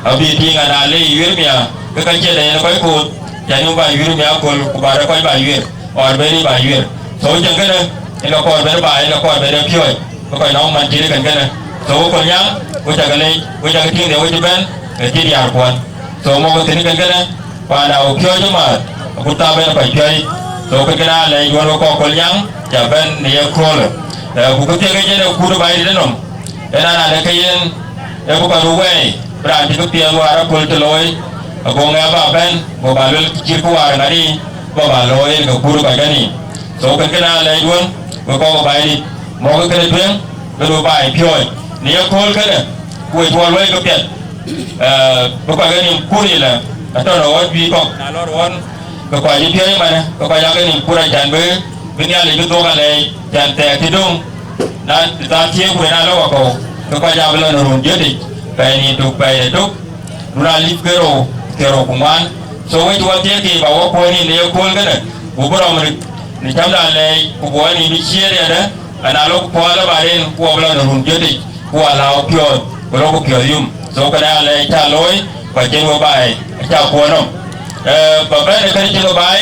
abï tïŋ ana le yï yuër mia, ke ka ciɛ̈t ë yen kɔc koor, ca nyuŋ ba yuër mia aköl, ku ba rɔt kɔc ba yuër, ɣɔn bɛ̈n yï ba yuër. So cïn kënë, yen ka kɔɔr bɛ̈n ba, yen ka kɔɔr bɛ̈n ë piɔ̈ɔ̈c, ke kɔc nɔŋ man cït ë kën kënë. So wo Kolnyaŋ, wo ca ke leec, wo ca ke tïŋ de wo cï bɛ̈n, ke cï diäär kuɔn. So mɔk ë thïn ë kën kënë, panda wo piɔ̈ɔ̈c ëmääth, ku thaap en kɔc piɔ̈ɔ̈c. So kën kënë aa lɛc wën we kɔk Kolnyaŋ, ca bɛ̈n në ye köölë. Eh, ku kë thiek ë cïn ë kut ë baai dït ënɔm, en an, ade ke yen, ee bï kɔc röt wɛɛi, bï raan cï kë piɛth wäär aköl cï looi, ago ŋɛk ba bɛ̈n, go ba luel cït kë wäär ŋadï, ba ba looi en ke kut ë kɔc kënë. So kën kënë aa lɛc wën, we kɔk ë baai dït, mɔk ë kënë tueŋ, bï röt baai piɔ̈ɔ̈c. Në ye kööl kënë, ku we cuɔ luɔi kë piɛth, eh, bï kɔc ke nïm kur yïlë, atɔ̈ në ɣɔ̈t juëc kɔ̈k, na lɔ ɣɔn, ke kɔc cï piɔ̈ɔ̈c ëmënë, ke kɔc aa ke nïm kur acan bï, bï Nhialic bï dhuk alɛɛc, can thɛɛk cï döŋ, na thaa thiëëk ku en aa lɔ wakɔ̈u, ke kɔc aa bï lɔ në run jötic, pɛɛi nïn tök, pɛɛi de tök, run alip ke rou, ke rou ku ŋuan. So wec wɔ thiëëk ba wɔ kuɔ̈ɔ̈n nïn në ye kööl kënë, ku bï rɔm rit në cämdan lɛɛc, ku bï wɔ nïn bï ciëër yɛn ë, ana lok puɔl ë baden, ku wɔ bï lɔ në run jötic, ku wɔ lääu piɔ̈ɔ̈th, ku lok piɔ̈ɔ̈th yum. So kënë alɛɛc ca looi, ku acïn we baai, aca kuɔ̈ɔ̈n nɔm. Eh, ba bɛ̈n ë kënë cïn we baai,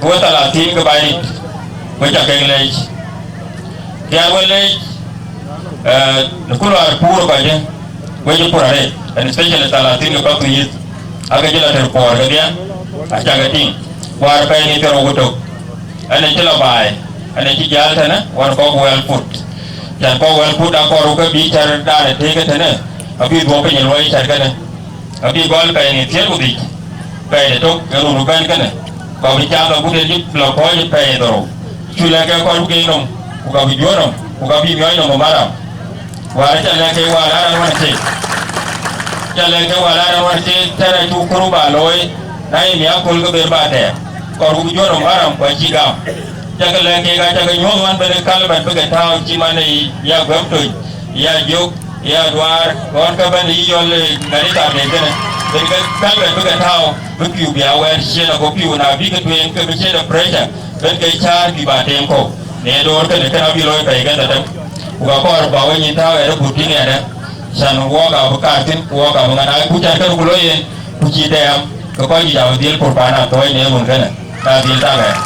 ku we thalathïn ke baai rit, ku ca kek leec. Thiaan we leec, eh, në kul wäär puur kɔc, we cï pur arëët, and especially thalathïn ke Pathuyith, ake cï lɔ tër kuɔɔr kedhie, aca ke tïŋ, wäär pɛɛi nïn thiërrou ku tök, ɛn ë cï lɔ baai, ɛn ë cï jäl tënë, wan kɔk wɛl put. Can kɔk wɛl put akɔɔr ke bï cär daan ë tëëk tënë, abï dhuɔ̈k piny ë luɔi cär kënë. Abï gɔl pɛɛi nïn thiëër ku dhïc, pɛɛi de tök, ke run bɛ̈n kënë, ku abï cath agut en cï lɔ kɔ̈ɔ̈c ë pɛɛi dhorou. Cu lɛ̈k ke kɔc wïc nɔm, ku ka bï juöör nɔm, ku ka bï miɔɔc nɔm ë maram. Wäär aca lɛ̈k ke wäär an, wan ateek. Aca lɛ̈k ke wäär an, wan ateek, tɛ̈n acuk kuru ba looi, na ye miäk aköl ke ber ba tɛɛr. Kɔɔr ku bï juöör nɔm maram, ku acï gam. Cakë lɛ̈k keek, acakë nyuɔ̈th wan bɛ̈n ë kalbɛt bï ke tääu cï man ë ya guɛ̈m tony, ya jök, ya duaar, ɣɔn ke bɛ̈n ë yï yɔl ë ŋadï thaar den kënë, bɛ̈n ke kalbɛt bï ke tääu, bï pïu bï a wɛɛr ciëën, ago pïu na bï ke tueŋ ke bï ciëën ë pressure, bɛ̈n ke cäär bï ba teem kɔ̈u. Në door kënë, kënë abï looi pɛɛi ke dhetem. Ku ka kɔɔr ba we nyin tääu ɣɛɛr ë but tïŋ ɣɛɛrë, can wɔɔk abï kaar thïn, ku wɔɔk abï ŋa na ku can kënë ku looi yen, ku cï dɛɛm, ke kɔc juëc abï dhil pur paan athɔɔc në run kënë. Ka dhil tak ɣɛɛr.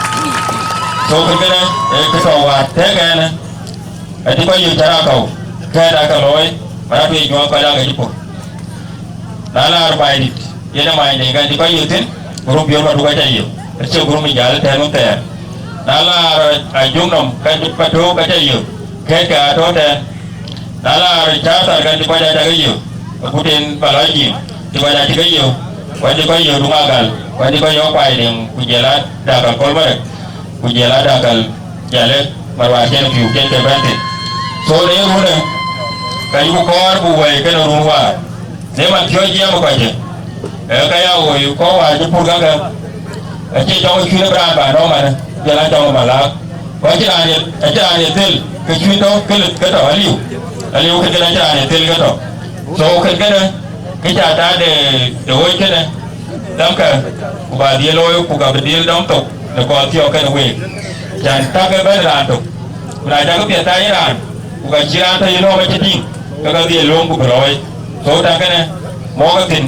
So kën kënë, ee, kë tɔ̈ wäär tëëk ɛn, adï kɔc yök cä raan kɔ̈u, kɛ̈ɛ̈t aa ke looi, man atuec nyuɔɔth kɔc aa ke cï pur. Na laar Baidït, yen ë manyde, ka dï kɔc yök thïn, gurum biöör Patuk acä yök, acie gurum ë jäl tɛ̈ɛ̈n wun thɛɛr. Na laar Ajuŋ nɔm, ka dï Patuk acä yök, kɛ̈ɛ̈tkë aa tɔ̈ tɛ̈ɛ̈n. Na laar Cathar, ka dï kɔc acä ke yök, akut en Palɔc Jiim, dï kɔc acï ke yök, ku adï kɔc yök Duŋ Agal, ku adï kɔc yök Kuaidïŋ, ku jël aa Dakal Kol Marek, ku jël aa Dakal Jalë, man wäär cïn pïu cïn ke bɛ̈n thïn. So, në ye runë, ka yïku kɔɔr buk wɛ̈i kënë run wäär. Në man piɔ̈ɔ̈c jiɛɛm ë kɔc, ee, ka ya woi kɔc wäär cï pur kakë, acï cɔŋ ë cuïn ë bï raan bä nɔm manë, jɔl a cɔŋ ë malak. Ku acïn raan ye, acïn raan ye thel ke cuïn tɔ̈, ke lë, ke tɔ̈ aliu, aliu kën kënë acïn raan ye thel ke tɔ̈. So, kën kënë, kë ca taat de, de ɣööc kënë, dhamkë, ku bä dhil looi, ku ka bï dhil dɔm thok në kɔɔr thiɔ̈k kenë week. Can tak ë bɛ̈n raan tök, ku na cakë piɛth thac ë raan, ku ka cï raan tɔ̈ yï lɔ̈ɔ̈m acï tïŋ, ke ka dhil lööm ku bï looi. So tak kënë, mɔɔkë thïn,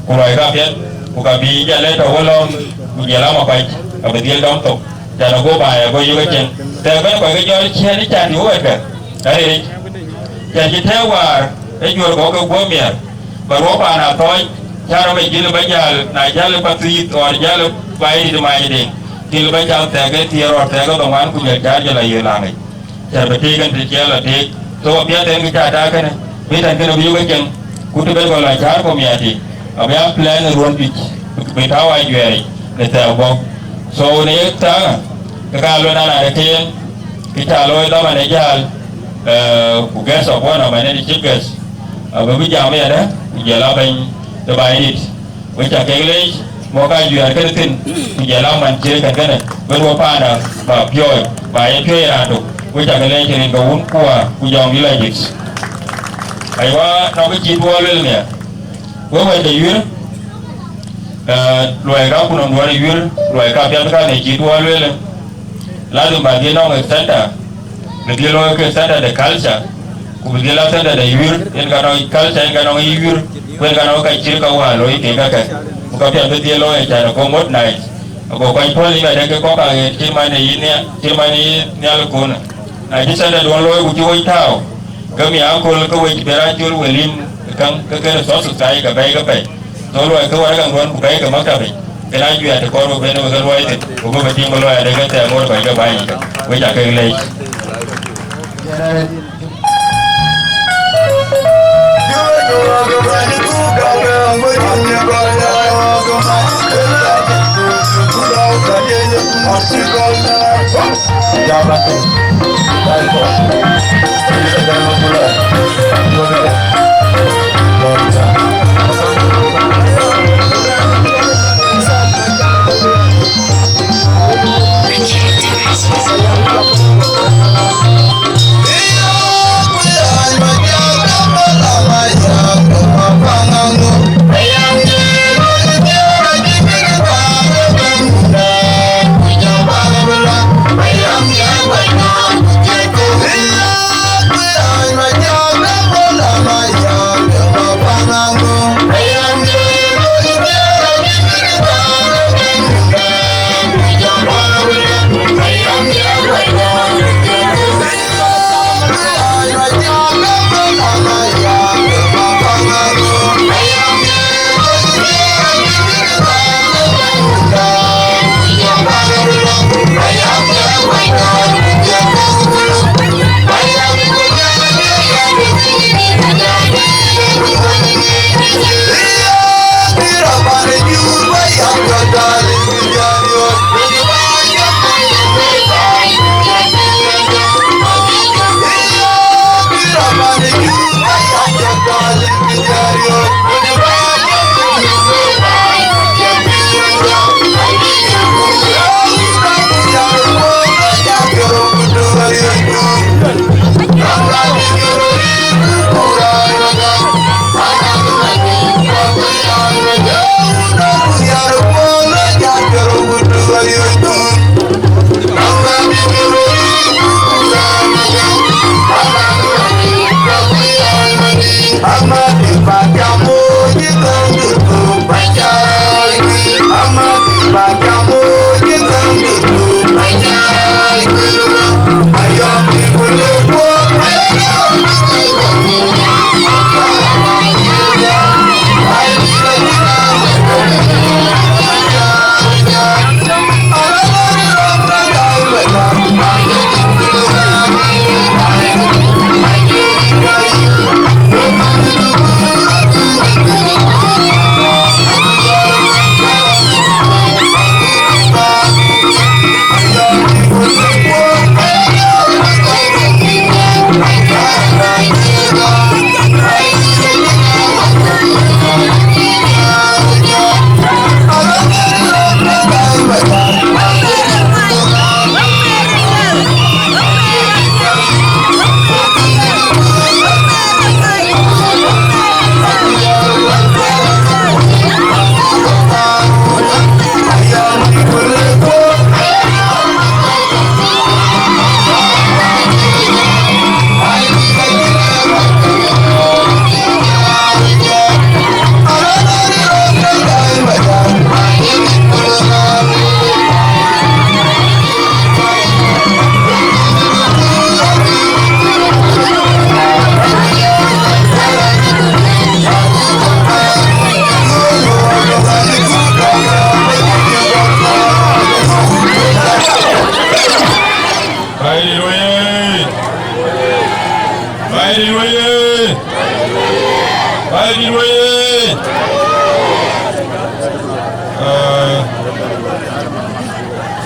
ku lɔi ka piɛth, ku ka bï jal ë tɔ̈ wëlɔ̈ɔ̈m, ku jël amakuac, ka bï dhil dɔm thok. Can ago baai ago yök ecieŋ. Thɛɛr bɛ̈n kɔc ke jɔl ciëën ë can yï wɛ̈ɛ̈tkë, arëëc. Can cï tɛ̈ɛ̈u wäär ë juöör kɔ̈k ke guöp miɛt, ba ruɔ̈k paan aa thɔɔc, cä rɔt ë jël bä jäl, na jäl ë Pathuyith ɣɔn jäl ë Baidït ë Manydeŋ, jël bä cam thɛɛk ë thiëër ɣɔn thɛɛk ë dhoŋuan ku jɔl cä jɔl ayï laŋic. Cä bï teek en të ciɛl lɔ teek. So apiɛth en kë ca tak kënë, bï tɛ̈n kënë bï yök ecieŋ, ku të ben kɔn lɔ cäär ku miɛt yic, abï a plan ë ruɔ̈n juëc, bï tääu a juɛɛric në thɛɛu bɔ̈. So në ye tääŋë, ke ka luel an, ade ke yen, kë ca looi dhaman ë jäl, eh, ku guest of honour, man en chief guest, abï bï jam yɛn, ku jɔl a bɛ̈ny de Baidït. Wek ca kek leec, mɔk ajuɛɛr kënë thïn, ku jɔl a man cie kën kënë, wek wɔ paanda bä piɔ̈ɔ̈c, bä ye piɔ̈ɔ̈c raan tök, wek ca ke leec rin ke wun kuɔ, ku jɔŋdï lɔ jik. Aywa, nɔŋ kë cï tuɔɔl luel nhial. Wek wɛ̈t de yuër, eh, luɔi ka ku nɔm duɔ̈ɔ̈r ë yuër, luɔi ka piath ka në cï tuɔɔl lueel, lazim bä dhil nɔŋ ë center, bï dhil looi ke center de culture, ku bï dhil a center de yuër, yen ka nɔŋ culture, yen ka nɔŋ yuër, ku yen ka nɔŋ ka cït ka wäär looi kek kakë, ku ka piath bï dhil looi ë can ago modernize, ago kɔc puɔ̈l yïn adek ke kɔ̈k aɣeer cït man ë yïn nhial, cït man ë yïn nhial ë köölë. Na cï center duɔ̈n looi ku cï wec tääu, ke mi aköl ke wec bï raan col welim ë käŋ ke ke resources ka ye ke bɛ̈i ke pɛ̈i. So luɔi ke wär käŋ duɔ̈n ku bɛ̈i ke maktabic, ke na juɛɛr të kɔɔr bï ben wek ke luɔi thïn, ku bï bï tïŋ bï luɔi adek ke thɛɛr ŋoot kɔc ke bäny yic. Wec ca kek leec.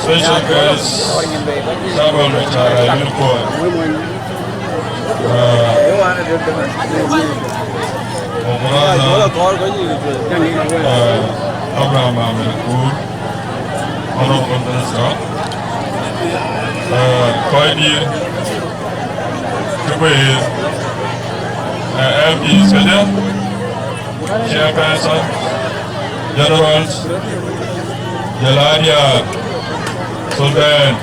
Special guest, Samuel Machar Ayuen Kuɔl. Uh, our brother, uh, Abraham Amen Kur, Honorable Minister. Uh, kɔc dït cï guëër, uh, M Ps kedhie, Chairperson, Generals, jɔl a diäär, Sultan,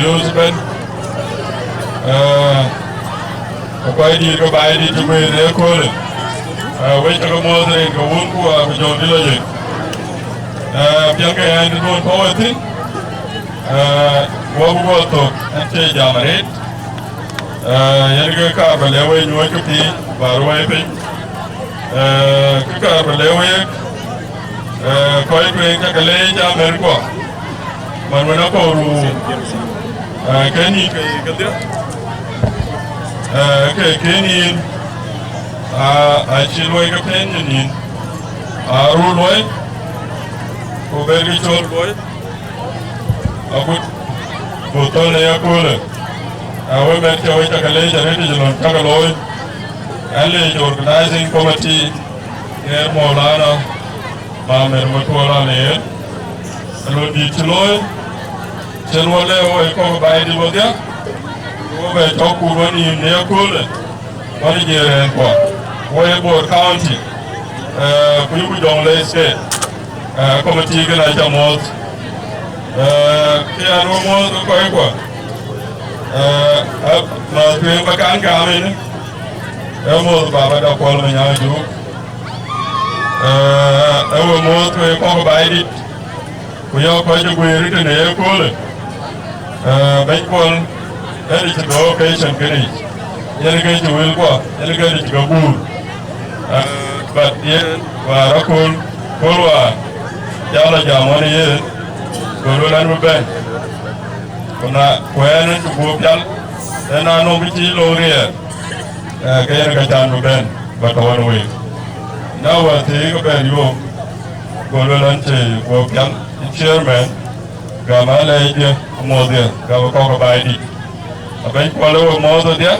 youth ëbɛ̈n, eh, ku kɔc dït ke baai dït cï guëër në ëköölë, eh, wek cä ke muɔ̈th rin ke wun ku, eh, ku jɔŋdït lɔ yic. Eh, piɛŋkë ɣɛn të duön pɔ̈u ë thïn, eh, wɔ bï guɔ thök, ɣɛn cie jam arëët. Eh, yen ke kaar bä lɛ̈k wek nyuɔɔckë piny, bä ruɔi piny. Eh, kë kaar bä lɛ̈k wek, eh, kɔc tueŋ cä ke leec aa mɛ̈t kuɔ, man wën akɔɔr ruu, eh, ke nïn ke kedhie, eh, ke ke nïn, aa, acï luɔi ke piny nïn, aa ruu luɔi, ku ber ke cɔl luɔi. Akut ku thɔ̈n ë yaköölë, a we mɛt cä we cä ke leec arëët yic lon cä ke looi. Ɣɛn leec organizing committee, ŋeer Maulana Mamer Matuɔl Aleer, ë lon dït cï looi, cïn wɔ lɛ̈k wɔ ë kɔ̈k baai dït wɔdhia, ku wɔ bɛ cɔk kut wɔ nïïm në yaköölë. Wɔ në jiëër ɣɛɛn kuɔ, wɔ ye Bor County, eh, ku yïku Jonglei State, eh, committee kënë acä muɔ̈th. Eh, ke ɣɛn we muɔ̈th ke kɔc kuɔ, eh, eh, määth tueŋ bä kan gam ënë, ee muɔ̈th baba da Kuɔl Manyaŋ Juuk, eh, ee we muɔ̈th we kɔ̈k baai dït. Ku yɔ̈ɔ̈k kɔc ë guëër tënë ëköölë, eh, bɛ̈ny Kuɔl, ënë cï bɛ occasion kënë yic, yen ke cï wël kuɔ, yen ke cï ke guur. Eh, but yen wäär aköl, köl wäär, jal a jam ɣɔn yen, go luel an bï bɛ̈n. Ku na, ku ɣɛn ën cï guöp pial, ën a nɔm bï cï loŋ riɛɛr, eh, ke yen ka can bï bɛ̈n, bä tɔ̈u ɣɔn week. Na wä thii ke bɛ̈n yom, go luel an cï guöp pial, chairman, gam alɛɛcdiɛ̈, amuɔ̈thdiɛ̈, gam kɔ̈k ë baai dït. Abɛ̈ny Kuɔl ë we muɔ̈th ëdhiɛ,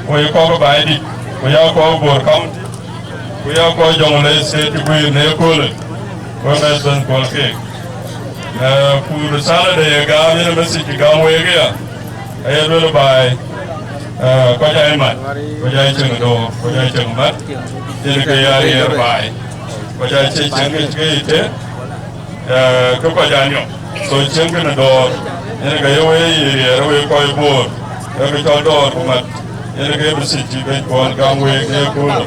ku ye kɔ̈k ë baai dït, ku ya kɔ̈k Bor County, ku ya kɔ̈k Jonglei State cï guiir në ëköölë, we mɛth bɛ̈n Kuɔl keek. Eh, ku risala de ye gam, yen message cï gam week aya, aye luel baai, eh, kɔc aa mat, kɔc aa cieŋ door, kɔc aa cieŋ mat, yen ke ya riɛɛr baai, kɔc aa cie cieŋ ke ke yic tëë. Eh, ke kɔc aa niɔp. So cieŋ kënë dɔ̈ɔ̈r, yen ke ye wëi ye riɛɛr wëi kɔc Bor, ke ke cɔl dɔ̈ɔ̈r ku mat, yen ke message cï bɛ̈ny Kuɔl gam week në ëköölë,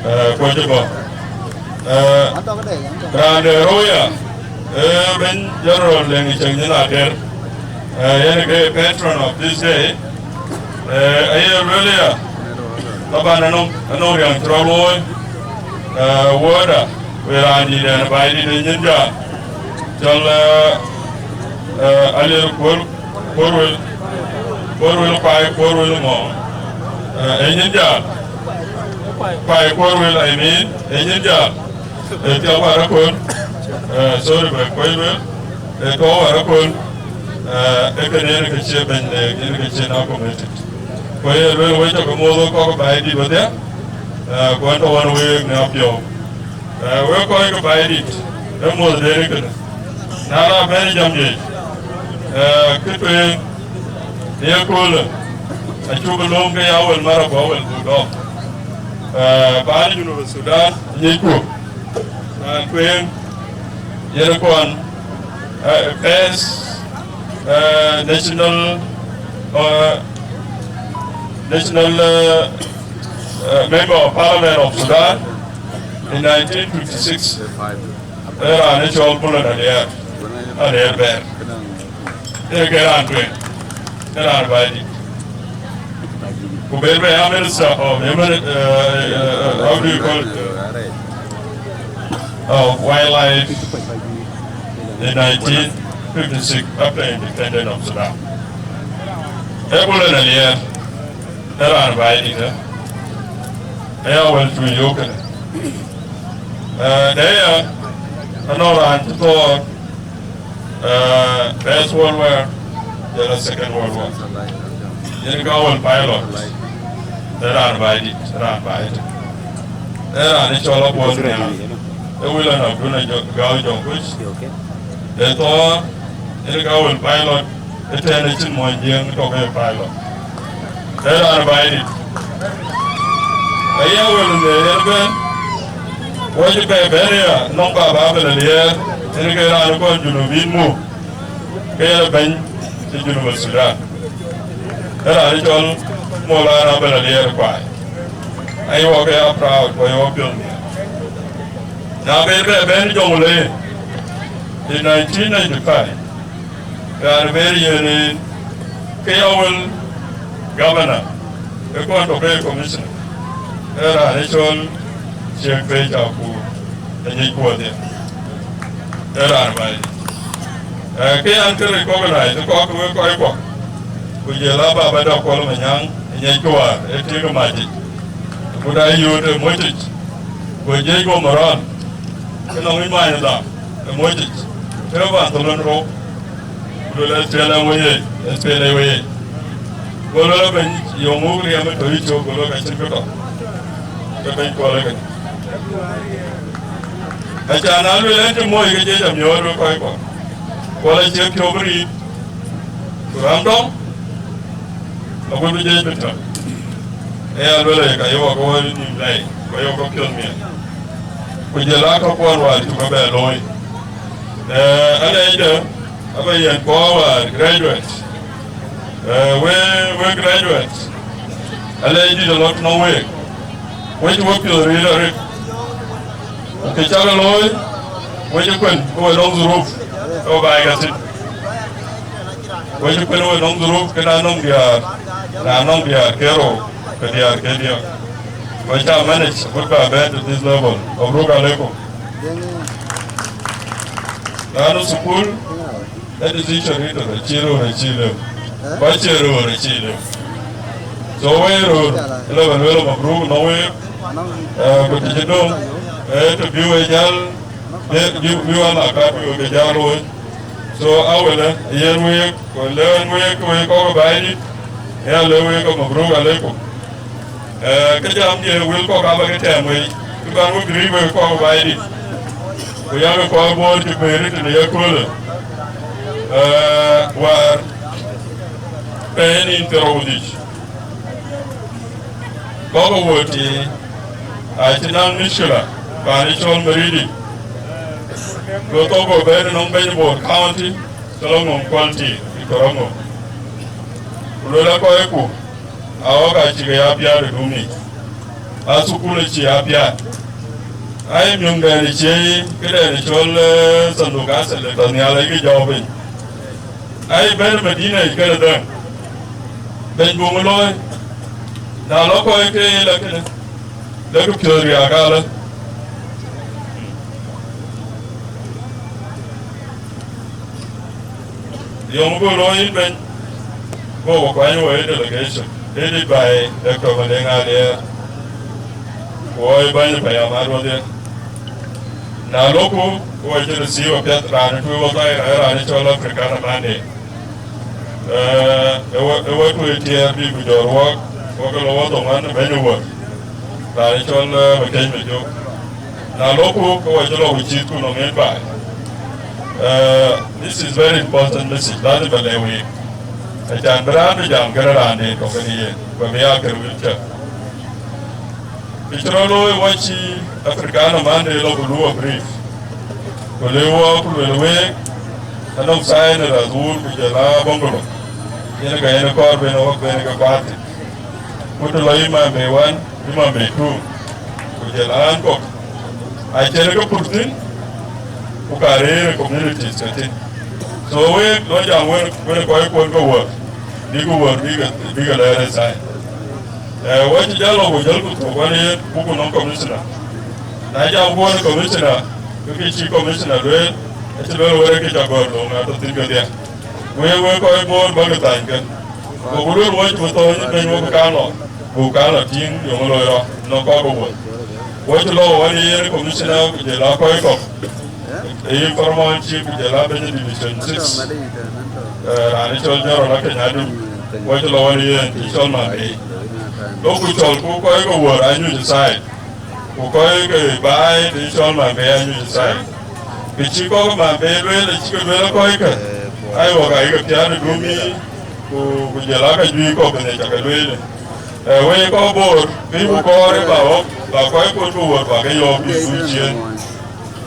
eh, kuɔc ë bɔ̈. Eh, raan de rou ya, eh, bɛ̈ny General Leŋ Cieŋ Nyin Ater, eh, yen ke patron of this day, eh, aye luel ya, taban anɔŋ, anɔŋ riɛm cï rɔt looi, eh, wëëda, wëë raan dït ɛn baai dït ë nyin jal, cɔl, eh, eh, Alier Kuɔl, Kuɔl Wel, Kuɔl Wel Kuai, Kuɔl Wel Ŋɔɔŋ, eh, ë nyin jal, Kuai Kuɔl Wel, I mean, ë nyin jal, ë thiɔ̈k wär akön, eh, sorry, bɛ kuɔc lueel, ë tɔ̈u wär akön, eh, ë kënë yen ke cie bɛ̈ny leek, yen ke cie na committed. Ku ye lueel wek cä ke muɔ̈th wek kɔ̈k baai dït wedhie, eh, ku ɣɛn tɔ̈ ɣɔn week në apiɔ̈u. Eh, wek kɔc ke baai dït, ë muɔ̈th dëër kënë. Na la bɛ̈n jam juëc, eh, kë tueŋ në ye köölë, acuk lööm ke ya wël mär ago wël buk dɔm. Eh, paan Junub Thudan, nyic ku. Raan tueŋ, yen kɔn, eh, first, eh, national, eh, national, eh, eh, member of parliament of Sudan in nineteen fifty-six. Ee raan ë cɔl Bulon Alier, Alier Bɛɛr. Ee ke raan tueŋ, ee raan baai dït. Ku ber bɛ ya minister of, eh, eh, eh, how do you call it? Of wildlife in nineteen fifty-six after independence of Sudan. Ee Bulon Alier, ee raan baai dït, ee ya wël tueŋ yök kënë. Eh, de ya, anɔŋ raan cï thɔɔr, Uh, First World War, jɔl a Second World War. Yen ka wël pilot, ë raan baai dït, ë raan baai tök. Ë raan ë cɔl Abuɔth Nhial, ë wël an Abdul Gau Jɔŋkuc. Ë thɔɔr, yen ka wël pilot, ë tɛ̈n ë cïn mony Jiëŋ tɔ̈ ke pilot. Ë raan baai dït. Aye wël në yen bɛ̈n, wɔ cï bɛ bɛ̈n ya, nɔŋ baba bɛ lɔ liɛɛr, yen ke raan kɔn Junubin muk, ke yen bɛ̈ny cï Junub Sudan. Ë raan cɔl Mol Arap bɛ lɔ liɛɛr kuai. Aye wɔ ke ya proud, ku aye wɔ piɔ̈ɔ̈th nhial. Na ben bɛ bɛ̈n Jonglei in nineteen ninety-five, raan ber yen en ke ya wël governor, ë kɔn tɔ̈ ke commissioner, ë raan ë cɔl Ciëk Pec Akur, ë nyic kuɔth ye, ë raan baai. Ë, ke an ke recognize kɔk ke wek kɔc kuɔ, ku jël a baba dɔk Kuɔl Manyaŋ ë nyic kuaar ë tik macic, ku da yööt ë mocic, ku jiëc guɔ Moron, ke nɔŋ wic many dham ë mocic, ke rɔ ban thölön rou. Ku luel, "Australia wei ye, Australia wei ye." Go luel, "Bɛ̈ny, yöŋ muk riɛm ë tɔ̈ yï cök?" Go luel, "Ka cïn kë tɔ̈, ke bɛ̈ny Kuɔl ë kënë." Acan na luel ɛn cï moc ke jiëc amiɔɔr wek kɔc kuɔ, Kuɔl acie piɔ̈u bï riit, ku ram dɔm, agut bï jiëc bï tɔ̈. Ë ya luel, ka yök ke wɔ nïm lɛi, ku yök ke piɔ̈ɔ̈th miɛt, ku jël a käkuɔn wäär cuk ke bɛ looi. Ee, alɛɛcde abä yɛn kɔɔr wäär graduate. Ee, we, we graduate, alɛɛc dït alɔ tënɔŋ week. We cï we piɔ̈ɔ̈th riit arëët. Ku kë cak looi, we cï kuën, ke we nɔŋ dhuruf, ke we baai ka thïn. We cï kuën, we nɔŋ dhuruf, ke na nɔŋ diäär, na nɔŋ diäär ke rou, ke diäär ke diäk. We ca manage, agut bä bɛ̈n to this level. Mabruk aleikum. Lanu thukul, ë decision ë tɔ̈, acie röör acï lëu. Ku acie röör acï lëu. So we röör, ëlë bä lueel mabruk nɔŋ we, eh, ku të cï döŋ, eh, të bï we jäl, bï, bï, bï wan akat bï we ke jäl looi. So awëlë, yen week, ku lëën week, week kɔ̈k baai dït, ya lëu week, mabruk aleikum. Eh, ke jam dië wël kɔ̈k abä ke tɛɛm wei, ke bän we giric wek kɔ̈k baai dït. Ku yak kɔc Bor cï bɛ̈ɛ̈r tëde yaköölë, eh, wäär pɛɛi nïn thiërrou ku dhïc. Kɔ̈k ë wuɔ̈t tï acï naŋ mïckëla, paan ë cɔl Maridi. Go thok go bɛ̈n ë nɔm bɛ̈ny Bor County, cɔl Aŋoŋ Kuɔl Tiir, ë Kɔr Aŋoŋ. Ku luel akɔcku, Awɔk acï ke ya piaat ë dum yic, a thukul acï ya piaat. Ai miöŋdɛn ë cie këdɛn ë cɔl, eh, thanduk asel ë tɔ nhial ayï jɔɔk piny. Ai bɛ̈n ë Madina yic kënë dhëŋ, bɛ̈ny buŋ looi, na lɔ kɔc ke ye lɔ kënë, lek piöth riääk alë. Yöŋ bï looi yïn bɛ̈ny, go we kuany we delegation, headed by Doctor Maleng Alier, ku wɔ ë bäny payam aduɔdhie. Na loku, ku wɔ cï receive apiɛth raan ë tueŋ wɔ thai, raan ë cɔl African Monday. Eh, ë wɔ, ë wɔ tueŋ tiɛɛr bï ku jɔt wɔk, wɔk lɔ wɔ thoŋ an, bɛ̈ny ë wuɔ̈t. Raan ë cɔl, eh, Makeny Majök. Na loku, ke wɔ cï lɔ ku cït ku nɔŋ en baai. Eh, this is very important message, lazim ba lɛ̈k week. Acan bï raan bï jam kënë raan den tɔ̈ kënë yen, ba bï ya kër wheelchair. Kë cï rɔt looi wɔ cï African Monday lɔ ku luɔk brief. Ku le wɔ ku luel week, anɔŋ sign ë Rathur ku jɔl a Bongolo. Yen ka yen kɔɔr ben wɔ ben ke kuath thïn. Ku të lɔ yï Mambey one, yï Mambey two, ku jɔl a raan kɔ̈k, acïn kë pur thïn, ku ka rëër ë communities ke thïn. So wek lɔ jam wen, wen kɔc kuɔn ke wuɔ̈t, bïk wuɔ̈t, bïk, bïk lɛɛr ë sign. Eh, wɔ cï jäl lɔ ku jɔl ku thok wan yen, buku nɔŋ commissioner. Na jam ku wan commissioner, ke kë cï commissioner lueel, acï lueel wek ke ca gɔ̈ɔ̈r löŋ atɔ̈ thïn kedhie. Wek, wek kɔc Bor bäkï thany kën. Goku lueel wɔ cï bï thɔ̈ɔ̈c bɛ̈ny wɔ bï kaŋ lɔ, buk kaŋ lɔ tïŋ yöŋ loi rɔ nɔŋ kɔc ke wuɔ̈c. Wɔ cï lɔ wan yen commissioner ku jɔl a kɔc kɔ̈k. Ee, former chief ku jɔl a bɛ̈ny Division six, eh, raan ë cɔl General Akeny Adem, wɔ cï lɔ wën yen të cɔl Mambey. Go ku cɔl ku kɔc ke Wuɔ̈r anyuc ë thaai, ku kɔc ke baai të cɔl Mambey anyuc ë thaai. Kë cï kɔc ke Mambey lueel, acï ke lueel ë kɔc ke, ai, wɔ ka yï ke piaat ë dumi, ku, ku jɔl a ka juëc kɔ̈k bï ŋic, ca ke lueel. Eh, wek kɔc Bor, bï ku kɔɔr ë ba ɣɔ̈k, ba kɔc kuɔ̈t ke Wuɔ̈r ba ke yɔ̈ɔ̈k bï dhuk ciëën.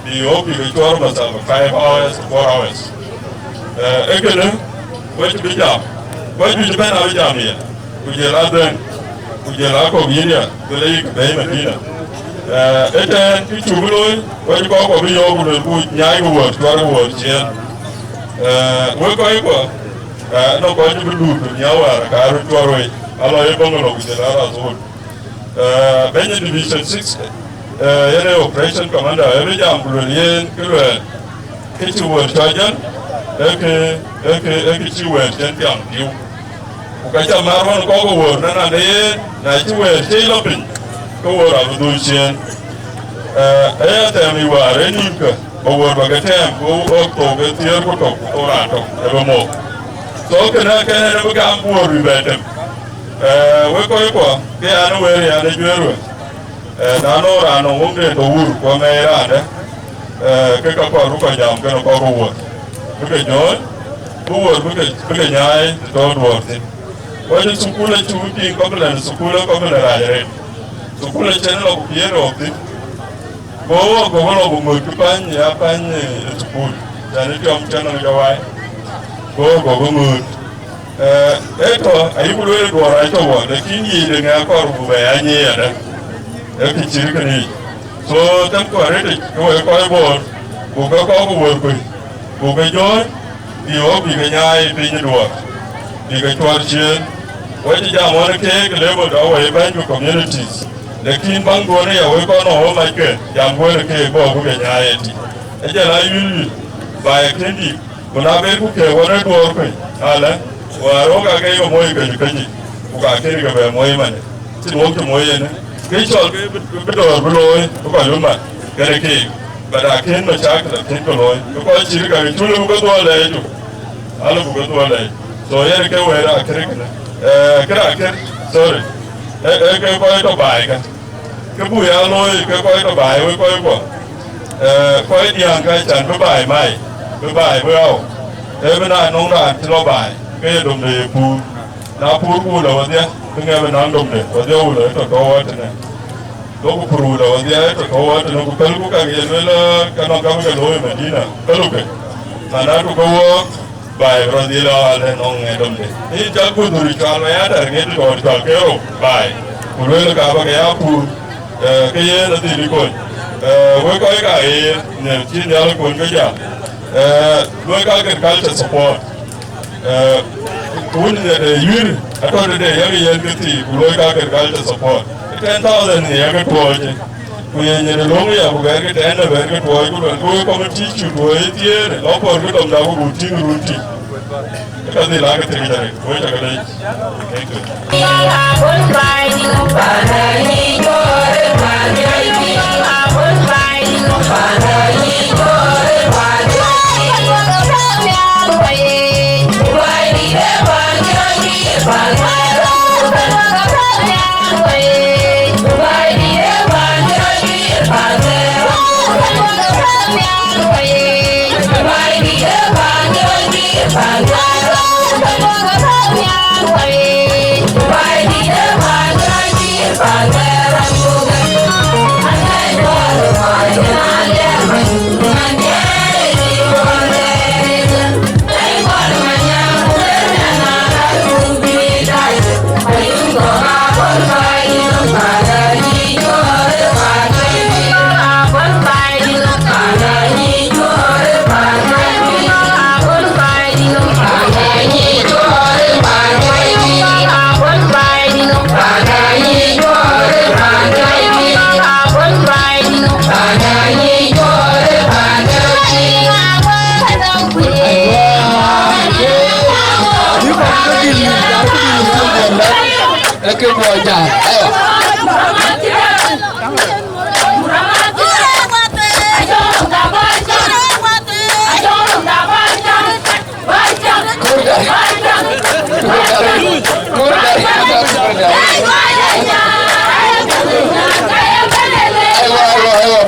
Bï ɣɔ̈k bï ke cuɔr masafa five hours, four hours. Eh, ee kënë, wek cï bï jam, wek juëc ëbɛ̈n abï jam ye, ku jɔl a dhëŋ, ku jɔl a kɔ̈k yïn ya, ku le yï ke bɛ̈ɛ̈i Madina. Eh, ëtɛ̈ɛ̈n, kë cuk looi, wek kɔc kuɔ bï yɔ̈ɔ̈k ku luel ku nyaai ke Wuɔ̈r, cuɔr ke Wuɔ̈r ciëën. Eh, wek kɔc kuɔ, eh, nɔŋ kɔc cï bï luut ku nhiaar wäär, ka röt cuɔr wei, alɔ ye Bangalo ku jɔl a Ras Wood. Eh, bɛ̈ny Division six, eh, yen ee operation commander, ë bï jam ku luel yen kë luɛɛl, kë cï Wuɔ̈r cɔc yen, ee kë, ee kë, ee kë cï wɛ̈ɛ̈t cïn piaŋ pïu. Ku ka cä määr ɣɔn kɔ̈k ë Wuɔ̈r, na, na, de yen, na cï wɛ̈ɛ̈t cï lɔ piny, ke Wuɔ̈r abï dhuk ciëën. Eh, ë ya thɛɛm ë wäär ë nïïm kë, ba Wuɔ̈r ba ke tɛɛm, ku ɣɔ̈k thok ë thiëër ku tök, ku thok raan tök, ë bï mɔ̈k. So kënë, kënë ë bï gam Wuɔ̈r bï bɛ tem. Eh, wek kɔc kuɔ, ke an, ë wëër, an, ë juëër we. Eh, na nɔŋ raan nɔŋ wëŋden tɔ wur, ku ŋɛɛi raandë, eh, ke ka kɔɔr bï kɔc jam kenë kɔc ke Wuɔ̈r. Bï ke jɔ̈ɔ̈ny, bï Wuɔ̈r bï ke, bï ke nyaai të tɔ̈ duɔ̈ɔ̈r thïn. Wɛ̈t ë thukul acuk piŋ kɔ̈k lɛn thukul ë kɔ̈k lɛn rac arëët. Thukul acïn lɔ ku piëër rɔɔk thïn. Go wɔ gɔ̈k lɔ ku ŋööt kë pany, ya pany ë thukul. Tɛ̈n ë tiɔm cïn nɔm jɔ wai. Go wɔ gɔ̈k ŋööt. Eh, ee tɔ, ayï ku lueel duɔ̈ɔ̈r acä wɔ, lakin yic de ŋɛk kɔɔr ku bɛ ya nyic adë. Ee kë cït kënë yic. So, them ku arëtic, ke wek kɔc Bor, buk ke kɔc ku Wuɔ̈r kuc, buk ke jɔ̈ɔ̈ny, bï ɣɔ̈k bï ke nyaai piny ë duɔ̈ɔ̈r, bï ke cuɔr ciëën. Wek cï jam ɣɔn keek level dɔ wek bɛ̈ny ku communities. Lakin baŋ duɔ̈n ë ya wek kɔn ɣɔ̈k mac ke, jam wek keek bɔ̈ bï ke nyaai ëtï. Ë jël a yïl yïl, ba ye kën dïk, ku na ber ku keek ɣɔn ë duɔ̈ɔ̈r kuc, alë, wäär ɣɔ̈k ake ye moc këc këc, ku ka kën ke bɛ moc manë. Cïn wok cï moc yen, kë cɔl ke bï, bï dɔ̈ɔ̈r bï looi, bï kɔc bï mat, kënë keek. But akën macakil akën ke looi, ke kɔc cït ka ke cul bï ke dhuɔl lɛɛc tu, alë bï ke dhuɔl lɛɛc. So yen ke wëër akër kënë. Eh, kërë akër, sorry. Eh, eh, ke kɔc tɔ baai ka. Kë buk ya looi, ke kɔc tɔ baai, wek kɔc kuɔ. Eh, kɔc diäŋ ka can bï baai mai, bï baai bï ɣau. Ee bï na nɔŋ raan cï lɔ baai, ke ye domde ye puur. Na puur ku lɔ wadhiɛ, bï ŋɛk bï naŋ domde, wadhiɛ wulɔ ë tɔ tɔ wɔ tënë. Duɔ̈kkë pur wulɔ wadhiɛ ë tɔ tɔ wɔ tënë, ku pɛlku ka ye lueel, ka nɔŋ ka bï ke looi Madina, pɛlku ke. Mana tu ke wɔ, baai rɔt dhil ɣɔn alë nɔŋ ŋɛk domde. Yïn cä kudhur cual wä ya dɛ̈r ŋet tɔ cual ke rou baai. Ku lueel ka bä ke ya pur, eh, ke yen adhil kony. Eh, wek kɔc ka ye, ne cï Nhialic kony ke jam. Eh, luɔi ka agriculture support. Eh, wun ne de yuir, atɔ̈ de de yak yen ke thii, ku luɔi ka agriculture support. Ten thousand ne yak tuɔɔc. Ku ye nyin ë löŋ ya, ku bɛɛrkï tɛ̈ɛ̈n, bɛɛrkï tuɔɔc, ku luɛl, ku wek committee cï tuɔɔc ë thiëër, lɔ pɔ̈rkï domda, ku buk tïŋ run tïŋ. Ka dhil aa ke thiëëc arëët, wek ca ke leec. Thank you. Eke bɔ jam. Ayo.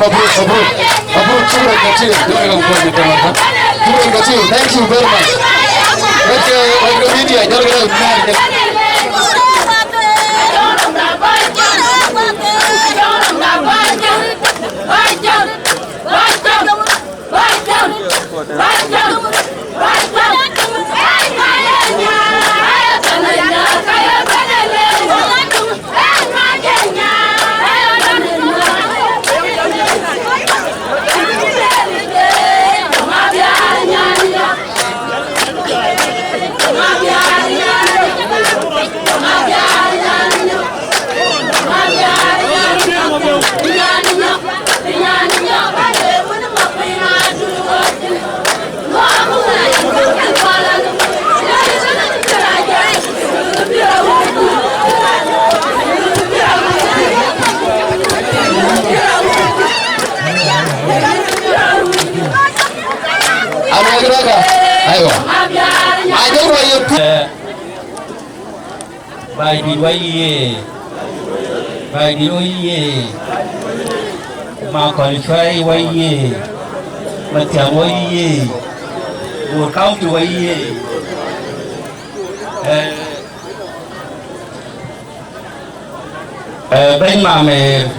Mabruk, mabruk, mabruk, shukran kathir. Shukran kathir. Thank you very much. Wek, eh, wek media, jɔl kë. Alo, këraka. Aywa. Ajɔl wa ye. Baidit wa ye. Baidit wa ye. Makɔl Cuai wa ye. Mathiang wa ye. Bor County wa ye. Eh, eh, Bɛ̈ny Mamer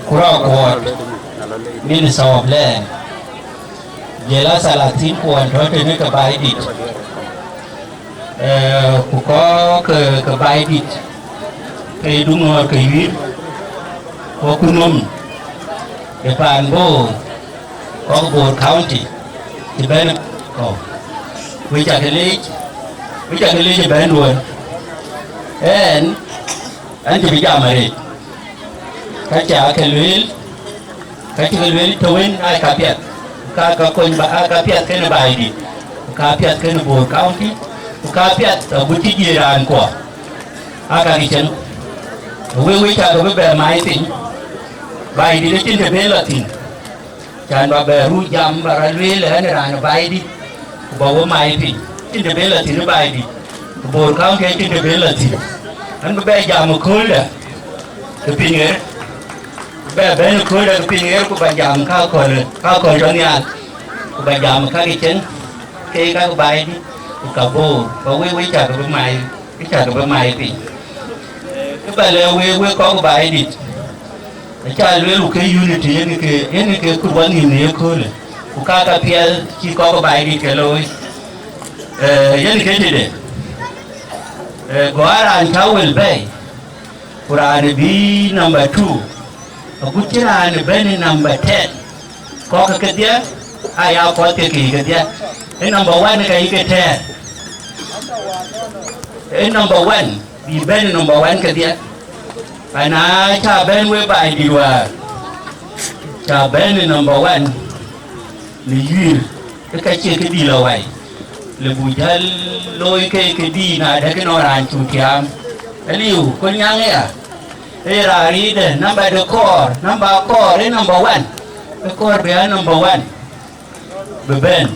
Kura Kuɔt, Minister of Land, jël a salatin kuɔn tɔ̈ tënë ke Baidit. Eh, ku kɔc ke, ke Baidit, ke Duŋɔ̈ɔ̈r ke Yuir, ku ku nöm ë paan Bor, kɔc Bor County, cï bɛ̈n kɔ̈u. Wek ca ke leec, wek ca ke leec ë bɛ̈n duɔ̈n. Ɛn, ɛn cï bï jam arëët. Ka ca ke lueel, ka cï ke lueel të wën aa ka piɛth, ka, ka kony ba, aa ka piɛth kenë Baidit, ku ka piɛth kenë Bor County, ku ka piɛth agut cï jiëë raan kuɔ, aa ka kï cïn. Wek, wek ca ke bï bɛ mai piny, Baidit acïn të ben lɔ thïn. Can ba bɛ ruu jam ba rɔ lueel ɛn raan Baidit, ku ba we mai piny. Cïn të ben lɔ thïn Baidit, ku Bor County acïn të ben lɔ thïn. Ɛn bï bɛ jam ë kööldä ke piny ɣer, bï bɛ bɛ̈n ë kööldä ke piny ɣer, ku ba jam ka kööl, ka kööl tɔ nhial, ku ba jam ka ke cïn, ke ka ke Baidit, ku ka Bor, ba wek, wek ca ke bï mai, wek ca ke bï mai piny. Kë ba lɛ̈k wek, wek kɔc Baidit, acä lueel, ku ke unity yen ke, yen ke kut wɔ nïïm në ye köölë, ku ka ka piɛth cï kɔc Baidit ke looi. Eh, yen ke tëde, eh, go a raan cä wël bɛ̈ɛ̈i, ku raan bï number two, agut cï raan bɛ̈n number ten. Kɔc kedhie aya kɔc ke ke kedhie. Ë number one ka yï ke tɛɛr. Ë number one, bï bɛ̈n number one kedhie. Ana cä bɛ̈n we Baidit wäär, cä bɛ̈n number one në Yuir, ë ka cie këdï lɔ wai. Le bu jäl looi ke këdï na dɛ̈k ënɔɔn raan cu tiaam. Aliu, Kolnyaŋ aya. Ë raan riide, number de kɔɔr, number kɔɔr, ë number one. Ë kɔɔr bï a number one. Bï bɛ̈n.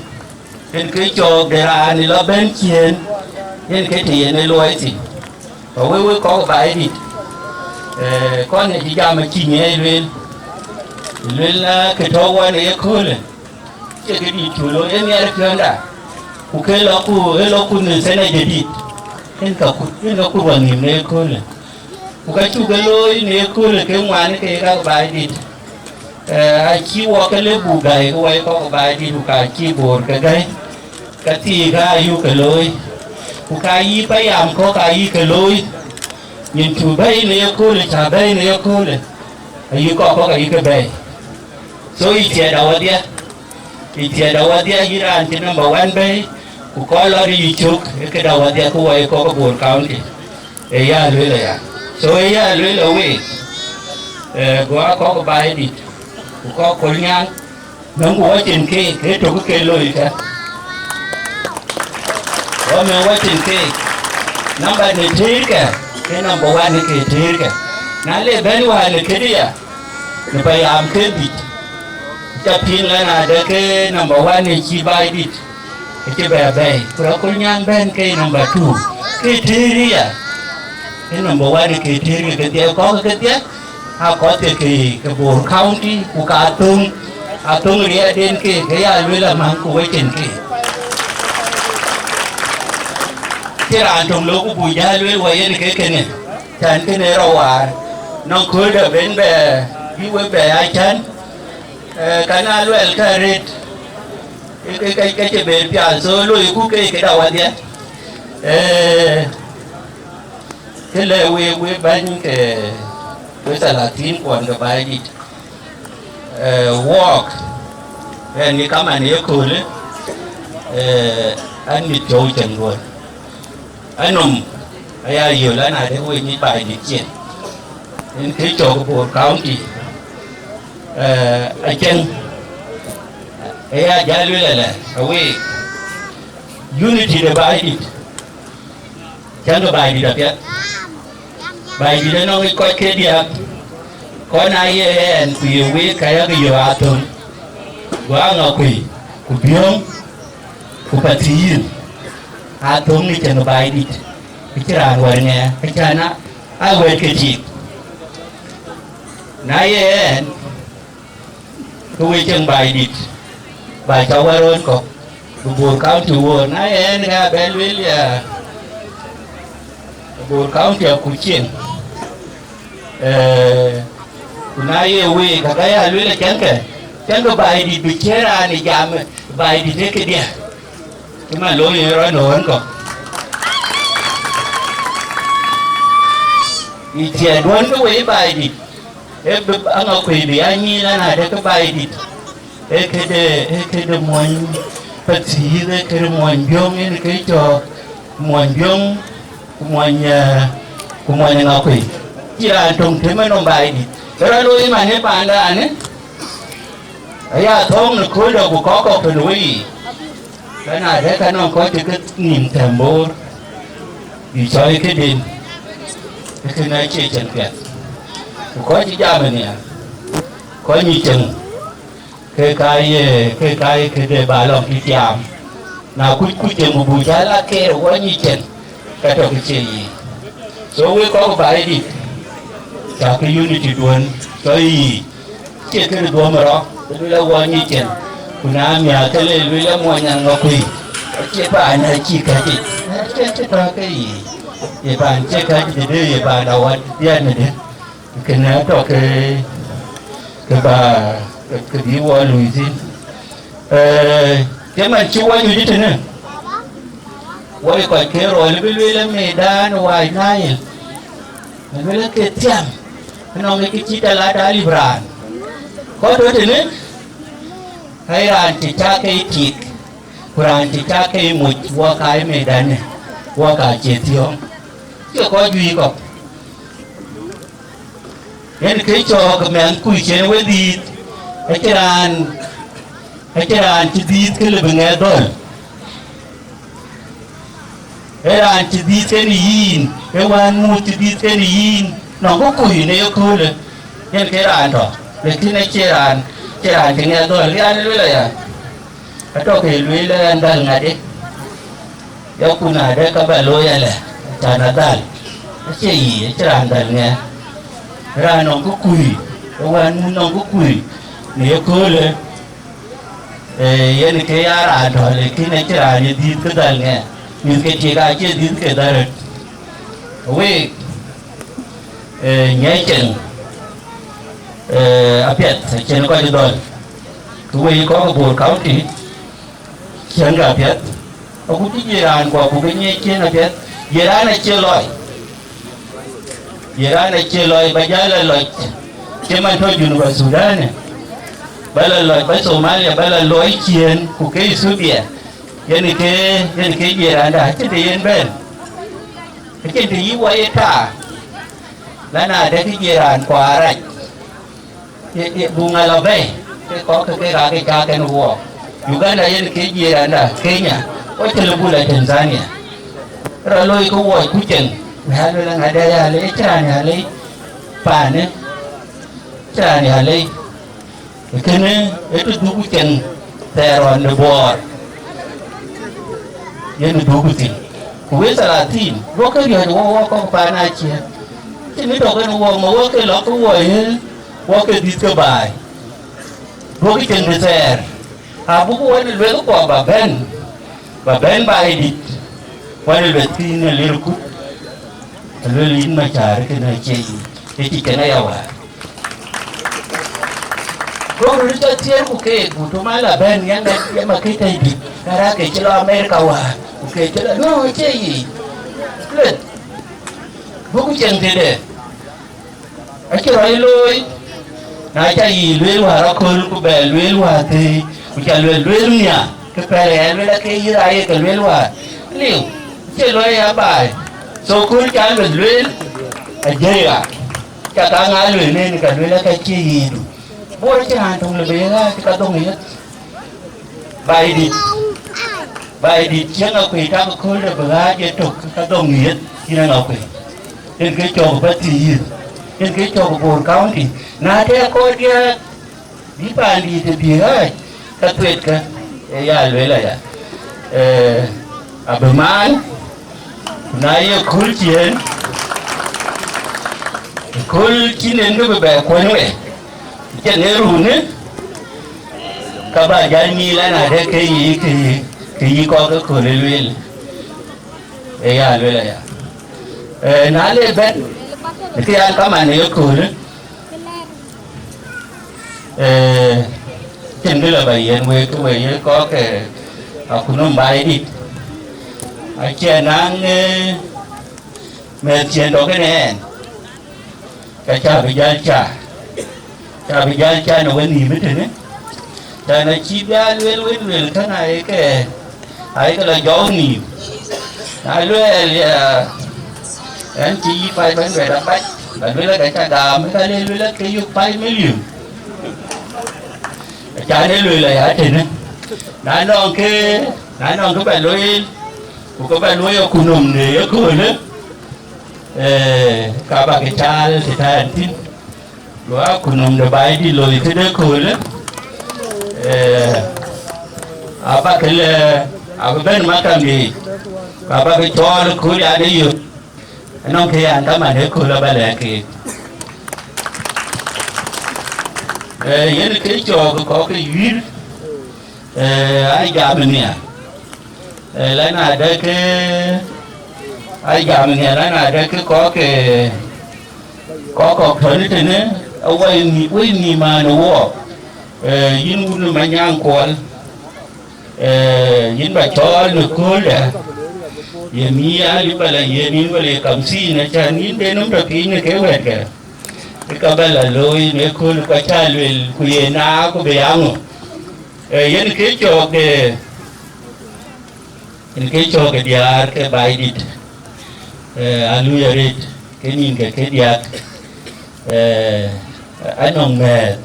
Yen ke cɔɔk de raan ë lɔ bɛ̈n ciëën, yen ke të yen ë luɔi thïn. Ba wek, wek kɔc Baidit, eh, kɔn ë cï jam acï nyiɛɛi lueel. Lueel na ke tɔ̈u wan ë ye köölë, cie ke dït cu looi, ë miɛt piɔ̈nda. Ku ke lɔ ku, ë lɔ ku në thënë jadït. Yen ka kut, yen ka kut wɔ nïïm në ye köölë. Ku ka cuk ke looi në ye köölë ke ŋuan ke ye ka Baidit. Eh, acï wɔ ke le buk gäi ke wɔ ye kɔc Baidit, ku ka cï Bor ke gäi, ka thii ka ayuk ke looi, ku ka yï payam kɔ̈k ayï ke looi. Nyin cu bɛ̈i në ye köölë, cä bɛ̈i në ye köölë, ayï kɔc kɔ̈k ayï ke bɛ̈i. So, yï thiɛɛt awɔdhia, yï thiɛɛt awɔdhia, yï raan cï number one bɛ̈i, ku kɔc lɔ yï cök, ë këde awɔdhia, ku wɔ ye kɔc Bor County. Ë ya lueel aya. So, ë ya lueel ë week, eh, go a kɔc Baidit, ku kɔc Kolnyaŋ, nɔŋku wacin keek, ke tök ke looi kë. Wɔ mɛn wacin keek, number në tëërkë, ke number one ke tëërkë. Na le bɛ̈n wäär në këdï ya, në payam ke dït, ca piŋ ɣɛn adë ke number one ë cï Baidit, ë cï bɛ bɛ̈ɛ̈i, ku rɔt Kolnyaŋ bɛ̈n ke number two, ke tëër ya, ke number one ke tëër ke kedhie, kɔ̈k kedhie, Akɔ̈th ke ke, ke Bor County, ku ka thöŋ, athöŋ riɛɛrden ke, ke ya lueel amäŋ ku wecin ke. Cï raan töŋ lok ku buk jäl lueel wɔ yen ke kënë, cän kënë rɔ waar, nɔŋ kööldä ben bɛ, bï we bɛ a cän, eh, ka na luɛl ka rët, ke, ke, ke, ke cï ber pial, so loi ku ke, ke da wadhiɛ. Eh, Kë lɛ̈k wek, wek bäny ke wek thalathin kuɔn ke Baidït, eh, wɔɔk, ɣɛn ye kaman ye köölë, eh, an mit piɔ̈u cäŋ duɔ̈n. Anɔm aya yöl an, adek wek nyic Baidït cin. Yen kë cɔk Bor County, eh, acäŋ, aya jäl luel alɛ, aweek, unity de Baidït. Cäŋ ke Baidït apiɛth. Baidït ënɔŋ yic kɔc ke diäk. Kɔn aa ye ɣɛn ku ye wek ka yak yök athöŋ. Guɔ Aŋakuei, ku Biöŋ, ku Pathïïr. Athöŋ në cäŋ ke Baidït. Ku cï raan wär ŋɛɛ, acän a, a wɛ̈t ke tik. Na ye ɣɛn, ke we cieŋ Baidït, ba cä wär ɣön kɔ̈k, bï Bor County wuɔ̈ɔ̈r. Na ye ɣɛn, ka bɛ lueel ya, Bor County akuc cieŋ. Eh, ku na ye week, ka ka ya lueel cäŋ ke, cäŋ ke Baidït bï cïn raan ë jam Baidït ë këdiɛ̈. Cï man looi yen rɔt në ɣön kɔ̈k. Ë thiëëduɔ̈n ke wei Baidït, ee bï Aŋakuei bï ya nyïïn an, adë ke Baidït, ee këde, ee këde muɔny Pathïïr, ee këde muɔny Biöŋ, yen ke cɔɔk muɔny Biöŋ, ku muɔny, eh, ku muɔny Aŋakuei. Cï raan töŋ tëmë nɔm Baidït. Ke rɔt looi man ë paandan, ë aya thɔ̈ɔ̈ŋ në kööldä ku kɔ̈k kɔ̈k tɔ̈ në weyiic. Ka na dɛ ka nɔŋ kɔc cï ke nïïm thɛm Bor, bï cɔɔi këden, ke kënë acie cɛn piɛth. Ku kɔc cï jam ë nhial, kɔc nyic cieŋ, ke ka ye, ke ka ye këde ba lɔŋ cï tiaam. Na kuc kuc cieŋ ku buk jäl a keer wɔ nyic cieŋ, ka tɔ̈ kë cie yiic. So wek kɔ̈k Baidït, cakë unity duɔ̈n cɔl yiic. Cie këde duɔ̈m rɔt, ke lueel awɔ nyic cieŋ. Ku na miäk ke le lueel amuɔny Aŋakuei, acie paan acï käc yic. Acie cï tɔ̈ ke yiic. Ye paan cie käc yic, dëdë ye paan awat diɛt në dë. Kënë atɔ̈ ke, ke ba, ke, ke bï wɔ luui thïn. Eh, ke man cï wɔ nyuc tënë, wɔ ye kɔc ke rɔl bï lueel ë medan wac Nile, bï lueel ke thiam, ënɔŋ ke cï tɛ̈ la dal yïp raan. Kɔc tɔ̈ tënë, ka ye raan cï cak ke tik, ku raan cï cak ke muc, wɔ ka ye medan ë, wɔ ka cie thiɔ̈ɔ̈ŋ. Cie kɔc juëc kɔ̈k. Yen kë cɔɔk mɛnhkui cïn we dhiëëth, acïn raan, acïn raan cï dhiëëth kë lë bï ŋɛk dhɔ̈l. Ee raan cï dhiëëth kenë yïn, ee wään muut cï dhiëëth kenë yïn, nɔŋ kë kui në yeköölë, yen ke raan tɔ̈, lakin acie raan, acie raan cï ŋɛk dhɔ̈l, yen lueel aya. Atɔ̈ ke lueel ë ɣɛn dhal ŋadï, ya ku na dë ka ba looi alɛ, cän adhal. Acie yic, acïn raan dhal ŋɛk. Raan nɔŋ kë kui, ë wään muk nɔŋ kë kui në yeköölë, ee, yen ke ya raan tɔ̈, lakin acïn raan ye dhiëëth kë dhal ŋɛk. Mïth ke tik acie dhiëëth ke dhal röt. Week, ee, nyiɛc cieŋ, ee, apiɛth, acïn kɔc dhɔ̈l. Ku wek kɔc Bor County, ciɛ̈ŋkë apiɛth, agut cï jiëc raan kuɔ, ku ke nyiëc ciëën apiɛth, jiëc raan acie lɔc. Jiëc raan acie lɔc, ba jäl la lɔc, cï man tɔ̈ Junub Thudan, ba la lɔc, ba Somalia, ba la lɔc ciëën, ku ke Ethiopia, yen ke, yen ke jiëc raanda, acïn të yen bɛ̈n, acïn të yï wɔ ye taar, la na dë ke jiëc raan kuɔ arac. Ye, ye, buk ŋa lɔ bɛ̈i, ke kɔ̈k ke kek aake cak kɛn wuɔɔk. Uganda yen ke jiëc randa, Kenya, ku cï lɔ buk la Tanzania. Rɔt looi ke wuɔɔc ku cieŋ, bï a luel aŋadɛ ya lei, cï raan ya lei, paanë, cï raan ya lei. Kënë, ë të dhuk cieŋ thɛɛr ɣɔn de Bor. Yen ë dhuk thïn. Ku wek thalathin, duɔ̈kkë riɔ̈c wɔ, wɔ kɔ̈k paan aciëën. Cïn tɔ̈ kën wɔ, ma wɔ ke lɔ ke wɔ ye, wɔ ke dhiëth ke baai. Duɔ̈kï cïn dï thɛɛr. Abuk wɔ në lueth kuɔ ba bɛ̈n, ba bɛ̈n baai dït. Wɔ në lueth kë yïn ë lir kut, aluel yïn Macäär kënë acie yic, ë cï cïn aya wäär. Duɔ̈kï röt tɔ thiëër ku keek, ku tɔ̈ mal abɛ̈n, yɛn ë, yɛn ma këc tɛ̈i dït, ka raan ke cï lɔ Amerika wäär, ku ke cï lɔ, no, acie yic. Lueth, duɔ̈kï cieŋ tëde. Acï rɔt looi, na ca yï lueel wäär aköl, ku bɛ lueel wäär thëëi, ku ca lueel, lueel nhiaar, ke pɛ̈l ë lueel ake yï rac ye ke lueel wäär. Liu, cie luɔi ya baai. So, kööl ca lueth lueel, ajiëc ɣa. Ca ka ŋa lueel nën, ka lueel ake cie yiidu. Bor acïn raan töŋ lë bï ye ɣääc ka dhöŋ yeth. Baai dït, baai dït cï Aŋakuei tak kööl de bï ɣääc ë tök ka dhöŋ yeth cïn Aŋakuei. Yen ke cɔk Pathuyith, yen ke cɔk Bor County. Na tɛ̈ kɔc diäk bï paandït ë bï ɣääc, ka thuetkë, ee ya lueel aya. Ee, abï maan, ku na ye kööl ciëën, kööl cïn en ke bï bɛ kuɔny we, cïn ee runë, ka ba jäl nyïïl an, adë ke yï, ke yï, ke yï kɔk ë kööl ë lueel, ee ya lueel aya. Ee, na le bɛ̈n, ke yan kaman ë ye kööl, ee, cïn kë lɔ ba yiɛ̈n wek, ke we ye kɔk ke Akunum Baai dït. Acie naŋ, ee, mɛ̈th cïn tɔ̈ kënë ɛn, ka ca bï jäl ca, ca bï jäl ca në wenïïm ëtënë. Ca na cï bï a lueel wën lueel käŋ ayeke, ayeke lɔ jɔu nïïm. Na lueel, ya, ɛn cï yï pac bɛ̈n bɛ̈t abac, ba lueel ake ca gam, ka le lueel ake yök pac milion. Acan ë lueel aya tënë. Na nɔŋ ke, na nɔŋ ke bɛ lueel, ku ke bɛ luɔ̈i Akunum në ye köölë, ee, ka ba ke caal të tɛ̈n thïn. Go Akunum de Baai dït loi këde köölë, ee, aba ke lɛ, aba bɛ̈n makam de, ka ba ke cɔɔl kööl ya de yök. Anɔŋ kë yan kaman ë kööl aba lɛ̈k keek. Ee, yen kë cɔɔk kɔ̈k ke yuiir, ee, aa jam nhial. Ee, lɛn adë ke, aa jam nhial, lɛn adë ke kɔ̈k ke, kɔ̈k kɔ̈k tɔ̈ në tënë, awɔi nï, woi nï man ë wɔɔk. Ee, yïn wun ë Manyaŋ Kuɔl, ee, yïn ba cɔɔl në kööldä, ye mï alip ala ye nïn wala ye kamthin, acan yïn de nɔm tɔ̈ piny në ke wɛ̈tkë, ke ka ba la looi në kööl, ku aca lueel, ku ye na, ku bï ya ŋö. Ee, yen kë cɔɔk de, yen kë cɔɔk de diäär ke Baai dït, ee, alui arëët, ke nïn ke ke diäk, ee, anɔŋ mɛ̈ɛ̈th,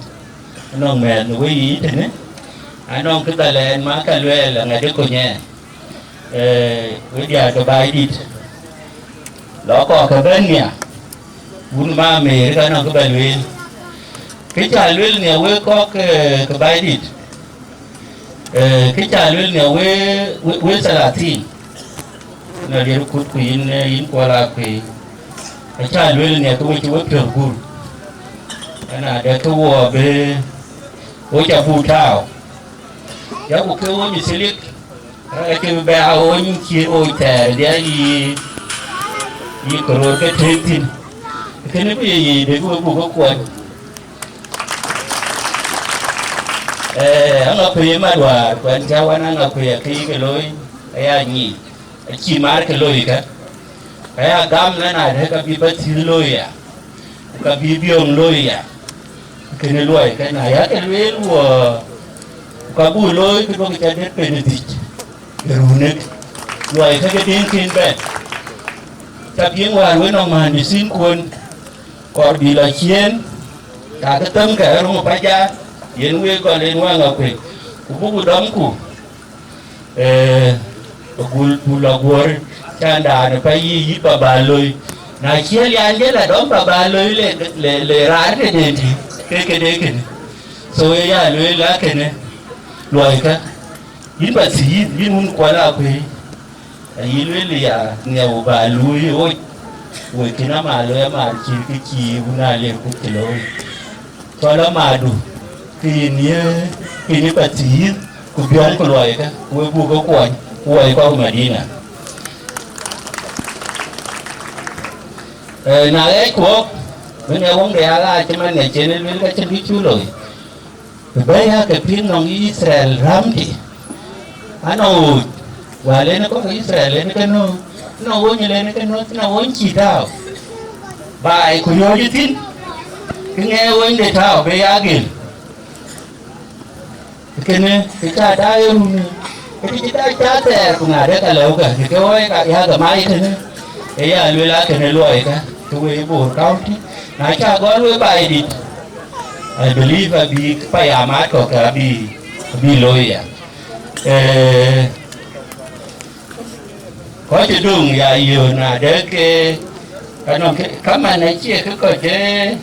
anɔŋ mɛ̈ɛ̈th në weyiic tënë, anɔŋ kë dhal ɛn ma ka luɛɛl aŋäc ë kony ɛn. Ee, we diäär ke Baai dït, lɔ kɔɔr ke bɛ̈n nhial, wun ma Ameerika nɔŋ kë bɛ lueel. Kë ca lueel nhial wek kɔ̈k, ee, ke Baai dït, ee, kë ca lueel nhial we, we, we thalathin, na diɛt kut ku yïn, ee, yïn Kuɔl Akuei. Aca lueel nhial ke we cï we piɔ̈ɔ̈th guur. Ɛn adë ke wɔ bï, wo ca buk tääu. Ya ku ke wo nyuc thilik, Rɛɛc kë bï bɛ aa ɣööc cï ɣööc thɛɛr diɛ̈ yï, yï kë röör ke tëëk thïn. Kënë bï ye yic dek we buk ke kuɔny. Ee, Aŋakuei mat wäär, ku ɛn cä wan Aŋakuei akë yï ke looi, aya nyic, acï maar ke looi kë. Aya gam lɛn adë ka bï bä thïn looi ya. Ku ka bï biöŋ looi ya, kënë luɔi ke na ya ke lueel wɔ, ku ka buk looi ke duɔ̈k ca det pen ë dhïc ë runek, luɔi ke ke diŋ kën bɛ̈n. Ca piŋ wäär we nɔŋ määndisinkuön, kɔɔr bï lɔ ciëën, ka ke themkɛ ë röŋ ë paja, yen wek gɔl en wäŋ akuec, ku buk dɔmku. Ee, gul, gul aguɔ̈r, can daan ë pa yï, yï pa ba loi. Na ciël yan jël adɔm pa ba loi le, le, le raan tëden tï, ke këde kënë. So, ee ya lueel la kënë, luɔikë. Yïn pa thiëëth, yïn wun Kuɔl Akuei. Ayï lueel ya, nhiau ba luui ɣoc. Wek kën ama looi, ama cït kë cï wun Aliɛp Kuk cï looi. Cɔl amadu, kë yïn ye, kë yïn ye pathïïr, ku biɔŋ ku luɔikë, ku we buk ke kuɔny, ku woi kɔ̈k Madina. Eh, na ɣɛɛc kuɔɔk, bï ŋɛ wëŋde ya ɣaac cï man ŋɛ cen ë luel ka cïn kë cuk looi. Bï bɛ̈ɛ̈i aa ke piŋ nɔŋ Yithriɛl rämkï, anɔŋ ɣööc, wäär len kɔc ke Yithriɛl len ke nööŋ, anɔŋ ɣööc len ke nööŋ, anɔŋ ɣööc cï tääu. Baai ku riɔ̈ɔ̈c ë thïn, kë ŋɛɛ ɣööcde tääu bï ya gel. Kënë, kë cä daai ë run, kë cï daai cä thɛɛr, ku ŋa dek alɛ̈ukë, kë ke ɣɔɔc ka, ya ke mac tënë, ë ya lueel akënë luɔikë, ke we Bor County, na cä gɔl we Baidït, I believe abï payam atɔ̈ ke abï, abï looi ya. Eh, kɔc ë döŋ ya yöön adek ke, kanɔŋ ke, kaman acie ke kɔc ë,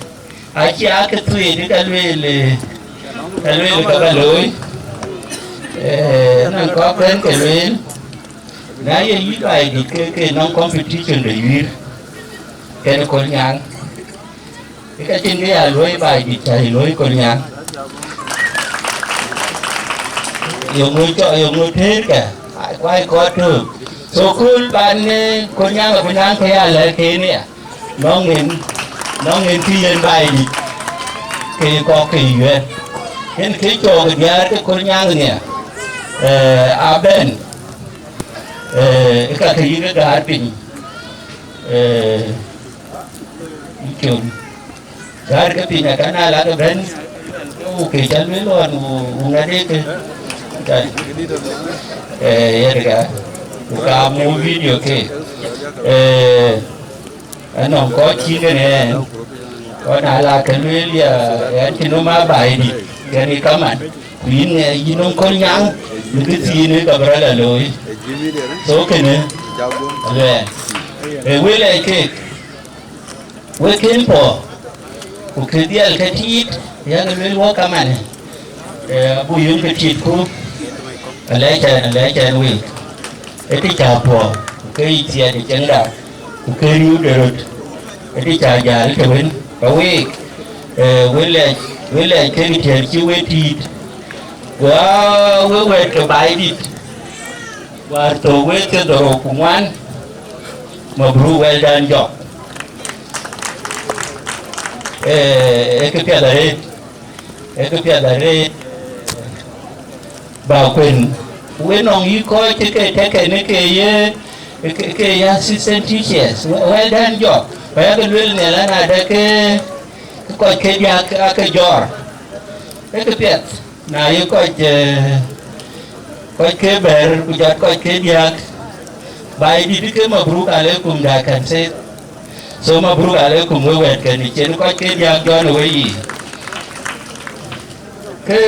acie ake thueet ka lueel, eh, ka lueel ka ba looi. Eh, nɔŋ kɔk bɛ̈n ke lueel, na ye yï Baidït ke, ke nɔŋ competition de yuiir, kɛn Kolnyaŋ. Ë ka cïn kë ya luɔi Baidït cä yï luɔi Kolnyaŋ. Yöŋö cɔ, yöŋö tëërkë, ai, kuai kɔɔr tök. So kööl ban, eh, Kolnyaŋ abï naŋ kë ya lɛ̈k kënë ya. Nɔŋ en, nɔŋ en kë yen Baidït, ke kɔk ke yuɛ̈r. Yen kë cɔɔk diäär ke Kolnyaŋ nia, eh, abɛ̈n, eh, ë ka ke yï ke gäär piny, eh, yï col. Gäär ke piny akën aa lak ëbɛ̈n, ku ke cä lueel ɣɔn, ku, ku ŋadë ke, ka, eh, yɛn ka, ku ka muk video ke, eh, anɔŋ kɔc cï kën ɛn, ɣɔn aa lak ke lueel ya, ɛn cï nöm aa Baidït, kɛn ë kaman, ku yïn ŋɛ, yïn nöm Kolnyaŋ, në kë thiin ë ka bï rɔt la looi. So kënë, aluɛɛn, ë wël ɛ keek. Wek kën puɔ̈u, ku kë dhiɛl ke tiit, yak luel wɔ kamane, eh, abuk yöŋ ke tiitku, alɛɛc ɛn, alɛɛc ɛn week. Ë kë cä puɔ̈u, ku ke yï thiɛɛt ë cieŋda, ku ke riëëude röt, ë kë cä jäl të wën, ka week, eh, wek lɛc, wek lɛc kek tiɛɛt cï wek tiit, ku aa wek wɛ̈ɛ̈t ke Baidït, wäär thök wek thiërdhorou ku ŋuan, mabruk, well done job. Eh, ee kë piɛth arëët, ee kë piɛth arëët, bä kuën. Wek nɔŋ yï kɔc cï ke tëkë në ke ye, ke, ke ye assistant teachers. Well done job. Ku yak lueel nhial an, adë ke, ke kɔc ke diäk ake jɔɔr. Ee kë piɛth. Na ye kɔc, eh, kɔc ke bɛ̈ɛ̈r, ku jɔt kɔc ke diäk, Baidït ke mabruk aleikum, da kan se. So mabruk aleikum we wɛ̈ɛ̈t kɛn cïn kɔc ke diäk jɔn ë we yiic. Ke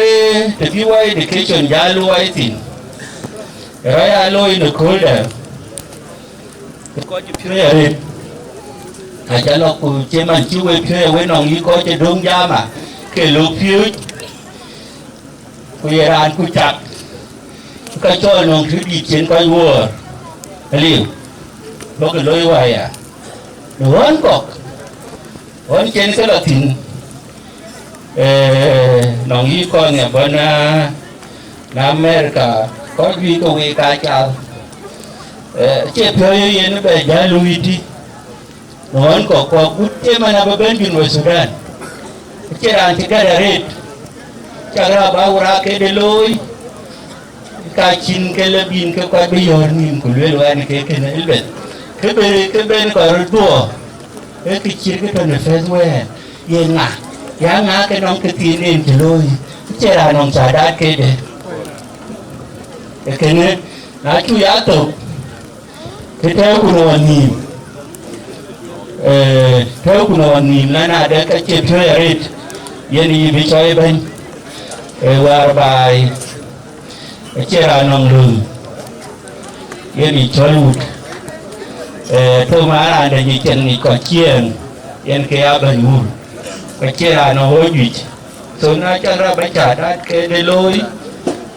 të bï wɔ education ja luɔi thïn, rɔt ya looi në kööldɛ, ke kɔc piööc arëët, aca lɔ ku cï man cï we piööc, we nɔŋ yï kɔc ë döŋ jama, ke lok piööc, ku ye raan ku cak, ka cɔl nɔŋ të dït cïn kɔc wuɔ̈ɔ̈r, aliu, bɔ̈ ke looi waya. Në ɣɔn kɔ̈k, ɣɔn cïn ke lɔ thïn, eh, nɔŋ yï kɔn ë bɔ̈ na, na America, kɔc juëc ke week aa cath, eh, cie piɔ̈ɔ̈c yen bɛ jäl luui tï. Në ɣɔn kɔ̈k, kɔ̈k gut cie man abï bɛ̈n Junub Thudan. Acie raan cï gät arëët, cak raan bä wur aa këde looi, ka cïn ke lɔ bïn ke kɔc bï yɔ̈ɔ̈r nïïm, ku lueel wɛn ke kënë ëlbeth. Kë bï, kë ben kɔc röt dhuɔɔk, ee kë cït kë tɔ̈ në first world, ye ŋa? Ya ŋa ke nɔŋ kë thiin en cï looi? Acie raan nɔŋ thadat këde. Ee kënë, na cuk ya thök, kë tɛ̈ɛ̈uku në ɣɔn nïïm, eh, tɛ̈ɛ̈uku në ɣɔn nïïm, na nadë ka cie piɔ̈ɔ̈c arëët, yen yï bï cɔɔi bɛ̈ny, eh, wäär baai, acie raan nɔŋ lööm, yen yï cɔl wut, eh, thok ma raan dɛ nyic cɛn nyic kɔc ciëën, yen ke ya bɛ̈ny wur, ka cie raan nɔŋ ɣöö juëc. So na cak raan bä ca dat ke de looi,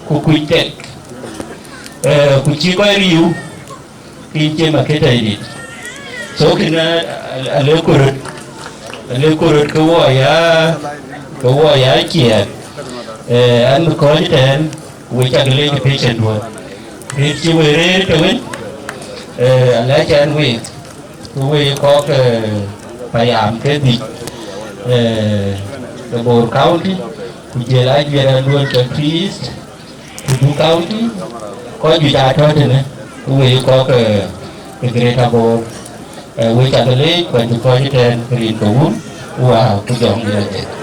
ku kuc tek, eh, ku cï kɔc riëëu, ke yïn cie Maketa Dït. So kënë, alëk ku röt, alëk ku röt ke wɔ ya, ke wɔ ya ciɛɛk. An bï kɔc tɛ̈n, we cak lec patient duɔ̈n, rëër cï we rëër tɛ̈wën. Alɛc ɛn week, ke we kɔ̈k payam ke dhïc ke Bor County, ku jɔl a juɛɛr ɛn duɔ̈n ke East, ku Duk County, kɔc juëc aa tɔ̈ tënë, ku we kɔ̈k ke Greater Bor. We cak lec, ku an bï kɔc tɛ̈n rin ke wun, ku wäär ku jɔŋ diɛt.